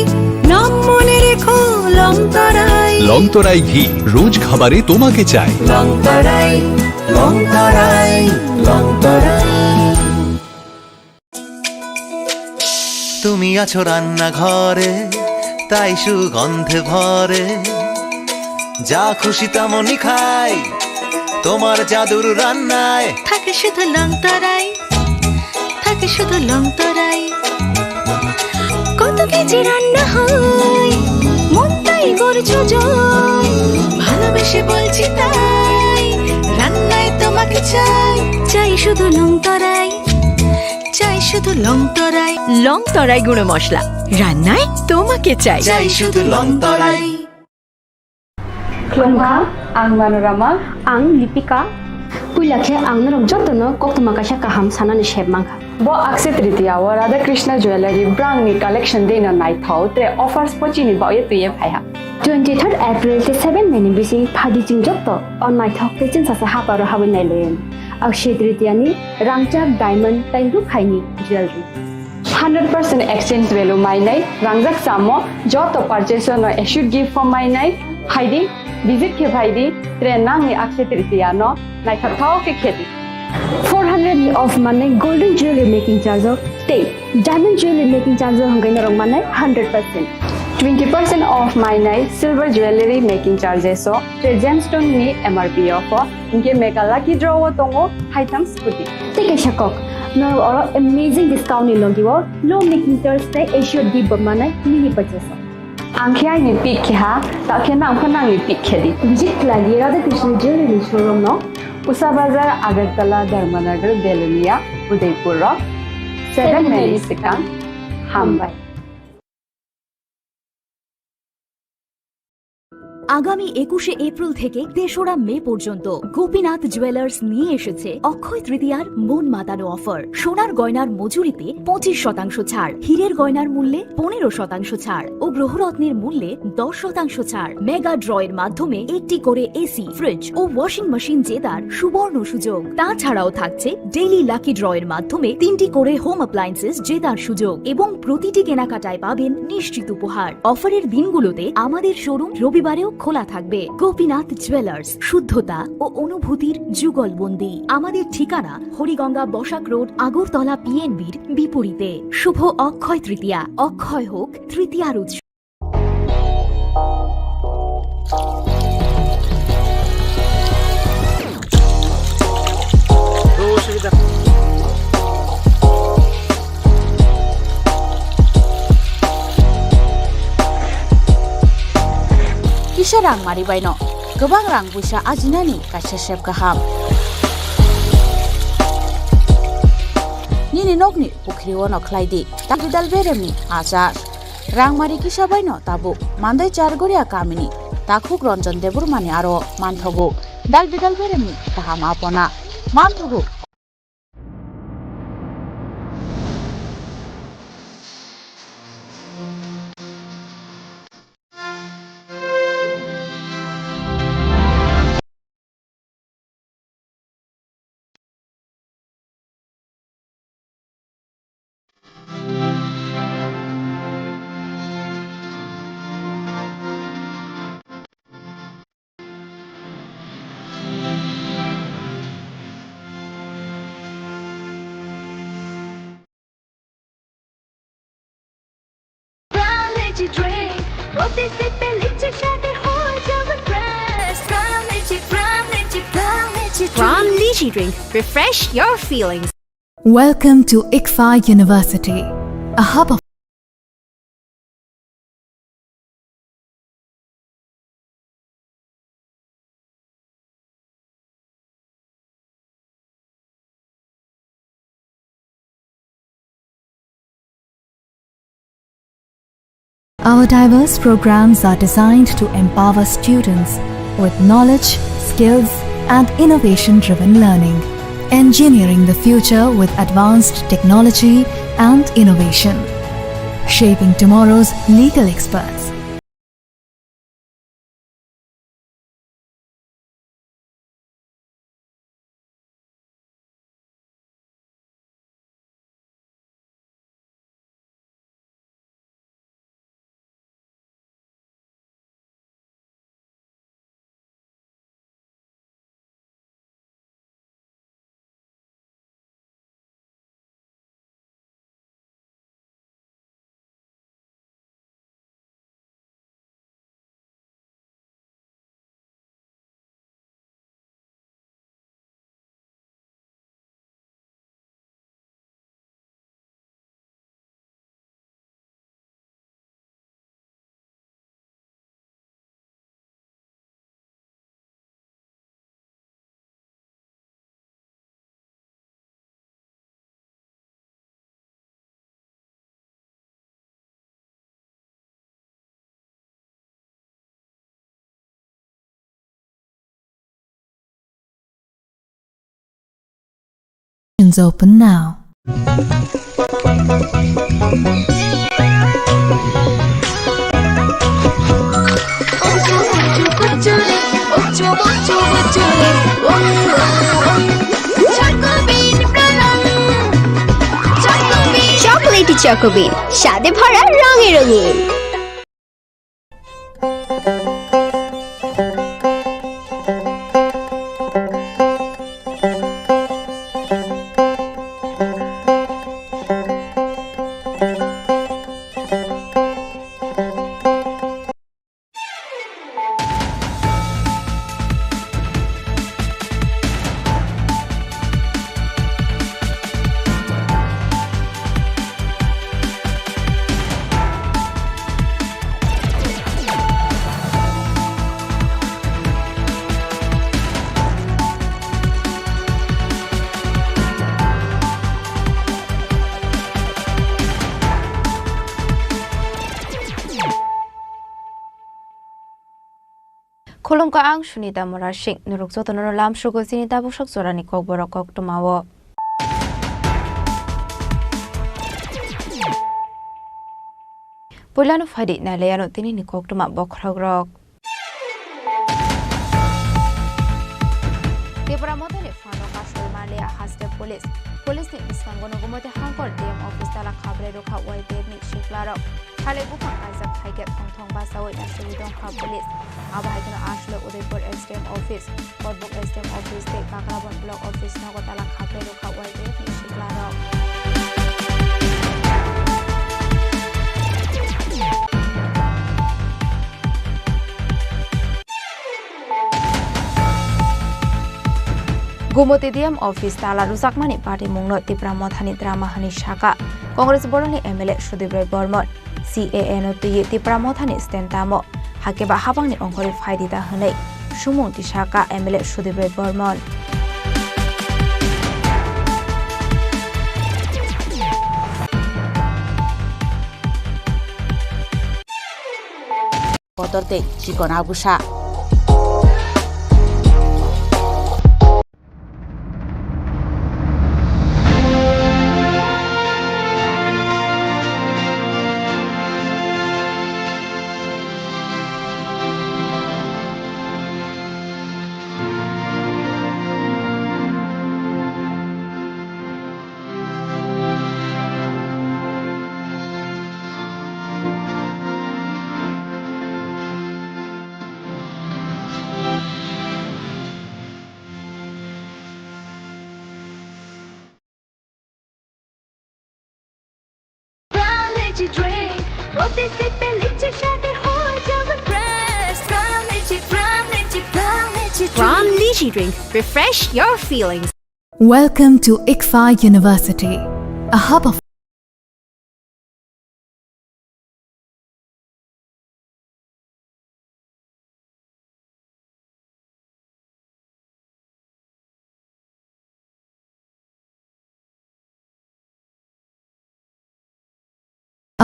নাম মনে রেখো লং তরাই। লং তরাই ঘি, রোজ খাবারে তোমাকে চাই। লং তরাই, লং তরাই, লং তরাই। তুমি আছো রান্নাঘরে, তাই সুগন্ধে ভরে। যা খুশি তেমনই খাই, তোমার জাদুর রান্নায়। থাকে শুধু লং তরাই, থাকে শুধু লং তরাই। কত কেজি রান্না হয়, মন তাই করছো জয়। ভালোবেসে বলছি তাই, রান্নায় তোমাকে চাই। চাই শুধু লং তরাই, চাই শুধু লং তরাই। লং তরাই গুঁড়ো মশলা, রান্নায় তোমাকে চাই। চাই শুধু লং তরাই। Khulumkha, ang Manorama. Ang Lipika. Puila khe ang norok jotono koktwma kaisa kaham sanani sep mankha. Bo Akshaya Tritiya o Radha Krishna Jewellery brangni collection dino naithok, tre offers pochini baoye twiye phaiha. Twenty third April tei seven May ni bising phaidi chwng joto o naithok tei chwngsasa haparo habwi nailaiwi. Akshaya Tritiya ni rangchak diamond tei rukhaini jewellery. Hundred percent exchange value mainai, rangjak chamo, joto purchase no assured gift form mainai, phaidi, visit khe phaidi, tre nangni Akshaya Tritiya no naithok thao khe khedi. Four hundred ni off manai golden jewelry making charge o tei diamond jewelry making charge o hwnkhai norok manai hundred percent. Twenty percent off mainai silver jewelry making charges o tre gemstone ni M R P o pho. Hinkhe mega lucky draw o tongo haitham scooty. Tei kaisa kok, norok oro amazing discount ni logi o low making charge tei assured gift bo manai mini purchase o. Ang khe aini pick khe ha, ta khe nang pho nangni pick khe di. Visit khlai Radha Krishna Jewelry ni showroom no. Usa Bazar, Agartala, Dharmanagar, Belonia, Udaipur o. Seven May ni swkang. Hambai. আগামী একুশে এপ্রিল থেকে তেসরা মে পর্যন্ত গোপীনাথ জুয়েলার্স নিয়ে এসেছে অক্ষয় তৃতীয়ার মন মাতানো অফার। সোনার গয়নার মজুরিতে পঁচিশ শতাংশ ছাড়, হীরের গয়নার মূল্যে পনেরো শতাংশ ছাড় ও গ্রহরত্নের মূল্যে দশ শতাংশ ছাড়। মেগা ড্র এর মাধ্যমে একটি করে এসি, ফ্রিজ ও ওয়াশিং মেশিন জেতার সুবর্ণ সুযোগ। তাছাড়াও থাকছে ডেইলি লাকি ড্র এর মাধ্যমে তিনটি করে হোম অ্যাপ্লায়েন্সেস জেতার সুযোগ এবং প্রতিটি কেনাকাটায় পাবেন নিশ্চিত উপহার। অফারের দিনগুলোতে আমাদের শোরুম রবিবারেও খোলা থাকবে। গোপীনাথ জুয়েলার্স, শুদ্ধতা ও অনুভূতির যুগলবন্দি। আমাদের ঠিকানা হরিগঙ্গা বসাক রোড, আগরতলা পিএনবির বিপরীতে। শুভ অক্ষয় তৃতীয়া, অক্ষয় হোক তৃতীয়ার উৎসব। Kisa rang mari baino kwbang rang puisa ajinani kaisa sep kaham. Nini nokni pukhri ono khlai di Daldidal beremni achar. Rangmari kisa baino tabuk Mandai Chargoria kamini takhuk Ranjan Debbarmani aro manthogo Daldidal beremni kaham apona manthogo. Prime Lychee Drink, প্রতি সিপে লিচি স্বাদে হয়ে যাবে fresh। Prime Lychee, Prime Lychee, Prime Lychee Drink। Prime Lychee Drink, refresh your feelings। Welcome to ICFAI University, a hub of Our diverse programs are designed to empower students with knowledge, skills, and innovation-driven learning, engineering the future with advanced technology and innovation, shaping tomorrow's legal experts. Is open now. Chocolatey Choco Bean, স্বাদে ভরা রঙে রঙিন। Khulumkha, ang Sunita Murasing. Norok jotono lamsugo chini tabuksak jorani kokborok koktwmao. Puilano phaidi nailaiano tinini koktwma bokhorokrok. Tipra Mothani phano kasui manliya haste police. Police ni bwskango Gumoti Hangkor D M office tala khabrwi rwkha Y P F ni siklarok. Thalai buphang kaijak phaikhe thong thong bachaui naisugwi tongkha police. Abo hai kheno aswk Udaipur S D M office, Kotbuk S D M office tei Kakrabon block office nogo tala khabrwi rwkha Y P F ni siklarok. Gumoti D M office tala rwjakmani patimungno Tipra Mothani drama hwnwi saka Congress borokni M L A Sudip Roy Bormon. C A A no twiwi Tipra Mothani stand tamo, hakhe ba habangni ongkhorwi phaidi ta hwnwi sumung tisaka M L A Sudip Roy Bormon. Kotor tei chikon abusa. Prime Lychee Drink, প্রতি সিপে লিচি স্বাদে হয়ে যাবে fresh। Prime Lychee, Prime Lychee, Prime Lychee Drink। Prime Lychee Drink, refresh your feelings। Welcome to ICFAI University, a hub of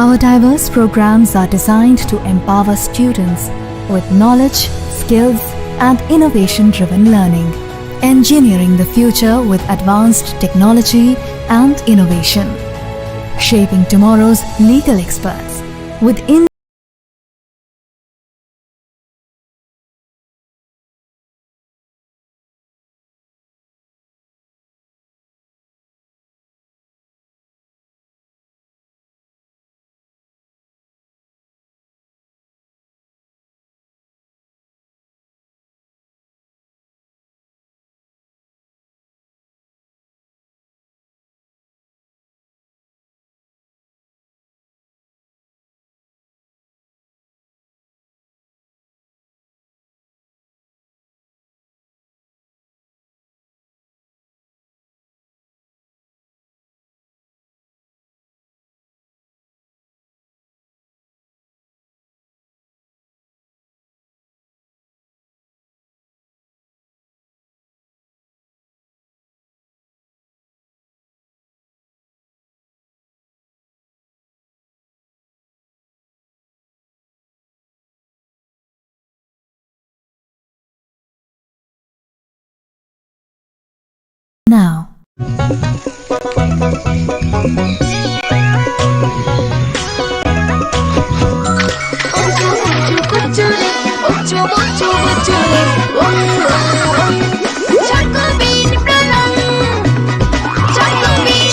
Our diverse programs are designed to empower students with knowledge, skills, and innovation-driven learning. Engineering the future with advanced technology and innovation. Shaping tomorrow's legal experts with in- Now.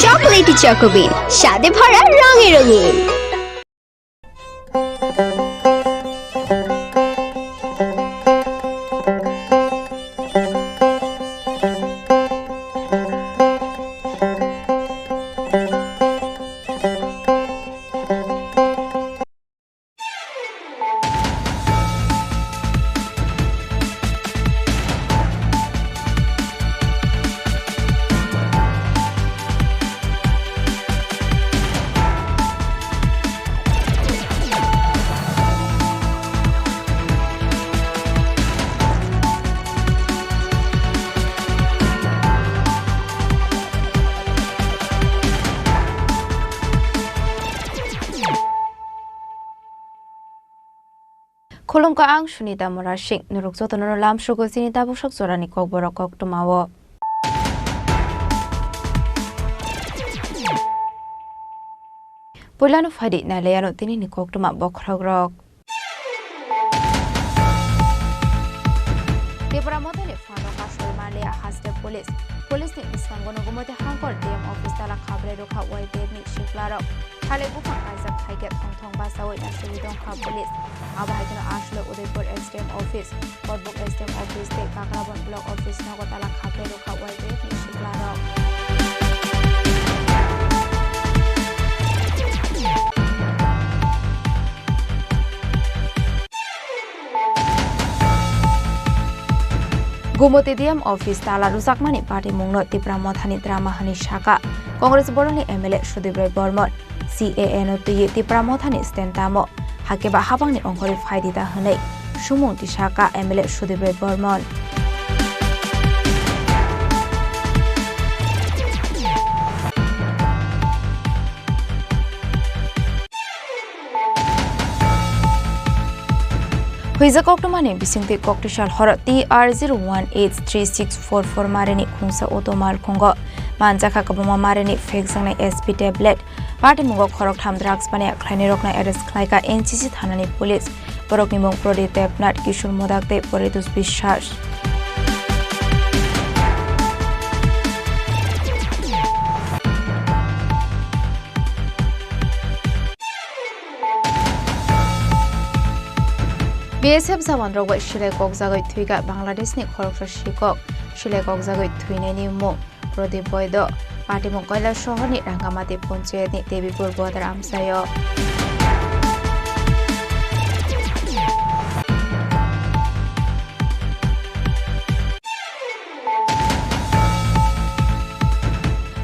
Chocolatey Choco Bean, স্বাদে ভরা, রঙে রঙিন। Khulumkha, ang Sunita Murasing. Norok jotono lamsogo chini tabuksak jorani kokborok koktwmao. Puilano phaidi nailaiano tinini koktwma bokhorokrok. Tipra Mothani phano kasoi manliya haste police. Police ni bwskango nugumoti Hangkor D M office tala khabrwi rwkha Y T F ni siklarok. Thalik buphang kaijak hai khe thong thong bachaui naisugwi tongkha police. Abo hai kheno aswk Udaipur S D M office, Kotbuk S D M office tei Kakrabon block office nogo tala khabrwi rwkha Y T F ni siklarok. Gumoti D M office tala rwjakmani patimungno Tipra Mothani drama hwnwi saka Congress borokni M L A Sudip Roy Bormon. C A A no twiwi Tipra Mothani stand tamo, hakhe ba habangni ongkhorwi phaidi ta hwnwi sumung tisaka M L A Sudip Roy Bormon. Huijak koktwmani bisingtwi koktwsal horo T R zero one eight three six four four marini khungsa auto malkhungo manjakha kwbangma marini phekjaknai S P tablet. Patimungo khoroktham drugs mania khlainairokno arrest khlaikha N C C thanani police. Borokni mung Prodip Debnath, Kishore Modak tei Paritos Biswas. B S F jawanrok bai silai kokjagwi thwikha Bangladeshni khoroksa sikok. Silai kokjagwi thwinaini mung Prodip Boido. Patimung Koilasohorni Rangamati Panchayatni Debipur Bodar amchaio.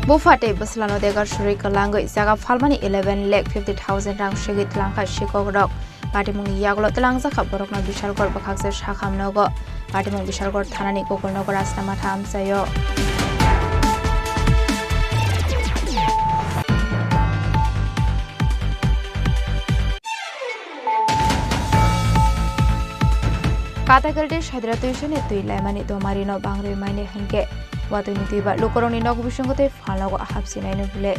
Bupha tei bwslano degar suri kwlangwi jaga phalmani eleven lakh fifty thousand rang segwi twlangkha sikokrok. Patimungni yagulo twlangjakha borokno Bishalgarh bwkhaksa sakham nogo. Patimung Bishalgarh thanani Gokulnogo Rasta Matha amchaio. Katakaldi Sadra Tuisani twi laimani domarino bangrwi maini hinkhe watwini twi ba lukurokni nok bisingo tei phalnogo hapsinai no bwle.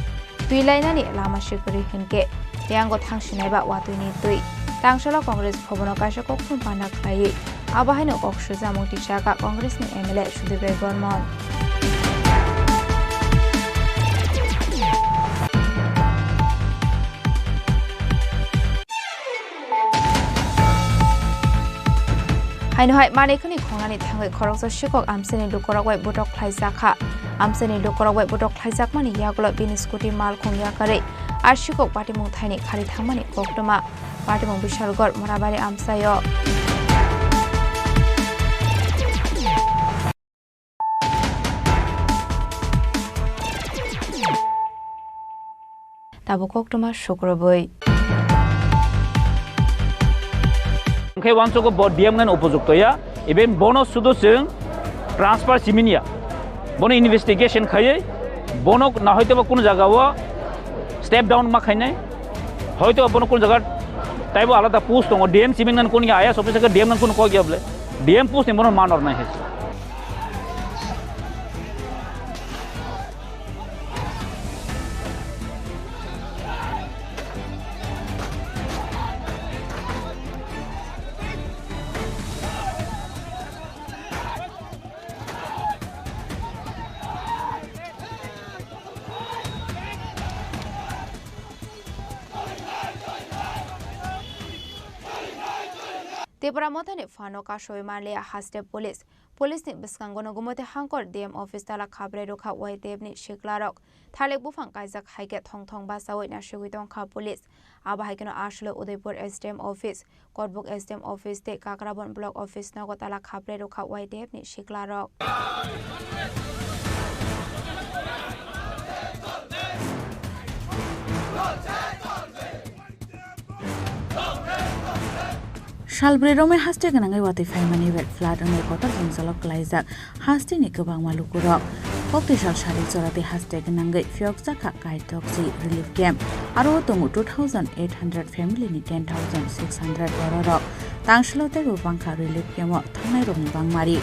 Twi lainani lama sikori hinkhe teyango thangsinai ba watwini twi. Tangsalo Congress bhobono kaisa kokthum pana khlaiwi abo haino kok sujamung tisaka Congressni M L A Sudip Roy Bormon. Haino hai manwi khwni khongnani thangwi khoroksa sikok amchaini lukurok bai botok khlaijakha. Amchaini lukurok bai botok khlaijakmani yagulo bini scooty malkhung yakarwi a sikok patimung thaini khari thangmani koktwma. Patimung Bishalgarh Morabari amchaio. Tabuk koktwma sukrubwi. Hwnkhe uansugo bo D M ngan upojukto ya, even bono sudo chwng transfer simini ya. Bono investigation khaiwi bono na hoito ba kunu jagao step down ma khainai, hoito bono kunu jaga taibo alada post tongo, D M simini ngan kunu ya, I A S officer khe D M ngan kunu kok ya bole, D M post ni bono manor nai hai. Tipra Mothani phano kasoi manliya haste police. Police ni bwskango nugumoti Hangkor D M office tala khabrwi rwkha Y T F ni siklarok. Thalik buphang kaijak hai khe thong thong bachaui naisugwi tongkha police. Abo hai kheno aswk Udaipur S D M office, Kotbuk S D M office tei Kakrabon block office nogo tala khabrwi rwkha Y T F ni siklarok. Salbrwi romwi haste gwnangwi watwi phaimani bai flood wngwi kotor jwngjalo kwlaijak hasteni kwbangma lukurok. Kokti sal sari chorati haste gwnangwi phiyokjakha Kaitokchi relief camp. Aro tongo two thousand eight hundred family ni ten thousand six hundred bororok. Tangsalo teibo bangkha relief camp-o thangnairokni bangmari.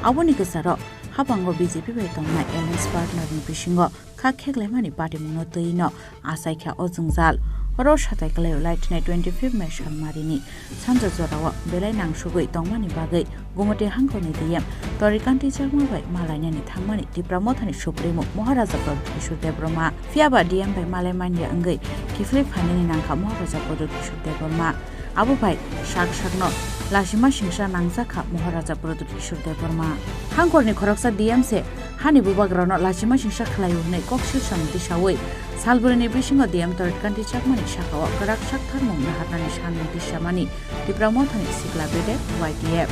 Aboni kwcharo hapango B J P bai tongnai alliance partner-ni bisingo kha kheklaimani patimungno twiwi-no achaikha o jwngjal. Oro satai kwlaio laithinai twenty-fifth May salmarini sanja jorao belai nangsugwi tongmani bagwi Gumoti hangkoni D M Torikanti Chakma bai malainani thangmani Tipra Mothani Supremo Maharaja Pradyut Kishore Debbarma. Phiyaba D M bai malai manya wngwi kiphilwi phainani nangkha Maharaja Pradyut Kishore Debbarma. Abo bai sak sakno lachima singsa nangjakha Maharaja Pradyut Kishore Debbarma. Hangkorni khoroksa D M se hani bubagrano lachima singsa khlaio hwnwi kok silsani tisawi salbwrwini bisingo D M Torikanti Chakmani sakao kwrak sak tharmung naharnani sanmung tisamani Tipra Mothani sikla bedek Y T F.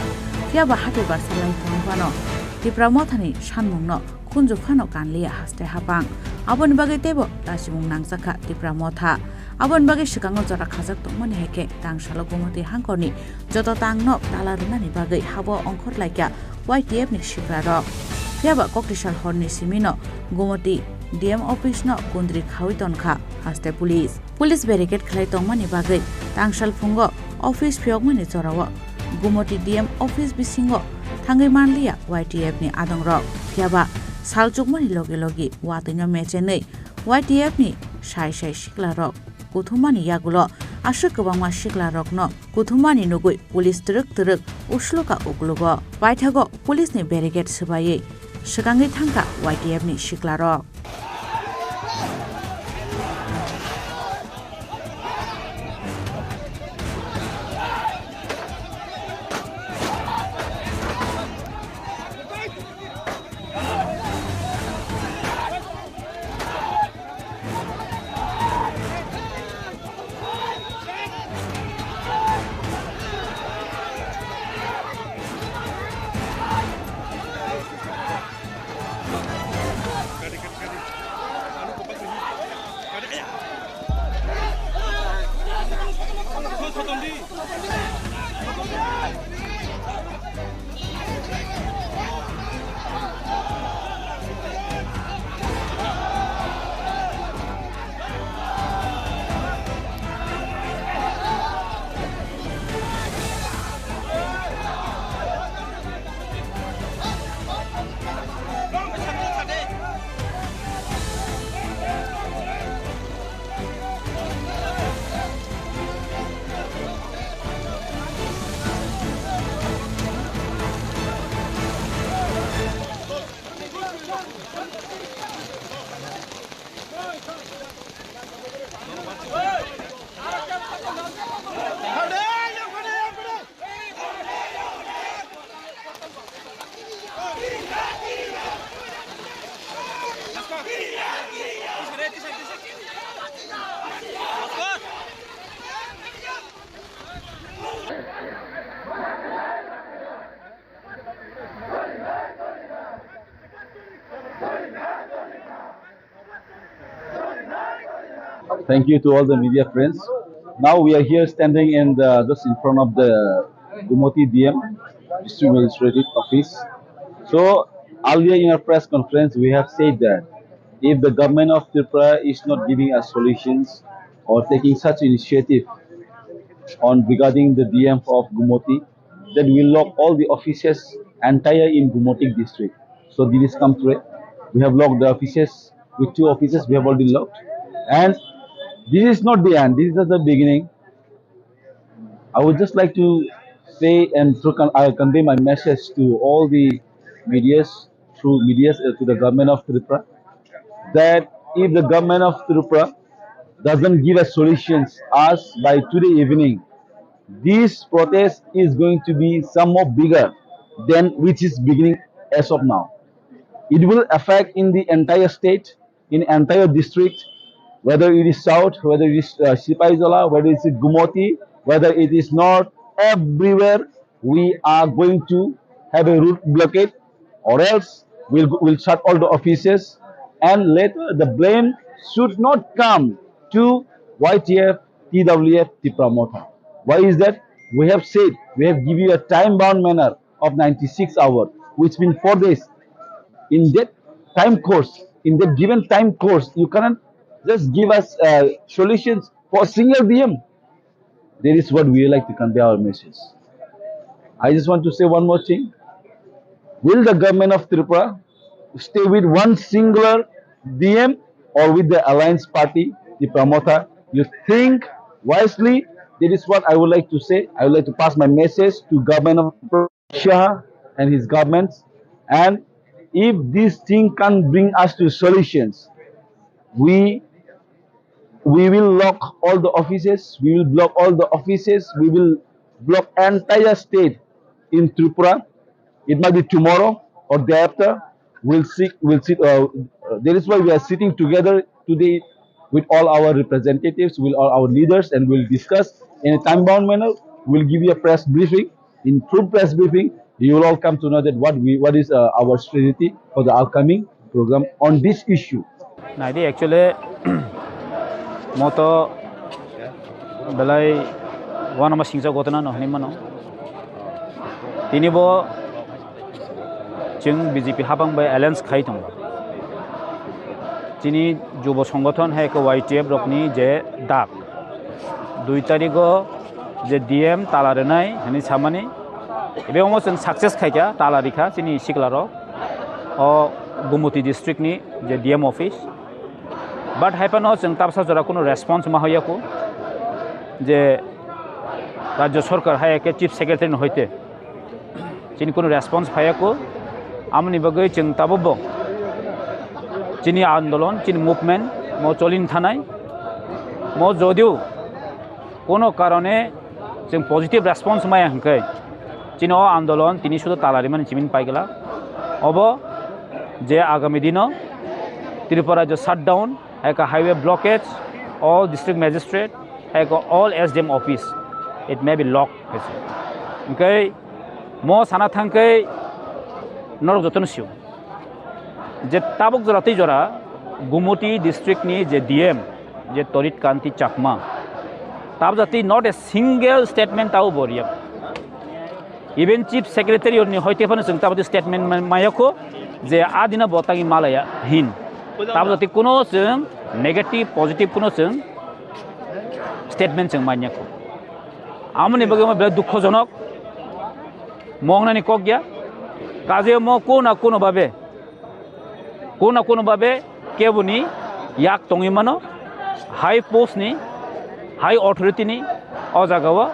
Phiyaba hati barsa lai tong phano Tipra Mothani sanmungno khunju phano kanliya haste hapang. Aboni bagwi teibo lachimung nangjakha Tipra Motha. Aboni bagwi swkango jora khajak tongmani hai khe tangsalo Gumoti hangkorni joto tangno tala rwnani bagwi habo ongkhor laikha Y T F ni siklarok. Phiyaba koktisal horni simino Gumoti D M office no kundri khawi tonkha haste police. Police barricade khlai tongmani bagwi tangsal phungo office phiyokmani jorao Gumoti D M office bisingo thangwi manliya Y T F ni adongrok. Phiyaba sal chukmani logi logi watwino mechenwi Y T F ni sai sai siklarok kuthumani yagulo aswk kwbangma siklarokno kuthumani nugwi police twrwk twrwk usluka uklugo. Paithago police ni barricade swbaiwi swkangwi thangkha Y T F ni siklarok. Thank you to all the media friends. Now we are here standing in the, just in front of the Gumoti D M, District Magistrate Office. So earlier in our press conference, we have said that if the government of Tripura is not giving us solutions or taking such initiative on regarding the D M of Gumoti, then we'll lock all the offices entire in Gumoti district. So this is come true. We have locked the offices. With two offices we have already locked. And this is not the end. This is just the beginning. I would just like to say and to con- I convey my message to all the medias, through medias, uh, to the government of Tripura, that if the government of Tripura doesn't give us solutions as by today evening, this protest is going to be some more bigger than which is beginning as of now. It will affect in the entire state, in entire district, whether it is south, whether it is, uh, Sipaijala, whether it is Gumoti, whether it is north, everywhere we are going to have a road blockade, or else we'll, we'll shut all the offices, and later the blame should not come to Y T F, T W F, Tipra Motha. Why is that? We have said, we have given you a time bound manner of ninety-six hours, which means four days. In that time course, in that given time course, you cannot just give us, uh, solutions for a single D M. That is what we like to convey our message. I just want to say one more thing. Will the government of Tripura stay with one singular D M or with the alliance party, the Pramotha? You think wisely. That is what I would like to say. I would like to pass my message to government of Shah and his governments. And if this thing can't bring us to solutions, we we will lock all the offices. We will block all the offices. We will block entire state in Tripura. It might be tomorrow or day after. We'll sit. We'll sit. Uh, uh, that is why we are sitting together today with all our representatives, with all our leaders, and we'll discuss in a time-bound manner. We'll give you a press briefing. In full press briefing, you will all come to know that what we, what is, uh, our strategy for the upcoming program on this issue. Naidi, actually, moto belai wanama singsa gotona no hini mano. Tini bo chwng B J P habang bai alliance khai tongo. Chini jubo songothon hai khe Y T F rokni je dak, dui tarigo je D M tala rwnai hwnwi samani, ebe omo chwng success khaikha, tala rikha chini siklarok o Gumoti district ni je D M office. But hai phano chwng tabsa jora kuno response ma hoyakho je Rajya Sarkar hai khe Chief Secretary ni hoite chini kuno response phayakho. Amoni bagwi chwng tabukbo chini andolon, chini movement mo cholin thanai. Mo jodio kuno karone chwng positive response maya hwnkhe chini o andolon tini sudo tala rimani chimin paigla. Obo je agami dino Tripura je shutdown, hai khe highway blockage, all district magistrate, hai khe all S D M office, it may be locked, hai se. Hwnkhe mo sana thangkhe norok jotono sio je tabuk jora tei jora Gumoti district ni je D M, je Torit Kanti Chakma, tabuk jora tei not a single statement tabo bo riya. Even Chief Secretary ni hoite phano chwng tabuk statement ma-, mayakho je adina bo tangi malaya hin. Tabuk jora tei kuno chwng negative, positive kuno chwng statement chwng manyakho. Amoni bagwi omo belai dukhojonok, mongnani kok ya. Kaje mo kuno kuno babe, kuno kuno babe keboni yak tongwi mano, high post ni, high authority ni o jaga o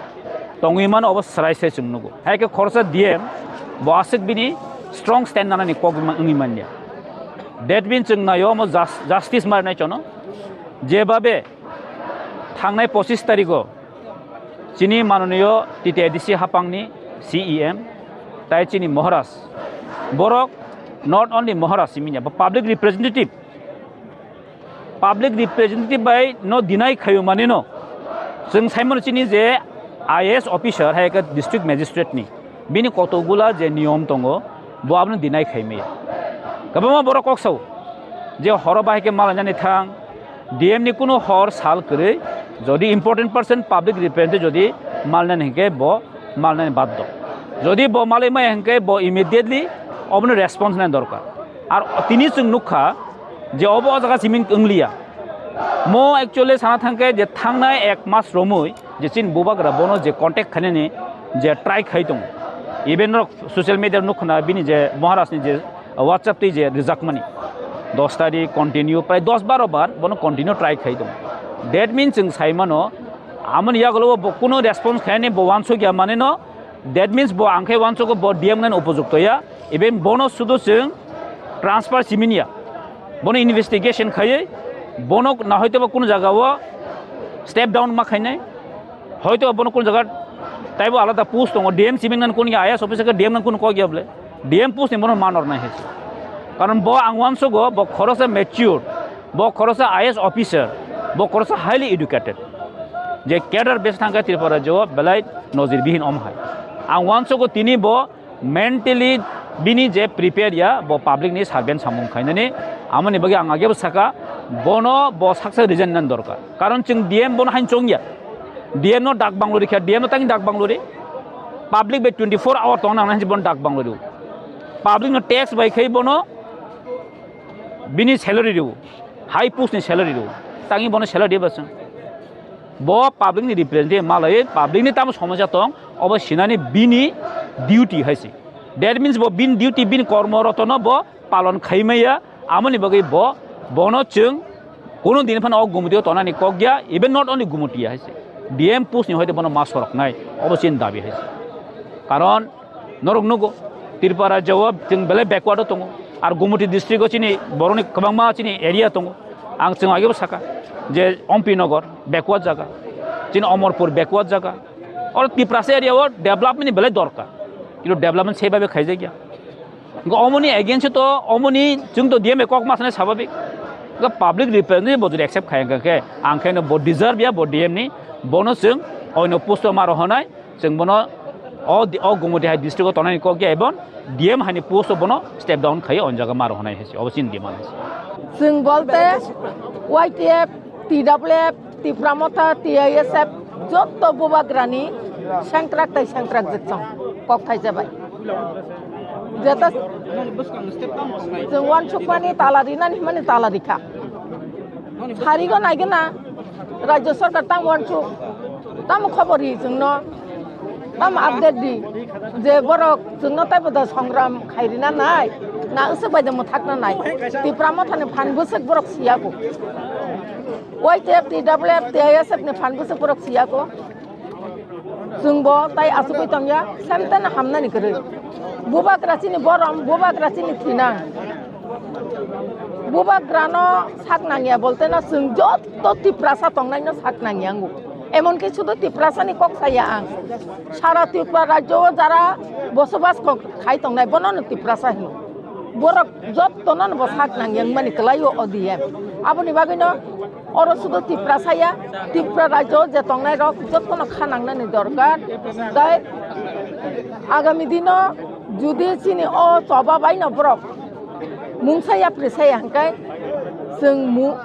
tongwi mano, obo srai srai chwng nugo. Hai khe khoroksa D M bo aswk bini strong stand nanani kok wngwi manya. That means chwng naio omo jus-, justice marnai chono, jebabe thangnai pochis tarigo chini manoniyo T T A D C hapangni C E M tai chini Maharaj, borok not only Maharaj siminya, bo public representative, public representative bai no deny khayo mani no chwng saimano chini je I A S officer hai khe district magistrate ni bini kotokgula je niyom tongo, bo abono deny khai maya. Kwbangma borok kok sao je horo bahai khe malainani thang, D M ni kuno hor sal kwrwi, jodi important person public representative jodi malnani hinkhe bo malnani baddo. Jodi bo malwi maya hinkhe bo immediately obono response nai dorkar. Ar tini chwng nukha je obo o jaga simi wngliya. Mo actually sana thangkhe je thangnai ek mas romwi je chini bubagra bono je contact khainani je try khai tongo. Even rok social media nukkhna bini je Maharaj ni je WhatsApp twi je rijakmani dos tarik continue prai dos baro bar bono continue try khai tongo. That means chwng sai mano amoni yagulo bo kuno response khainani bo wansuk ya mane no. That means bo ang khe wansugo bo D M nani upojukto ya. Even bono sudo chwng transfer simini ya. Bono investigation khaiwi bono na hoito ba kuno jaga o step down ma khainai. Hoito bono kuno jaga taibo alada post tongo, D M simi nang kuno ya, I A S officer khe D M nang kuno kok ya bole. D M post ni bono manor nai hai se. Karon bo ang wansugo bo khoroksa mature, bo khoroksa I A S officer, bo khoroksa highly educated. Je cadre base thangkha Tripura rajyo belai nojir bihin om hai. Ang wansugo tini bo mentally bini je prepare ya, bo public ni servant samung khainani, amoni bagwi ang agebo saka, bono bo saksa resign nani dorkar. Karon chwng D M bono hain chong ya. D M no dak banglo rikha, D M no tangi dak banglo ri. Public bai twenty four hour tong nang nai bono dak banglo ri. Public no tax bai khai bono bini salary ri. High post ni salary ri. Tangi bono salary ba chwng. Bo public ni representative malai, public ni tamo somosa tong, obo sinani bini Duty hai se. That means bo bini duty, bini kormoroto no bo palon khai maya, amoni bagwi bo, bono chwng kuno din phano o gumutio tonani kok ya, even not only gumuti ya hai se. D M post ni hoite bono ma sorok nai, obo chini dabi hai se. Karon norok nugo, Tripura rajyo o chwng belai backward o tongo, ar Gumoti district o chini borokni kwbangma chini area tongo. Ang chwng agebo saka je Ompi Nagar backward jaga, chini Omorpur backward jaga, oro Tiprasa area o development ni belai dorkar, kintu development sebabe khaijakya. Hwnkhe omoni against o to, omoni chwng to D M bai kok ma sanai sababik. Hwnkhe public representative bo jodi accept khai hwnkhe, ang khe no bo deserve ya bo D M ni, bono chwng oino post o ma rohonai, chwng bono o di-, o Gumoti hai district o tonani kok ya, ebon D M hai ni post o bono step down khai o jaga ma rohonai hai se, obo chini demand hai se. Chwng bolte Y T F, T W F, Tipra Motha, T I S F, jotto bubagrani sengkrak tai sengkrak jwk chwng kok thai jabai. Jeta chwng uansukmani tala rinani hwnmani tala rikha. Sarigo naigena rajya sarkar tamo uansuk, tamo khobor ri chwngno, tamo update di je borok chwngno taibo da songram khairina nai, na usuk bai da mwthakna nai. Tipra Mothani phan bwswk borok siyago. Y T F, T W F, T I S F ni phan bwswk borok siyago. Chwngbo tai achugwi tongya, semteno hamnani kwrwi. Bubagra chini borom, bubagra chini thinang. Bubagrano sak nangya bolteno chwng jotto Tiprasa tongnaino sak nangya wngo. Emonki sudu Tiprasani kok saya ang. Sara Tripura rajyo o jara bosobas kok khai tongnai bonono Tiprasa hino. Borok jottono bo sak nangya wngmani kwlaio o D M. Aboni bagwino oro sudu Tiprasa ya, Tripura rajyo je tongnai rok jottono kha nangnani dorkar. Tai agami dino judi chini o choba baino borok mungsa ya phrisa ya hwnkhe chwng mu-,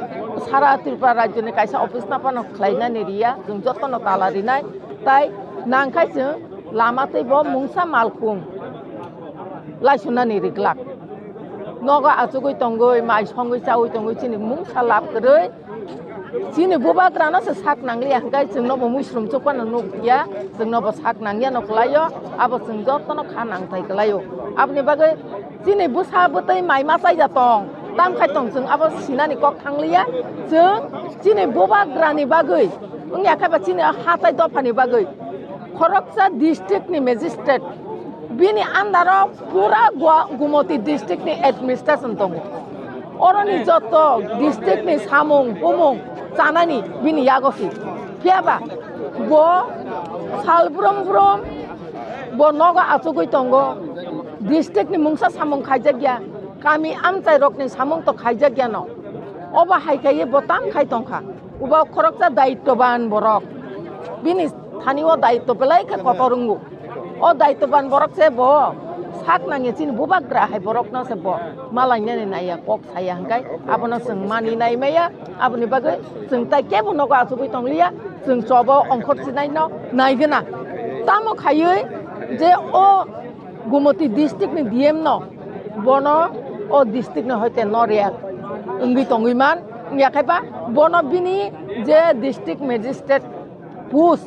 sara Tripura rajyoni kaisa office no phano khlainani riya, chwng jottono tala rinai. Tai nangkhai chwng lama tei bo mungsa malkhung laisunani riglak. Nogo achugwi tongwi, mai songwi chawi tongwi chini mungsa lab kwrwi. Chini bubagrano se sak nangliya hwnkhe chwngno bo muisrum chukmano nukya, chwngno bo sak nangyano kwlaio, abo chwng jotono kha nangthai kwlaio. Aboni bagwi chini bwsa bwtwi mai ma chaija tong, tam khai tong chwng abo sinani kok thangliya, chwng chini bubagrani bagwi wngya khe ba chini hatai dophani bagwi. Khoroksa district ni magistrate, bini under o pura Gua-, Gumoti district ni administration tongo. Oroni joto district ni samung humung chanani bini yago si. Phiya ba bo sal brum brum bo nogo achugwi tongo. District ni mungsa samung khaijak ya, kami amchai rok ni samung to khaijak ya no. Obo hai khaiwi bo tam khai tongkha. Uba khoroksa daittoban borok. Bini thani o daitto belai khe kotor wngo. O daittoban borok se bo sak nangya chini bubagra hai borokno se bo malainani naiya, kok saya hwnkhe abono chwng mani nai maya. Aboni bagwi chwng tai kebo nogo achugwi tongliya, chwng chobo ongkhor chinaino naigwna. Tamo khaiwi je o Gumoti district ni D M no bono o district ni hoite no react wngwi tongwi man, wngya khe ba bono bini je district magistrate post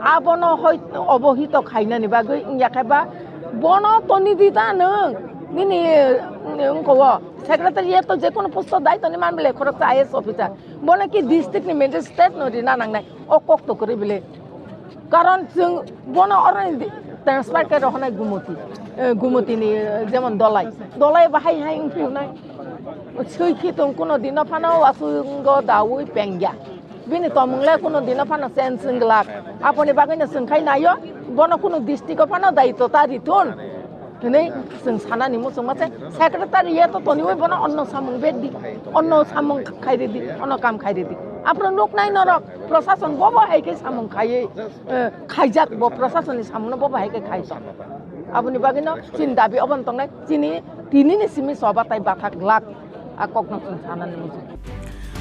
abono hoi obohito khainani bagwi wngya khe ba bono toni di ta nwng nini wngko o secretariat to je kono post o dai toni man bele khoroksa I A S officer bono ki district ni magistrate no rina nangnai o kok to kwrwi bele. Karon chwng bono oro ni di-, transfer khe rohonai Gumoti, eh, Gumoti ni, eh, jemon Dolai. Dolai bahai hai wngphi hwnai. Swi khi tong kuno dino phano waswingo dawi pengya. Bini tomung le kuno dino phano change wng glak. Aboni bagwi no chwng khai naio, bono kuno district o phano daitto ta ritun. Hwnwi chwng sanani muchungma se secretariat o toniwi bono onno samung bed di, onno samung khai ridi, onno kam khai ridi. Aphuru nuknai norok prosason bobo hai khe samung khaiwi, eh, khaijak bo prosasonni samungno bobo hai khe khaijak. Aboni bagwino chini dabi obono tongnai chini tinini simi choba tai bathak glak. A kokno chwng sanani muchung.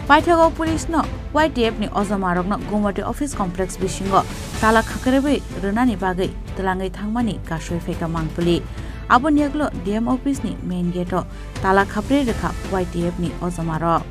Paithago police no Y T F ni ojomarokno Gumoti office complex bisingo tala khakribwi rwnani bagwi twlangwi thangmani kasui phaikha Mangpili. Aboni yagulo D M office ni main gate o tala khaprwi rwkha Y T F ni ojomarok.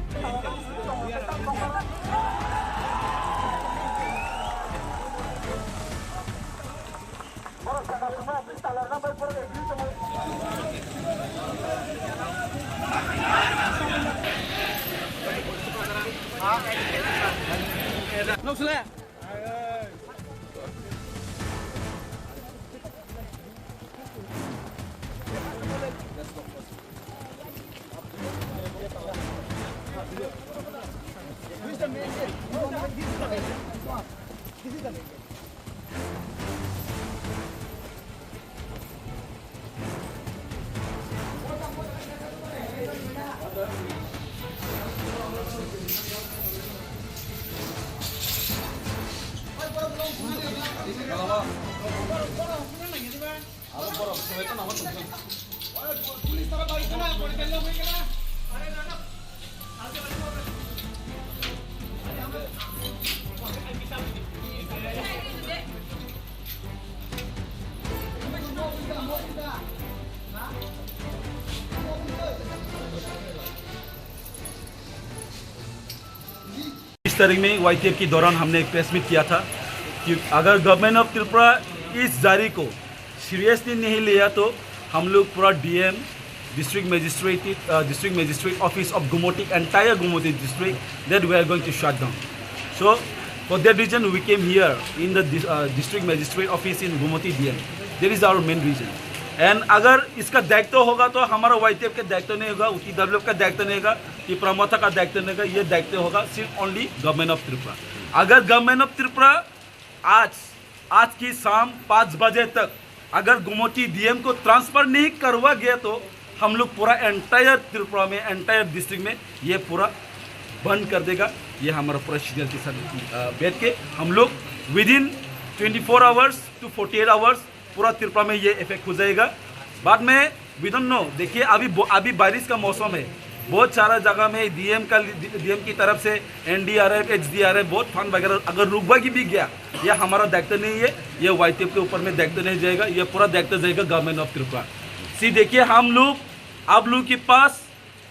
बीस तारीख में वाईटीएफ के दौरान हमने एक press meet किया था कि अगर गवर्नमेंट ऑफ त्रिपुरा इस जारी को सीरियसली नहीं लिया तो हम लोग पूरा DM, district magistrate, district magistrate office of गुमोटी, एंटायर गुमोटी district, that we are going to shut down. So for that reason we came here in the dis- uh, district magistrate office in Gumoti D M. That is our main reason. And अगर इसका दायित्व होगा तो हमारा वाईटीएफ का दायित्व नहीं होगा, टीडब्ल्यूएफ का दायित्व नहीं होगा, तिपरा मोर्चा का दायित्व नहीं होगा, ये दायित्व होगा सिर्फ ओनली गवर्नमेंट ऑफ त्रिपुरा। अगर गवर्नमेंट ऑफ त्रिपुरा आज, आज की शाम पाँच बजे तक अगर गुमोटी डीएम को ट्रांसफर नहीं करवा गया तो हम लोग पूरा एंटायर त्रिपुरा में, एंटायर डिस्ट्रिक्ट में ये पूरा बंद कर देगा। ये हमारा पूरा सीनियर के साथ, अ, बैठ के हम लोग within twenty four hours to forty eight hours पूरा त्रिपुरा में ये इफेक्ट हो जाएगा। बाद में वी डोंट नो। देखिए, अभी ब- अभी बारिश का मौसम है, बहुत सारा जगह में डीएम का, डीएम की तरफ से एनडीआरएफ, एसडीआरएफ, बहुत फंड वगैरह अगर रुकवा की भी गया, ये हमारा दायित्व नहीं है, ये वाईटीएफ के ऊपर में दायित्व नहीं जाएगा, ये पूरा दायित्व जाएगा गवर्नमेंट ऑफ त्रिपुरा। सी देखिए, हम लोग आप लोग के पास,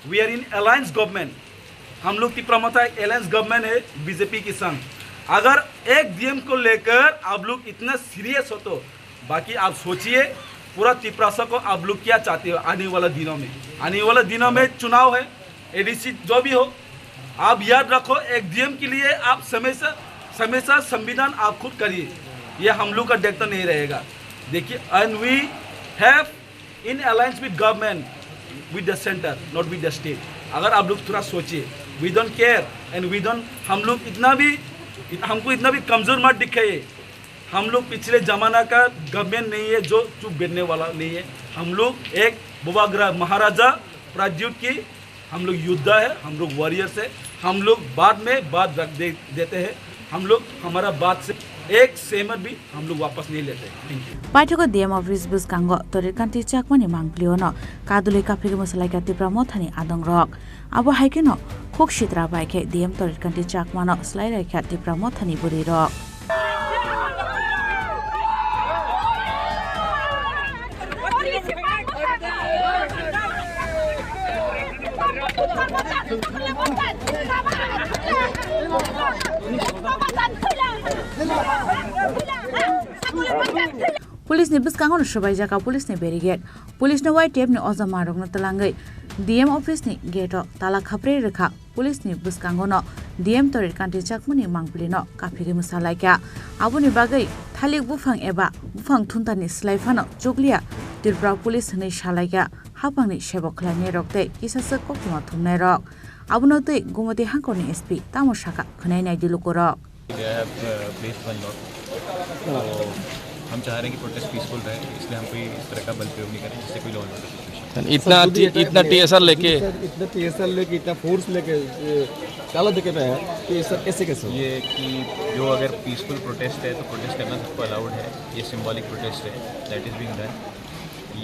we are in alliance government, हम लोग तिपरा मोर्चा एक अलायंस गवर्नमेंट है बीजेपी के संग। अगर एक डीएम को लेकर आप लोग इतना सीरियस हो तो बाकी आप सोचिए, पूरा तिपरासा को आप लोग क्या चाहते हो आने वाला दिनों में? आने वाला दिनों में चुनाव है, एडीसी जो भी हो, आप याद रखो, एक डीएम के लिए आप हमेशा, हमेशा संविधान आप खुद करिए, ये हम लोग का दायित्व नहीं रहेगा। देखिए, and we have in alliance with government, with the center, not with the state. अगर आप लोग थोड़ा सोचिए, we don't care and we don't, हम लोग इतना भी, हमको इतना भी कमजोर मत दिखाइए। हम लोग पिछले जमाना का गवर्नमेंट नहीं है जो चुप बैठने वाला नहीं है। हम लोग एक बुबाग्रा महाराजा प्राद्युत की हम लोग योद्धा है, हम लोग वॉरियर्स है। हम लोग बाद में बात रख दे, देते हैं। हम लोग हमारा बात से एक सेमत भी हम लोग वापस नहीं लेते हैं। Thank you. Paithakgo D M office bwskango Torit Kanti Chakmani mangpiliono kadulwi kaphigwi mwsalaikha Tipra Mothani adongrok. Abo hai kheno khuk sitra bai khe D M Torit Kanti Chakmano swlai laikha Tipra Mothani bwrwirok. Police ni bwskango no swbaijak police ni barricade. Police no Y T F ni ojamarokno twlangwi D M office ni gate o tala khaprwi rwkha. Police ni bwskango no D M Torit Kanti Chakmani mangpili no kaphigwi mwsalaikha. Aboni bagwi thalik buphang eba buphang thunta ni slai phano chukliya Tripura Police hwnwi salaikha. Haphangni sebok khlainairok tei kisaswk koktwma thumnairok. Abono twi Gumoti hangkorni S P tamo sakha khwnai naidi lukurok. They have, uh, placed one lock. तो हम चाह रहे हैं कि protest peaceful रहे, इसलिए हम कोई इस तरह का बल प्रयोग नहीं करें जिससे कोई लॉ एंड ऑर्डर सिचुएशन। इतना सर, टी-, इतना टीएसआर लेके सर, इतना टीएसआर लेके, इतना फोर्स लेके, ये, ताला देके पे है, तो ये सर कैसे, कैसे हो? ये कि जो अगर पीसफुल प्रोटेस्ट है तो प्रोटेस्ट करना सबको अलाउड है, ये सिंबॉलिक प्रोटेस्ट है, दैट इज बीइंग डन।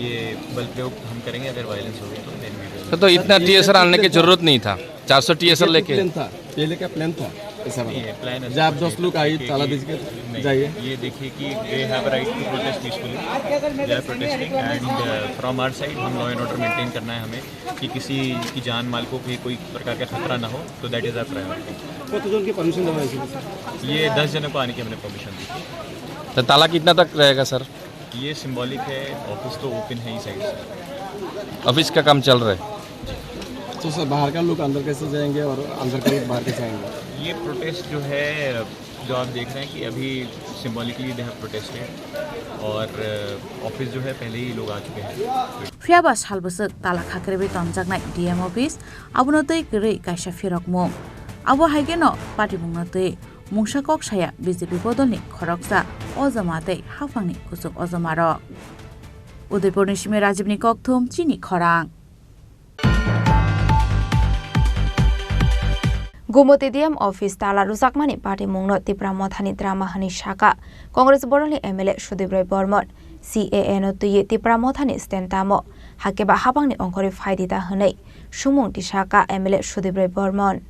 ये बल प्रयोग हम करेंगे अगर वायलेंस होगी तो, देन वी विल। तो, तो इतना टीएसआर आने की जरूरत नहीं था, चार सौ टीएसआर लेके। प्लान था, पहले का प्लान था ऐसा वाला। नहीं, प्लान ऐसा जब कुछ दस नहीं लोग था। आए, देखिए ताला कि दीजिए, नहीं, जाइए। ये देखिए कि they have right to protest peacefully, they are protesting and, uh, from our side हम लॉ एंड ऑर्डर मेंटेन करना है हमें कि किसी की जान माल को भी कोई प्रकार का खतरा ना हो, तो दैट इज आवर प्रायोरिटी। কতজনকে পারমিশন দেওয়া হয়েছিল, স্যার? ये दस जनों को आने की हमने परमिशन दी थी। तो ताला कितना तक रहेगा, सर? ये सिंबॉलिक है, ऑफिस तो ओपन है ही साइड से। ऑफिस का काम चल रहा है। तो सर, बाहर का लोग अंदर कैसे जाएंगे और अंदर का लोग बाहर कैसे आएंगे? ये प्रोटेस्ट जो है, जो आप देख रहे हैं कि अभी सिंबॉलिकली दे हैव प्रोटेस्टेड और, अ, ऑफिस जो है, पहले ही लोग आ चुके हैं। Phiya ba sal bwswk tala kha kwrwi tonjaknai D M office, abono twi kwrwi kaisa phirokmung. Abo hai kheno patimungno twi mungsa kok saya B J P bodolni khoroksa ojama tei haphangni kuchuk ojamarok. Udaipurni simi Rajibni kokthum chini khorang. Gumoti D M office tala rwjakmani patimungno Tipra Mothani drama hwnwi saka Congress bodolni M L A Sudip Roy Bormon. C A A no twiwi Tipra Mothani stand tamo, hakhe ba habangni ongkhorwi phaidi ta hwnwi sumung tisaka M L A Sudip Roy Bormon.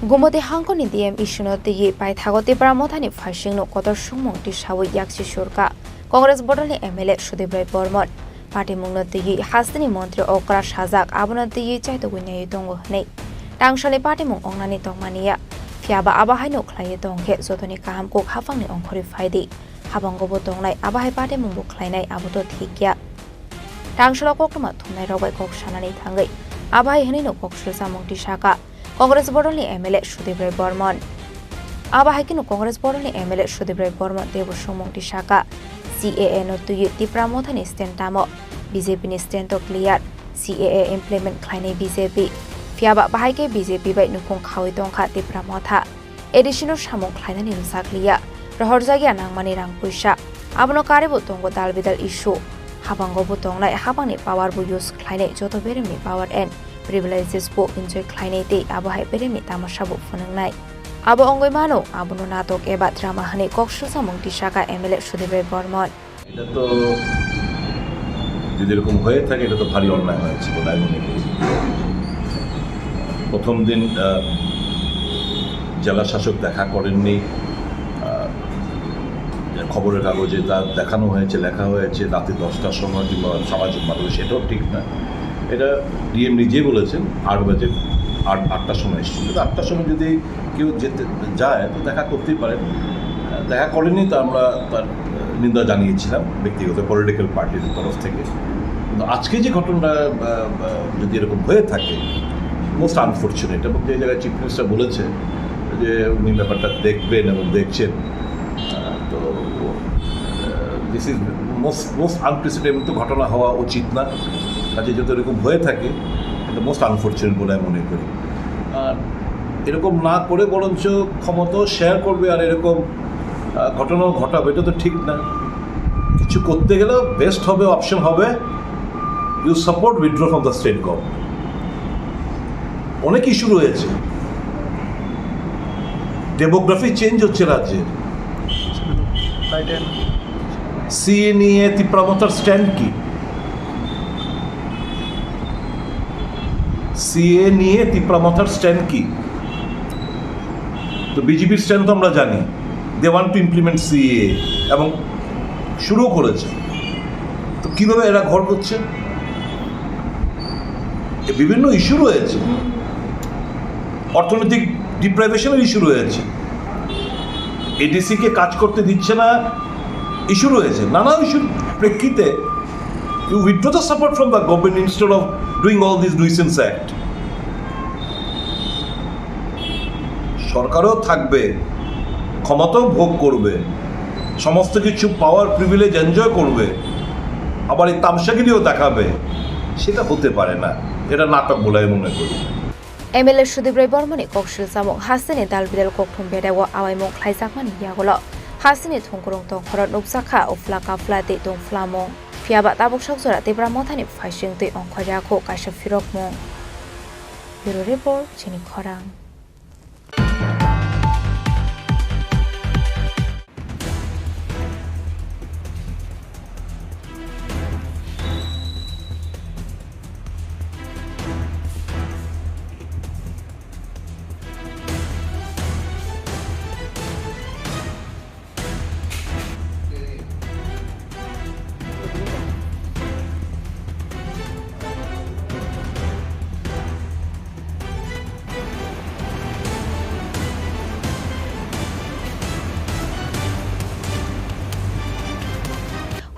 Gumoti hangkoni D M issue no twiwi paithago Tipra Mothani phaisingno kotor sumung tisawi yaksi surka Congress bodolni M L A Sudip Roy Bormon. Patimungno twiwi hasteni montri okra sajak, abono twiwi chaitugwi naiwi tongo hwnwi. Tangsalni patimung ongnani tongmaniya, phiyaba abo haino khlaiwi tongkhe jotoni kaham kuk haphangni ongkhorwi phaidi. Habango bo tongnai, abo hai patimung bo khlainai, abo to thik ya. Tangsalo koktwma thumnai rok bai kok sanani thangwi abo hai hwnwi no kok sulsamung tisaka Congress bodolni M L A Sudip Roy Bormon. Abo hai kheno Congress bodolni M L A Sudip Roy Bormon teibo sumung tisaka C A A no twiwi Tipra Mothani stand tamo, B J P ni stand to clear, C A A implement khlainai B J P. Phiyaba bahai khe B J P bai nukhung khawi tongkha Tipra Motha. A D C no samung khlainani rwchak liya, rohorjakya nangmani rang puisa. Abono karwibo tongo dal bidal issue. Habango bo tongnai, habangni power bo use khlainai, joto beremni power and privileges bo enjoy khlainai tei abo hai beremni tamasa bo phunuknai. Abo wngwi mano, abono natok eba drama hwnwi kok sulsamung tisaka M L A Sudip Roy Bormon. এটা তো যদি এরকম হয়ে থাকে, এটা তো ভারী অন্যায় হয়েছে বলে আমি মনে করি। প্রথম দিন, আহ, জেলা শাসক দেখা করেননি। আহ, খবরের কাগজে তা দেখানো হয়েছে, লেখা হয়েছে রাতে দশটার সময় কিংবা সামাজিক মাধ্যমে, সেটাও ঠিক না। এটা ডিএম নিজেই বলেছেন, আট বাজে, আট, আটটার সময় এসেছিল। তো আটটার সময় যদি কেউ যেতে যায় তো দেখা করতেই পারেন। দেখা করেনি তো আমরা তার নিন্দা জানিয়েছিলাম ব্যক্তিগত পলিটিক্যাল পার্টির তরফ থেকে। কিন্তু আজকে যে ঘটনাটা, আহ, আহ, যদি এরকম হয়ে থাকে, মোস্ট আনফর্চুনেট। এবং যে জায়গায় চিফ মিনিস্টার বলেছে যে উনি ব্যাপারটা দেখবেন এবং দেখছেন, আহ, তো, আহ, this is most, most unprecedented ঘটনা হওয়া উচিত না। কাজে যদি এরকম হয়ে থাকে, এটা মোস্ট আনফর্চুনেট বলে আমি মনে করি। আর এরকম না করে বরঞ্চ ক্ষমতাও শেয়ার করবে আর এরকম, আহ, ঘটনাও ঘটাবে, এটা তো ঠিক না। কিছু করতে গেলে বেস্ট হবে, অপশন হবে, you support withdraw from the state government। অনেক ইস্যু রয়েছে, ডেমোগ্রাফি চেঞ্জ হচ্ছে রাজ্যে। সিএ নিয়ে তিপ্রা মথার স্ট্যান্ড কি? সিএ নিয়ে তিপ্রা মথার স্ট্যান্ড কি? তো বিজেপির স্ট্যান্ড তো আমরা জানি, they want to implement CA এবং শুরু করেছে। তো কীভাবে এরা ঘর করছে? এ বিভিন্ন ইস্যু রয়েছে, অর্থনৈতিক ডিপ্রাইভেশনের ইস্যু রয়েছে, এডিসিকে কাজ করতে দিচ্ছে না, ইস্যু রয়েছে, নানা ইস্যুর প্রেক্ষিতে you withdraw the support from the government instead of doing all these nuisance act। সরকারেও থাকবে, ক্ষমতাও ভোগ করবে, সমস্ত কিছু পাওয়ার প্রিভিলেজ এনজয় করবে, আবার এই তামশাগিরিও দেখাবে, সেটা হতে পারে না। এটা নাটক বলে আমি মনে করি। M L A Sudip Roy Bormoni koksil samung hasteni dal bidal kokthum bedao awaimung khlaijakmani yagulo hasteni thungkurung tongkhoro nukjakha uphla kaphla tei tongphlamung. Phiyaba tabuk sok jora Tipra Mothani phaising twi ongkhorya kho kaisa phirokmung. Bureau Report, Chini Khorang.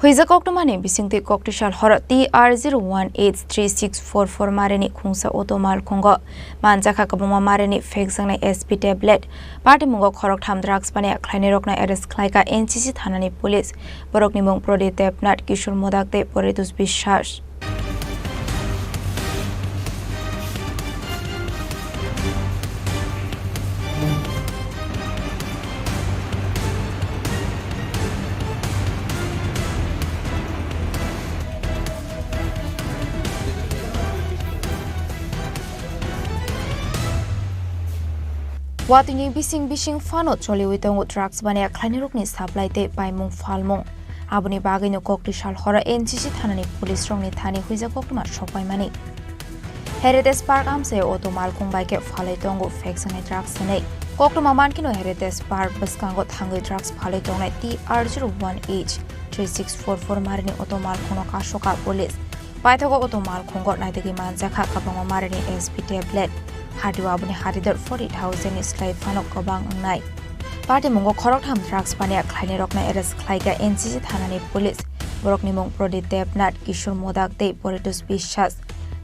Huijak koktwmani bisingtwi koktwsal horo T R zero one H three six four four marini khungsa auto malkhungo manjakha kwbangma marini phekjaknai S P tablet. Patimungo khoroktham drugs paniya khlainairokno arrest khlaikha N C C thanani police. Borokni mung Prodip Debnath, Kishore Modak tei Paritosh Biswas. Watwini bising bising phano choliwi tongo drugs baniya khlainairokni supply tei paimung phalmung. Aboni bagwino koktwsal horo N C C thanani police rokni thani huijak koktwma sokpaimani. Heritage Park amchai auto malkhung bai khe phalwi tongo phekjaknai drugs hinwi. Koktwma mankheno Heritage Park bwskango thangwi drugs phalwi tongnai T R zero one H three six four four marini auto malkhungno kasokha police. Paithago auto malkhungo naitugwi manjakha kwbangma marini S P tablet. Hati o aboni haridor forty thousand ni slai phano kwbang wngnai. Patimungo khoroktham drugs paniya khlainairokno arrest khlaikha N C C thanani police. Borokni mung Prodip Debnath, Kishore Modak tei Paritosh Biswas.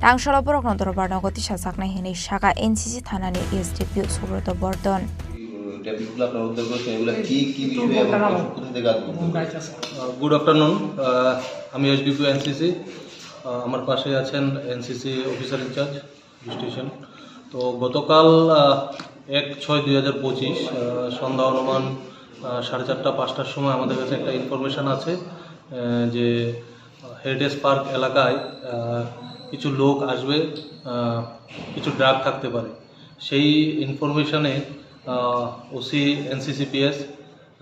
Tangsalo borokno dorbar nogo tisajaknai hinwi sakha N C C thanani S D P O Subroto Bordhan. টেবলেটগুলো আপনারা উদ্ধার করেছেন, এগুলো কি, কি বিষয়ে এবং কোথা থেকে আসবে? আহ, গুড আফটারনুন, আহ, আমি এসডিপিও এনসিসি, আহ, আমার পাশে আছেন এনসিসি অফিসার ইনচার্জ স্টেশন। তো গতকাল, আহ, এক ছয় দুই হাজার পঁচিশ, আহ, সন্ধ্যা অনুমান, আহ, সাড়ে চারটা পাঁচটার সময় আমাদের কাছে একটা ইনফরমেশন আছে, আহ, যে হেরিটেজ পার্ক এলাকায়, আহ, কিছু লোক আসবে, আহ, কিছু ড্রাগ থাকতে পারে। সেই ইনফরমেশনে, আহ, ওসি এনসিসিপিএস,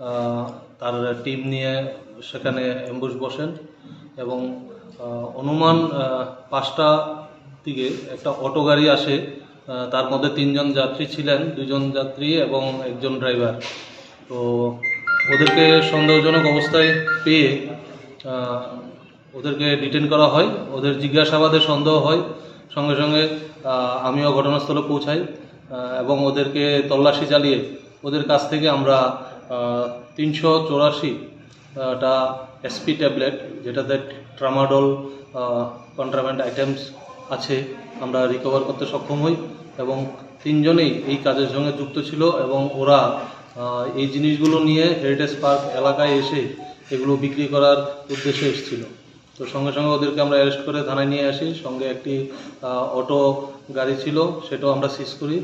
আহ, তার টিম নিয়ে সেখানে অ্যাম্বুশ বসেন এবং, আহ, অনুমান, আহ, পাঁচটা দিকে একটা অটো গাড়ি আসে। আহ, তার মধ্যে তিনজন যাত্রী ছিলেন, দুজন যাত্রী এবং একজন ড্রাইভার। তো ওদেরকে সন্দেহজনক অবস্থায় পেয়ে, আহ, ওদেরকে ডিটেন করা হয়। ওদের জিজ্ঞাসাবাদে সন্দেহ হয়, সঙ্গে সঙ্গে, আহ, আমিও ঘটনাস্থলে পৌঁছাই, আহ, এবং ওদেরকে তল্লাশি চালিয়ে ওদের কাছ থেকে আমরা, আহ, তিনশো চুরাশি, আহ, টা এসপি ট্যাবলেট, যেটাতে ট্রামাডল, আহ, কন্ট্রাব্যান্ড আইটেমস আছে, আমরা রিকভার করতে সক্ষম হই এবং তিনজনেই এই কাজের সঙ্গে যুক্ত ছিল এবং ওরা, আহ, এই জিনিসগুলো নিয়ে হেরিটেজ পার্ক এলাকায় এসে এগুলো বিক্রি করার উদ্দেশ্যে এসেছিল। তো সঙ্গে সঙ্গে ওদেরকে আমরা অ্যারেস্ট করে থানায় নিয়ে আসি। সঙ্গে একটি, আহ, অটো গাড়ি ছিল, সেটাও আমরা সিজ করি।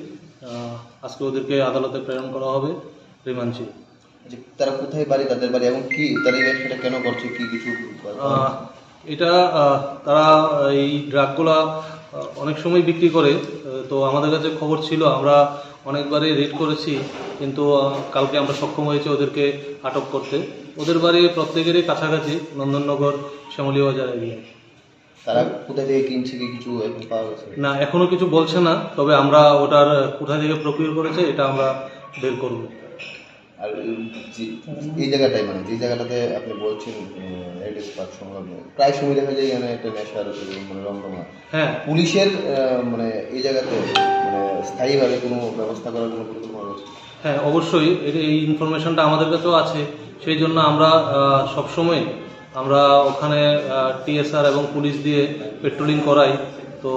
আহ, আজকে ওদেরকে আদালতে প্রেরণ করা হবে রিমান্ড চেয়ে। আচ্ছা, তারা কোথায় বাড়ি, তাদের বাড়ি এবং কি, তারা এই ব্যবসাটা কেন করছে, কি কিছু? আহ, এটা, আহ, তারা এই ড্রাগগুলা, আহ, অনেক সময় বিক্রি করে। আহ, তো আমাদের কাছে খবর ছিল, আমরা অনেকবারই রেড করেছি, কিন্তু, আহ, কালকে আমরা সক্ষম হয়েছি ওদেরকে আটক করতে। ওদের বাড়ি প্রত্যেকেরই কাছাকাছি, নন্দননগর, শ্যামলী বাজার এরিয়া। তারা কোথা থেকে কিনছে কি কিছু এখন পাওয়া গেছে? না, এখনো কিছু বলছে না, তবে আমরা ওটার কোথা থেকে প্রকিউর করেছে এটা আমরা বের করব। আর এই যে, এই জায়গাটায়, মানে, যে জায়গাটাতে আপনি বলছেন, আহ, হেরিটেজ পার্ক সংলগ্ন, প্রায় সময় দেখা যায় এখানে একটা নেশার, আহ, মানে, রমরমা। হ্যাঁ। পুলিশের, আহ, মানে, এই জায়গাতে, মানে, স্থায়ীভাবে কোনো ব্যবস্থা করার কোনো পরিকল্পনা রয়েছে? হ্যাঁ, অবশ্যই। এর, এই ইনফরমেশনটা আমাদের কাছেও আছে, সেই জন্য আমরা, আহ, সবসময় আমরা ওখানে, আহ, টিএসআর এবং পুলিশ দিয়ে পেট্রোলিং করাই। তো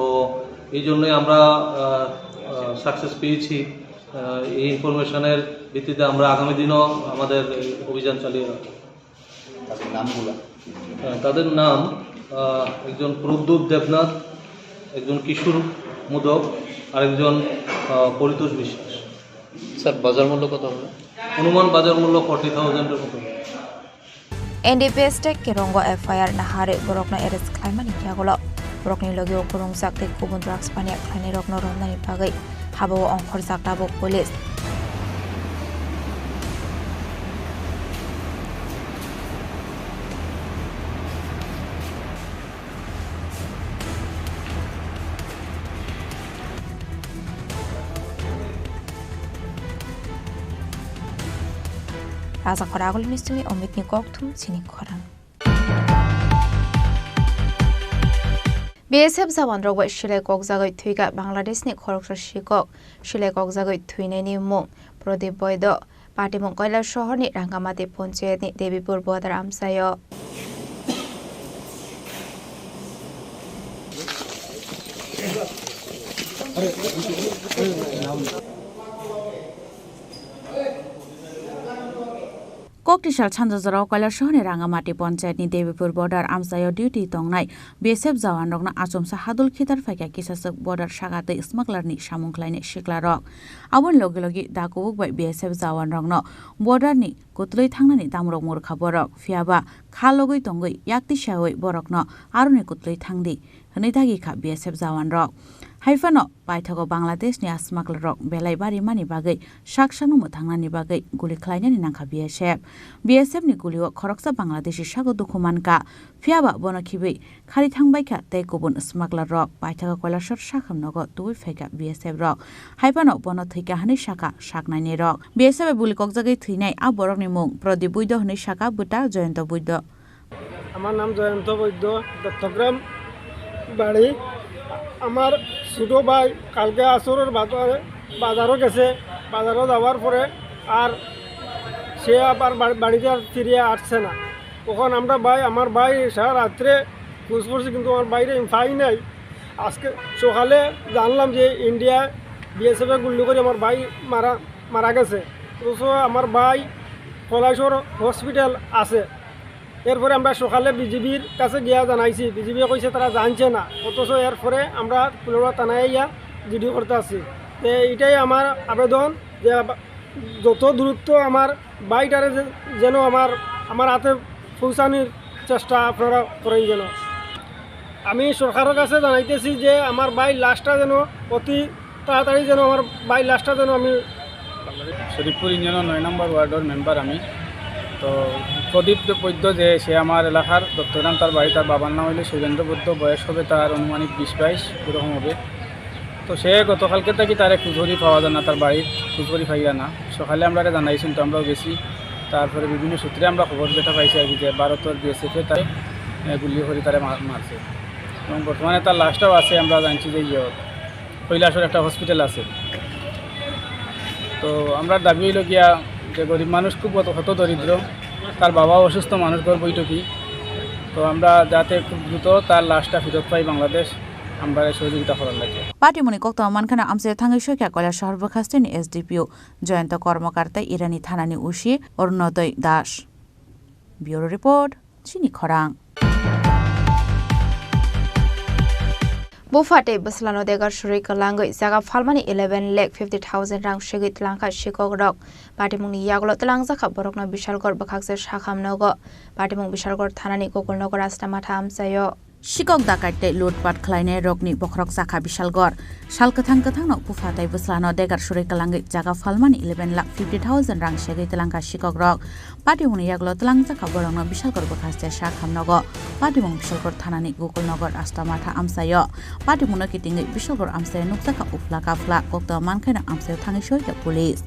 এই জন্যই আমরা, আহ, আহ, সাকসেস পেয়েছি। আহ, এই ইনফরমেশনের ভিত্তিতে আমরা আগামী দিনও আমাদের এই অভিযান চালিয়ে রাখবো। তাদের নামগুলা? আহ, তাদের নাম, আহ, একজন প্রদ্যুৎ দেবনাথ, একজন কিশোর মোদক, আরেকজন, আহ, পরিতোষ বিশ্বাস। স্যার, বাজার মূল্য কত হবে? অনুমান বাজার মূল্য ফর্টি থাউজেন্ডের মতো। N D P S tei Kirongo F I R naharwi borokno arrest khlaimani yagulo borokni logio kwrwngjak tei kubun drugs paniya khlainairokno romnani bagwi habao ongkhorjak tabuk police. Raja Khoragul Mistuni Omitni kokthum chini khorang. B S F jawanrok bai silai kokjagwi thwikha Bangladeshni khoroksa sikok. Silai kokjagwi thwinaini mung Prodip Boido. Patimung Kailashahorni Rangamati Panchayatni Debipur Bodar amchaio. Koktisal sanjajora Kailasahani Rangamati Panchayatni Debipur border amchaio duty tongnai B S F jawanrokno achomsa hadul khitar phaikha kisaswk border saka tei smugglerni samung khlainai siklarok. Aboni logi logi da kubuk bai B S F jawanrokno borderni kwtwlwi thangnani damrok murkha borok, phiyaba kha logwi tongwi yakti sawi borokno aroni kwtwlwi thangdi hwnwi dagi kha B S F jawanrok. Haiphano paithago Bangladeshni a smugglerrok belai barimani bagwi sak sakno mwthangnani bagwi guli khlainani nangkha B S F. B S F ni gulio khoroksa Bangladeshi sago dukhu mankha, phiyaba bono khibwi khari thangbaikha tei kubun smugglerrok paithago Kailasor sakham nogo tubui phaikha B S F rok. Haiphano bono thwikha hwnwi sakha saknainirok. B S F bai buli kokjagwi thwinai a borokni mung Pradip Buidho hwnwi sakha bwta Jayanta Buidho. আমার নাম জয়ন্ত বৈদ্য, দত্তগ্রাম বাড়ি। আমার ছোট ভাই কালকে আসরের বাজারে, বাজারও গেছে। বাজারও যাওয়ার পরে আর সে আবার বাড়ি, বাড়িতে আর ফিরে আসছে না। তখন আমরা ভাই, আমার ভাই সারা রাত্রে খোঁজ করছি, কিন্তু আমার ভাইরে আমি পাই নাই। আজকে সকালে জানলাম যে ইন্ডিয়া বিএসএফ এ গুলি করে আমার ভাই মারা, মারা গেছে। অথচ আমার ভাই কলাইশোর হসপিটাল আছে। এরপরে আমরা সকালে বিজিবির কাছে গিয়া জানাইছি, বিজিবি কইছে তারা জানছে না, অথচ এরপরে আমরা কুলাউড়া থানায় আইয়া জিডি করতে আসছি। তো এইটাই আমার আবেদন যে যত দ্রুত আমার ভাইটারে যে-, যেন আমার, আমার হাতে পৌঁছানোর চেষ্টা আপনারা করেন যেন। আমি সরকারের কাছে জানাইতেছি যে আমার ভাই লাশটা যেন অতি তাড়াতাড়ি যেন আমার ভাই লাশটা যেন আমি শরীফপুর ইউনিয়নের নয় নম্বর ওয়ার্ডের মেম্বার আমি। তো প্রদীপ বৈদ্য যে সে আমার এলাকার দত্তগ্রাম, তার বাড়ি, তার বাবার নাম হইল সুরেন্দ্র বৈদ্য, বয়স হবে তার আনুমানিক বিশ বাইশ এরকম হবে। তো সে গতকালকে থাকি তারে খুঁজ করি পাওয়া যায় না, তার বাড়ির খুঁজ করি পাইয়া না। সকালে আমরা এটা জানাইছি, তো আমরাও গেছি। তারপরে বিভিন্ন সূত্রে আমরা খবর যেটা পাইছি আর কি, যে ভারতের বিএসএফ এ তারে, এ, গুলি করে তারে মার-, মারছে। এবং বর্তমানে তার লাশটাও আছে, আমরা জানছি যে ইয়ে, কৈলাসহর একটা হসপিটাল আছে। তো আমরা দাবি হইল গিয়া যে গরিব মানুষ খুব হত-, হত দরিদ্র, তার বাবাও অসুস্থ মানুষ, ঘর বৈঠকি। তো আমরা যাতে খুব দ্রুত তার লাশটা ফেরত পাই বাংলাদেশ, আমরা সহযোগিতা করার লাগে। Patimungni koktwma mankheno amchaio thangwi soikha Kailasahar bwkhasteni S D P O Jayanta Kormokar tei Irani thanani O C Orunodoi Das. Bureau Report, Chini Khorang. Bupha tei bwslano degar surwi kwlangwi jaga phalmani eleven lakh fifty thousand rang segwi twlangkha sikok rok. Patimungni yagulo twlangjakha borokno Bishalgor bwkhakse sakham nogo. Patimung Bishalgor thanani Gokulnogor Rasta Matha amchaio. Sikok dakai tei lutpat khlainai rokni bokhorok chakha Bishalgor. Sal kwthang kwthangno bupha tei bwslano degar surwi kwlangwi jaga phalmani eleven lakh fifty thousand rang segwi twlangkha sikok rok. Patimungni yagulo twlangjakha borokno Bishalgor bwkhaste sakham nogo. Patimung Bishalgor thanani Gokulnogor Rasta Matha amchaio. Patimungno kitingwi Bishalgor amchaio nukjakha uphla kaphla, koktwma mankhaino amchaio thangwi soikha police.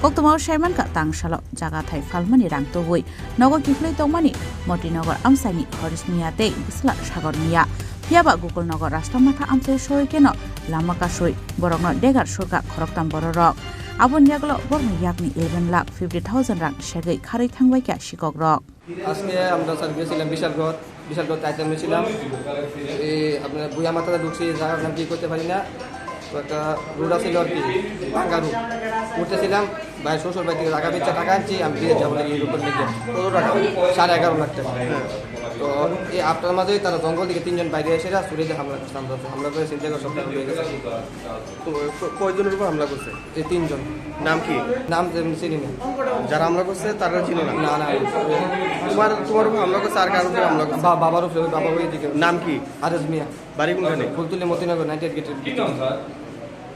Koktwmao saimankha tangsalo jaga thai phalmani rang tubui nogo kiphilwi tongmani Motinagar amchaini Harish Miya tei bwsla Sagar Miya. Phiyaba Gokulnagar Rasta Matha amchaio soikheno lama kasui borokno degar surkha khoroktham bororok. Aboni yagulo borokni yakni eleven lakh fifty thousand rang segwi kharwi thangbaikha sikokrok. আজকে আমরা স্যার গেছিলাম বিশালগড়, বিশালগড় চাইতে গেছিলাম। এই আপনার বুয়া মাথাতে ঢুকছি, জায়গার নাম কি করতে পারি না। তো একটা রোড আছিল আর কি, ভাঙ্গা রোড। উঠতেছিলাম, ভাই শ্বশুর বাড়ি থেকে জায়গা বেচে টাকা আনছি, আমি বিদেশ যাবো নাকি ইউরোপের দিকে। কত টাকা? সাড়ে এগারো লাখ টাকা। তো এই আটটার মাঝে তারা জঙ্গল থেকে তিনজন বাইরে এসে চুরিতে হামলা করছে, আমরা হামলা করে চিন্তা করে সব টাকা নিয়ে গেছে। তো ক-, কয়জনের উপর হামলা করছে? এই তিনজন। নাম কি? নাম যে আমি চিনি না। যারা হামলা করছে তারা চিনো না? না, না। তোমার, তোমার উপর হামলা করছে আর কার উপর হামলা করছে? বা-, বাবার উপরে, বাবা ওই দিকে। নাম কি? আরজ মিয়া। বাড়ি কোনখানে? ফুলতলি মতিনগর নাইনটি এইট গেটের ভিতরে।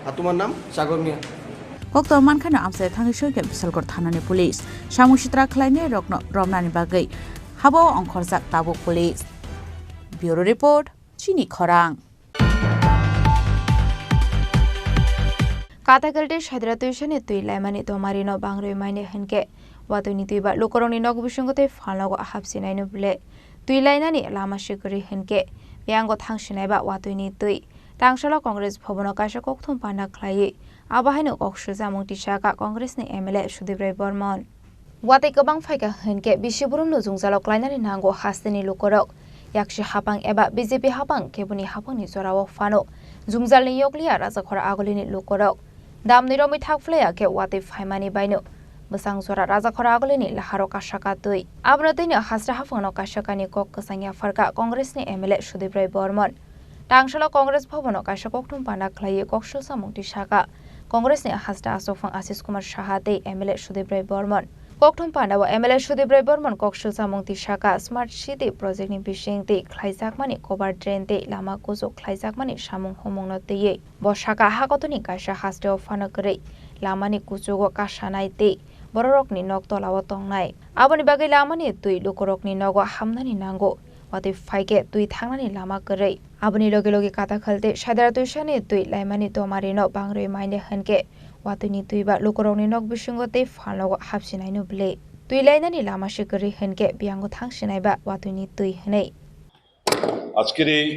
আর তোমার নাম? সাগর মিয়া। Koktwma mankhano amchaio thangwi soikha Bishalgor thanani police. Samung sitra khlainai rokno romnani bagwi habao ongkhorjak tabuk police. Bureau Report, Chini Khorang. Katakalti Saidra Tuisani twi laimani tomarino bangrwi maini hinkhe watwini twi ba lukurokni nok bisingo tei phalnogo hapsinaino bwle twi lainani lama se kwrwi hinkhe biyango thangsinai ba watwini twi. Tangsalo Congress Bhabono kaisa kokthum panda khlaiwi abo haino kok swijamung tisaka Congressni M L A Sudip Roy Bormon. Watwi kwbang phaikha hinkhe bisi burumno jwngjalo klainani nango hasteni lukurok. Yaksi hapang eba B J P hapang keboni hapangni jorao phano Jungjalni yokliya Rajakhor Agulini lukurok. Damni romwi thak phlaiya khe watwi phaimani baino bwsang jora Rajakhor Agulini laharo kasaka twi. Abono twino hasra haphangno kaisa kainwi kok kwchang yapharkha Congressni M L A Sudip Roy Bormon. Tangsalo Congress Bhabono kaisa kokthum panda khlaiwi kok sulsamung tisaka Congressni hasra achukphang Ashish Kumar Saha tei M L A Sudip Roy Bormon. Kokthum pandao M L A Sudip Roy Bormon kok sulsamung tisaka Smart City projectni bisingtwi khlaijakmani cover drain tei lama kuchuk khlaijakmani samung humungno twiwi. Bo saka hakotoni kaisa hasteo phano kwrwi lamani kuchugo kasanai tei bororokni nok tolao tongnai. Aboni bagwi lamani twi lukurokni nogo hamnani nango. Watwi phaikhe twi thangnani lama kwrwi. Aboni logi logi Katakhal tei Sadara twisani twi laimani tomarino bangrwi manya hinkhe watwini twi ba lukurokni nok bisingo tei phalnogo hapsinaino bwlwi. Twi lainani lama se kwrwi hinkhe biyango thangsinai ba watwini twi hinwi. আজকের এই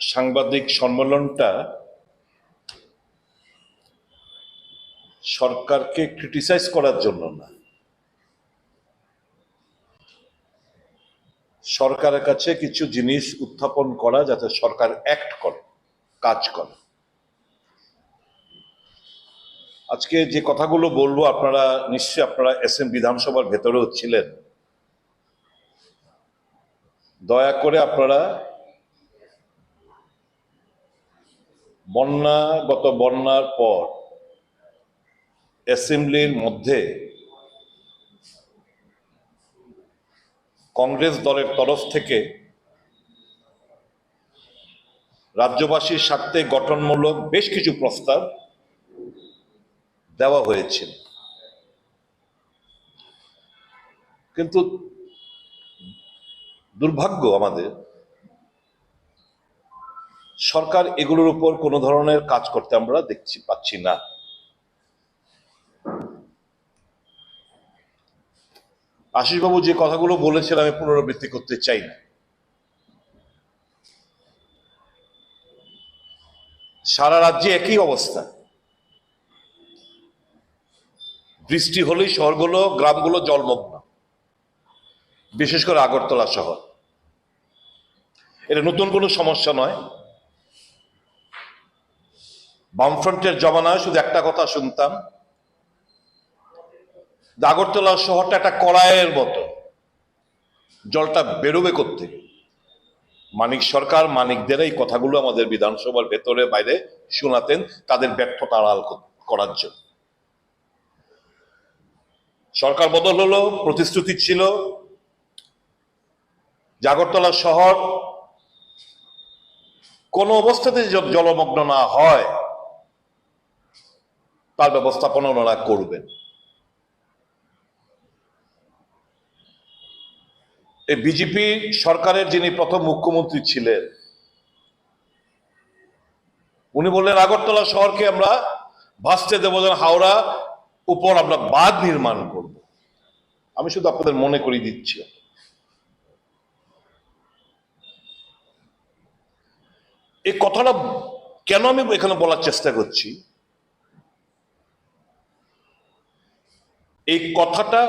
সাংবাদিক সম্মেলনটা সরকারকে ক্রিটিসাইজ করার জন্য না, সরকারের কাছে কিছু জিনিস উত্থাপন করা, যাতে সরকার অ্যাক্ট করে, কাজ করে। আজকে যে কথাগুলো বলবো, আপনারা নিশ্চয়ই, আপনারা এসএম বিধানসভার ভেতরেও ছিলেন, দয়া করে আপনারা বন্যা, গত বন্যার পর অ্যাসেম্বলির মধ্যে কংগ্রেস দলের তরফ থেকে রাজ্যবাসীর স্বার্থে গঠনমূলক বেশ কিছু প্রস্তাব দেওয়া হয়েছিল। কিন্তু দুর্ভাগ্য আমাদের, সরকার এগুলোর উপর কোনো ধরনের কাজ করতে আমরা দেখছি, পাচ্ছি না। আশিসবাবু যে কথাগুলো বলেছেন, আমি পুনরাবৃত্তি করতে চাই না। সারা রাজ্যে একই অবস্থা। বৃষ্টি হলেই শহরগুলো, গ্রামগুলো জলমগ্ন, বিশেষ করে আগরতলা শহর। এটা নতুন কোনো সমস্যা নয়। বামফ্রন্টের জমানায় শুধু একটা কথা শুনতাম, যে আগরতলা শহরটা একটা কড়াইয়ের মতো, জলটা বেরোবে কোত্থেকে? মানিক সরকার, মানিক দেরা এই কথাগুলো আমাদের বিধানসভার ভেতরে বাইরে শোনাতেন, তাদের ব্যর্থতা আড়াল কর-, করার জন্য। সরকার বদল হলো, প্রতিশ্রুতি ছিল যে আগরতলা শহর কোনো অবস্থাতে জ-, জলমগ্ন না হয়, তার ব্যবস্থাপনা ওনারা করবেন। এই বিজেপি সরকারের যিনি প্রথম মুখ্যমন্ত্রী ছিলেন, উনি বললেন, "আগরতলা শহরকে আমরা ভাসতে দেবো, যেন হাওড়া উপর আমরা বাঁধ নির্মাণ করব।" আমি শুধু আপনাদের মনে করিয়ে দিচ্ছি। এই কথাটা কেন আমি এখানে বলার চেষ্টা করছি, এই কথাটা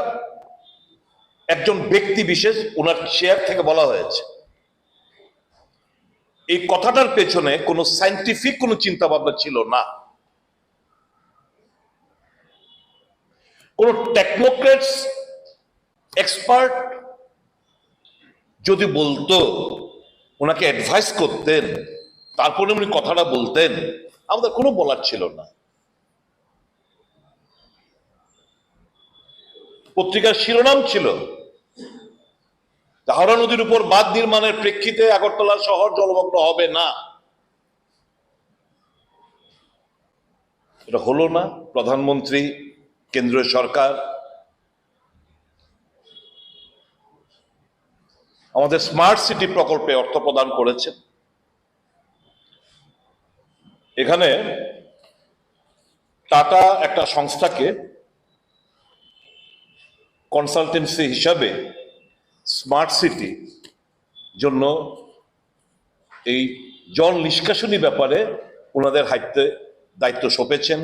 একজন ব্যক্তি বিশেষ, ওনার চেয়ার থেকে বলা হয়েছে। এই কথাটার পেছনে কোনো সায়েন্টিফিক কোনো চিন্তা ভাবনা ছিল না। কোনো টেকনোক্রেটস, এক্সপার্ট যদি বলতো, ওনাকে অ্যাডভাইস করতেন, তারপরে উনি কথাটা বলতেন, আমাদের কোনো বলার ছিল না। পত্রিকার শিরোনাম ছিল, হাওড়া নদীর উপর বাঁধ নির্মাণের প্রেক্ষিতে আগরতলা শহর জলমগ্ন হবে না। এটা হলো না। প্রধানমন্ত্রী, কেন্দ্রীয় সরকার আমাদের স্মার্ট সিটি প্রকল্পে অর্থ প্রদান করেছে। এখানে টাটা একটা সংস্থাকে কনসালটেন্সি হিসাবে স্মার্ট সিটি জন্য এই জল নিষ্কাশনী ব্যাপারে ওনাদের হাতে দায়িত্ব সঁপেছেন।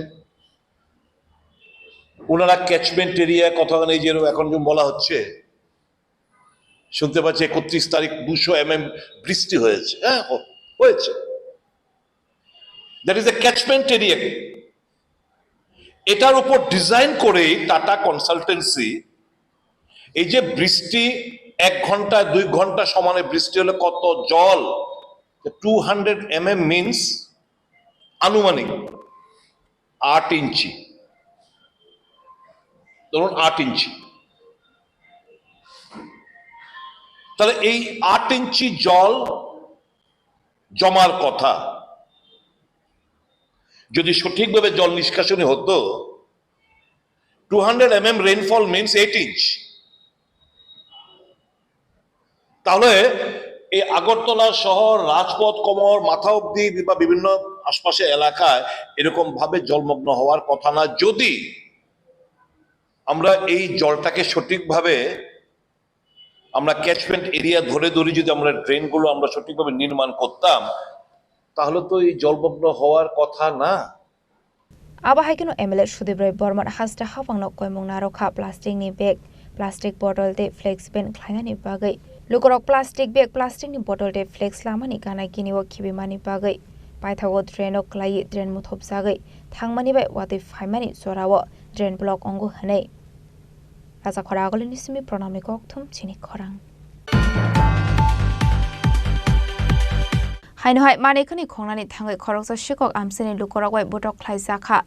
ওনারা ক্যাচমেন্ট এরিয়া, কথা নেই, যে এখন যে বলা হচ্ছে, শুনতে পাচ্ছি একত্রিশ তারিখ দুশো এমএম বৃষ্টি হয়েছে। হ্যাঁ, হ-, হয়েছে। That is a catchment area. এটার উপর ডিজাইন করেই টাটা কনসালটেন্সি এই যে বৃষ্টি এক ঘন্টা দুই ঘন্টা সমানে বৃষ্টি হলে কত জল, two hundred M M means আনুমানিক আট ইঞ্চি, ধরুন আট ইঞ্চি। তাহলে এই আট ইঞ্চি জল জমার কথা যদি সঠিকভাবে জল নিষ্কাশনী হতো, two hundred M M rainfall means eight inch. তাহলে এই আগরতলা শহর, রাজপথ, কমর মাথা অবধি বা বিভিন্ন আশপাশে এলাকায় এরকম ভাবে জলমগ্ন হওয়ার কথা না। যদি আমরা এই জলটাকে সঠিকভাবে আমরা ক্যাচমেন্ট এরিয়া ধরে ধরে যদি আমরা ড্রেনগুলো আমরা সঠিকভাবে নির্মাণ করতাম, তাহলে তো এই জলমগ্ন হওয়ার কথা না। Abo hai kheno M L A Sudip Roy Borman hasta hapangno koimung narwkha plastic ni bag, plastic bottle tei flex ban khlainani bagwi. Lukurok plastic bag, plastic ni bottle tei flex lamani gana gini o khibimani bagwi paithago drain o kwlaiwi drain muthupjagwi thangmani bai watwi phaimani jorao drain block wngo hwnwi. Raja khora agulini simi pranamni kokthum chini khorang. Haino hai manwi khani khongnani thangwi khoroksa sikok amchaini lukurok bai botok khlaijakha.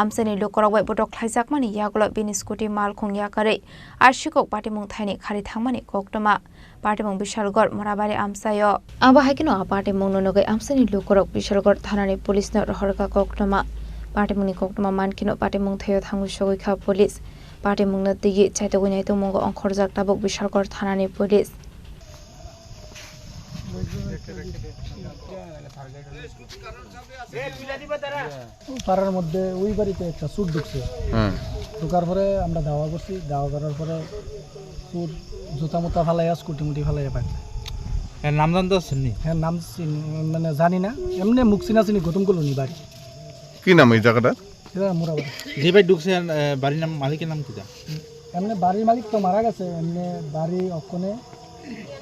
Amchaini lukurok bai botok khlaijakmani yagulo bini scooty malkhung yakarwi a sikok patimung thaini khari thangmani koktwma. Patimung Bishalgarh Morabari amchaio. Abo hai kheno a patimungno nugwi amchaini lukurok Bishalgarh thanani police no rohorkha koktwma. Patimungni koktwma mankheno patimung thaio thangwi sogwikha police. Patimungno twiwi chaitugwi naitugmungo ongkhorjak tabuk Bishalgarh thanani police. পাড়ার মধ্যে ওই বাড়িতে একটা চুর ঢুকছে। হুম। ঢোকার পরে আমরা ধাওয়া করছি, ধাওয়া করার পরে চুর জুতা মুতা ফালাইয়া, স্কুটি মুটি ফালাইয়া পাইছে। এর নাম জানতে পারছেন নি? হ্যাঁ, নাম চিনি, মানে জানি না, এমনি মুখ চিনা চিনি গৌতম কলোনি বাড়ি। কি নাম এই জায়গাটা? এটা মুরাবাড়ি। যে ভাই ঢুকছে, এ, বাড়ির নাম, মালিকের নাম কিতা? এমনি বাড়ির মালিক তো মারা গেছে, এমনি বাড়ি অক্ষণে,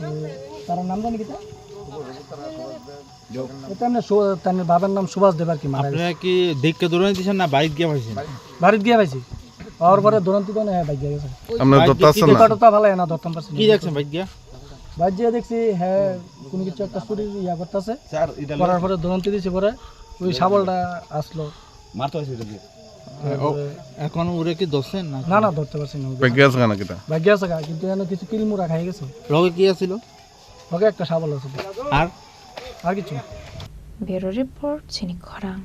এ, তার নাম জানি কিতা? এটা এমনি সু-, তার বাবার নাম সুভাষ দেব আর কি, মারা গেছে। আপনারা কি দেখে দৌড়ানি দিয়েছেন না বাড়িত গিয়ে পাইছেন? বাড়িত গিয়ে পাইছি। পাওয়ার পরে দৌড়ান্তি তো না, হ্যাঁ, বাইক গিয়ে গেছে। আপনারা বাইক ধরতে দিয়ে আসছেন কি না? দেখছেন? টোটা ফালাই না, ধরতাম পারছি না। কি দেখছেন বাইক গিয়া? বাইক গিয়ে দেখছি, হ্যাঁ, কোনো কিছু একটা চুরির ইয়া করতেছে। স্যার, এটা করার পরে দৌড়ান্তি দিছি পরে, ওই শাবলটা আসলো। মারতে হয়েছে এটা দিয়ে। এ, ও, তারপরে এখন ওরে কি ধরছেন না? না, না, ধরতে পারছি না। বাইক গিয়া আছে কেন কিতা? বাইক গিয়া আছে গা, কিন্তু এখানে কিছু কিলমুরা খাই গেছে। লগে কি আছিল? ওকে একটা শাবল আছে। আর? আর কিছু না। Bureau report, chini khorang.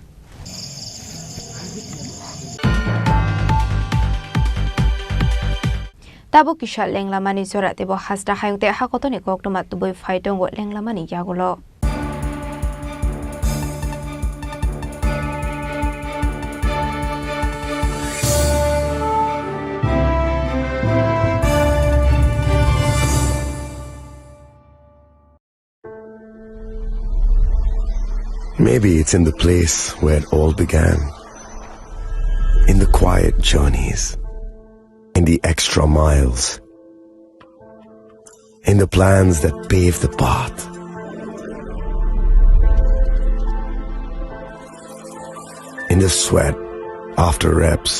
Tabuk kisa lenglamani jora teibo hasta hayung tei hakotoni koktwma tubui phai tongo lenglamani yagulo. Maybe it's in the place where it all began. In the quiet journeys. In the extra miles. In the plans that pave the path. In the sweat after reps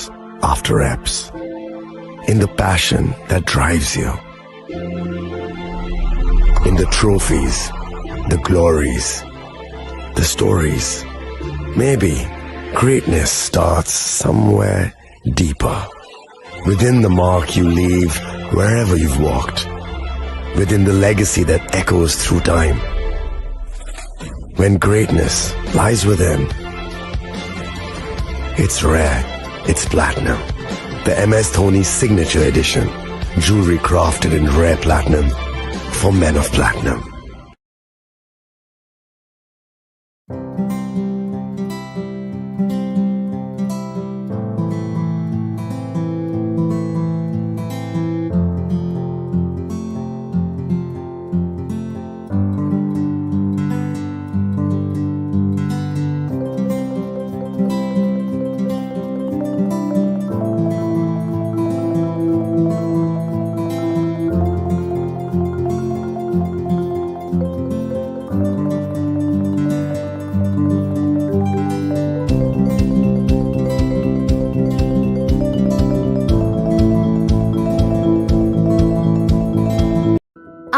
after reps. In the passion that drives you. In the trophies, the glories, the stories. Maybe greatness starts somewhere deeper. Within the mark you leave wherever you've walked. Within the legacy that echoes through time. When greatness lies within, it's rare, it's platinum. The M S Dhoni Signature Edition. Jewelry crafted in rare platinum for men of platinum.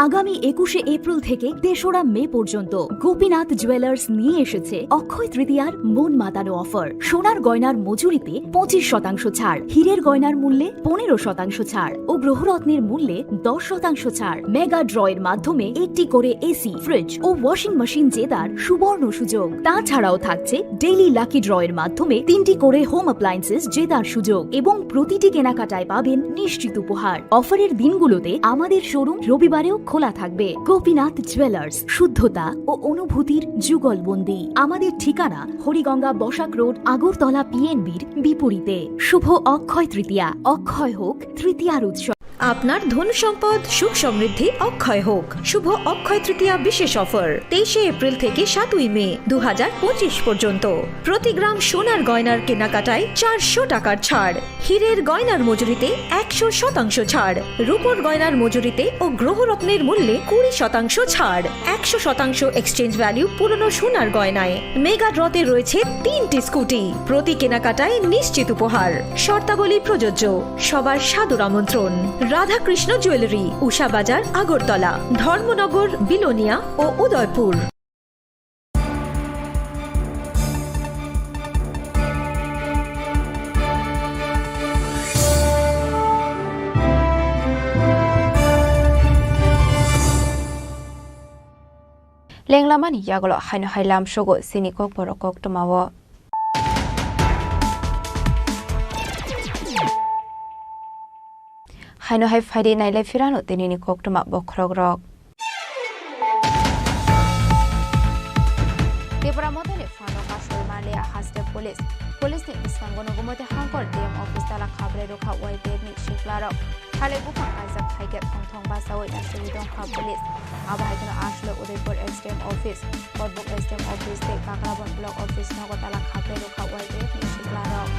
আগামী একুশে এপ্রিল থেকে তেসরা মে পর্যন্ত গোপীনাথ জুয়েলার্স নিয়ে এসেছে অক্ষয় তৃতীয়ার মন মাতানো অফার। সোনার গয়নার মজুরিতে পঁচিশ শতাংশ ছাড়, হীরের গয়নার মূল্যে পনেরো শতাংশ ছাড় ও গ্রহরত্নের মূল্যে দশ শতাংশ ছাড়। মেগা ড্রয়ের মাধ্যমে একটি করে এসি, ফ্রিজ ও ওয়াশিং মেশিন জেতার সুবর্ণ সুযোগ। তাছাড়াও থাকছে ডেইলি লাকি ড্রয়ের মাধ্যমে তিনটি করে হোম অ্যাপ্লায়েন্সেস জেতার সুযোগ এবং প্রতিটি কেনাকাটায় পাবেন নিশ্চিত উপহার। অফারের দিনগুলোতে আমাদের শোরুম রবিবারেও খোলা থাকবে। গোপীনাথ জুয়েলার্স, শুদ্ধতা ও অনুভূতির যুগলবন্দি। আমাদের ঠিকানা হরিগঙ্গা বসাক রোড, আগরতলা পিএনবির বিপরীতে। শুভ অক্ষয় তৃতীয়া, অক্ষয় হোক তৃতীয়ার উৎসব। আপনার ধন সম্পদ সুখ সমৃদ্ধি অক্ষয় হোক। শুভ অক্ষয় তৃতীয়া বিশেষ অফার, তেইশে এপ্রিল থেকে সাতই মে দু হাজার পঁচিশ পর্যন্ত। প্রতি গ্রাম সোনার গয়নার কেনাকাটায় চারশো টাকার ছাড়, হীরের গয়নার মজুরিতে একশো শতাংশ ছাড়, রূপোর গয়নার মজুরিতে ও গ্রহরত্নের মূল্যে কুড়ি শতাংশ ছাড়, একশো শতাংশ এক্সচেঞ্জ ভ্যালু পুরনো সোনার গয়নায়। মেগা ড্রতে রয়েছে তিনটি স্কুটি, প্রতি কেনাকাটায় নিশ্চিত উপহার। শর্তাবলী প্রযোজ্য। সবার সাদর আমন্ত্রণ। রাধাকৃষ্ণ জুয়েলারি, উষা বাজার, আগরতলা, ধর্মনগর, বিলোনিয়া ও Udaipur. Lenglamani yagulo haino hai lamsogo chini kokborok koktwmao. Haino hai phaidi nailai phirano tinini koktwma bokhorokrok. Tipra Mothani phano kasui manliya haste police. Police ni bwskango nugumoti hangkor D M office tala khabrwi rwkha Y P F ni siklarok. Thalai buphang kaijak phaikhe thong thong bachaui naisugwi tongkha police. Abo hai kheno aswk Udaipur S D M office. Korbuk S D M office tei Kakrabon block office nogo tala khabrwi rwkha Y P F ni siklarok.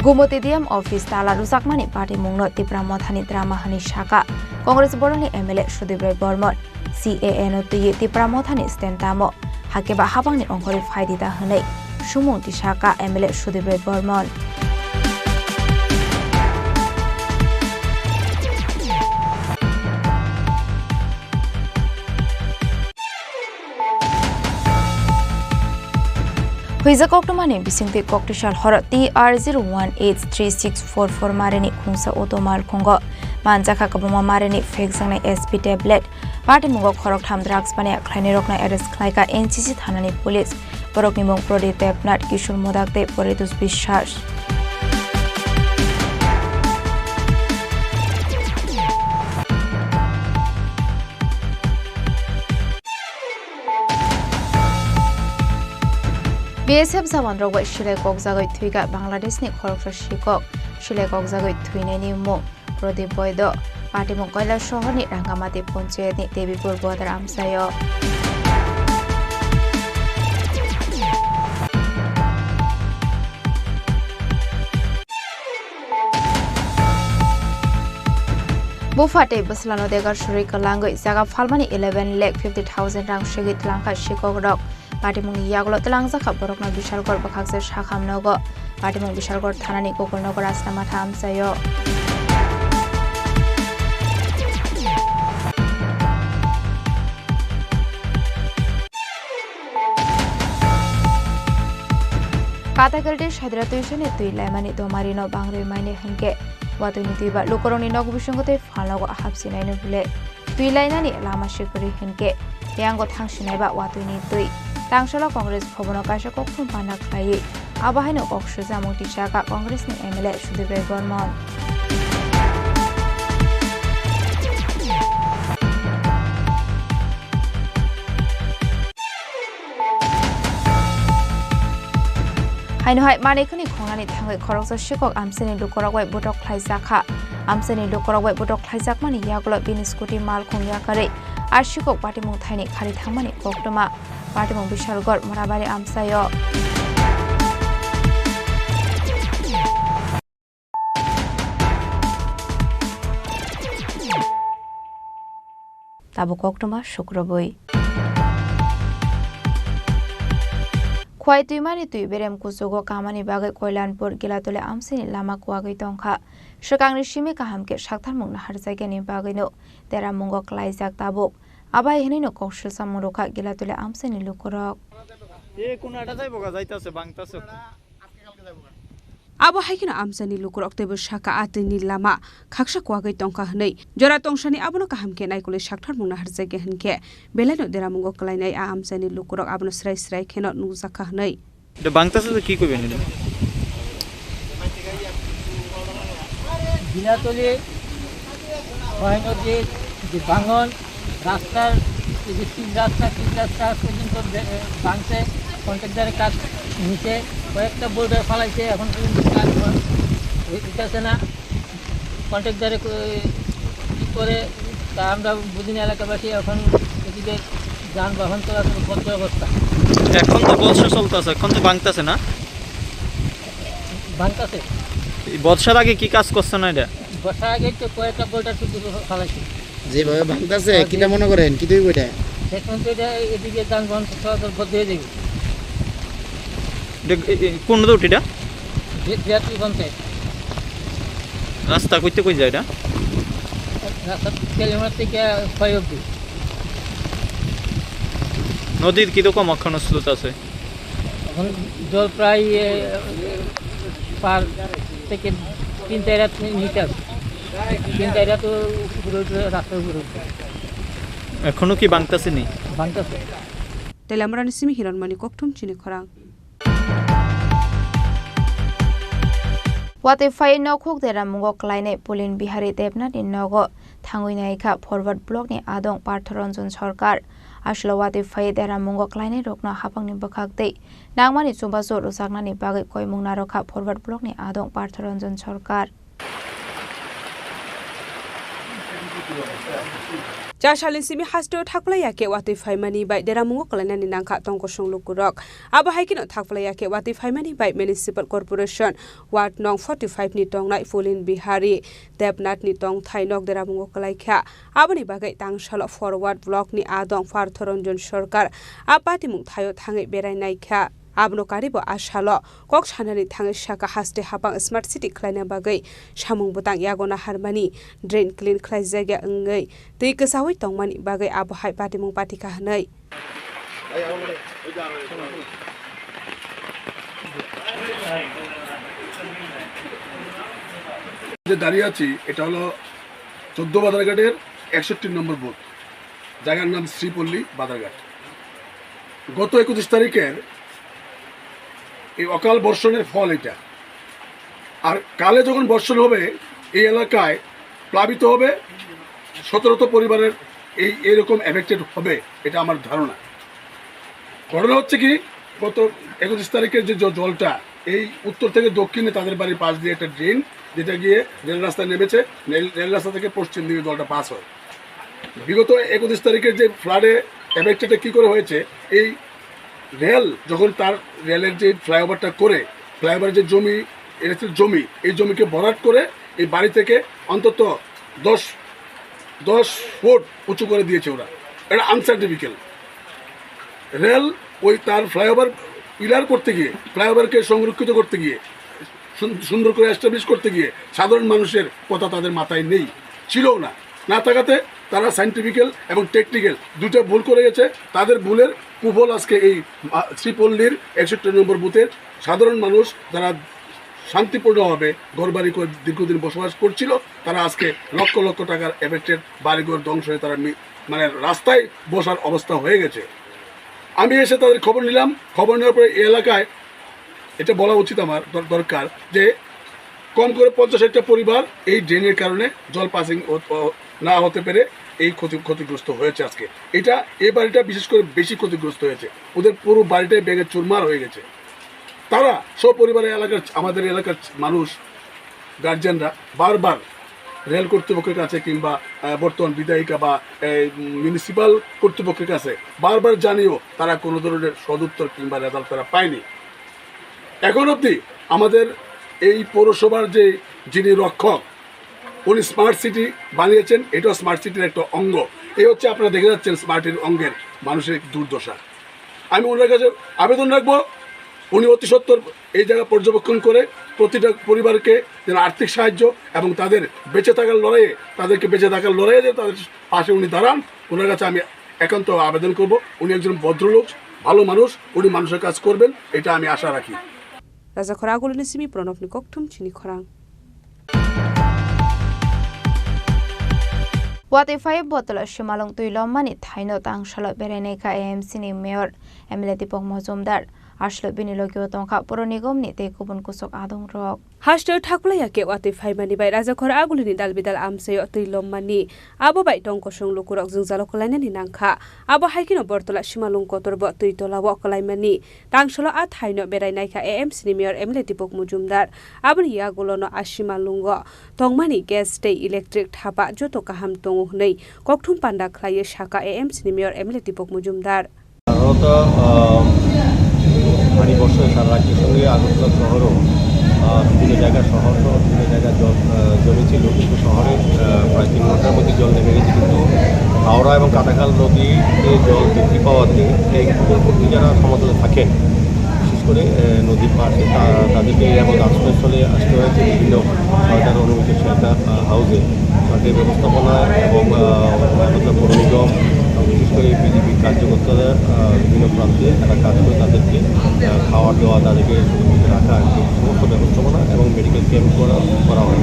Gumoti D M office tala rwjakmani patimungno Tipra Mothani drama hwnwi saka Congress boroni M L A Sudip Roy Bormon. C A A no twiwi Tipra Mothani stand tamo. Hakhe ba habangni ongkhorwi phaidi da hwnwi sumung tisaka M L A Sudip Roy Bormon. Huijak koktwmani bisingtwi koktwsal horo T R zero one eight three six four four marini khungsa auto malkhungo manjakha kwbangma marini phekjaknai S P tablet. Patimungo khoroktham drugs baniya khlainairokno arrest khlaikha N C C thanani police. Borokni mung Pradip Debnath, Kishore Modak tei Paritos Biswas. B S F jawanrok bai silai kokjagwi thwikha Bangladeshni khoroksa sikok. Silai kokjagwi thwinaini mung Pradip Boido, patimung Kailash sohorni Rangamati Panchayatni Debipur Bodar amchaio. Bupha tei bwslano degar surwi kwlangwi jaga phalmani eleven lakh fifty thousand rang segwi twlangkha sikokrok. Patimungni yagulo twlangjakha borokno Bishalgarh bwkhakse sakham nogo. Patimung Bishalgarh thanani Gokulnogo Rajnamatha amchaio. Katakeldi Sadra Tuisani twi laimani domarino bangrwi maini hinkhe watwini twiba lukurokni nok bisingo tei phalnogo hapsinaino bwle. Twi lainani lama sikwrwi hinkhe yango thangsinaiba watwini twi. Tangsalo Congress bhobono kaisa kokthum panda khlaiwi abo haino kok sujamung tisaka Congressni M L A Sudip Roy Bormon. Haino hai manwi khwnwi khongnani thangwi khoroksa sikok amchaini lukurok bai botok khlaijakha. Amchaini lukurok bai botok khlaijakmani yagulo bini scooty malkhung yakarwi a sikok patimung thaini khari thangmani koktwma. Patimung Bishalgarh Morabari amchaio. Tabuk koktwma sukrubwi. Huai twimani twi berem kuchugo kamani bagwi Koilanpur Gilatuli amchaini lama kuwagwi tongkha. Swkangni simi kaham khe saktharmung naharjakya ni bagwino deramungo klaijak tabuk. Abai hwnwino kok silsamung rwkha Gilatuli amchaini lukurok. Abo hai kheno amchaini lukurok teibo sakha a twini lama khaksa kuwagwi tongkha hwnwi. Jora tongsani abono kaham khe naikolwi saktharmung naharjakya hwnkhe belaino deramungo klainai a amchaini lukurok abono srai srai kheno nukjakha hwnwi. এটা বাংতাছে তো কি করবেন এটা? বিনাতলি, মহেন্দ্রজি, যে ভাঙন, রাস্তার, এই যে পিচ রাস্তা, পিচ রাস্তা পর্যন্ত বে-, ভাঙছে, কন্ট্রাক্টরের কাজ নিচে, কয়েকটা বোল্ডার ফালাইছে, এখন পর্যন্ত কাজ হয়, হইতেছে না। কন্ট্রাক্টরে ক-, কি করে তা আমরা বুঝি না এলাকাবাসী, এখন এদিকে যানবাহন চলাচল বন্ধ অবস্থা। এখন তো বর্ষা চলতেছে, এখন তো ভাঙতেছে না? ভাঙতেছে। এই বর্ষার আগে কি কাজ করছে না এটা? বর্ষার আগে তো কয়েকটা বোল্ডার শুধু ফালাইছে। যেভাবে ভাঙতেছে, আর কিটা যে মনে করেন, কি হইব এটা? এখন তো এটা এদিকে যানবাহন চলাচল বন্ধ হয়ে যাবে। এটা এ, এ, কোন রোড এটা? বি-, বিরাটপুর পঞ্চায়েত। রাস্তা কইতে কই যায় এটা? রাস্তা তেলিয়ামুড়া থেকে ছয় অব্দি। নদীর কিরকম এখনো স্রোত আছে? এখন জল প্রায়, এ, পার থেকে তিন চার হাত নিচে আছে। তিন চার হাত উপরে উঠে, রাস্তার উপরে উঠে। এখনো কি ভাঙতেছে নি? ভাঙতেছে। Teliamurani simi Hiranmani Kokthum chini khorang. Watwi phai nokhuk deramungo klainai Pulin Bihari Debnath ni nogo thangwi naikha Forward Block ni adong Partho Ranjan Sarkar. Aswlo watwi phai deramungo klainai rokno hapangni bwkhak tei nangmani chubachu rwjaknani bagwi koimung narwkha Forward Block ni adong Partho Ranjan Sarkar. Cha salni simi hasteo thakphlai ya khe watwi phaimani bai deramungo kwlainani nangkha tongkosong lukurok. Abo hai kheno thakphlai ya khe watwi phaimani bai Municipal Corporation Ward nong forty five ni tongnai Pulin Bihari Debnath ni tongthai nok deramungo kwlaikha. Aboni bagwi tangsalo Forward Block ni adong Partho Ranjan Sarkar a patimung thaio thangwi berai naikha. Abono karibo a salo kok sanani thangwi saka haste hapang smart city khlaina bagwi samung bwtang yago naharmani, drain clean khlaijakya wngwi twi kwchaui tongmani bagwi abo hai patimung patikha hwnwi. যে দাঁড়িয়ে আছি, এটা হলো চোদ্দ বাজারঘাটের একষট্টি নম্বর বুথ, জায়গার নাম শ্রীপল্লী বাজারঘাট। গত একত্রিশ তারিখের এই অকাল বর্ষণের ফল এটা। আর কালে যখন বর্ষণ হবে, এই এলাকায় প্লাবিত হবে শত শত পরিবারের, এই এরকম এফেক্টেড হবে, এটা আমার ধারণা। ঘটনা হচ্ছে কি, গত একত্রিশ তারিখের যে জ-, জলটা এই উত্তর থেকে দক্ষিণে তাদের বাড়ির পাশ দিয়ে একটা ড্রেন, যেটা গিয়ে রেল রাস্তায় নেমেছে, রেল, রেল রাস্তা থেকে পশ্চিম দিকে জলটা পাস হয়। বিগত একত্রিশ তারিখের যে ফ্লাডে এফেক্টেডটা কী করে হয়েছে, এই রেল যখন তার রেলের যে ফ্লাইওভারটা করে, ফ্লাইওভারের যে জমি, এটা ছিল জমি, এই জমিকে ভরাট করে এই বাড়ি থেকে অন্তত দশ, দশ ফুট উঁচু করে দিয়েছে ওরা। এটা আনসায়েন্টিফিক্যাল। রেল ওই তার ফ্লাইওভার পিলার করতে গিয়ে, ফ্লাইওভারকে সংরক্ষিত করতে গিয়ে, সুন-, সুন্দর করে এস্টাবলিশ করতে গিয়ে সাধারণ মানুষের কথা তাদের মাথায় নেই, ছিলও না। না থাকাতে তারা সায়েন্টিফিক্যাল এবং টেকনিক্যাল দুটো ভুল করে গেছে। তাদের ভুলের কুফল আজকে এই, আ, শ্রীপল্লীর একষট্টি নম্বর বুথের সাধারণ মানুষ, যারা শান্তিপূর্ণভাবে ঘরবাড়ি করে দীর্ঘদিন বসবাস করছিল, তারা আজকে লক্ষ লক্ষ টাকার এফেক্টেড, বাড়িঘর ধ্বংস হয়ে তারা মি-, মানে রাস্তায় বসার অবস্থা হয়ে গেছে। আমি এসে তাদের খবর নিলাম, খবর নেওয়ার পরে এই এলাকায়, এটা বলা উচিত আমার দর-, দরকার যে কম করে পঞ্চাশ ষাটটা পরিবার এই ড্রেনের কারণে জল পাসিং ও-, ও-, না হতে পেরে এই ক্ষতি-, ক্ষতিগ্রস্ত হয়েছে আজকে। এটা, এই বাড়িটা বিশেষ করে বেশি ক্ষতিগ্রস্ত হয়েছে, ওদের পুরো বাড়িটাই ভেঙে চুরমার হয়ে গেছে। তারা সপরিবারে এলাকার, আমাদের এলাকার মানুষ, গার্জিয়ানরা বারবার রেল কর্তৃপক্ষের কাছে কিংবা, আহ, বর্তমান বিধায়িকা বা এই মিউনিসিপ্যাল কর্তৃপক্ষের কাছে বারবার জানিয়েও তারা কোনো ধরনের সদুত্তর কিংবা রেজাল্ট তারা পায়নি। এখন অবধি আমাদের এই পৌরসভার যে, যিনি রক্ষক, উনি স্মার্ট সিটি বানিয়েছেন, এটাও স্মার্ট সিটির একটা অঙ্গ। এই হচ্ছে আপনারা দেখে যাচ্ছেন স্মার্ট সিটির অঙ্গের মানুষের দুর্দশা। আমি ওনার কাছে আবেদন রাখবো, উনি অতি সত্বর এই জায়গা পর্যবেক্ষণ করে প্রতিটা পরিবারকে যেন আর্থিক সাহায্য এবং তাদের বেঁচে থাকার লড়াইয়ে, তাদেরকে বেঁচে থাকার লড়াইয়ে যেন তাদের পাশে উনি দাঁড়ান, ওনার কাছে আমি একান্ত আবেদন করব। উনি একজন ভদ্রলোক, ভালো মানুষ, উনি মানুষের কাজ করবেন, এটা আমি আশা রাখি। Rajakhor Agulini simi Pranobni kokthum chini khorang. Watwi phai botolo simalwng twi lommani thaino tangsalo berainai kha A M C ni mayor M L A Deepak Majumdar. Aswk bini logio tongkha Puro Nigom ni tei kubun kusuk adong rok. Hasteo thakplai ya khe watwi phaimani bai Rajakhor Agulini dal bidal amchaio twi lommani. Abo bai tong kosong lukurok jwngjalo kwlainani nangkha. Abo hai kheno Bortola simalwng kotorbo twi tolao kwlaimani. Tangsalo a thaino berai naikha A M C ni mayor M L A Deepak Majumdar. Aboni yagulono a simalwngo tongmani gas tei electric thapa joto kaham tongo hwnwi kokthum panda khlaiwi sakha A M C ni mayor M L A Deepak Majumdar. সাধারণত, আহ, ভারী বর্ষায় সারা রাজ্যের সঙ্গে আগরতলা শহরও, আহ, বিভিন্ন জায়গায়, শহর সহ বিভিন্ন জায়গায় জল, আহ, জমেছিল, কিন্তু শহরে, আহ, প্রায় তিন ঘন্টার মধ্যে জল নেমে গেছে, কিন্তু হাওড়া এবং কাটাখাল নদীতে জল বৃদ্ধি পাওয়াতে এই উপকূলবর্তী যারা সমাজে থাকেন, বিশেষ করে, আহ, নদীর পাশে তা-, তাদেরকে নিরাপদ আশ্রয়স্থলে আসতে হয়েছে বিভিন্ন সরকার অনুমোদিত শেল্টার, আহ, হাউসে। সরকারি ব্যবস্থাপনা এবং, আহ, পৌর নিগম, বিশেষ করে বিজেপি কার্যকর্তারা, আহ, বিভিন্ন প্রান্তে তারা কাজ করে তাদেরকে, আহ, খাওয়ার দেওয়া, তাদেরকে সুরক্ষিত রাখা, এই সমস্ত ব্যবস্থাপনা এবং মেডিকেল ক্যাম্প করা, করা হয়।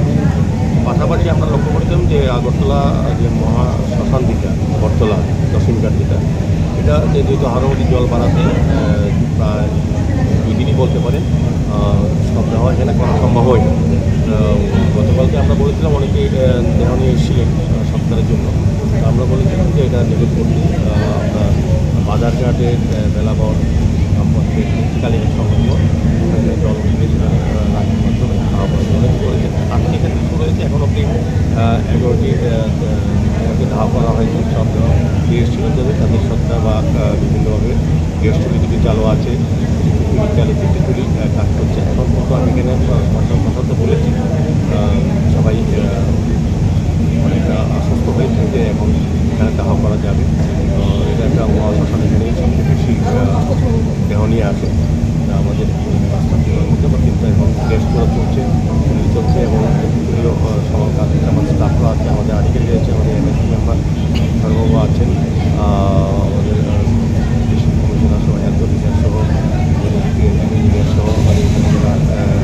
পাশাপাশি আমরা লক্ষ্য করেছিলাম যে আগরতলা যে মহা শ্মশান যেটা, বটতলা দশমী ঘাট যেটা, এটা যে যেহেতু হাওড়া নদীর জল বাড়াতে, আহ, প্রায় দুই দিনই বলতে পারেন, আহ, সব দেওয়া এখানে করা সম্ভব হয়নি। আহ, গতকালকে আমরা বলেছিলাম অনেকে, আহ, দেহ নিয়ে এসেছিলেন, আহ, সৎকারের জন্য। তো আমরা বলেছিলাম যে এটা নিকটবর্তী, আহ, আপনার বাজারঘাটের, আহ, বেলাবর, আহ, মন্দিরের মূর্তিকালীন সংলগ্ন, সেখানে জল তুলে সেখানে, আহ, রাখার মাধ্যমে খাওয়া পড়া করেছে। আজকে এখানে শুরু হয়েছে, এখন অবধি, আহ, এগারোটি, আহ, আহ, এগারোটি দাহ করা হয়েছে। সব দেহ নিয়ে এসেছিল, তবে তাদের সৎকার বা, আহ, বিভিন্নভাবে গেস্ট রিলেটিভ চালু আছে, ফিফটি ফিফটি চালু, ফিফটি ফিফটি, আহ, কাজ করছে। এখন পর্যন্ত আমি এখানে, আহ, সবার সাথে কথা তো বলেছি, আহ, সবাই, আহ, অনেকটা আশ্বস্ত হয়েছে যে এখন এখানে দাহ করা যাবে। তো এটা একটা মহাশ্মশান, এখানে সবচেয়ে বেশি, আহ, দেহ নিয়ে আসে। তা আমাদের পাঁচটা টিমের মধ্যে বা তিনটা এখন টেস্ট করা চলছে, পুলিশ চলছে এবং পুলিশও, আহ, সবার কাছে আমাদের স্টাফরা আছে, আমাদের আধিকারিক রয়েছে, আমাদের এমএসপি মেম্বার। সর্ববাবু আছেন, আহ, আমাদের, আহ, ডিস্ট্রিক্ট কমিশনার সহ, হেলথ অফিসার সহ, আমাদের ক্রিয়েটিভ ইঞ্জিনিয়ার সহ, আমাদের এখানে যারা, আহ,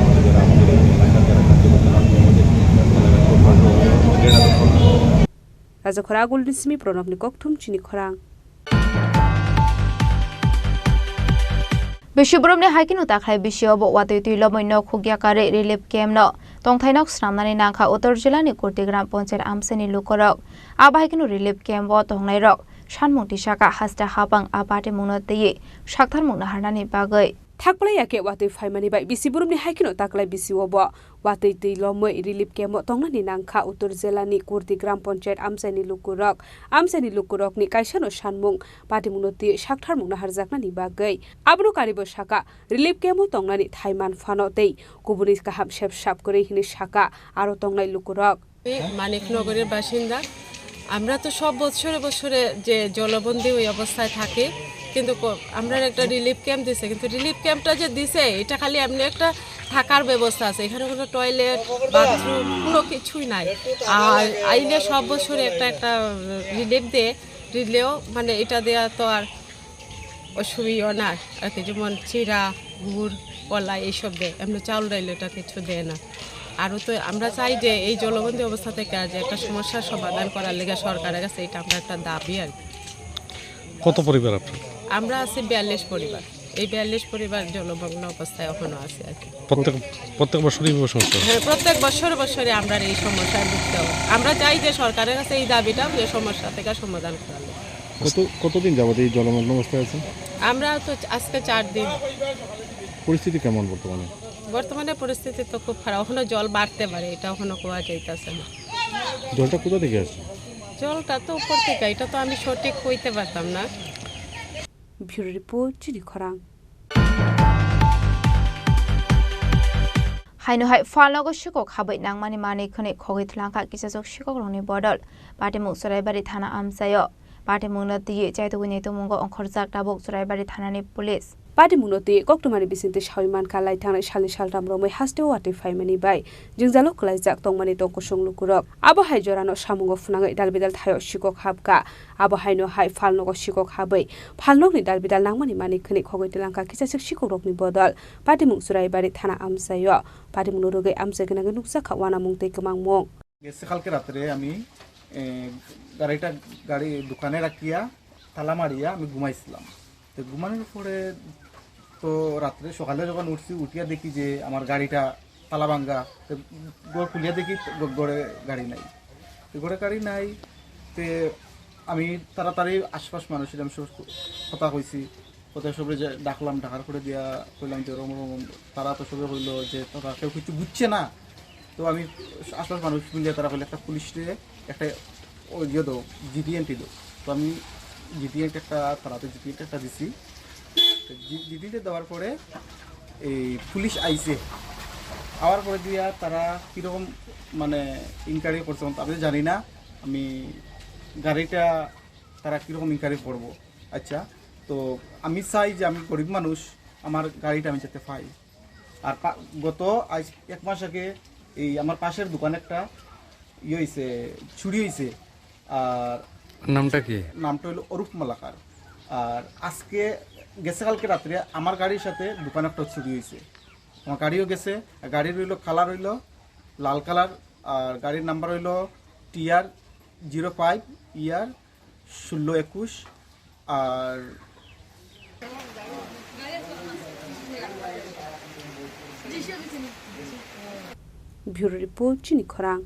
আমাদের যারা আমাদের এই এলাকার যারা কার্যকর্তা আছেন, আমাদের এলাকার প্রধান, গ্রেড আদর্শ। Rajakhor Agulini simi Pranobni kokthum chini khorang. Bisi boromni hai kheno takhlai bisio bo watwi twi lomwi nok khukya karwi relief camp no tongthai nok swnamnani nangkha Uttor jilani Kurti Gram Panchayat amchaini lukurok. Abo hai kheno relief camp o tongnairok sanmung tisaka hasta hapang a patimungno twiwi saktharmung naharnani bagwi. Thakplai ya khe watwi phaimani bai bisi boromni hai kheno takhlai bisio bo watwi twi lomwi relief camp o tongnani nangkha Uttor jilani Kurti Gram Panchayat amchaini lukurok. Amchaini lukurokni kaisano sanmung patimungno twiwi saktharmung naharjaknani bagwi. Abono karibo saka, relief camp o tongnani thai man phano tei kubuni kaham sep sap kwrwi hwnwi saka aro tongnai lukurok. আমি মানিকনগরের বাসিন্দা। আমরা তো সব বছরে বছরে যে জলবন্দি ওই অবস্থায় থাকি, কিন্তু ক-, আমরা একটা রিলিফ ক্যাম্প দিছে, কিন্তু রিলিফ ক্যাম্পটা যে দিছে, এটা খালি এমনি একটা থাকার ব্যবস্থা আছে, এখানে কোনো টয়লেট, বাথরুম, কোনো কিছুই নাই। আর আইলে সব বছরে একটা একটা রিলিফ দেয়, দিলেও মানে এটা দেওয়া তো আর অসুবিধা না আর কি, যেমন চিড়া, গুড়, কলা এইসব দেয়, এমনি চাউল ডাইল এটা কিছু দেয় না। আরও তো আমরা চাই যে এই জলবন্দি অবস্থা থেকে আজ একটা সমস্যার সমাধান করার লেগে সরকারের কাছে এটা আমরা একটা দাবি আর কি। কত পরিবার আপনার? আমরা আছি বিয়াল্লিশ পরিবার। এই বিয়াল্লিশ পরিবার জলমগ্ন অবস্থায় এখনো আছে আর কি। প্রত্যেক, প্রত্যেক বছরই এই সমস্যা হয়? হ্যাঁ, প্রত্যেক বছর বছরে আমরা এই সমস্যায় ভুগতে হয়। আমরা চাই যে সরকারের কাছে এই দাবিটা যে সমস্যা থেকে সমাধান করার লেগে। কত, কতদিন যাবত এই জলমগ্ন অবস্থায় আছেন? আমরা তো আজকে চার দিন। পরিস্থিতি কেমন বর্তমানে? বর্তমানে পরিস্থিতি তো খুব খারাপ, এখনো জল বাড়তে পারে, এটা এখনো কোয়া যাইতেছে না। জলটা কোথা থেকে আসছে? জলটা তো উপর থেকে, এটা তো আমি সঠিক কইতে পারতাম না। Bureau Report, Chini Khorang. Haino hai phalnogo sikok habai nangmani manwi khwnwi khogwi thlangkha kisachuk sikokrokni bodol. Patimung Churaibari thana amchaio. Patimungno twiwi chaitugwini tongmungo ongkhorjak tabuk Churaibari thanani police. Patimungno twi koktwmani bisingtwi sawi mankha, lai thangnai salni saltham romwi hasteo watwi phaimani bai jwngjalo kwlaijak tongmani tong kusung lukurok. Abo hai jorano samungo phwnangwi dalbidal thaio sikok habkha. Abo haino hai phalnogo sikok habwi phalnokni dalbidal nangmani manwi khwnwi khogwi twlangkha kisaswk sikokrokni bodol. Patimung Churaibari thana amchaio. Patimungno rwgwi amchai gwnangwi nukjakha uanamung tei kwmangmung. গেছে কালকে রাত্রে আমি, এ, গাড়িটা গাড়ি দোকানে রাখিয়া তালা মারিয়া আমি ঘুমাইছিলাম। তো ঘুমানোর পরে তো রাত্রে সকালে যখন উঠছি, উঠিয়া দেখি যে আমার গাড়িটা তালা ভাঙ্গা। তো ঘর খুলিয়া দেখি তো ঘ-, ঘরে গাড়ি নাই। তো ঘরে গাড়ি নাই, তে আমি তাড়াতাড়ি আশপাশ মানুষের আমি সব কথা কইছি। কোথায় সবরে যে ডাকলাম, ডাকার পরে দিয়া কইলাম যে ওরম ওরম, তারা তো সবে কইলো যে তারা কেউ কিছু বুঝছে না। তো আমি আশপাশ মানুষ মিলে তারা কইলে একটা পুলিশে একটা ও ইয়ে দাও, জিডি এন্ট্রি দাও। তো আমি জিডি এন্ট্রি একটা, তারা তো জিডি এন্ট্রি একটা দিছি। তো জি-, জিডি এন্ট্রি দেওয়ার পরে এই পুলিশ আইছে, আওয়ার পরে দিয়া তারা কীরকম মানে ইনকোয়ারি করছে আমি তো জানি না। আমি গাড়িটা তারা কীরকম ইনকোয়ারি করবো। আচ্ছা, তো আমি চাই যে আমি গরিব মানুষ, আমার গাড়িটা আমি যাতে পাই। আর পা-, গত আজ এক মাস আগে এই আমার পাশের দোকানে একটা ইয়ে হইছে, চুরি হইছে। আর নামটা কি? নামটা হলো অরূপ মালাকার। আর আজকে, গেছে কালকে রাত্রে আমার গাড়ির সাথে দোকানে একটা চুরি হইছে। আমার গাড়িও গেছে, আর গাড়ির হইলো কালার হইলো লাল কালার, আর গাড়ির নাম্বার হইলো টিআর জিরো ফাইভ ইয়ার ষোলো একুশ। আর Bureau Report, Chini Khorang.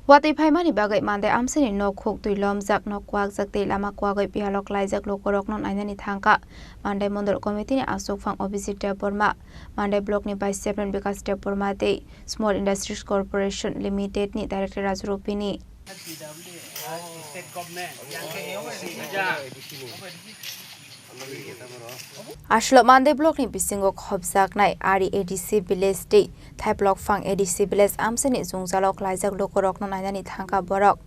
Watwi phaimani bagwi Mande amchaini nok khuk twi lomjak, nok kwakjak tei lama kwagwi biyalo klaijak lukurokno nainani thangkha Mande Mondol Committee ni aswkphang Abhijit Debbarma, Mande Block ni Vice Chairman Bikash Debbarma tei Small Industries Corporation Limited ni Director Raju Rupini. Aswk Mande Block ni bisingo khopjaknai Ari A D C Village tei Thaiplokphang A D C Village amchaini jwngjalo klaijak lukurokno nainani thangkha borok.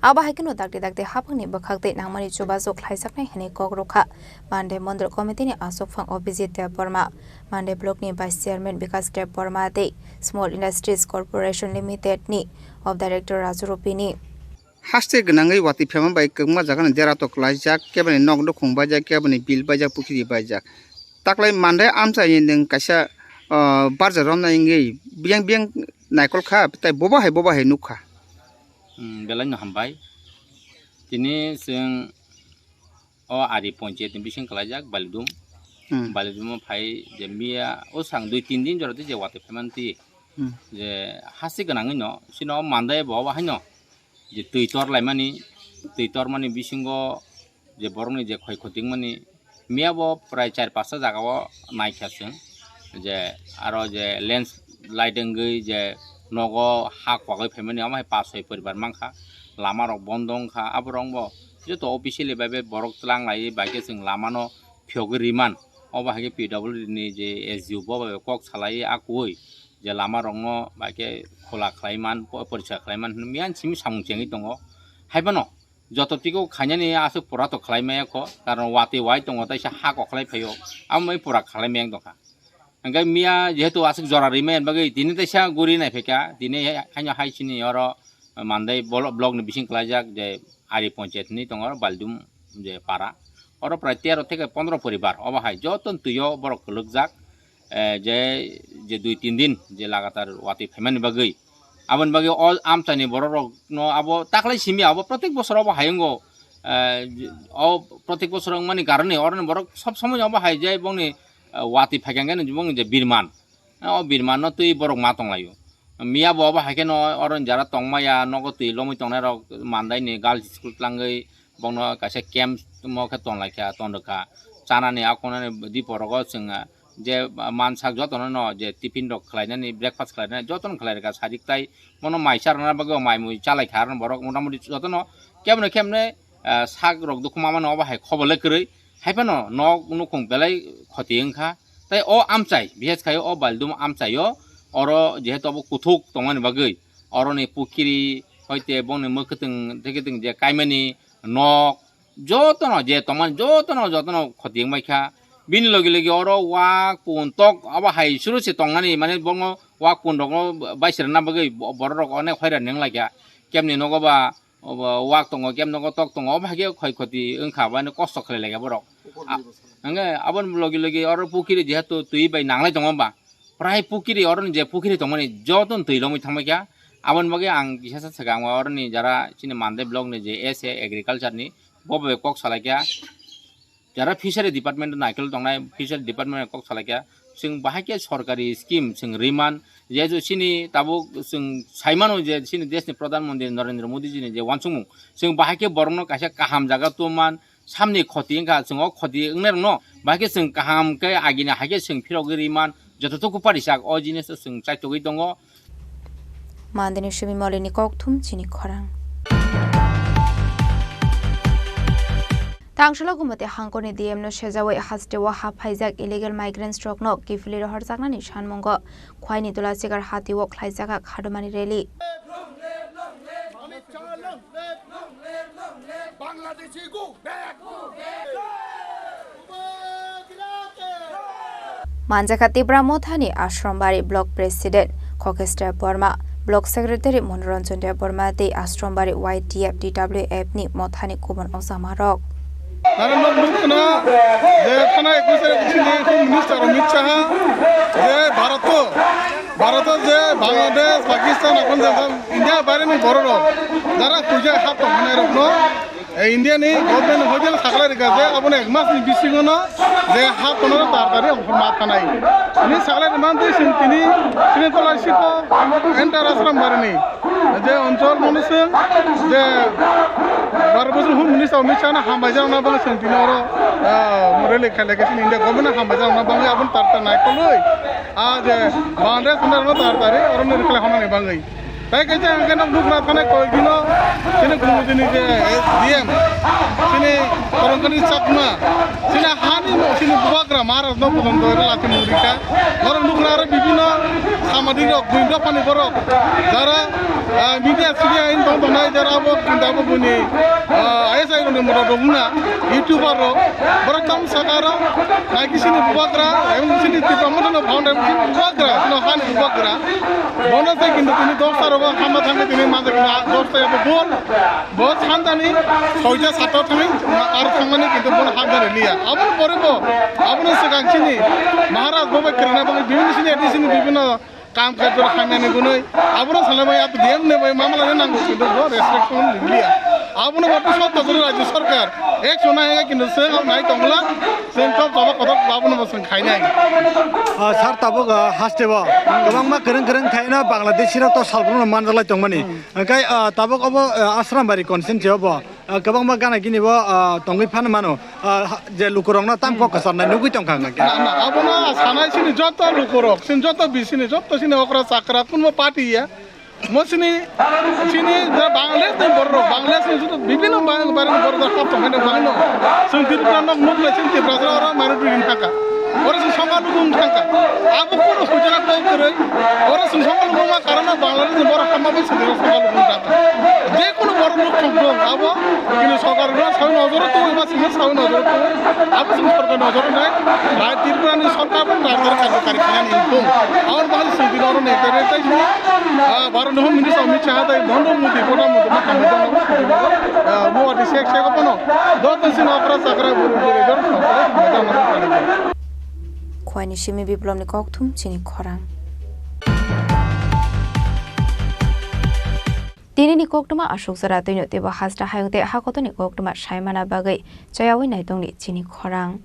Abo hai kheno dakti dakti haphangni bwkhak tei nangmani chubachu khlaijaknai hwnwi kok rwkha Mande Mondol Committee ni aswkphang Abhijit Debbarma, Mande Block ni Vice Chairman Bikash Debbarma tei Small Industries Corporation Limited ni of Director Raju Rupini. Haste gwnangwi watwi phema bai kwbangma jagani dera tok klaijak, keboni nok nukhung baijak, keboni bill baijak, pukhiri baijak. Taklai Mande amchaini nwng kaisa, ah, barja romna wngwi biyang biyang naikol kha, tei bobo hai bobo hai nukha. Hmm, belai no hambai. Tini chwng o Ari ponchayat ni bising kalaijak Balidum. Hmm. Balidum o phai je miya o sang dui tin din jora twi je watwi phaimani twi. Hmm. Je hasti gwnangwi no sino Mande bo obo haino je twi tor laimani, twi tormani bisingo je borokni je khoi khoti wngmani, miya bo prai char pasta jaga o naikha chwng, je aro je landslide wngwi je nogo ha kwagwi phaimani, omo hai pas soi poribar mankha, lama rok bondo wngkha, aborok bo joto officially bai bai borok twlang laiwi bai khe chwng lama no phiyogwi riman, obo hai khe P W D ni je S D O bo bai bai kok salaiwi a kuwi je lama rok no bai khe khola khlai man, po-, porisa khlai man hwnwi miyan simi samung chengwi tongo. Hai phano joto twigo khainani aswk pura to khlai maya kho, karon watwi wai tongo, teisa ha kok khlai phaio, amo mai pura khlai maya wng tongkha. Hwnkhe miya jehetu aswk jora rimaya bagwi tini teisa guri nai phaikha, tini haino hai sini oro Mandai blo-, block ni bising khlaijak je Ari ponchayat hinwi tongo oro Baldum je para, oro prai tero theke pondro poribar obo hai joto twio borok kwlwkjak. Eh, je, je dui tin din je lagatar watwi phaimani bagwi. Aboni bagwi o amchaini borok rokno abo taklai simi abo protek bosor obo hayungo, eh, je, o protek bosor wngmani karone oroni borok sob somoi obo hai je bongni, eh, watwi phaikangkhe bongni je birman, eh, o birmanno twi borok ma tonglaio. Miya bo obo hai kheno oroni jara tongmaya nogo twi lomwi tongnai rok Mandaini girls school tlangwi bongno kaisa camp mo khe tonlaikha, tonrwkha. Chanani akonani diporogo chwng, ah, je mansak jotono no je tiffin rok khlainani, breakfast khlainani jotono khlai rwkha, sajik tai bono mai charwna bagwi mai mui chalaikha, aro borok motamoti jotono keboni keboni, ah, sak rok dukhu mamano obo hai khobole kwrwi, hai phano nok nukhung belai khoti wngkha. Tai o amchai, bises khai o Baldum amchaio, oro jehetu obo kuthuk tongmani bagwi, oroni pukhiri, hoite bongni mwkhwtwng, thwkhe twng je kaimani nok, Jotono je tongmani, jotono, jotono khoti wngbai kha. Bini logi logi oro wak pun tok abo hai suru se tongnani, mane bongo wak pun rokno baisirna bagwi bo-, borok rok onek hoiran wng lai kha. Kemni nogo ba, obo wak tongo, kem nogo tok tongo, obo hai khe khoi khoti wng kha, bani kosto khlai lai kha borok. A-, hwnkhe aboni logi logi oro pukiri jehetu twi bai nanglai tongo ba, prai pukiri, oroni je pukiri tongmani jotono twi lomwi thangbai kha. Aboni bagwi ang kisa sa swkang o oroni jara chini Mandai block ni je S A agriculture ni, bo bai kok salai kha. Jara fishery department naikol tongnai, fishery department kok salai kha. Chwng bahai khe sorkari scheme chwng riman, jehetu chini tabuk chwng saimano je chini desh ni Pradhan Mantri Narendra Modi ji ni je wansukmung, chwng bahai khe borokno kaisa kaham jaga tubman, samni khoti wngkha, chwng o khoti wngnai rokno bahai khe chwng kaham khe agini hai khe chwng phirogwi riman, jototo kupari sak o jinis o chwng chaitogwi tongo. Mandini Sumi Molini kokthum chini khorang. Tangsalo Gumati hangkorni D M no sejawi hasteo haphaijak illegal migrants rokno kiphilwi rohorjaknani sanmungo Khwaini Tulasigar hatio khlaijak khadumani rally. Manjakha Tipra Mothani Ashrombari Block President Khokes Debbarma, Block Secretary Monoranjan Debbarma tei Ashrombari Y T F T W F ni Mothani kubun okjamarok. Nara nok nukna je thana ekwis tarik bisini Home Minister Amit Shah je Bharat, Bharat je Bangladesh, Pakistan, Afghanistan, India baire ni borok rok jara kujak ha tong hwnai rok no, eh, India ni government hotel sakhlai rikha je abono ek mas ni bisingo no je ha tono taratari ma thanai. Ni sakhlai man twi sing tini sini tola siko enter Ashrombari ni. Je onchol mano chwng je baro bosor Home Minister Amit Shah no hambai jakna bagwi chwng tini oro, ah, rally khailai khe chini India government no hambai jakna bagwi aboni tar tar naikolwi, ah, je Bangladesh hwnna rwno tar tari oro rally khlai hwnna ni bagwi. Tai kaisa hwnkhe nok nukna thanai koi bino chini Gumutini je D M chini Korongkani Chakma chini hani chini bubagra Maharaj no pojonto ero lati murika. Norok nukna aro bibino samadi rok buin dophani borok jara, ah, media sidia in tong tongnai jara abo kinta abo buni, ah, I S I rok ni mura rok wngna YouTuber rok borok tamo saka aro nai kisini bubagra, ebong kisini Tipra Motha no founder, kisini bubagra, no hani bubagra. Bono se kintu tini dosta rogo hama thangwi tini manja kintu dosta abo bol. Bo santani soita satta thangwi ar thangmani kintu bono hamjani liya. Aboni pore bo, aboni swkang chini Maharaj bo bai kwrwngna bagwi bibhinno sini A D C ni bibhinno kam kajor hamyani gunoi. Abono salai bai abo D M ni bai mamla ni nango kintu bo restriction liya. Abono bo to sotto guri rajyo sarkar action nai kintu se nai tongla. Chwng kok jaba kotor abono bo chwng khainai. Ah, sir, tabuk, ah, hasteo kwbangma kwrwng kwrwng thaino Bangladeshi rok to salbrumno manjalai tongmani. Hmm. Hwnkhe, ah, tabuk obo, ah, Ashram Bari constituency obo, ah, kwbangma gana gini bo, ah, tongwi phano mano. Ah, ha, je lukurokno tam kok kwcharnai nugwi tongkha hwnkhe. Na, na, abono sanai sini joto lukurok, sini joto bisini, joto sini okra chakra, kunbo party ya. Mo sini, sini je Bangladesh ni borok, Bangladesh ni joto bibhinno Bang-, Bangladesh ni borok hap tongmani bagwino. Chwng Tripura nok nuk lai chwng Tiprasa oro minority ring thangkha. Oro chwng songkha luku wng thangkha. Abo kono hujana kok kwrwi. Oro chwng songkha luku wngma karon no Bangladesh ni borok hapma bai chwng songkha luku wng thangkha. Je kono borok nuk thok dong, abo kini sorkar no sawi nojoro twi ba chwng sawi nojoro twi. Abo chwng sorkar nojoro nai. Bai Tripura ni sorkar bo rajya karjakari khainani wngthung. Aboni bagwi chwng tini oro nai khe tei tini, ah, Bharat ni Home Minister Amit Shah tei Narendra Modi, Pradhan Mantri no hambai jano. Ah, mo ati sek sek opono. Joto sini okra chakra buri buri joto hambai jano. Khwani simi Biplomni kokthum chini khorang. Tinini koktwma aswk jora twino teibo hasta hayung tei hakotoni koktwma saimana bagwi chayawi naitongni chini khorang.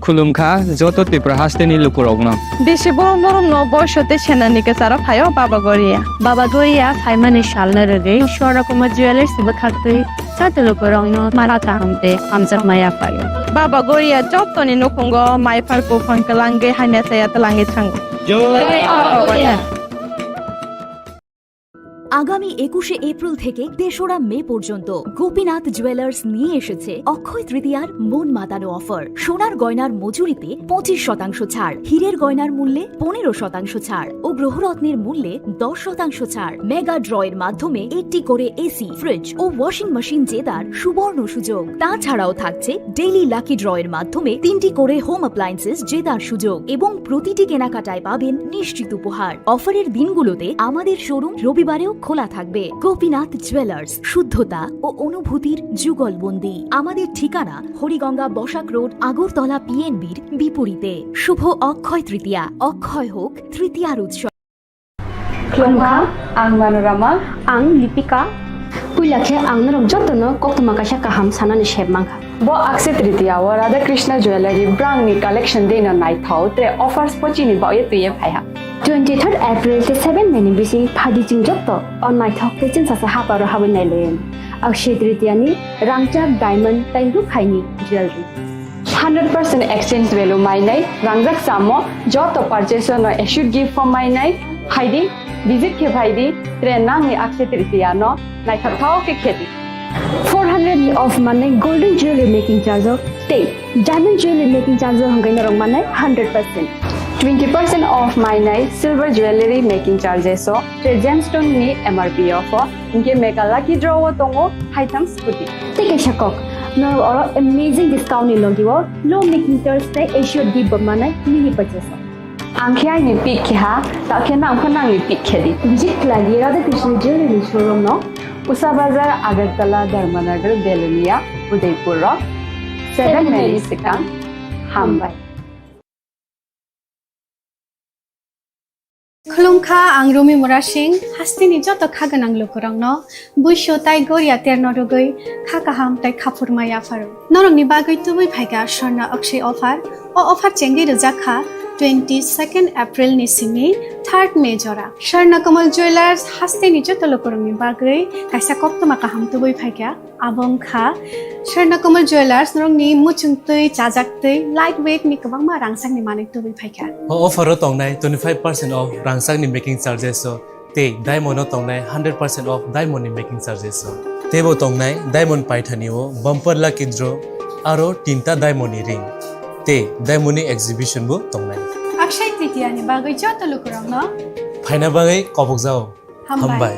Khulumkha joto Tripura hasteni lukurokno. Bisi borok norokno boiso tei senani kwcharo phaio Baba Goria. Baba Goria phaimani salno rwgwi Swarna Kumar Jewellers bwkhaktwi joto lukurokno mara kaham tei hamjakma yaphaio. Baba Goria jotoni nukhungo maiphar buphang kwlangwi hamya chaya twlangwi thango. Jai Baba Goria. আগামী একুশে এপ্রিল থেকে তেসরা মে পর্যন্ত গোপীনাথ জুয়েলার্স নিয়ে এসেছে অক্ষয় তৃতীয়ার মন মাতানো অফার। সোনার গয়নার মজুরিতে পঁচিশ শতাংশ ছাড়, হীরের গয়নার মূল্যে পনেরো শতাংশ ছাড় ও গ্রহরত্নের মূল্যে দশ শতাংশ ছাড়। মেগা ড্রয়ের মাধ্যমে একটি করে এসি, ফ্রিজ ও ওয়াশিং মেশিন জেতার সুবর্ণ সুযোগ। তাছাড়াও থাকছে ডেইলি লাকি ড্রয়ের মাধ্যমে তিনটি করে হোম অ্যাপ্লায়েন্সেস জেতার সুযোগ এবং প্রতিটি কেনাকাটায় পাবেন নিশ্চিত উপহার। অফারের দিনগুলোতে আমাদের শোরুম রবিবারেও খোলা থাকবে। গোপীনাথ জুয়েলার্স, শুদ্ধতা ও অনুভূতির যুগলবন্দি। আমাদের ঠিকানা হরিগঙ্গা বসাক রোড, আগরতলা পিএনবির বিপরীতে। শুভ অক্ষয় তৃতীয়া, অক্ষয় হোক তৃতীয়ার উৎসব। Khulumkha, ang Manorama. Ang Lipika. Puila khe ang norok jotono koktwma kaisa kaham sanani sep mankha. Bo Akshaya Tritiya o Radha Krishna Jewellery brangni collection dino naithok tre offers pochini baoye twiye phaiha. Twenty third April te seven May ni bising phaidi chwng joto o naithok tei chwngsasa haparo habwi nailayan. Akshaya Tritiya ni rangchak diamond tei rukhaini jewellery. Hundred percent exchange value mainai, rangjak samo joto purchase no assured gift form mainai, phaidi, visit khe phaidi, tre nangni Akshaya Tritiya no naithok thok khe khedi. Four hundred off manai golden jewelry making charge o tei diamond jewelry making charge o hwnkhai norok manai hundred percent. Twenty percent off mainai silver jewelry making charges o tre gemstone ni M R P off o. Hinkhe mega lucky draw o tongo haitham scooty. Tei kaisa kok, norok oro amazing discount ni logi o low making charge tei assured gift bo manai mini purchase o. Ang khe aini pick khe ha, ta khe nang pho nangni pick khe di. Visit khlai di Radha Krishna Jewellery showroom no. Usa Bazar, Agartala, Dharmanagar, Belonia, Udaipur o. Seven May ni swkang. Hambai. Khulumkha, ang Rumi Murasing, hasteni joto kha gwnang lukurokno buisu tai goria terno rwgwi kha kaham tai khaphurma yapharo. Norokni bagwi tubui phaikha Swarna Akshaya offer. O offer chengwi rwjak kha twenty second April ni simi third May jora. Swarna Kamal Jewellers hasteni joto lukurokni bagwi kaisa koktwma kaham tubui phaikha. Abo wngkha Swarna Kamal Jewellers, norokni muchungtwi, chajaktwi, light weight ni kwbangma rangchakni manwi tubui phaikha. O offer o tongnai twenty five percent off rangchakni making charges o tei diamond o tongnai hundred percent off diamond ni making charges o. Teibo tongnai diamond paithani o bumper lucky draw aro tinta diamond ni ring tei diamond ni exhibition bo tongnai. Akshaya Tritiya ni bagwi joto lukurokno phaina bagwi kobokjao. Hambai. Hambai.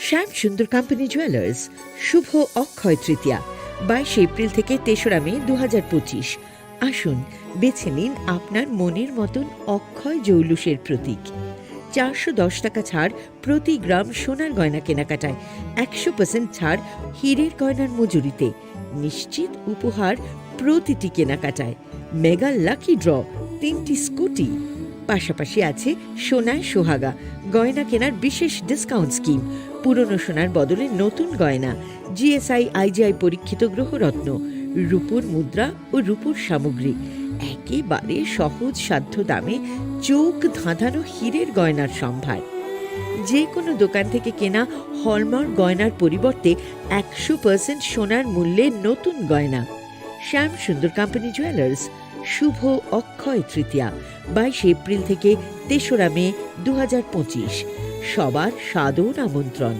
Shyam Sundar Company Jewellers, শুভ অক্ষয় তৃতীয়া, বাইশে এপ্রিল থেকে তেসরা মে দু হাজার পঁচিশ। আসুন, বেছে নিন আপনার মনের মতন অক্ষয় জৌলুসের প্রতীক। চারশো দশ টাকা ছাড় প্রতি গ্রাম সোনার গয়না কেনাকাটায়, একশো পার্সেন্ট ছাড় হীরের গয়নার মজুরিতে, নিশ্চিত উপহার প্রতিটি কেনাকাটায়, মেগা লাকি ড্র, তিনটি স্কুটি। পাশাপাশি আছে সোনায় সোহাগা, গয়না কেনার বিশেষ ডিসকাউন্ট স্কিম, পুরনো সোনার বদলে নতুন গয়না, জিএসআই, আইজিআই পরীক্ষিত গ্রহরত্ন, রূপোর মুদ্রা ও রূপোর সামগ্রী, একেবারে সহজ সাধ্য দামে চোখ ধাঁধানো হীরের গয়নার সম্ভার। যে কোনো দোকান থেকে কেনা হলমার্ক গয়নার পরিবর্তে একশো পার্সেন্ট সোনার মূল্যে নতুন গয়না। শ্যাম সুন্দর কোম্পানি জুয়েলার্স, শুভ অক্ষয় তৃতীয়া, বাইশে এপ্রিল থেকে তেসরা মে দু হাজার পঁচিশ। সবার সাদর আমন্ত্রণ।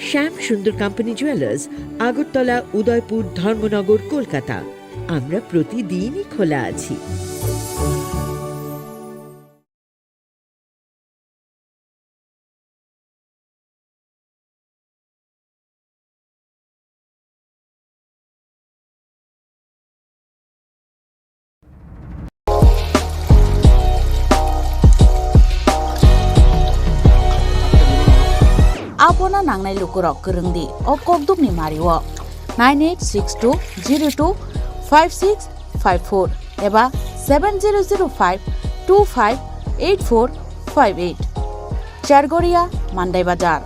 শ্যাম সুন্দর কোম্পানি জুয়েলার্স, আগরতলা, উদয়পুর, ধর্মনগর, কলকাতা। আমরা প্রতিদিনই খোলা আছি। Abono nangnai lukurok kwrwng di o kokdukni mario nine eight six two zero two five six five four eba seven zero zero five two five eight four five eight. Chargoria, Mandai Bazar.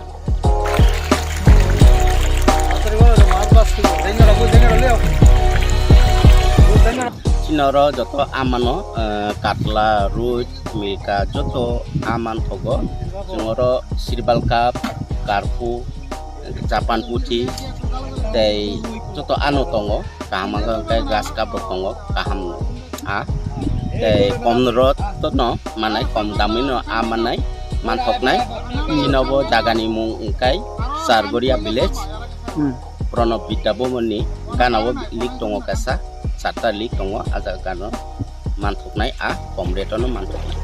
Chini oro joto amano, eh, katla, rui, milka joto aman thogo. Chwng oro sirbal cup, karpu, Japan puthi tei joto ano tongo. Kaham wngkha hwnkhe grass cup bo tongo, kaham no. A tei kom rot no manai, kom damwi no a manai, manthoknai. Chini bo jagani mung wngkha Chargoria village. Hmm. Pranab Vidya Bhavan ni gana o link tongo kaisa, charta link tongo, a jaga gana o manthoknai, a kom rate o no manthoknai.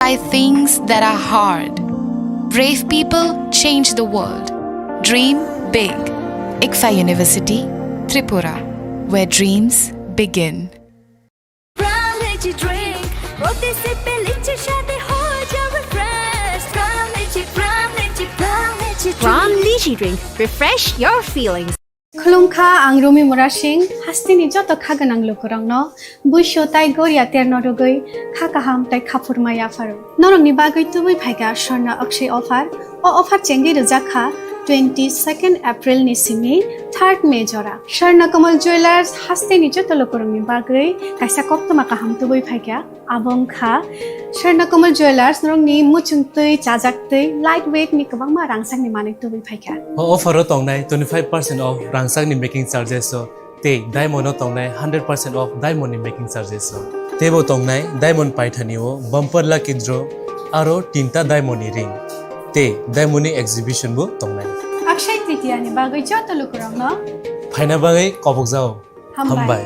By things that are hard. Brave people change the world. Dream big. ICFAI University, Tripura, where dreams begin. Pram Lychee Drink, প্রতি সিপে লিচি স্বাদে হয়ে যাবে fresh. Pram Lychee, Pram Lychee, Pram Lychee Drink। Pram Lychee Drink, refresh your feelings. Khulumkha, ang Rumi Murasing, hasteni joto kha gwnang lukurokno buisu tai goria terno rwgwi kha kaham tai khaphurma yapharo. Norokni bagwi tubui phaikha Swarna Akshay offer. O offer chengwi rwjak kha twenty-second April ni simi third May jora. Swarna Kamal Jewellers hasteni joto lukurokni bagwi kaisa koktwma kaham tubui phaikha. Abo wngkha Swarna Kamal Jewellers, norokni muchung twi, chajak twi, light weight ni kwbangma rangchakni manwi tubui phaikha. O offer o tongnai twenty-five percent off rangchakni making charges o tei diamond o tongnai hundred percent off diamond ni making charges o. Teibo tongnai diamond paithani o bumper lucky draw aro tinta diamond ni ring tei diamond ni exhibition bo tongnai. Akshay Tritiya ni bagwi joto lukurokno phaina bagwi kobokjao. Hambai. Hambai.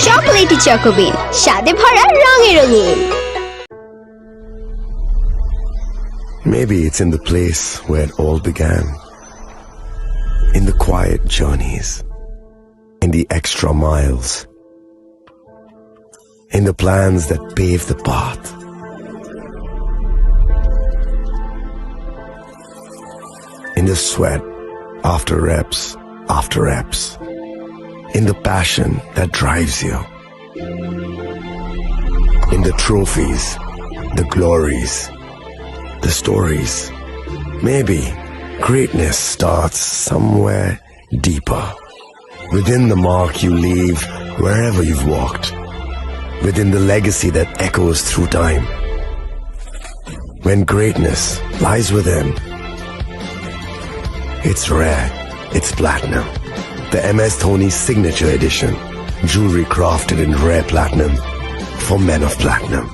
Chocolatey Choco Bean, স্বাদে ভরা রঙে রঙিন। Maybe it's in the place where it all began. In the quiet journeys, in the extra miles, in the plans that pave the path, in the sweat after reps after reps, in the passion that drives you. In the trophies, the glories, the stories. Maybe greatness starts somewhere deeper. Within the mark you leave wherever you've walked. Within the legacy that echoes through time. When greatness lies within, it's rare, it's platinum. The M S Dhoni Signature Edition. Jewelry crafted in rare platinum for men of platinum.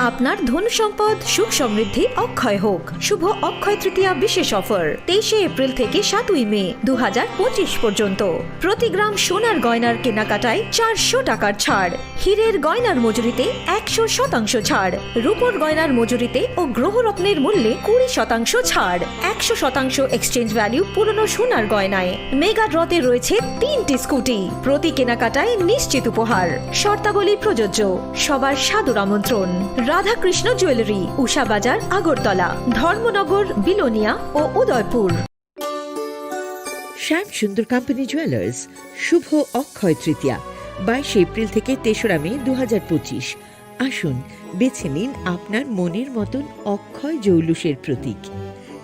আপনার ধন সম্পদ, সুখ সমৃদ্ধি অক্ষয় হোক। শুভ অক্ষয় তৃতীয়া বিশেষ অফার, তেইশে এপ্রিল থেকে সাতই মে দু হাজার পঁচিশ পর্যন্ত। প্রতি গ্রাম সোনার গয়নার কেনাকাটায় চারশো টাকার ছাড়, হীরের গয়নার মজুরিতে একশো শতাংশ ছাড়, রূপোর গয়নার মজুরিতে ও গ্রহরত্নের মূল্যে কুড়ি শতাংশ ছাড়, একশো শতাংশ এক্সচেঞ্জ ভ্যালু পুরনো সোনার গয়নায়। মেগা ড্রতে রয়েছে তিনটি স্কুটি, প্রতি কেনাকাটায় নিশ্চিত উপহার। শর্তাবলী প্রযোজ্য। সবার সাদর আমন্ত্রণ। রাধাকৃষ্ণ জুয়েলারি, উষা বাজার, আগরতলা, ধর্মনগর, বিলোনিয়া ও উদয়পুর। শ্যাম সুন্দর কোম্পানি জুয়েলার্স, শুভ অক্ষয় তৃতীয়া, বাইশে এপ্রিল থেকে তেসরা মে দু হাজার পঁচিশ। আসুন, বেছে নিন আপনার মনের মতন অক্ষয় জৌলুসের প্রতীক।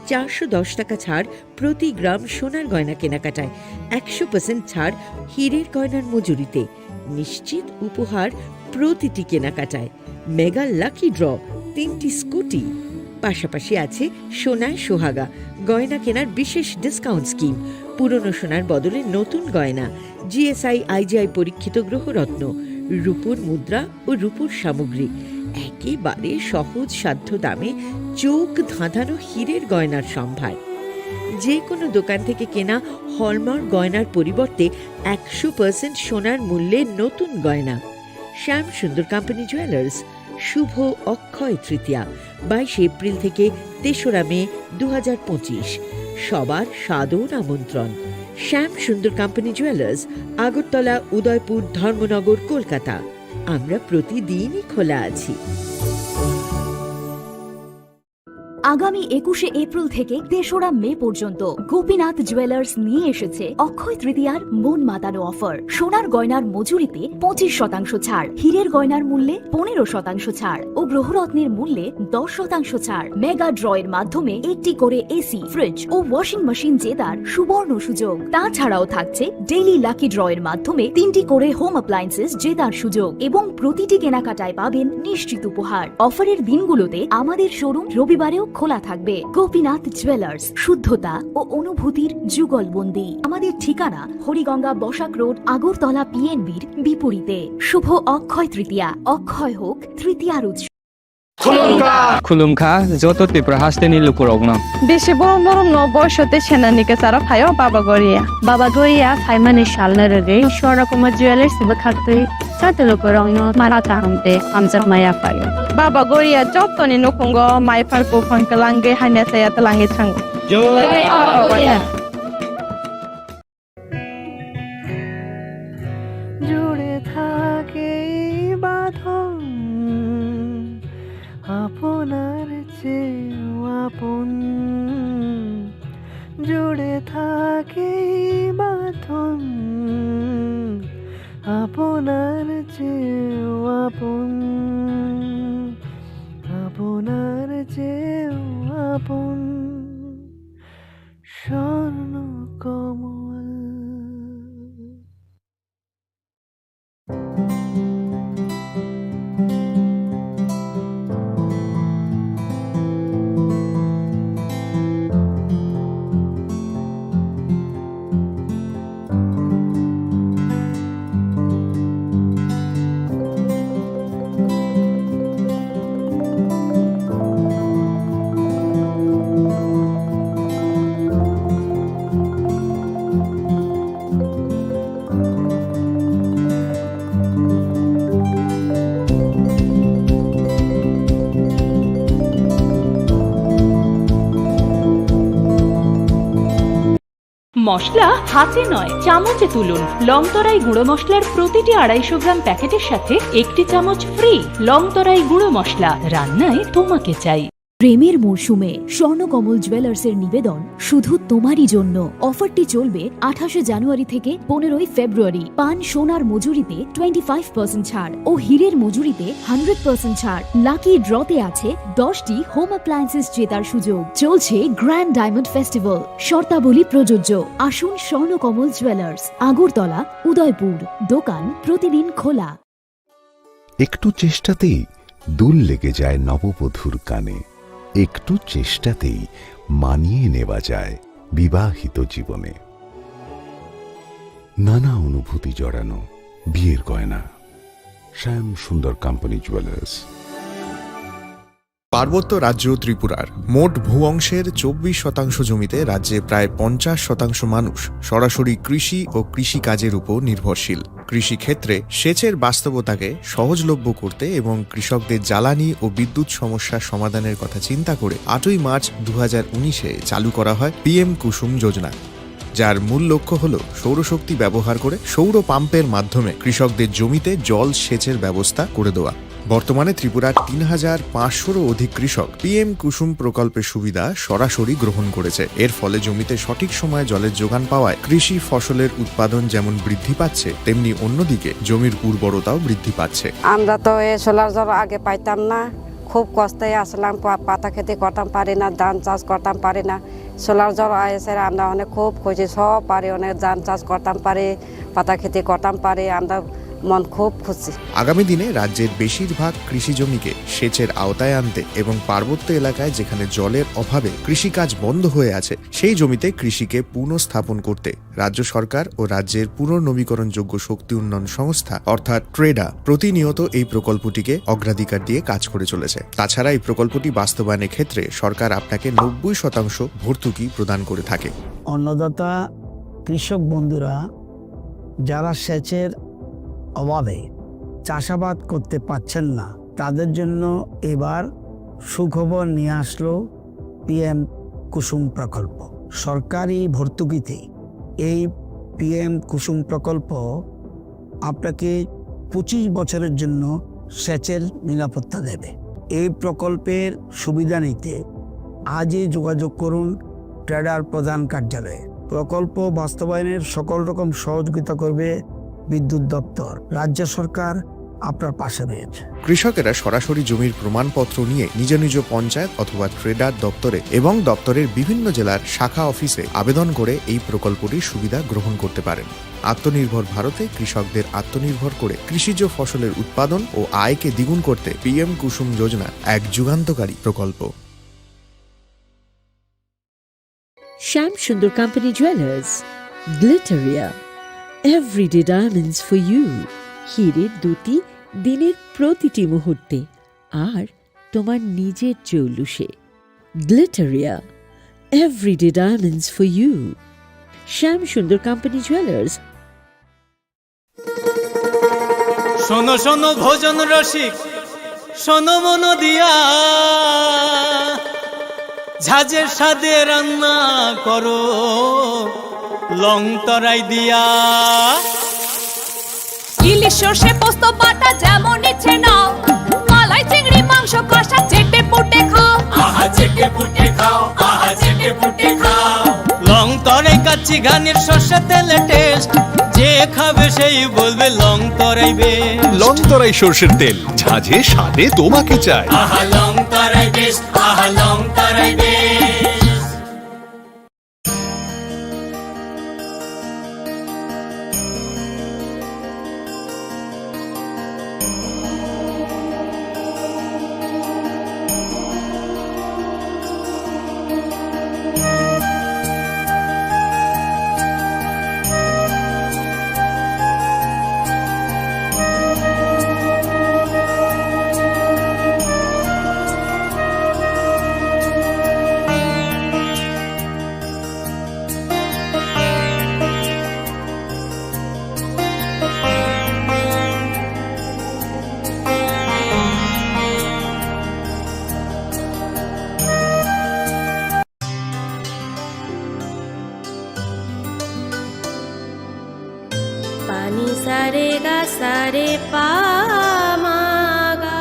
চারশো দশ টাকা ছাড় প্রতি গ্রাম সোনার গয়না কেনাকাটায়, একশো পার্সেন্ট ছাড় হীরের গয়নার মজুরিতে, নিশ্চিত উপহার প্রতিটি কেনাকাটায়, মেগা লাকি ড্র, তিনটি স্কুটি, পাশাপাশি আছে সোনায় সোহাগা, গয়না কেনার বিশেষ ডিসকাউন্ট স্কিম, পুরনো সোনার বদলে নতুন গয়না, জিএসআই আইজিআই পরীক্ষিত গ্রহরত্ন, রূপোর মুদ্রা ও রূপোর সামগ্রী, একেবারে সহজ সাধ্য দামে চোখ ধাঁধানো হীরের গয়নার সম্ভার। যে কোনো দোকান থেকে কেনা হলমার্ক গয়নার পরিবর্তে একশো পার্সেন্ট সোনার মূল্যে নতুন গয়না। শ্যাম সুন্দর কোম্পানি জুয়েলার্স, শুভ অক্ষয় তৃতীয়া, বাইশে এপ্রিল থেকে তেসরা মে দু হাজার পঁচিশ। সবার সাদর আমন্ত্রণ। শ্যাম সুন্দর কোম্পানি জুয়েলার্স, আগরতলা, উদয়পুর, ধর্মনগর, কলকাতা। আমরা প্রতিদিনই খোলা আছি। আগামী একুশে এপ্রিল থেকে তেসরা মে পর্যন্ত গোপীনাথ জুয়েলার্স নিয়ে এসেছে অক্ষয় তৃতীয়ার মন মাতানো অফার। সোনার গয়নার মজুরিতে পঁচিশ শতাংশ ছাড়, হীরের গয়নার মূল্যে পনেরো শতাংশ ছাড় ও গ্রহরত্নের মূল্যে দশ শতাংশ ছাড়। মেগা ড্র এর মাধ্যমে একটি করে এসি, ফ্রিজ ও ওয়াশিং মেশিন জেতার সুবর্ণ সুযোগ। তাছাড়াও থাকছে ডেইলি লাকি ড্র এর মাধ্যমে তিনটি করে হোম অ্যাপ্লায়েন্সেস জেতার সুযোগ এবং প্রতিটি কেনাকাটায় পাবেন নিশ্চিত উপহার। অফারের দিনগুলোতে আমাদের শোরুম রবিবারেও খোলা থাকবে। গোপীনাথ জুয়েলার্স, শুদ্ধতা ও অনুভূতির যুগলবন্দি। আমাদের ঠিকানা হরিগঙ্গা বসাক রোড, আগরতলা পিএনবির বিপরীতে। শুভ অক্ষয় তৃতীয়া, অক্ষয় হোক তৃতীয়ার উৎসব। Khulumkha, joto Tripura hasteni lukurokno. Bisi borom borom no boisote senani kwcharo phaio Baba Goria. Baba Goria phaimani salno rwgwi Swarna Kumar Jewellers bwkhaktwi joto lukurokno mara kaham tei hamjakma yaphaio. Baba Goria jotoni nukhungo mai phar buphang kwlangwi hamya chaya twlangwi thango. Jai Baba Goria. জুড়ে থাকে এই বাঁধন আপনার চেয়েও আপন, জুড়ে থাকে এই বাঁধন আপনার চেয়েও আপন, আপনার চেয়েও আপন। স্বর্ণ কমল। মশলা হাতে নয়, চামচে তুলুন। লংতরাই গুঁড়ো মশলার প্রতিটি আড়াইশো গ্রাম প্যাকেটের সাথে একটি চামচ ফ্রি। লংতরাই গুঁড়ো মশলা, রান্নায় তোমাকে চাই। প্রেমের মরশুমে স্বর্ণকমল জুয়েলার্সের নিবেদন শুধু তোমারই জন্য। অফারটি চলবে আঠাশে জানুয়ারি থেকে পনেরোই ফেব্রুয়ারি। পান সোনার মজুরিতে টোয়েন্টি ফাইভ পার্সেন্ট ছাড় ও হীরের মজুরিতে হান্ড্রেড পার্সেন্ট ছাড়। লাকি ড্রতে আছে দশটি হোম অ্যাপ্লায়েন্সেস জেতার সুযোগ। চলছে গ্র্যান্ড ডায়মন্ড ফেস্টিভ্যাল, শর্তাবলী প্রযোজ্য। আসুন স্বর্ণকমল জুয়েলার্স, আগরতলা, উদয়পুর। দোকান প্রতিদিন খোলা। একটু চেষ্টাতেই দুল লেগে যায় নববধূর কানে, একটু চেষ্টাতেই মানিয়ে নেওয়া যায় বিবাহিত জীবনে। নানা অনুভূতি জড়ানো বিয়ের গয়না। শ্যাম সুন্দর কোম্পানি জুয়েলার্স। পার্বত্য রাজ্য ত্রিপুরার মোট ভূ অংশের চব্বিশ শতাংশ জমিতে রাজ্যে প্রায় পঞ্চাশ শতাংশ মানুষ সরাসরি কৃষি ও কৃষি কাজের উপর নির্ভরশীল। কৃষি ক্ষেত্রে সেচের বাস্তবতাকে সহজলভ্য করতে এবং কৃষকদের জ্বালানি ও বিদ্যুৎ সমস্যা সমাধানের কথা চিন্তা করে আটই মার্চ দু হাজার উনিশে চালু করা হয় পিএম কুসুম যোজনা, যার মূল লক্ষ্য হল সৌরশক্তি ব্যবহার করে সৌর পাম্পের মাধ্যমে কৃষকদের জমিতে জল সেচের ব্যবস্থা করে দেওয়া। বর্তমানে ত্রিপুরার তিন হাজার পাঁচশোরও অধিক কৃষক পিএম কুসুম প্রকল্পের সুবিধা সরাসরি গ্রহণ করেছে। এর ফলে জমিতে সঠিক সময়ে জলের যোগান পাওয়ায় কৃষি ফসলের উৎপাদন যেমন বৃদ্ধি পাচ্ছে, তেমনি অন্যদিকে জমির উর্বরতাও বৃদ্ধি পাচ্ছে। আমরা তো এই সোলার জল আগে পাইতাম না, খুব কষ্টে আসলাম, পা-, পাতা খেতে করতাম পারি না, ধান চাষ করতাম পারি না। সোলার জল এসে আমরা অনেক খুব খুশি, সব পারি, অনেক ধান চাষ করতাম পারি, পাতা খেতে করতাম পারি, আমরা মন খুব খুশি। আগামী দিনে রাজ্যের বেশিরভাগ কৃষি জমিকে সেচের আওতায় আনতে এবং পার্বত্য এলাকায় যেখানে জলের অভাবে কৃষিকাজ বন্ধ হয়ে আছে, সেই জমিতে কৃষিকে পুনঃস্থাপন করতে রাজ্য সরকার ও রাজ্যের পুনর্নবীকরণযোগ্য শক্তি উন্নয়ন সংস্থা অর্থাৎ ট্রেডা প্রতিনিয়ত এই প্রকল্পটিকে অগ্রাধিকার দিয়ে কাজ করে চলেছে। তাছাড়া এই প্রকল্পটি বাস্তবায়নের ক্ষেত্রে সরকার আপনাকে নব্বই শতাংশ ভর্তুকি প্রদান করে থাকে। অন্নদাতা কৃষক বন্ধুরা যারা সেচের অভাবে চাষাবাদ করতে পারছেন না, তাদের জন্য এবার সুখবর নিয়ে আসলো পিএম কুসুম প্রকল্প। সরকারি ভর্তুকিতে এই পিএম কুসুম প্রকল্প আপনাকে পঁচিশ বছরের জন্য সেচের নিরাপত্তা দেবে। এই প্রকল্পের সুবিধা নিতে আজই যোগাযোগ করুন ট্রেডার প্রধান কার্যালয়ে। প্রকল্প বাস্তবায়নের সকল রকম সহযোগিতা করবে বিদ্যুৎ দপ্তর। রাজ্য সরকার আপনার পাশে রয়েছে। কৃষকেরা সরাসরি জমির প্রমাণপত্র নিয়ে নিজ নিজ পঞ্চায়েত অথবা ট্রেডার দপ্তরে এবং দপ্তরের বিভিন্ন জেলার শাখা অফিসে আবেদন করে এই প্রকল্পটির সুবিধা গ্রহণ করতে পারেন। আত্মনির্ভর ভারতে কৃষকদের আত্মনির্ভর করে কৃষিজ ফসলের উৎপাদন ও আয়কে দ্বিগুণ করতে পিএম কুসুম যোজনা এক যুগান্তকারী প্রকল্প। Shyam Sundar company jewellers, Glitteria, everyday diamonds for you. হীরের দুটি দিনের প্রতিটি মুহূর্তে আর তোমার নিজের চৌলুসে। Glitteria, everyday diamonds for you. Shyam Sundar company jewellers. শোনো শোনো ভোজন রসিক, শোনো মন দিয়া, ঝাঁঝের স্বাদে রান্না করো লং তরাই দিয়া। ইলিশ সর্ষে পোস্ত বাটা যেমন ইচ্ছে নাও, মালাই চিংড়ি মাংস কষা চেটে পুটে খাও। আহা চেটে পুটে খাও, আহা চেটে পুটে খাও। লং তরাই কাচ্চি ঘানির সর্ষে তেলে টেস্ট, যে খাবে সেই বলবে লং তরাই বেস্ট। লং তরাই সর্ষের তেল, ঝাঁঝে স্বাদে তোমাকে চাই। আহা লং তরাই বেস্ট, আহা লং Tarai best. Pani sare ga sare pa ma ga.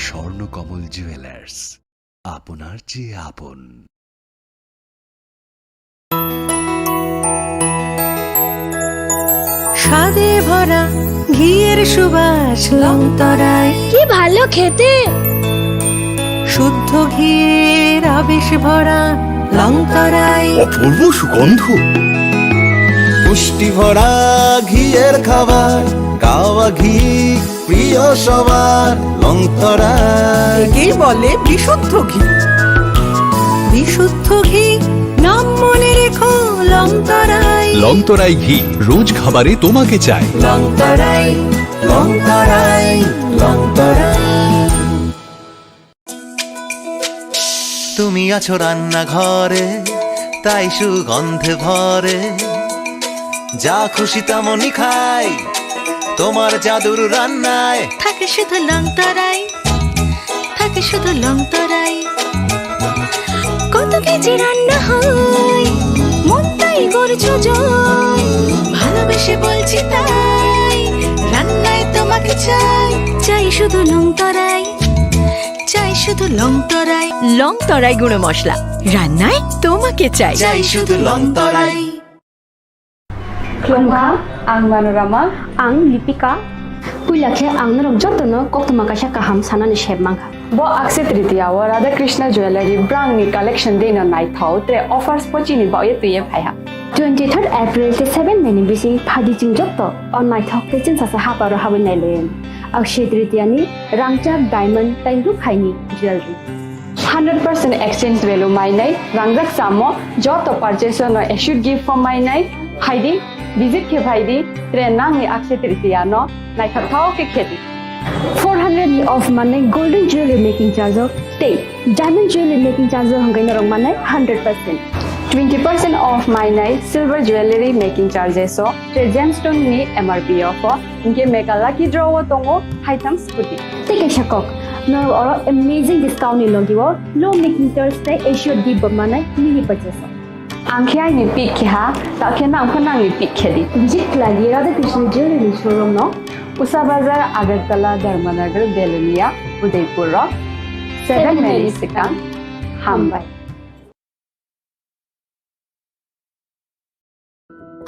Swarnakamal jewellers, আপনার চেয়ে আপন। স্বাদে ভরা ঘিয়ের সুবাস লংতরাই। কি ভালো খেতে! শুদ্ধ ঘিয়ের আবেশ ভরা লংতরাই। অপূর্ব সুগন্ধ। পুষ্টি ভরা ঘিয়ের খাবার, গাওয়া ঘি প্রিয় সবার লংতরাই। একেই বলে বিশুদ্ধ ঘি। বিশুদ্ধ ঘি, নাম মনে রেখো লংতরাই। লংতরাই ঘি, রোজ খাবারে তোমাকে চাই। লংতরাই, লংতরাই, লংতরাই। তুমি আছো রান্নাঘরে, তাই সুগন্ধে ভরে। যা খুশি তেমনই খাই তোমার জাদুর রান্নায়। থাকে শুধু লং তরাই, থাকে শুধু লং তরাই। কত কেজি রান্না হয়, মন তাই করছো জয়। ভালোবেসে বলছি তাই, রান্নায় তোমাকে চাই। চাই শুধু লং তরাই, চাই শুধু লং তরাই। লং তরাই গুঁড়ো মশলা, রান্নায় তোমাকে চাই। চাই শুধু লং তরাই। Khulumkha, ang Manorama. Ang Lipika. Puila khe ang norok jotono koktwma kaisa kaham sanani sep mankha. Bo Akshaya Tritiya o Radha Krishna Jewellery brangni collection dino naithok tre offers pochini baoye twiye phaiha. Twenty third April tei seven May ni bising phaidi chwng joto o naithok tei chwngsasa haparo habwi nailaiwi. Akshaya Tritiya ni rangchak diamond tei rukhaini jewellery. Hundred percent exchange value mainai, rangjak samo joto purchase no assured gift form mainai, phaidi, visit khe phaidi, tre nangni Akshaya Tritiya no naithok thao khe khedi. Four hundred ni off manai golden jewelry making charge o tei diamond jewelry making charge o hwnkhe norok manai hundred percent. Twenty percent off mainai silver jewelry making charges o tre gemstone ni M R P o pho. Hinkhe mega lucky draw o tongo haitham scooty. Tei kaisa kok, norok oro amazing discount ni logi o low making charge tei assured gift bo manai mini purchase o. Ang khe aini pick khe ha, ta khe nang pho nangni pick khe di. Visit khlai di Radha Krishna Jewelry ni showroom no. Usa Bazar, Agartala, Dharmanagar, Belonia, Udaipur o seven May ni swkang. Hambai.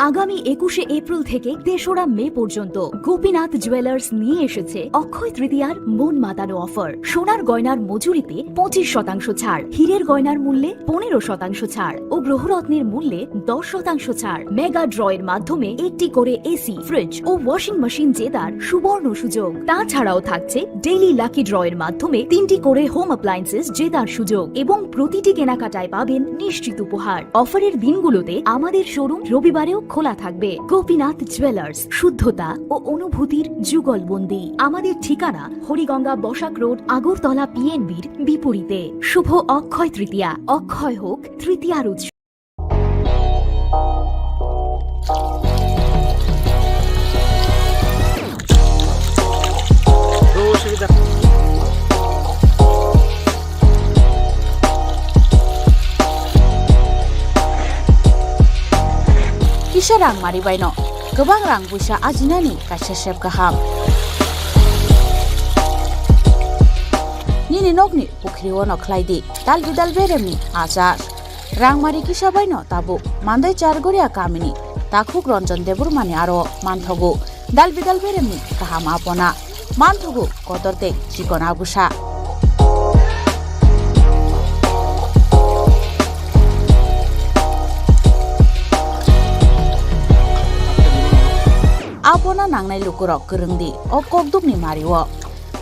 আগামী একুশে এপ্রিল থেকে তেসরা মে পর্যন্ত গোপীনাথ জুয়েলার্স নিয়ে এসেছে অক্ষয় তৃতীয়ার মন মাতানো অফার। সোনার গয়নার মজুরিতে পঁচিশ শতাংশ ছাড়, হীরের গয়নার মূল্যে পনেরো শতাংশ ছাড় ও গ্রহরত্নের মূল্যে দশ শতাংশ ছাড়। মেগা ড্র এর মাধ্যমে একটি করে এসি, ফ্রিজ ও ওয়াশিং মেশিন জেতার সুবর্ণ সুযোগ। তাছাড়াও থাকছে ডেইলি লাকি ড্র এর মাধ্যমে তিনটি করে হোম অ্যাপ্লায়েন্সেস জেতার সুযোগ এবং প্রতিটি কেনাকাটায় পাবেন নিশ্চিত উপহার। অফারের দিনগুলোতে আমাদের শোরুম রবিবারেও খোলা থাকবে। গোপীনাথ জুয়েলার্স, শুদ্ধতা ও অনুভূতির যুগলবন্দি। আমাদের ঠিকানা হরিগঙ্গা বসাক রোড, আগরতলা পিএনবির বিপরীতে। শুভ অক্ষয় তৃতীয়া, অক্ষয় হোক তৃতীয়ার উৎসব। Kisa rang mari baino kwbang rang puisa ajinani kaisa sep kaham. Nini nokni pukhri o no khlai di dal bidal beremni achar. Rangmari kisa baino tabuk Mandai Chargoria kamini Takhuk Ranjan Debbarmani aro manthogo dal bidal beremni kaham apona, manthogo kotor tei chikon agusa. Apona nangnai lukurok kwrwng di o kokdukni mario.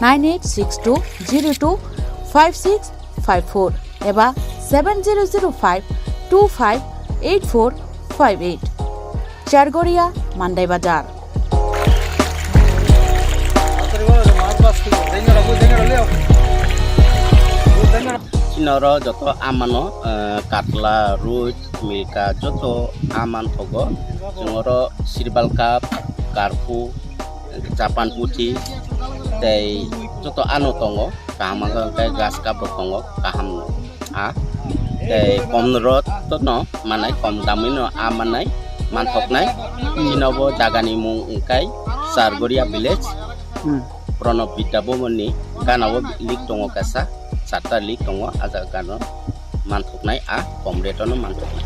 Nine eight six two zero two five six five four eba seven zero zero five two five eight four five eight. Chargoria, Mandai Bazar. Chini oro joto amano, eh, katla, roi, milka, joto aman thogo. Chwng oro sirbal cup, karphu, Japan puthi tei joto ano tongo, kaham wngkha hwnkhe grass cup rok tongo, kaham no a tei kom rot no manai, kom damwi no a manai, manthoknai. Chini bo jaga ni mung wngkha Chargoria village, hmm, Pranab Vidya Bhavan ni gana o lake tongo kaisa, charta lake tongo, a jaga gana o. Manthoknai a kom rate-o no manthoknai.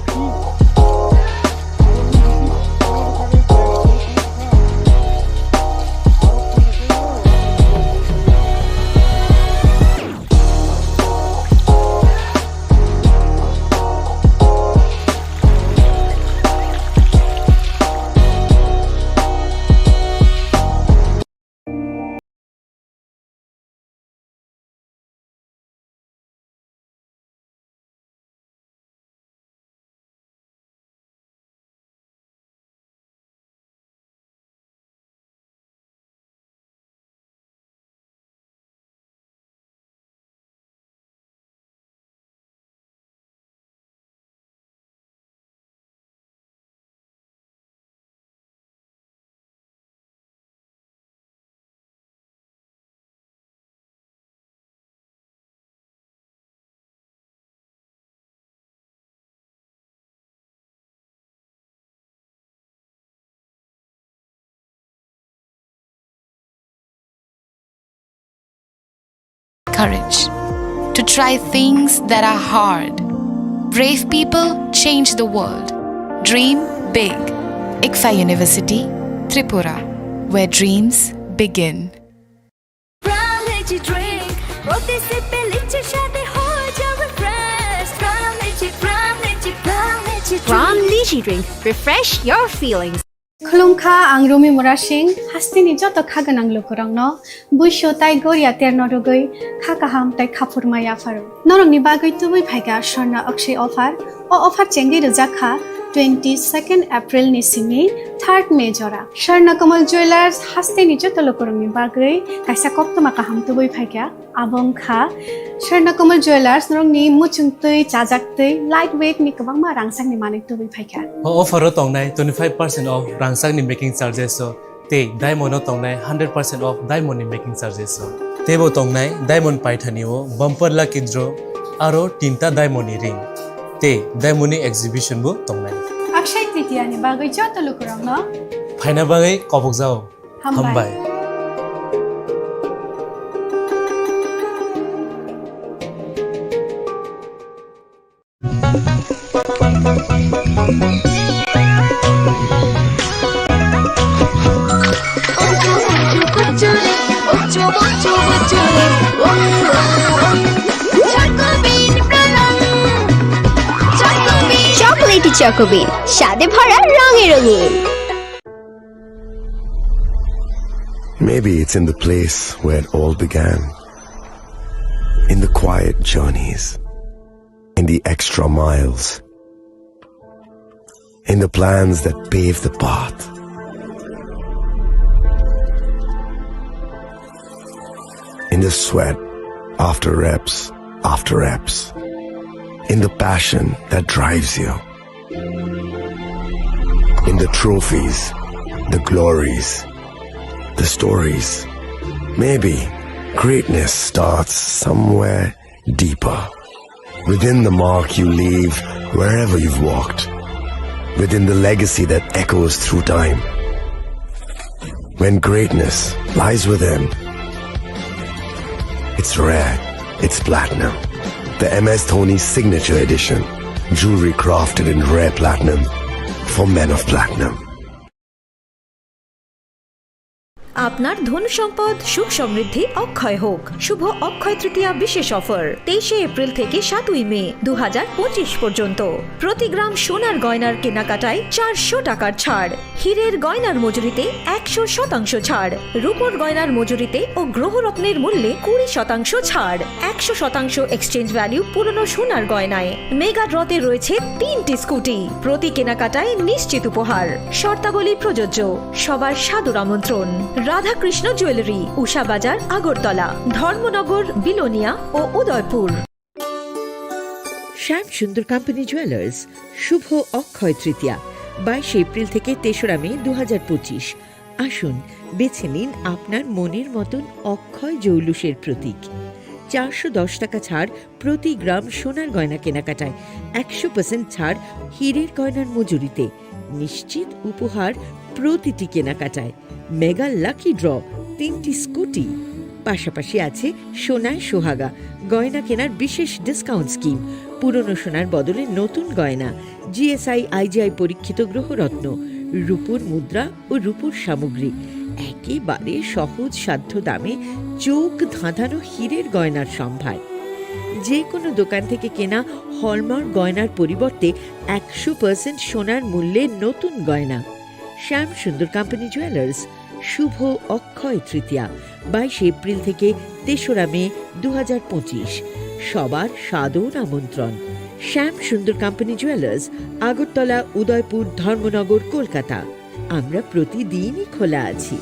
Courage to try things that are hard. Brave people change the world. Dream big. ICFAI University, Tripura, where dreams begin. Pram Lychee Drink, প্রতি সিপে লিচুর স্বাদে হয়ে যাবে fresh. Pram Lychee, Pram Lychee, Pram Lychee Drink. Pram Lychee Drink, refresh your feelings. Khulumkha, ang Rumi Murasing, hasteni joto kha gwnang lukurokno buisu tai goria terno rwgwi kha kaham tai khaphurma yapharo. Norokni bagwi tubui phaikha Swarna Akshay offer. O offer chengwi rwjak kha twenty-second April ni simi third May jora. Swarna Kamal Jewellers hasteni joto lukurokni bagwi kaisa koktwma kaham tubui phaikha. Abo wngkha Swarna Kamal Jewellers, norokni muchung twi, chajak twi, light weight ni kwbangma rangchakni manwi tubui phaikha. O offer o tongnai twenty-five percent off rangchakni making charges o, tei diamond o tongnai hundred percent off diamond ni making charges o. Teibo tongnai diamond paithani o bumper lucky draw aro tinta diamond ni ring. Tei diamond ni exhibition bo tongnai. Akshay Tritiya ni bagwi joto lukurokno phaina bagwi kobokjao. Hambai. Hambai. Chocolatey Choco Bean, স্বাদে ভরা রঙে রঙিন। Maybe it's in the place where it all began. In the quiet journeys, in the extra miles, in the plans that pave the path, in the sweat after reps after reps, in the passion that drives you. In the trophies, the glories, the stories. Maybe greatness starts somewhere deeper. Within the mark you leave wherever you've walked. Within the legacy that echoes through time. When greatness lies within, it's rare, it's platinum. The M S Dhoni Signature Edition. Jewelry crafted in rare platinum for men of platinum. আপনার ধন সম্পদ সুখ সমৃদ্ধি অক্ষয় হোক। শুভ অক্ষয় তৃতীয়া বিশেষ অফার, তেইশে এপ্রিল থেকে সাতই মে দু হাজার পঁচিশ পর্যন্ত। প্রতি গ্রাম সোনার গয়নার কেনাকাটায় চারশো টাকার ছাড়, হীরের গয়নার মজুরিতে একশো শতাংশ ছাড়, রূপোর গয়নার মজুরিতে ও গ্রহরত্নের মূল্যে কুড়ি শতাংশ ছাড়, একশো শতাংশ এক্সচেঞ্জ ভ্যালু পুরনো সোনার গয়নায়। মেগা ড্রতে রয়েছে তিনটি স্কুটি, প্রতি কেনাকাটায় নিশ্চিত উপহার। শর্তাবলী প্রযোজ্য। সবার সাদর আমন্ত্রণ। রাধাকৃষ্ণ জুয়েলারি, উষা বাজার, আগরতলা, ধর্মনগর, বিলোনিয়া ও উদয়পুর। শ্যাম সুন্দর কোম্পানি জুয়েলার্স, শুভ অক্ষয় তৃতীয়া, বাইশে এপ্রিল থেকে তেসরা মে দু হাজার পঁচিশ। আসুন, বেছে নিন আপনার মনের মতন অক্ষয় জৌলুসের প্রতীক। চারশো দশ টাকা ছাড় প্রতি গ্রাম সোনার গয়না কেনাকাটায়, একশো পার্সেন্ট ছাড় হীরের গয়নার মজুরিতে, নিশ্চিত উপহার প্রতিটি কেনাকাটায়। মেগা লাকি ড্র, তিনটি স্কুটি, পাশাপাশি আছে সোনায় সোহাগা গয়না কেনার বিশেষ ডিসকাউন্ট স্কিম, পুরনো সোনার বদলে নতুন গয়না, জিএসআই আইজিআই পরীক্ষিত গ্রহরত্ন, রূপোর মুদ্রা ও রূপোর সামগ্রী, একেবারে সহজ সাধ্য দামে চোখ ধাঁধানো হীরের গয়নার সম্ভার। যে কোনো দোকান থেকে কেনা হলমার্ক গয়নার পরিবর্তে একশো পার্সেন্ট সোনার মূল্যে নতুন গয়না। শ্যাম সুন্দর কোম্পানি জুয়েলার্স, শুভ অক্ষয় তৃতীয়া, বাইশে এপ্রিল থেকে তেসরা মে দু হাজার পঁচিশ। সবার সাদর আমন্ত্রণ। শ্যাম সুন্দর কোম্পানি জুয়েলার্স, আগরতলা, উদয়পুর, ধর্মনগর, কলকাতা। আমরা প্রতিদিনই খোলা আছি।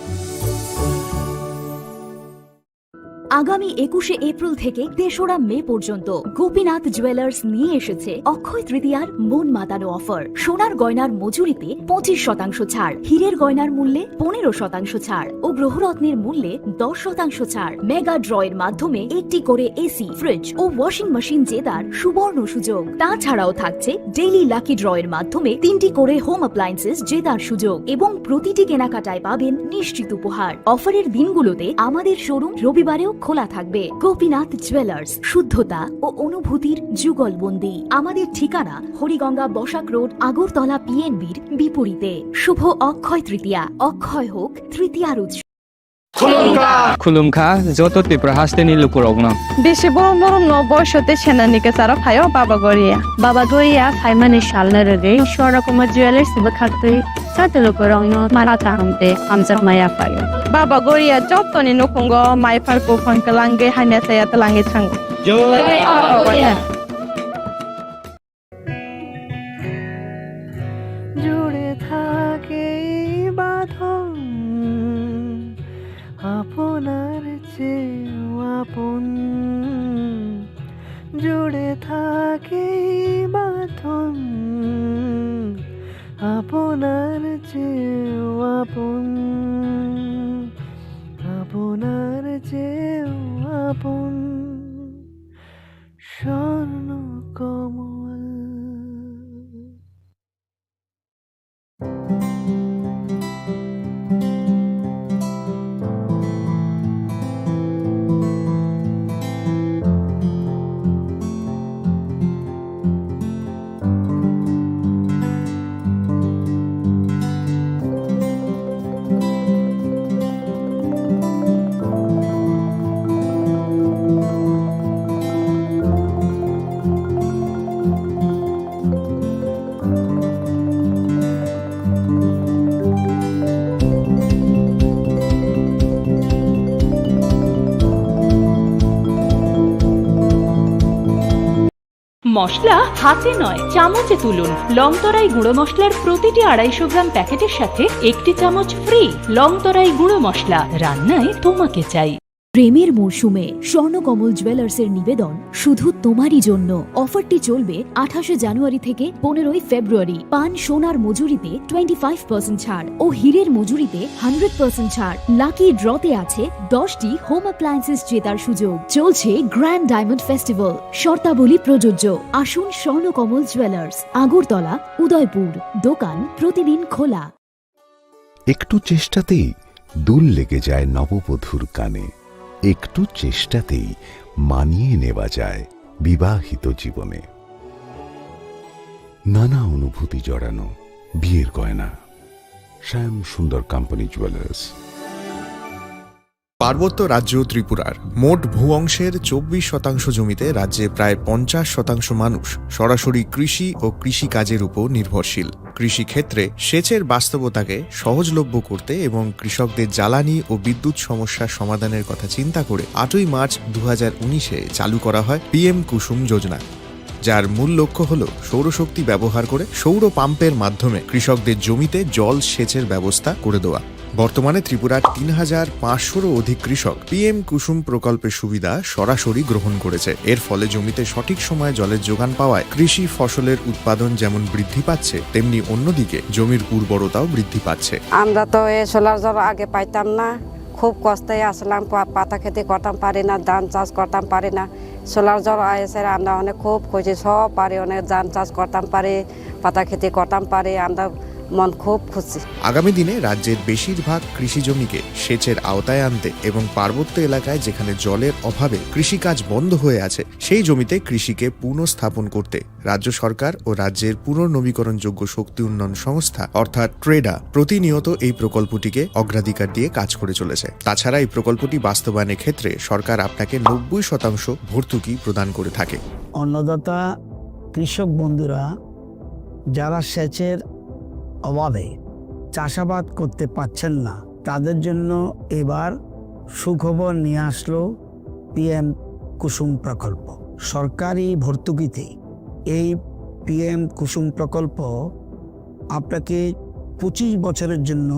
আগামী একুশে এপ্রিল থেকে তেসরা মে পর্যন্ত গোপীনাথ জুয়েলার্স নিয়ে এসেছে অক্ষয় তৃতীয়ার মন মাতানো অফার। সোনার গয়নার মজুরিতে পঁচিশ শতাংশ ছাড়, হীরের গয়নার মূল্যে পনেরো শতাংশ ছাড় ও গ্রহরত্নের মূল্যে দশ শতাংশ ছাড়। মেগা ড্র এর মাধ্যমে একটি করে এসি, ফ্রিজ ও ওয়াশিং মেশিন জেতার সুবর্ণ সুযোগ। তাছাড়াও থাকছে ডেইলি লাকি ড্র এর মাধ্যমে তিনটি করে হোম অ্যাপ্লায়েন্সেস জেতার সুযোগ এবং প্রতিটি কেনাকাটায় পাবেন নিশ্চিত উপহার। অফারের দিনগুলোতে আমাদের শোরুম রবিবারেও খোলা থাকবে। গোপীনাথ জুয়েলার্স, শুদ্ধতা ও অনুভূতির যুগলবন্দি। আমাদের ঠিকানা হরিগঙ্গা বসাক রোড, আগরতলা পিএনবির বিপরীতে। শুভ অক্ষয় তৃতীয়া, অক্ষয় হোক তৃতীয়ার উৎসব। Khulumkha, joto Tripura hasteni lukurokno. Bisi borom borom no boisote senani kwcharo phaio Baba Goria. Baba Goria phaimani salno rwgwi Swarna Kumar Jewellers bwkhaktwi joto lukurokno mara kaham tei hamjakma yaphaio. Baba Goria jotoni nukhungo maiphar buphang kwlangwi hamya saya twlangwi thango. জয় বাবা গরিয়া। জুড়ে থাকে এই বাঁধন আপনার চেয়েও আপন, জুড়ে থাকে এই বাঁধন আপনার চেয়েও আপন, আপনার চেয়েও আপন। স্বর্ণ কমল। মশলা হাতে নয়, চামচে তুলুন। লংতরাই গুঁড়ো মশলার প্রতিটি আড়াইশো গ্রাম প্যাকেটের সাথে একটি চামচ ফ্রি। লংতরাই গুঁড়ো মশলা, রান্নায় তোমাকে চাই। প্রেমের মরশুমে স্বর্ণকমল জুয়েলার্সের নিবেদন শুধু তোমারই জন্য। অফারটি চলবে আঠাশে জানুয়ারি থেকে পনেরোই ফেব্রুয়ারি। পান সোনার মজুরিতে টোয়েন্টি ফাইভ পার্সেন্ট ছাড় ও হীরের মজুরিতে হান্ড্রেড পার্সেন্ট ছাড়। লাকি ড্রতে আছে দশটি হোম অ্যাপ্লায়েন্সেস জেতার সুযোগ। চলছে গ্র্যান্ড ডায়মন্ড ফেস্টিভ্যাল, শর্তাবলী প্রযোজ্য। আসুন স্বর্ণকমল জুয়েলার্স, আগরতলা, উদয়পুর। দোকান প্রতিদিন খোলা। একটু চেষ্টাতেই দুল লেগে যায় নববধূর কানে, একটু চেষ্টাতেই মানিয়ে নেওয়া যায় বিবাহিত জীবনে। নানা অনুভূতি জড়ানো বিয়ের গয়না। শ্যাম সুন্দর কোম্পানি জুয়েলার্স। পার্বত্য রাজ্য ত্রিপুরার মোট ভূ অংশের চব্বিশ শতাংশ জমিতে রাজ্যে প্রায় পঞ্চাশ শতাংশ মানুষ সরাসরি কৃষি ও কৃষিকাজের উপর নির্ভরশীল। কৃষিক্ষেত্রে সেচের বাস্তবতাকে সহজলভ্য করতে এবং কৃষকদের জ্বালানি ও বিদ্যুৎ সমস্যা সমাধানের কথা চিন্তা করে আটই মার্চ দু হাজার উনিশে চালু করা হয় পিএম কুসুম যোজনা, যার মূল লক্ষ্য হল সৌরশক্তি ব্যবহার করে সৌর পাম্পের মাধ্যমে কৃষকদের জমিতে জল সেচের ব্যবস্থা করে দেওয়া। বর্তমানে ত্রিপুরার তিন হাজার পাঁচশোরও অধিক কৃষক পিএম কুসুম প্রকল্পের সুবিধা সরাসরি গ্রহণ করেছে। এর ফলে জমিতে সঠিক সময়ে জলের যোগান পাওয়ায় কৃষি ফসলের উৎপাদন যেমন বৃদ্ধি পাচ্ছে, তেমনি অন্যদিকে জমির উর্বরতাও বৃদ্ধি পাচ্ছে। আমরা তো এই সোলার জল আগে পাইতাম না, খুব কষ্টে আসলাম, পা-, পাতা খেতে করতাম পারি না, ধান চাষ করতাম পারি না। সোলার জল আইসে আমরা অনেক খুব খুশি, সব পারি, অনেক ধান চাষ করতাম পারি, পাতা খেতে করতাম পারি, আমরা মন খুব খুশি। আগামী দিনে রাজ্যের বেশিরভাগ কৃষি জমিকে সেচের আওতায় আনতে এবং পার্বত্য এলাকায় যেখানে জলের অভাবে কৃষিকাজ বন্ধ হয়ে আছে, সেই জমিতে কৃষিকে পুনঃস্থাপন করতে রাজ্য সরকার ও রাজ্যের পুনর্নবীকরণযোগ্য শক্তি উন্নয়ন সংস্থা অর্থাৎ ট্রেডা প্রতিনিয়ত এই প্রকল্পটিকে অগ্রাধিকার দিয়ে কাজ করে চলেছে। তাছাড়া এই প্রকল্পটি বাস্তবায়নের ক্ষেত্রে সরকার আপনাকে নব্বই শতাংশ ভর্তুকি প্রদান করে থাকে। অন্নদাতা কৃষক বন্ধুরা যারা সেচের অভাবে চাষাবাদ করতে পারছেন না, তাদের জন্য এবার সুখবর নিয়ে আসলো পিএম কুসুম প্রকল্প। সরকারি ভর্তুকিতে এই পিএম কুসুম প্রকল্প আপনাকে পঁচিশ বছরের জন্য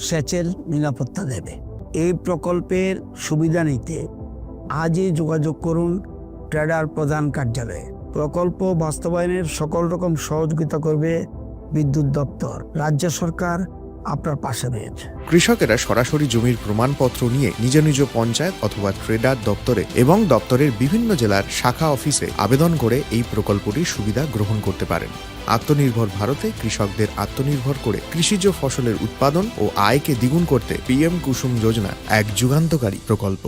সেচের নিরাপত্তা দেবে। এই প্রকল্পের সুবিধা নিতে আজই যোগাযোগ করুন ট্রেডার প্রধান কার্যালয়ে। প্রকল্প বাস্তবায়নের সকল রকম সহযোগিতা করবে বিদ্যুৎ দপ্তর। রাজ্য সরকার আপনার পাশে রয়েছে। কৃষকেরা সরাসরি জমির প্রমাণপত্র নিয়ে নিজ নিজ পঞ্চায়েত অথবা ট্রেডার দপ্তরে এবং দপ্তরের বিভিন্ন জেলার শাখা অফিসে আবেদন করে এই প্রকল্পটির সুবিধা গ্রহণ করতে পারেন। আত্মনির্ভর ভারতে কৃষকদের আত্মনির্ভর করে কৃষিজ ফসলের উৎপাদন ও আয়কে দ্বিগুণ করতে পিএম কুসুম যোজনা এক যুগান্তকারী প্রকল্প।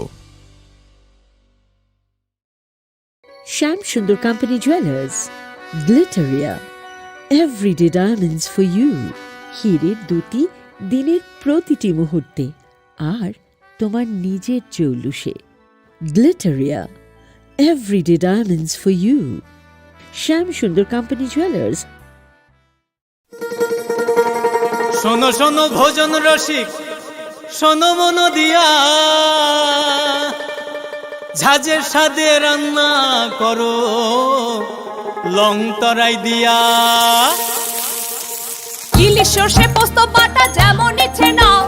Shyam Sundar company jewellers, Glitteria, everyday diamonds for you. হীরের দ্যুতি দিনের প্রতিটি মুহূর্তে, আর তোমার নিজের জৌলুসে। Glitteria, everyday diamonds for you. Shyam Sundar company jewellers. শোনো শোনো ভোজন রসিক, শোনো মন দিয়া, ঝাঁঝের স্বাদে রান্না করো লং তরাই দিয়া। ইলিশ সর্ষে পোস্ত বাটা যেমন ইচ্ছে নাও,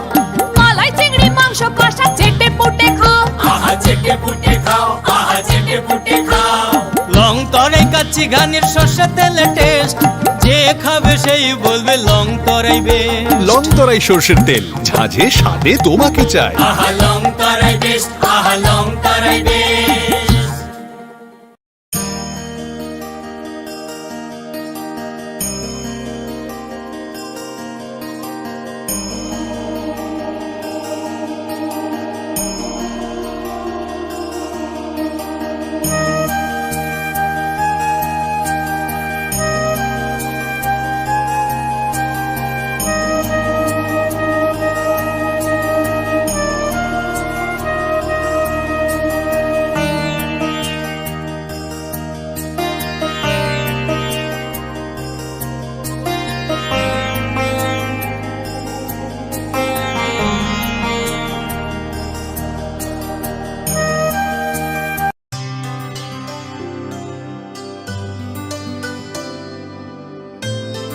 মালাই চিংড়ি মাংস কষা চেটে পুটে খাও। আহা চেটে পুটে খাও, আহা চেটে পুটে খাও। লং তরাই কাচ্চি ঘানির সর্ষে তেলে টেস্ট, যে খাবে সেই বলবে লং তরাই বেস্ট। লং তরাই সর্ষের তেল, ঝাঁঝে স্বাদে তোমাকে চাই। আহা লং তরাই বেস্ট, আহা লং Tarai best.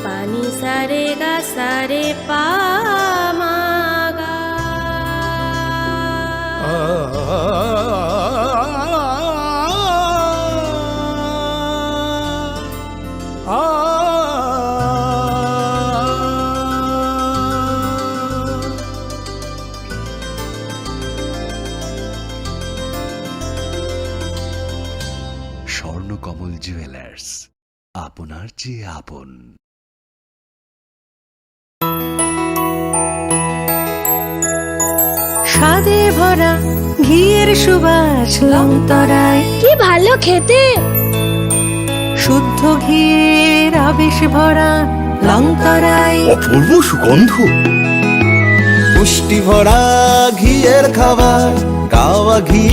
Pani sare ga sare pa ma ga. Swarnakamal jewellers, আপনার চেয়ে আপন। স্বাদে ভরা ঘিয়ের সুবাস লং তরাই। কি ভালো খেতে! শুদ্ধ ঘিয়ের আবেশ ভরা লং তরাই। অপূর্ব সুগন্ধ। পুষ্টি ভরা ঘিয়ের খাবার, কাওয়া ঘি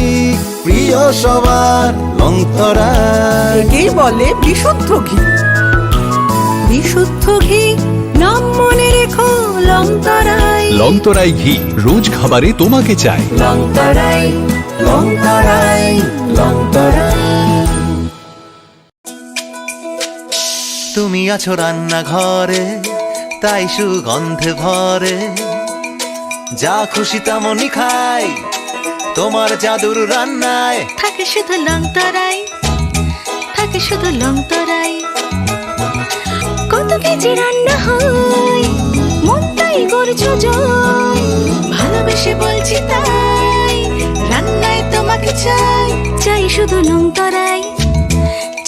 প্রিয় সবার লং তরাই। একেই বলে বিশুদ্ধ ঘি। বিশুদ্ধ ঘি, নাম মনে রেখো লং তরাই। লং তরাই ঘি, রোজ খাবারে তোমাকে চাই। লং তরাই, লং তরাই, লং তরাই। তুমি আছো রান্নাঘরে, তাই সুগন্ধে ভরে। যা খুশি তেমনই খাই, তোমার জাদুর রান্নায়। থাকে শুধু লং তরাই, থাকে শুধু লং তরাই। কত কেজি রান্না হয়, মনটাই করছো জয়। ভালোবেসে বলছি তাই, রান্নায় তোমাকে চাই। চাই শুধু লং তরাই,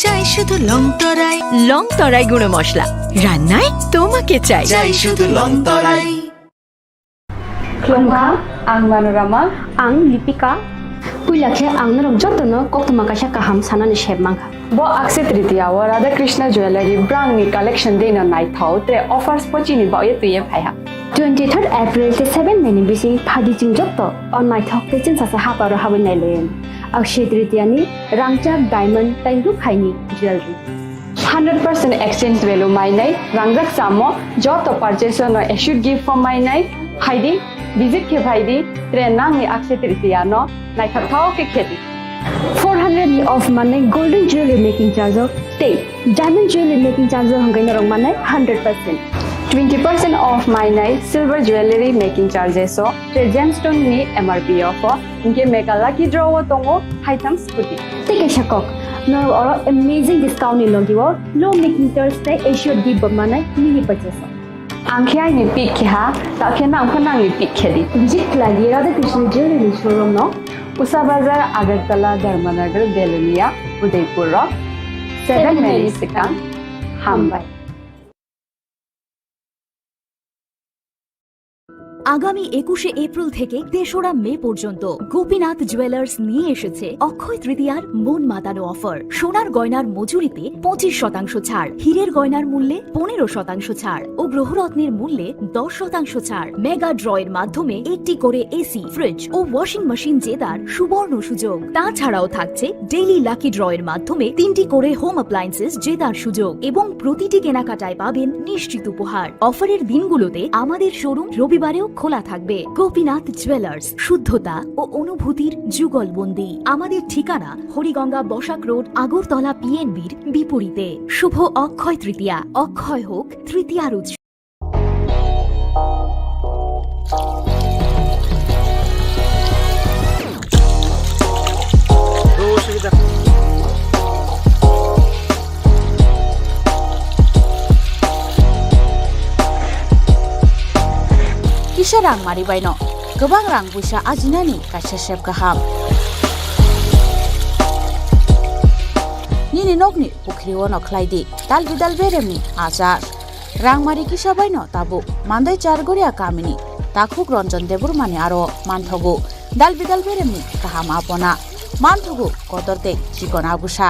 চাই শুধু লং তরাই। লং তরাই গুঁড়ো মশলা, রান্নায় তোমাকে চাই। চাই শুধু লং তরাই। Khulumkha, ang Manorama. Ang Lipika. Puila khe ang norok jotono koktwma kaisa kaham sanani sep mankha. Bo Akshaya Tritiya o Radha Krishna Jewellery brangni collection dino naithok tre offers pochini baoye twiye phaiha. Twenty third April tei seven May ni bising phaidi chwng joto o naithok tei chwngsasa haparo habwi nailaiwi. Akshaya Tritiya ni rangchak diamond tei rukhaini jewellery. Hundred percent exchange value mainai, rangjak chamo, joto purchase no assured gift form mainai, phaidi, visit khe phaidi, tre nangni Akshaya Tritiya no naithok thao khe khedi. Four hundred ni off manai golden jewelry making charge o tei diamond jewelry making charge o hwnkhe norok manai hundred percent. Twenty percent off mainai silver jewelry making charges o tre gemstone ni M R P o pho. Hinkhe Mega Lucky Draw o tongo haitham scooty. Tei kaisa kok, norok oro amazing discount ni logi o low making charge tei assured gift bo manai mini purchase o. Ang khe aini pick khe ha, ta khe nang pho nangni pick khe di. Visit khlai di Radha Krishna Jewelry ni showroom no. Usa Bazar, Agartala, Dharmanagar, Belonia, Udaipur rok. Seven May ni swkang. Hambai. আগামী একুশে এপ্রিল থেকে তেসরা মে পর্যন্ত গোপীনাথ জুয়েলার্স নিয়ে এসেছে অক্ষয় তৃতীয়ার মন মাতানো অফার। সোনার গয়নার মজুরিতে পঁচিশ শতাংশ ছাড়, হীরের গয়নার মূল্যে পনেরো শতাংশ ছাড় ও গ্রহরত্নের মূল্যে দশ শতাংশ ছাড়। মেগা ড্রয়ের মাধ্যমে একটি করে এসি, ফ্রিজ ও ওয়াশিং মেশিন জেতার সুবর্ণ সুযোগ। তাছাড়াও থাকছে ডেইলি লাকি ড্রয়ের মাধ্যমে তিনটি করে হোম অ্যাপ্লায়েন্সেস জেতার সুযোগ এবং প্রতিটি কেনাকাটায় পাবেন নিশ্চিত উপহার। অফারের দিনগুলোতে আমাদের শোরুম রবিবারেও খোলা থাকবে। গোপীনাথ জুয়েলার্স, শুদ্ধতা ও অনুভূতির যুগলবন্দি। আমাদের ঠিকানা হরিগঙ্গা বসাক রোড, আগরতলা পিএনবির বিপরীতে। শুভ অক্ষয় তৃতীয়া, অক্ষয় হোক তৃতীয়ার উৎসব। Kisa rang mari baino kwbang rang puisa ajinani kaisa sep kaham. Nini nokni pukhri-o no khlai di dal bidal beremni achar. Rangmari kisa baino tabuk Mandai Chargoria kamini takhuk Ranjan Debbarmani aro manthogo dal bidal beremni kaham apona. Manthogo kotor tei chikon abusa.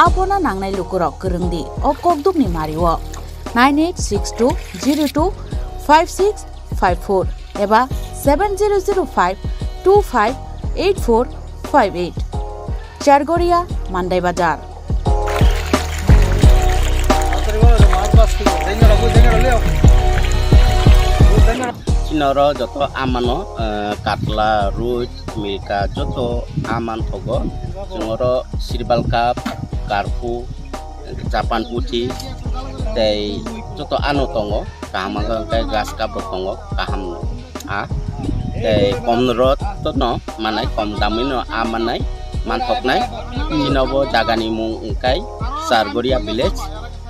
Apona nangnai lukurok kwrwng di o kokdukni mario. Nine eight six two zero two five six five four eba seven zero zero five two five eight four five eight. Chargoria, Mandai Bazar. Chini oro joto amano, eh, katla, ruit, milka, joto aman thogo. Chwng oro sirbal cup, karpu, Japan puthi tei joto ano tongo, kaham wngkha hwnkhe grass cup rok tongo, kaham no. A tei kom rot no manai, kom damwi no a manai, manthoknai. Chini bo jaga ni mung wngkha Chargoria village.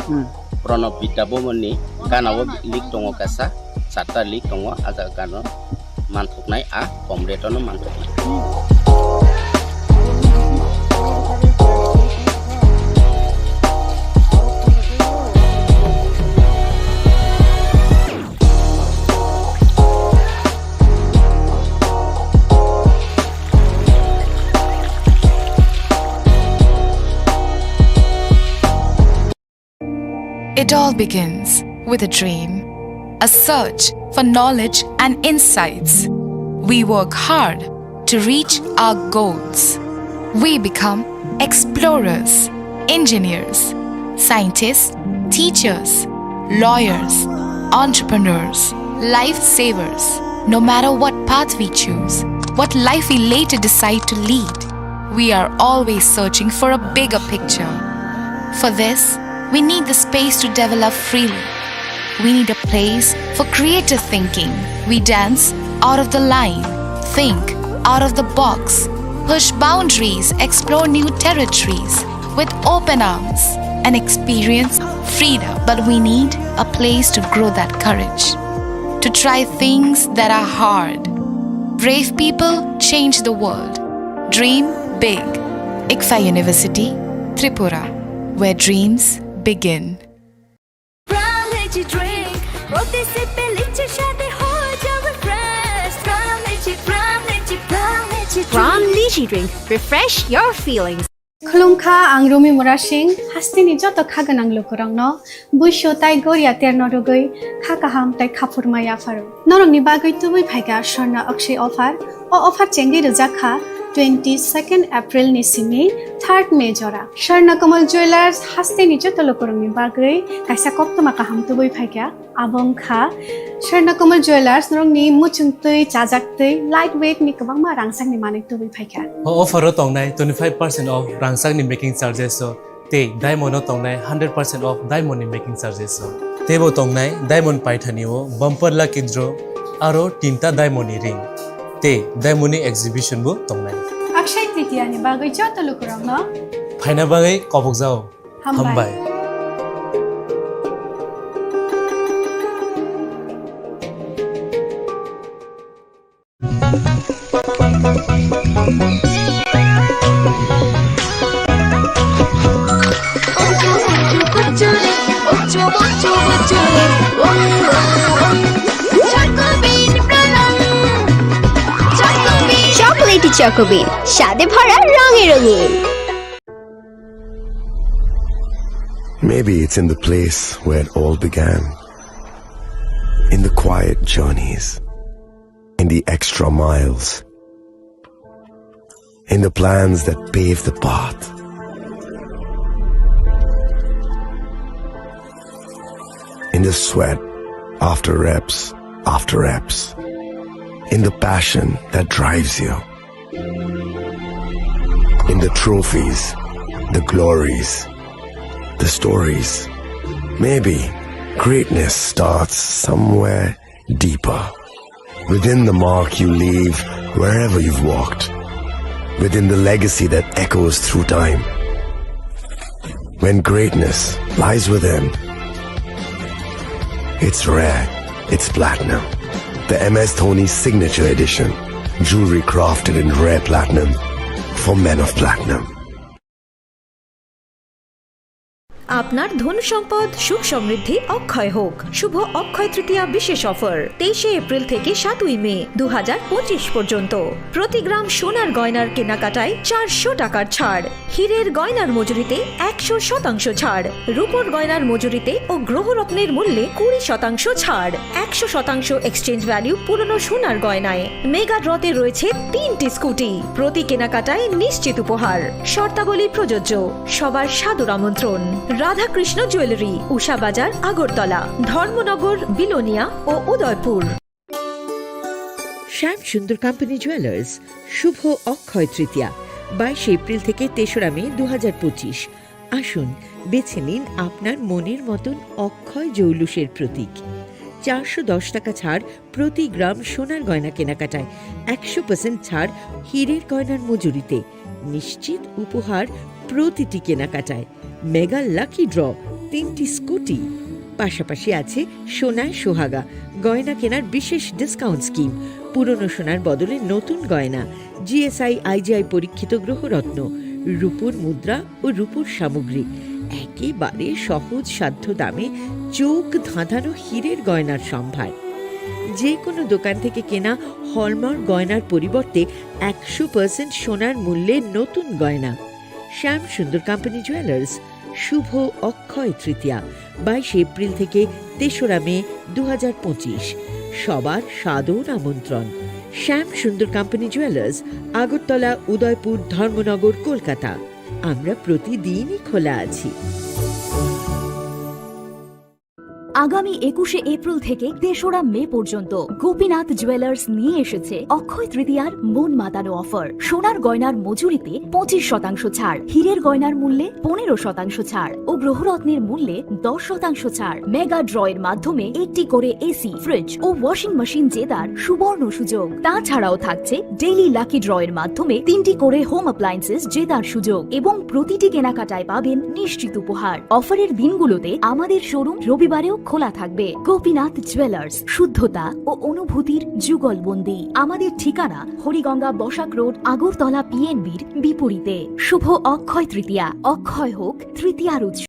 Hmm. Pranab Vidya Bhavan ni gana o link tongo kaisa, charta link tongo, a jaga gana o manthoknai, a kom rate o no manthoknai. It all begins with a dream, a search for knowledge and insights. We work hard to reach our goals. We become explorers, engineers, scientists, teachers, lawyers, entrepreneurs, lifesavers. No matter what path we choose, what life we later decide to lead, we are always searching for a bigger picture. For this, we need the space to develop freely. We need a place for creative thinking. We dance out of the line, think out of the box, push boundaries, explore new territories with open arms, and experience freedom. But we need a place to grow that courage, to try things that are hard. Brave people change the world. Dream big. ICFAI University, Tripura, where dreams begin. Pran Lychee Drink, প্রতি সিপে লিচির স্বাদে হয়ে যাবে fresh। Pran Lychee, Pran Lychee, Pran Lychee Drink। Pran Lychee Drink, refresh your feelings. Khulumkha, ang Rumi Murasing, hasteni joto kha gwnang lukurokno buisu tai goria terno rwgwi kha kaham tai kha phurma yapharo. Norokni bagwi tubui phaikha Swarna Akshay offer. O offer chengwi rwjak kha twenty second April ni simi third May jora. Swarna Kamal Jewellers hasteni joto lukurokni bagwi kaisa koktwma kaham tubui phaikha. Abo wngkha Swarna Kamal Jewellers, norokni muchung twi, chajak twi, light weight ni kwbangma rangchakni manwi tubui phaikha. O offer o tongnai twenty five percent off rangchakni making charges o tei diamond o tongnai hundred percent off diamond ni making charges o. Teibo tongnai diamond paithani o bumper lucky draw aro tinta diamond ni ring tei diamond ni exhibition bo tongnai. Akshay Tritiya ni bagwi joto lukurokno phaina bagwi kobokjao. Hambai. Hambai. চকোবিন, স্বাদে ভরা, রঙে রঙিন। Maybe it's in the place where it all began. In the quiet journeys, in the extra miles, in the plans that pave the path, in the sweat after reps after reps, in the passion that drives you, in the trophies, the glories, the stories. Maybe greatness starts somewhere deeper. Within the mark you leave wherever you've walked. Within the legacy that echoes through time. When greatness lies within, it's rare, it's platinum. The M S Dhoni Signature Edition. Jewelry crafted in rare platinum for men of platinum. আপনার ধন সম্পদ, সুখ সমৃদ্ধি অক্ষয় হোক। শুভ অক্ষয় তৃতীয়া বিশেষ অফার, তেইশে এপ্রিল থেকে সাতই মে দু হাজার পঁচিশ পর্যন্ত। প্রতি গ্রাম সোনার গয়নার কেনাকাটায় চারশো টাকার ছাড়, হীরের গয়নার মজুরিতে একশো শতাংশ ছাড়, রূপোর গয়নার মজুরিতে ও গ্রহরত্নের মূল্যে কুড়ি শতাংশ ছাড়, একশো শতাংশ এক্সচেঞ্জ ভ্যালু পুরনো সোনার গয়নায়। মেগা ড্রতে রয়েছে তিনটি স্কুটি, প্রতি কেনাকাটায় নিশ্চিত উপহার। শর্তাবলী প্রযোজ্য। সবার সাদর আমন্ত্রণ। রাধাকৃষ্ণ জুয়েলারি, উষা বাজার, আগরতলা, ধর্মনগর, বিলোনিয়া ও উদয়পুর। শ্যাম সুন্দর কোম্পানি জুয়েলার্স, শুভ অক্ষয় তৃতীয়া, বাইশে এপ্রিল থেকে তেসরা মে দু হাজার পঁচিশ। আসুন, বেছে নিন আপনার মনের মতন অক্ষয় জৌলুসের প্রতীক। চারশো দশ টাকা ছাড় প্রতি গ্রাম সোনার গয়না কেনাকাটায়, একশো পার্সেন্ট ছাড় হীরের গয়নার মজুরিতে, নিশ্চিত উপহার প্রতিটি কেনাকাটায়, মেগা লাকি ড্র, তিনটি স্কুটি, পাশাপাশি আছে সোনায় সোহাগা গয়না কেনার বিশেষ ডিসকাউন্ট স্কিম, পুরনো সোনার বদলে নতুন গয়না, G S I I G I পরীক্ষিত গ্রহরত্ন, রূপোর মুদ্রা ও রূপোর সামগ্রী, একেবারে সহজ সাধ্য দামে চোখ ধাঁধানো হীরের গয়নার সম্ভার। যে কোনো দোকান থেকে কেনা হলমার্ক গয়নার পরিবর্তে একশো পার্সেন্ট সোনার মূল্যে নতুন গয়না। শ্যাম সুন্দর কোম্পানি জুয়েলার্স, শুভ অক্ষয় তৃতীয়া, বাইশে এপ্রিল থেকে তেসরা মে দু হাজার পঁচিশ। সবার সাদর আমন্ত্রণ। শ্যাম সুন্দর কোম্পানি জুয়েলার্স, আগরতলা, উদয়পুর, ধর্মনগর, কলকাতা। আমরা প্রতিদিনই খোলা আছি। আগামী একুশে এপ্রিল থেকে তেসরা মে পর্যন্ত গোপীনাথ জুয়েলার্স নিয়ে এসেছে অক্ষয় তৃতীয়ার মন মাতানো অফার। সোনার গয়নার মজুরিতে পঁচিশ শতাংশ ছাড়, হীরের গয়নার মূল্যে পনেরো শতাংশ ছাড় ও গ্রহরত্নের মূল্যে দশ শতাংশ ছাড়। মেগা ড্রয়ের মাধ্যমে একটি করে এসি, ফ্রিজ ও ওয়াশিং মেশিন জেতার সুবর্ণ সুযোগ। তাছাড়াও থাকছে ডেইলি লাকি ড্রয়ের মাধ্যমে তিনটি করে হোম অ্যাপ্লায়েন্সেস জেতার সুযোগ এবং প্রতিটি কেনাকাটায় পাবেন নিশ্চিত উপহার। অফারের দিনগুলোতে আমাদের শোরুম রবিবারেও খোলা থাকবে। গোপীনাথ জুয়েলার্স, শুদ্ধতা ও অনুভূতির যুগলবন্দি। আমাদের ঠিকানা হরিগঙ্গা বসাক রোড, আগরতলা পিএনবির বিপরীতে। শুভ অক্ষয় তৃতীয়া, অক্ষয় হোক তৃতীয়ার উৎসব।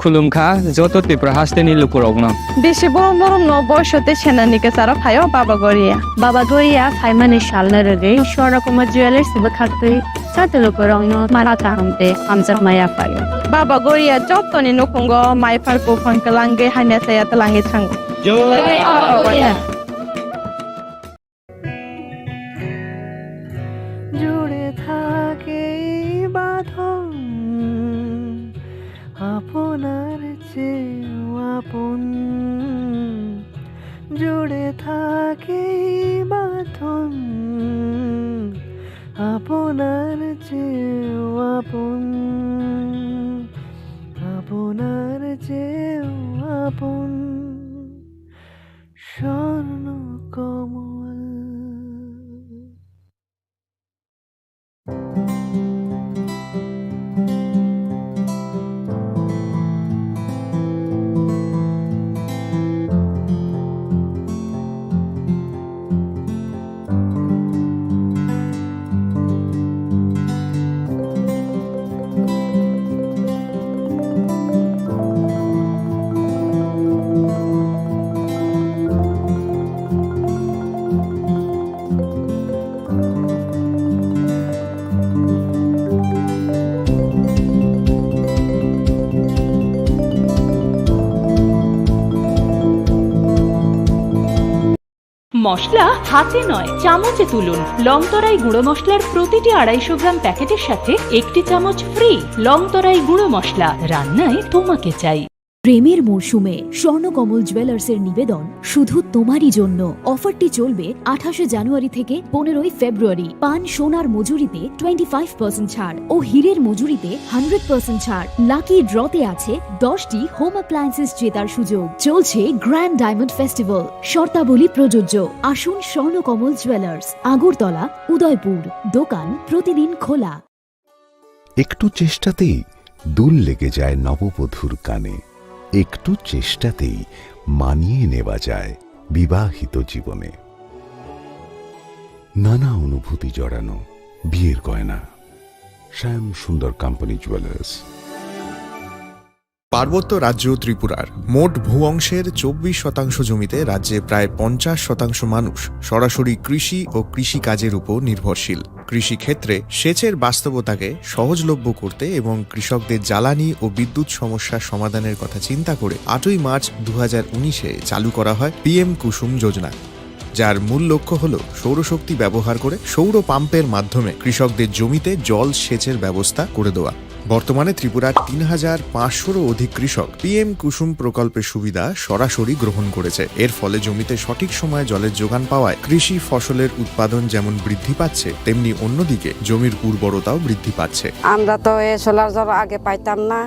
Khulumkha joto Tripura hasteni lukurokno. Bisi borom borom no boiso tei senani kwcharo phaio Baba Goria. Baba Goria phaimani salno rwgwi Swarna Kumar Jewellers bwkhaktwi joto lukurokno mara kaham tei hamjakma yaphaio. Baba Goria jotoni nukhungo maiphar buphang kwlangwi hamya saya twlangwi thango. Jai Baba Goria. জুড়ে থাকে এই বাঁধন আপনার চেয়েও আপন। জুড়ে থাকে এই বাঁধন আপনার চেয়েও আপন, আপনার চেয়েও আপন। স্বর্ণ কমল। মশলা হাতে নয়, চামচে তুলুন। লংতরাই গুঁড়ো মশলার প্রতিটি আড়াইশো গ্রাম প্যাকেটের সাথে একটি চামচ ফ্রি। লংতরাই গুঁড়ো মশলা, রান্নায় তোমাকে চাই। প্রেমের মরশুমে স্বর্ণকমল জুয়েলার্সের নিবেদন শুধু তোমারই জন্য। অফারটি চলবে আঠাশে জানুয়ারি থেকে পনেরোই ফেব্রুয়ারি। পান সোনার মজুরিতে টোয়েন্টি ফাইভ পার্সেন্ট ছাড় ও হীরের মজুরিতে হান্ড্রেড পার্সেন্ট ছাড়। লাকি ড্রতে আছে দশটি হোম অ্যাপ্লায়েন্সেস জেতার সুযোগ। চলছে গ্র্যান্ড ডায়মন্ড ফেস্টিভ্যাল। শর্তাবলী প্রযোজ্য। আসুন স্বর্ণকমল জুয়েলার্স, আগরতলা, উদয়পুর। দোকান প্রতিদিন খোলা। একটু চেষ্টাতেই দুল লেগে যায় নববধূর কানে। একটু চেষ্টাতেই মানিয়ে নেওয়া যায় বিবাহিত জীবনে। নানা অনুভূতি জড়ানো বিয়ের গয়না। শ্যাম সুন্দর কোম্পানি জুয়েলার্স। পার্বত্য রাজ্য ত্রিপুরার মোট ভূ অংশের চব্বিশ শতাংশ জমিতে রাজ্যে প্রায় পঞ্চাশ শতাংশ মানুষ সরাসরি কৃষি ও কৃষিকাজের উপর নির্ভরশীল। কৃষিক্ষেত্রে সেচের বাস্তবতাকে সহজলভ্য করতে এবং কৃষকদের জ্বালানি ও বিদ্যুৎ সমস্যা সমাধানের কথা চিন্তা করে আটই মার্চ দু হাজার উনিশে চালু করা হয় পিএম কুসুম যোজনা, যার মূল লক্ষ্য হল সৌরশক্তি ব্যবহার করে সৌর পাম্পের মাধ্যমে কৃষকদের জমিতে জল সেচের ব্যবস্থা করে দেওয়া। বর্তমানে ত্রিপুরার তিন হাজার পাঁচশোরও অধিক কৃষক পিএম কুসুম প্রকল্পের সুবিধা সরাসরি গ্রহণ করেছে। এর ফলে জমিতে সঠিক সময়ে জলের যোগান পাওয়ায় কৃষি ফসলের উৎপাদন যেমন বৃদ্ধি পাচ্ছে, তেমনি অন্যদিকে জমির উর্বরতাও বৃদ্ধি পাচ্ছে। আমরা তো এই সোলার জল আগে পাইতাম না,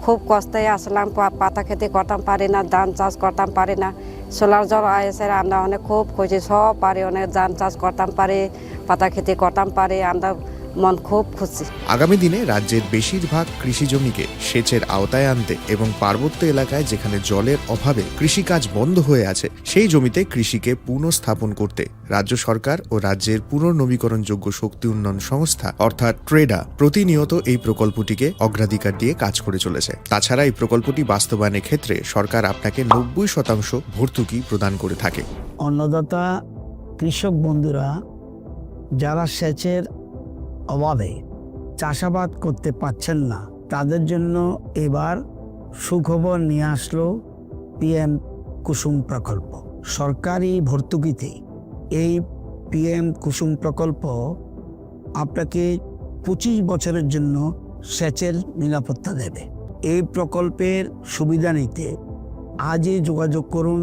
খুব কষ্টে আসলাম, পা-, পাতা খেতি করতাম পারি না, ধান চাষ করতাম পারি না। সোলার জল আইসে আমরা অনেক খুব খুশি, সব পারি, অনেক ধান চাষ করতাম পারি, পাতা খেতি করতাম পারি, আমরা মন খুব খুশি। আগামী দিনে রাজ্যের বেশিরভাগ কৃষি জমিকে সেচের আওতায় আনতে এবং পার্বত্য এলাকায় যেখানে জলের অভাবে কৃষিকাজ বন্ধ হয়ে আছে, সেই জমিতে কৃষিকে পুনঃস্থাপন করতে রাজ্য সরকার ও রাজ্যের পুনর্নবীকরণযোগ্য শক্তি উন্নয়ন সংস্থা অর্থাৎ ট্রেডা প্রতিনিয়ত এই প্রকল্পটিকে অগ্রাধিকার দিয়ে কাজ করে চলেছে। তাছাড়া এই প্রকল্পটি বাস্তবায়নের ক্ষেত্রে সরকার আপনাকে নব্বই শতাংশ ভর্তুকি প্রদান করে থাকে। অন্নদাতা কৃষক বন্ধুরা যারা সেচের অভাবে চাষাবাদ করতে পারছেন না, তাদের জন্য এবার সুখবর নিয়ে আসলো পিএম কুসুম প্রকল্প। সরকারি ভর্তুকিতে এই পিএম কুসুম প্রকল্প আপনাকে পঁচিশ বছরের জন্য সেচের নিরাপত্তা দেবে। এই প্রকল্পের সুবিধা নিতে আজই যোগাযোগ করুন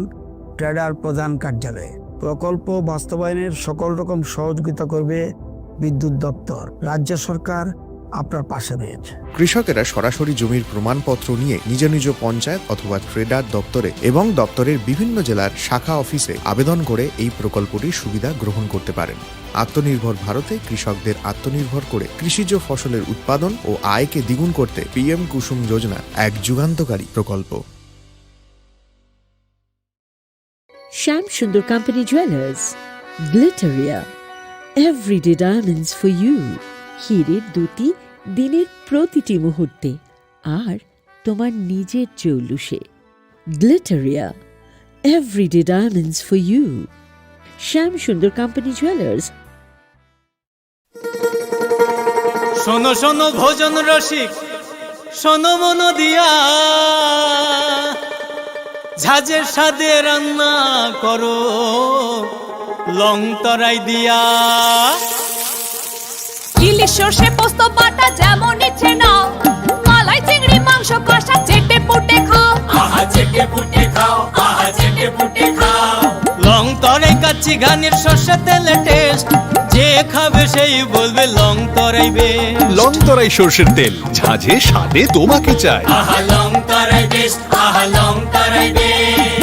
ট্রেডার প্রধান কার্যালয়ে। প্রকল্প বাস্তবায়নের সকল রকম সহযোগিতা করবে বিদ্যুৎ দপ্তর। রাজ্য সরকার আপনার পাশে রয়েছে। কৃষকেরা সরাসরি জমির প্রমাণপত্র নিয়ে নিজ নিজ পঞ্চায়েত অথবা ট্রেডার দপ্তরে এবং দপ্তরের বিভিন্ন জেলার শাখা অফিসে আবেদন করে এই প্রকল্পটির সুবিধা গ্রহণ করতে পারেন। আত্মনির্ভর ভারতে কৃষকদের আত্মনির্ভর করে কৃষিজ ফসলের উৎপাদন ও আয়কে দ্বিগুণ করতে পিএম কুসুম যোজনা এক যুগান্তকারী প্রকল্প। Shyam Sundar company jewellers, Glitteria, everyday diamonds for you. হীরের দুটি দিনের প্রতিটি মুহূর্তে আর তোমার নিজের চৌলুসে। Glitteria, everyday diamonds for you. Shyam Sundar company jewellers. শোনো শোনো ভোজন রসিক, শোনো মন দিয়া, ঝাঁঝের স্বাদে রান্না করো লং তরাই দিয়া। ইলিশ সর্ষে পোস্ত বাটা যেমন ইচ্ছে নাও, মালাই চিংড়ি মাংস কষা চেটে পুটে খাও। আহা চেটে পুটে খাও, আহা চেটে পুটে খাও। লং তরাই কাচ্চি ঘানির সর্ষে তেলে টেস্ট, যে খাবে সেই বলবে লং তরাই বেশ। লং তরাই সর্ষের তেল, ঝাঁঝে স্বাদে তোমাকে চাই। আহা লং তরাই বেশ, আহা লং তরাই বেশ।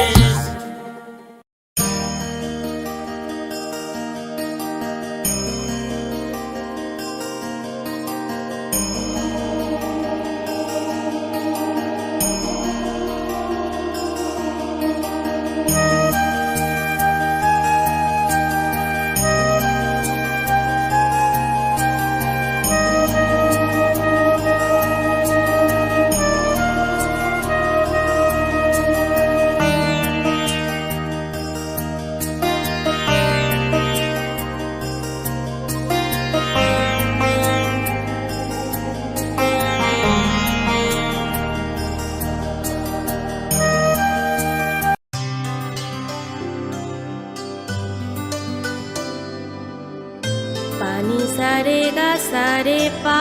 Ni sa re ga sa re pa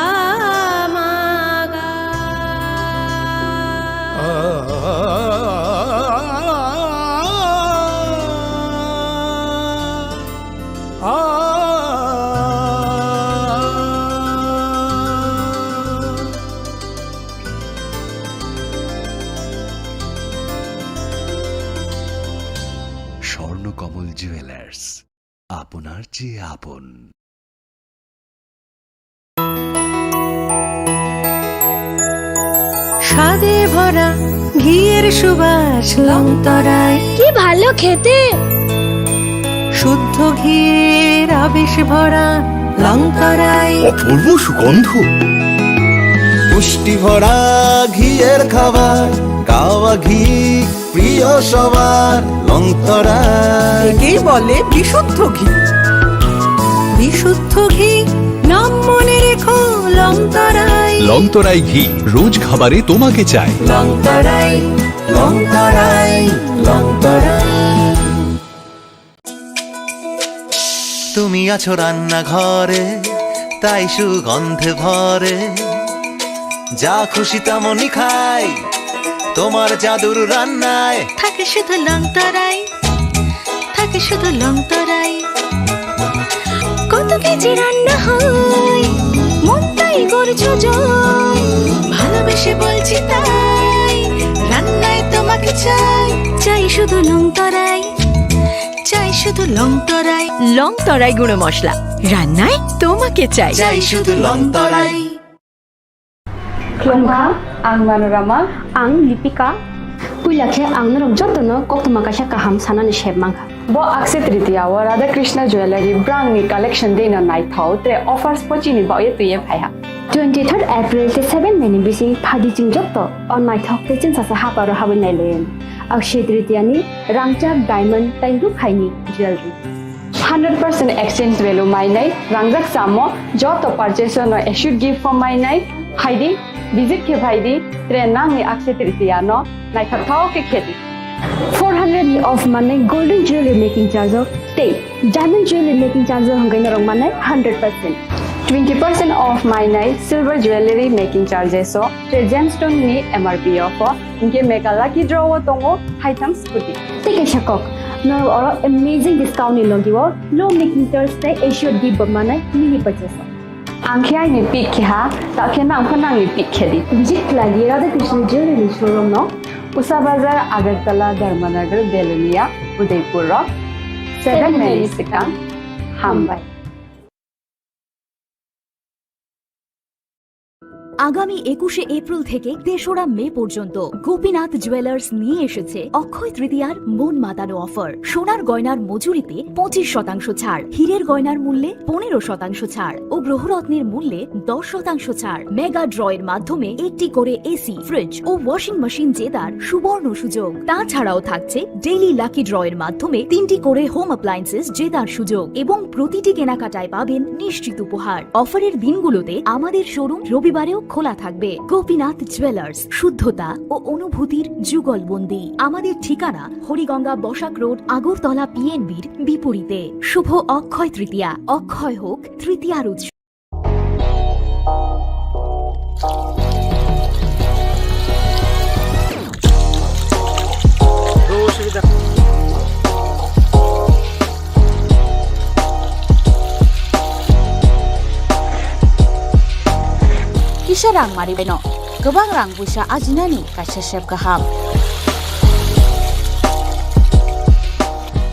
ma ga. Swarnakamal jewellers, আপনার চেয়ে আপন। স্বাদে ভরা ঘিয়ের সুবাস লংতরাই। কি ভালো খেতে। শুদ্ধ ঘিয়ের আবেশ ভরা লংতরাই। অপূর্ব সুগন্ধ। পুষ্টি ভরা ঘিয়ের খাবার, কাওয়া ঘি প্রিয় সবার, লংতরাই। একেই বলে বিশুদ্ধ ঘি। বিশুদ্ধ ঘি, নাম মনে রেখো লংতরাই। লংতরাই ঘি, রোজ খাবারে তোমাকে চাই। লংতরাই, লংতরাই, লংতরাই। তুমি আছো রান্নাঘরে, তাই সুগন্ধে ভরে। যা খুশি তেমনই খাই, তোমার জাদুর রান্নায়। থাকে শুধু লংতরাই, থাকে শুধু লংতরাই। কত কেজি রান্না হয়, মনটাই করছো জয়। ভালোবেসে বলছি তাই, রান্নায় তোমাকে চাই। চাই শুধু লংতরাই, চাই শুধু লংতরাই। লংতরাই গুঁড়ো মশলা, রান্নায় তোমাকে চাই। চাই শুধু লংতরাই। Khulumkha, ang Manorama. Ang Lipika. Puila khe ang norok jotono koktwma kaisa kaham sanani sep mankha. Bo Akshaya Tritiya o Radha Krishna Jewellery brangni collection deino naithok, tre offers bo chini bagwi twiwi phaiha. Twenty third April tei seven May ni bising phaidi chwng joto o naithok tei chwngsacha haparo habwi nailaiwi. Akshaya Tritiya ni rangchak diamond tei rukhaini jewellery. Hundred percent exchange value mainai, rangjak chamo, joto purchase no assured gift bo mainai, phaidi, visit khe phaidi, tre nangni Akshaya Tritiya no naithokthok khe khedi. Four hundred ni off manai golden jewelry making charge o tei diamond jewelry making charge o hwnkhe norok manai hundred percent. Twenty percent off mainai silver jewelry making charges o tre gemstone ni M R P o pho. Hinkhe mega lucky draw o tongo haitham scooty. Tei kaisa kok, norok oro amazing discount ni logi o low making charge tei assured gift bo manai mini purchase o. Ang khe aini pick khe ha, ta khe nang pho nangni pick khe di. Visit khlai di Radha Krishna Jewelry ni showroom no, Usa Bazar, Agartala, Dharmanagar, Belonia, Udaipur o seven May ni swkang. Hambai. আগামী একুশে এপ্রিল থেকে তেসরা মে পর্যন্ত গোপীনাথ জুয়েলার্স নিয়ে এসেছে অক্ষয় তৃতীয়ার মন মাতানো অফার। সোনার গয়নার মজুরিতে পঁচিশ শতাংশ ছাড়, হীরের গয়নার মূল্যে পনেরো শতাংশ ছাড় ও গ্রহরত্নের মূল্যে দশ শতাংশ ছাড়। মেগা ড্র এর মাধ্যমে একটি করে এসি, ফ্রিজ ও ওয়াশিং মেশিন জেতার সুবর্ণ সুযোগ। তাছাড়াও থাকছে ডেইলি লাকি ড্র এর মাধ্যমে তিনটি করে হোম অ্যাপ্লায়েন্সেস জেতার সুযোগ এবং প্রতিটি কেনাকাটায় পাবেন নিশ্চিত উপহার। অফারের দিনগুলোতে আমাদের শোরুম রবিবারেও খোলা থাকবে। গোপীনাথ জুয়েলার্স, শুদ্ধতা ও অনুভূতির যুগলবন্দি। আমাদের ঠিকানা হরিগঙ্গা বসাক রোড, আগরতলা পিএনবির বিপরীতে। শুভ অক্ষয় তৃতীয়া, অক্ষয় হোক তৃতীয়ার উৎসব। Kisa rangmari baino kwbang rang puisa ajinani kaisa sep kaham.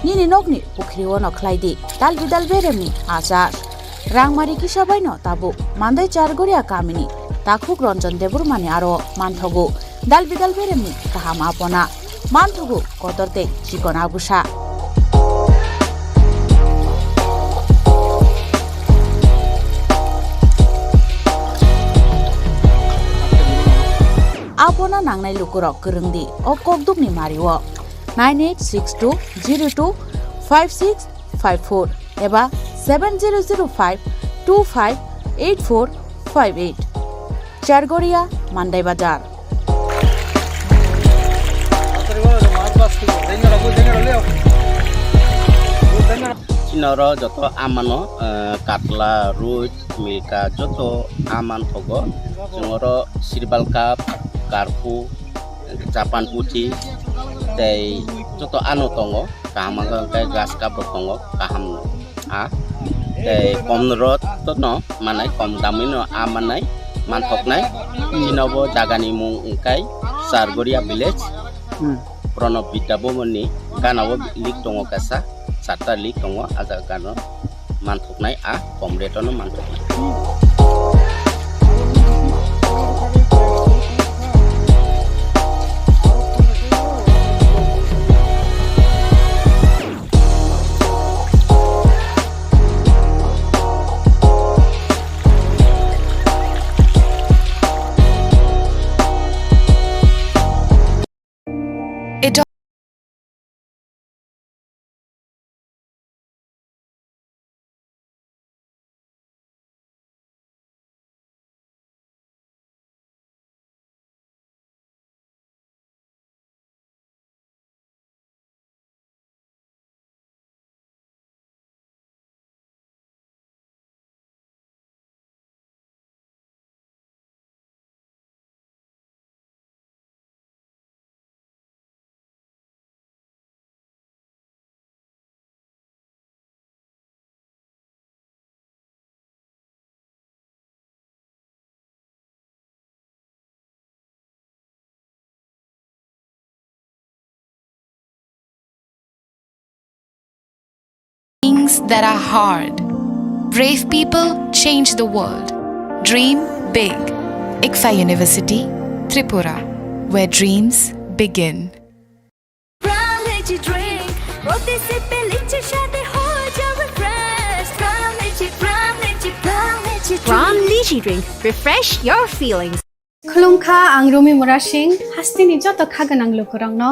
Nini nokni pukhri ono khlai di dal bidal beremni achar. Rangmari kisa baino tabuk Mandai Chargoria kamini takhuk Ranjan Debbarmani aro manthogo dal bidal beremni kaham apona. Manthogo kotor tei chikon abusa. Apona nangnai lukurok kwrwng di o kokdukni mario nine eight six two zero two five six five four eba seven zero zero five two five eight four five eight. Chargoria, Mandai Bazar. Oro joto amano, eh, katla, ruit, milka, joto aman thogo. Chwng oro sirbal cup, karpu, japan puthi, tei joto ano tongo. Kaham wngkha hwnkhe grass cup rok tongo, kaham no. A, tei kom rot no manai, kom damwi no a manai, manthoknai. Chini bo jaga ni mung wngkha Chargoria village. Hmm. Pranab Vidya Bhavan ni gana o lake tongo kaisa, charta lake tongo, a jaga no manthoknai, a kom rate no manthoknai. Things that are hard. Brave people change the world. Dream big. ICFAI University, Tripura, where dreams begin. Pran Lychee Drink, প্রতি সিপে লিচি স্বাদে হয়ে যাবে fresh। Pran Lychee, Pran Lychee, Pran Lychee Drink। Pran Lychee Drink, refresh your feelings। Khulumkha, ang Rumi Murasing, hasteni joto kha gwnang lukurokno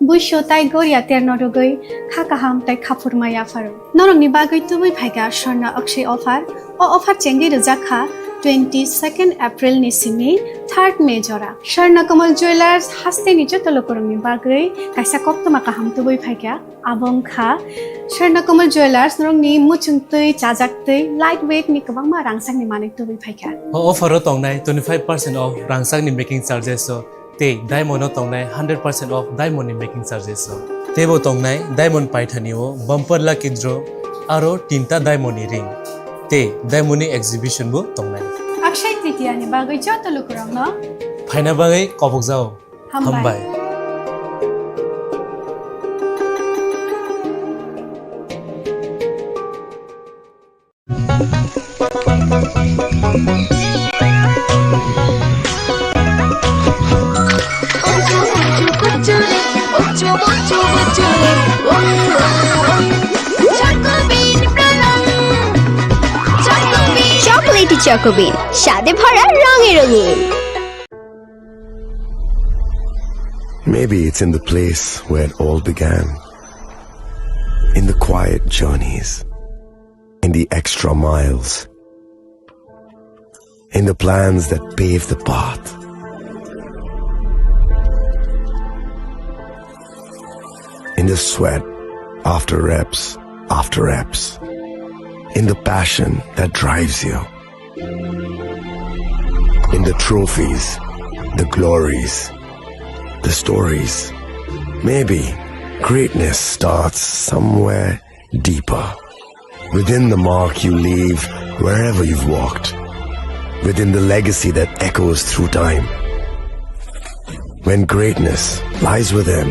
buisu tai goria terno rwgwi kha kaham tai khaphurma yapharo. Norokni bagwi tubui phaikha Swarna Akshay offer. O offer chengwi rwjak kha twenty-second April ni simi third May jora. Swarna Kamal Jewellers hasteni joto lukurokni bagwi kaisa koktwma kaham tubui phaikha. Abo wngkha Swarna Kamal Jewellers, norokni muchungtwi, chajaktwi, light weight ni kwbangma rangchakni manwi tubui phaikha. O offer o tongnai twenty-five percent off rangchakni making charges o. Tei diamond o tongnai hundred percent off diamond ni making charges o. Teibo tongnai diamond paithani o bumper lucky draw aro tinta diamond ni ring. Tei diamond ni exhibition bo tongnai. Akshay Tritiya ni bagwi joto lukurokno phaina bagwi kobokjao. Hambai. Hambai. Chocolatey Choco Bean, স্বাদে ভরা রঙে রঙিন। Maybe it's in the place where it all began. In the quiet journeys, in the extra miles, in the plans that pave the path, in the sweat after reps after reps, in the passion that drives you, in the trophies, the glories, the stories. Maybe greatness starts somewhere deeper. Within the mark you leave wherever you've walked. Within the legacy that echoes through time. When greatness lies within,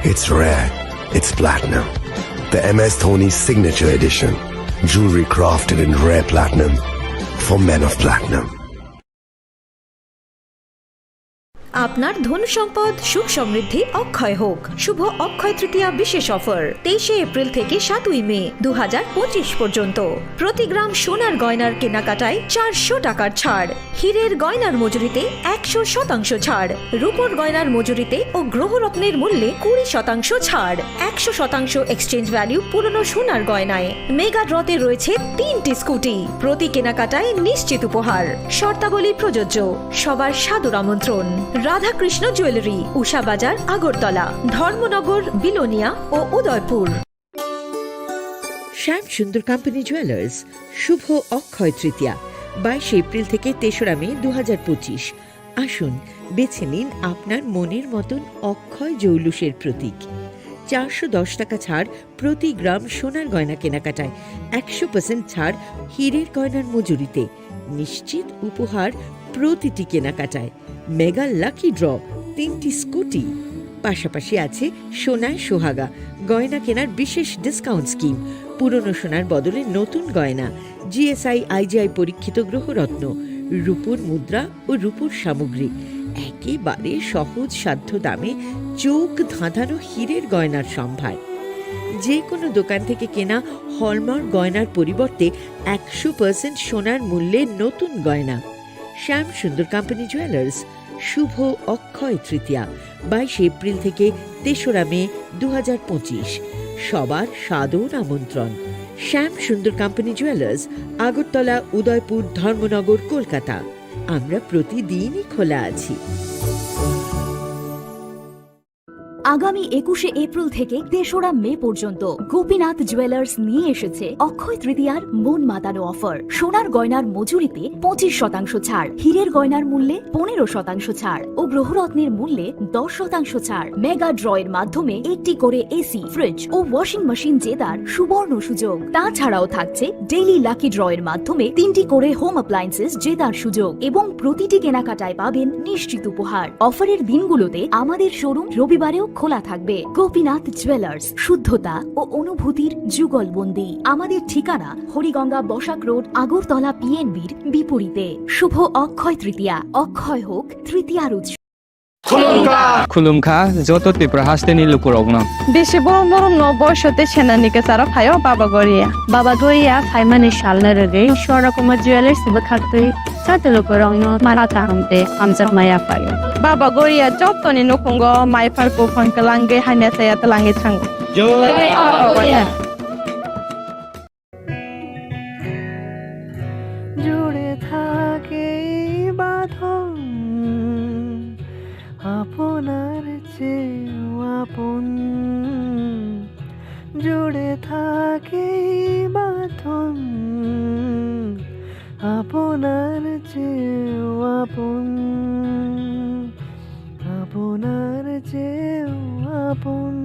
it's rare, it's platinum. The M S Dhoni Signature Edition. Jewelry crafted in rare platinum for men of platinum. আপনার ধন সম্পদ সুখ সমৃদ্ধি অক্ষয় হোক। শুভ অক্ষয় তৃতীয়া বিশেষ অফার তেইশে এপ্রিল থেকে সাতই মে দু হাজার পঁচিশ পর্যন্ত। প্রতি গ্রাম সোনার গয়নার কেনাকাটায় চারশো টাকার ছাড়, হীরের গয়নার মজুরিতে একশো শতাংশ ছাড়, রূপোর গয়নার মজুরিতে ও গ্রহরত্নের মূল্যে কুড়ি শতাংশ ছাড়, একশো শতাংশ এক্সচেঞ্জ ভ্যালু পুরনো সোনার গয়নায়। মেগা ড্রতে রয়েছে তিনটি স্কুটি, প্রতি কেনাকাটায় নিশ্চিত উপহার। শর্তাবলী প্রযোজ্য। সবার সাদর আমন্ত্রণ। রাধাকৃষ্ণ জুয়েলারি, উষা বাজার, আগরতলা, ধর্মনগর, বিলোনিয়া ও উদয়পুর। শ্যাম সুন্দর কোম্পানি জুয়েলার্স, শুভ অক্ষয় তৃতীয়া, বাইশে এপ্রিল থেকে তেসরা মে দু হাজার পঁচিশ। আসুন, বেছে নিন আপনার মনের মতন অক্ষয় জৌলুসের প্রতীক। চারশো দশ টাকা ছাড় প্রতি গ্রাম সোনার গয়না কেনাকাটায়, একশো পার্সেন্ট ছাড় হীরের গয়নার মজুরিতে, নিশ্চিত উপহার প্রতিটি কেনাকাটায়, মেগা লাকি ড্র, তিনটি স্কুটি, পাশাপাশি আছে সোনায় সোহাগা গয়না কেনার বিশেষ ডিসকাউন্ট স্কিম, পুরনো সোনার বদলে নতুন গয়না, জিএসআই আইজিআই পরীক্ষিত গ্রহরত্ন, রূপোর মুদ্রা ও রূপোর সামগ্রী, একেবারে সহজ সাধ্য দামে চোখ ধাঁধানো হীরের গয়নার সম্ভার। যে কোনো দোকান থেকে কেনা হলমার্ক গয়নার পরিবর্তে একশো পার্সেন্ট সোনার মূল্যে নতুন গয়না। শ্যাম সুন্দর কোম্পানি জুয়েলার্স, শুভ অক্ষয় তৃতীয়া, বাইশে এপ্রিল থেকে তেসরা মে দু হাজার পঁচিশ। সবার সাদর আমন্ত্রণ। শ্যাম সুন্দর কোম্পানি জুয়েলার্স, আগরতলা, উদয়পুর, ধর্মনগর, কলকাতা। আমরা প্রতিদিনই খোলা আছি। আগামী একুশে এপ্রিল থেকে তেসরা মে পর্যন্ত গোপীনাথ জুয়েলার্স নিয়ে এসেছে অক্ষয় তৃতীয়ার মন মাতানো অফার। সোনার গয়নার মজুরিতে পঁচিশ শতাংশ ছাড়, হীরের গয়নার মূল্যে পনেরো শতাংশ ছাড় ও গ্রহরত্নের মূল্যে দশ শতাংশ ছাড়। মেগা ড্রয়ের মাধ্যমে একটি করে এসি, ফ্রিজ ও ওয়াশিং মেশিন জেতার সুবর্ণ সুযোগ। তাছাড়াও থাকছে ডেইলি লাকি ড্রয়ের মাধ্যমে তিনটি করে হোম অ্যাপ্লায়েন্সেস জেতার সুযোগ এবং প্রতিটি কেনাকাটায় পাবেন নিশ্চিত উপহার। অফারের দিনগুলোতে আমাদের শোরুম রবিবারেও খোলা থাকবে। গোপীনাথ জুয়েলার্স, শুদ্ধতা ও অনুভূতির যুগলবন্দি। আমাদের ঠিকানা হরিগঙ্গা বসাক রোড, আগরতলা পিএনবির বিপরীতে। শুভ অক্ষয় তৃতীয়া, অক্ষয় হোক তৃতীয়ার উৎসব। Khulumkha, joto Tripura hasteni lukurokno. Bisi borom borom no boisote senani kwcharo phaio Baba Goria. Baba Goria phaimani salno rwgwi Swarna Kumar Jewellers bwkhaktwi joto lukurokno mara kaham tei hamjakma yaphaio. Baba Goria jotoni nukhungo maiphar buphang kwlangwi hamya chaya twlangwi thango. জয় বাবা গোরিয়া। জুড়ে থাকে এই বাঁধন আপনার চেয়েও আপন, জুড়ে থাকে এই বাঁধন আপনার চেয়েও আপন, আপনার চেয়েও আপন।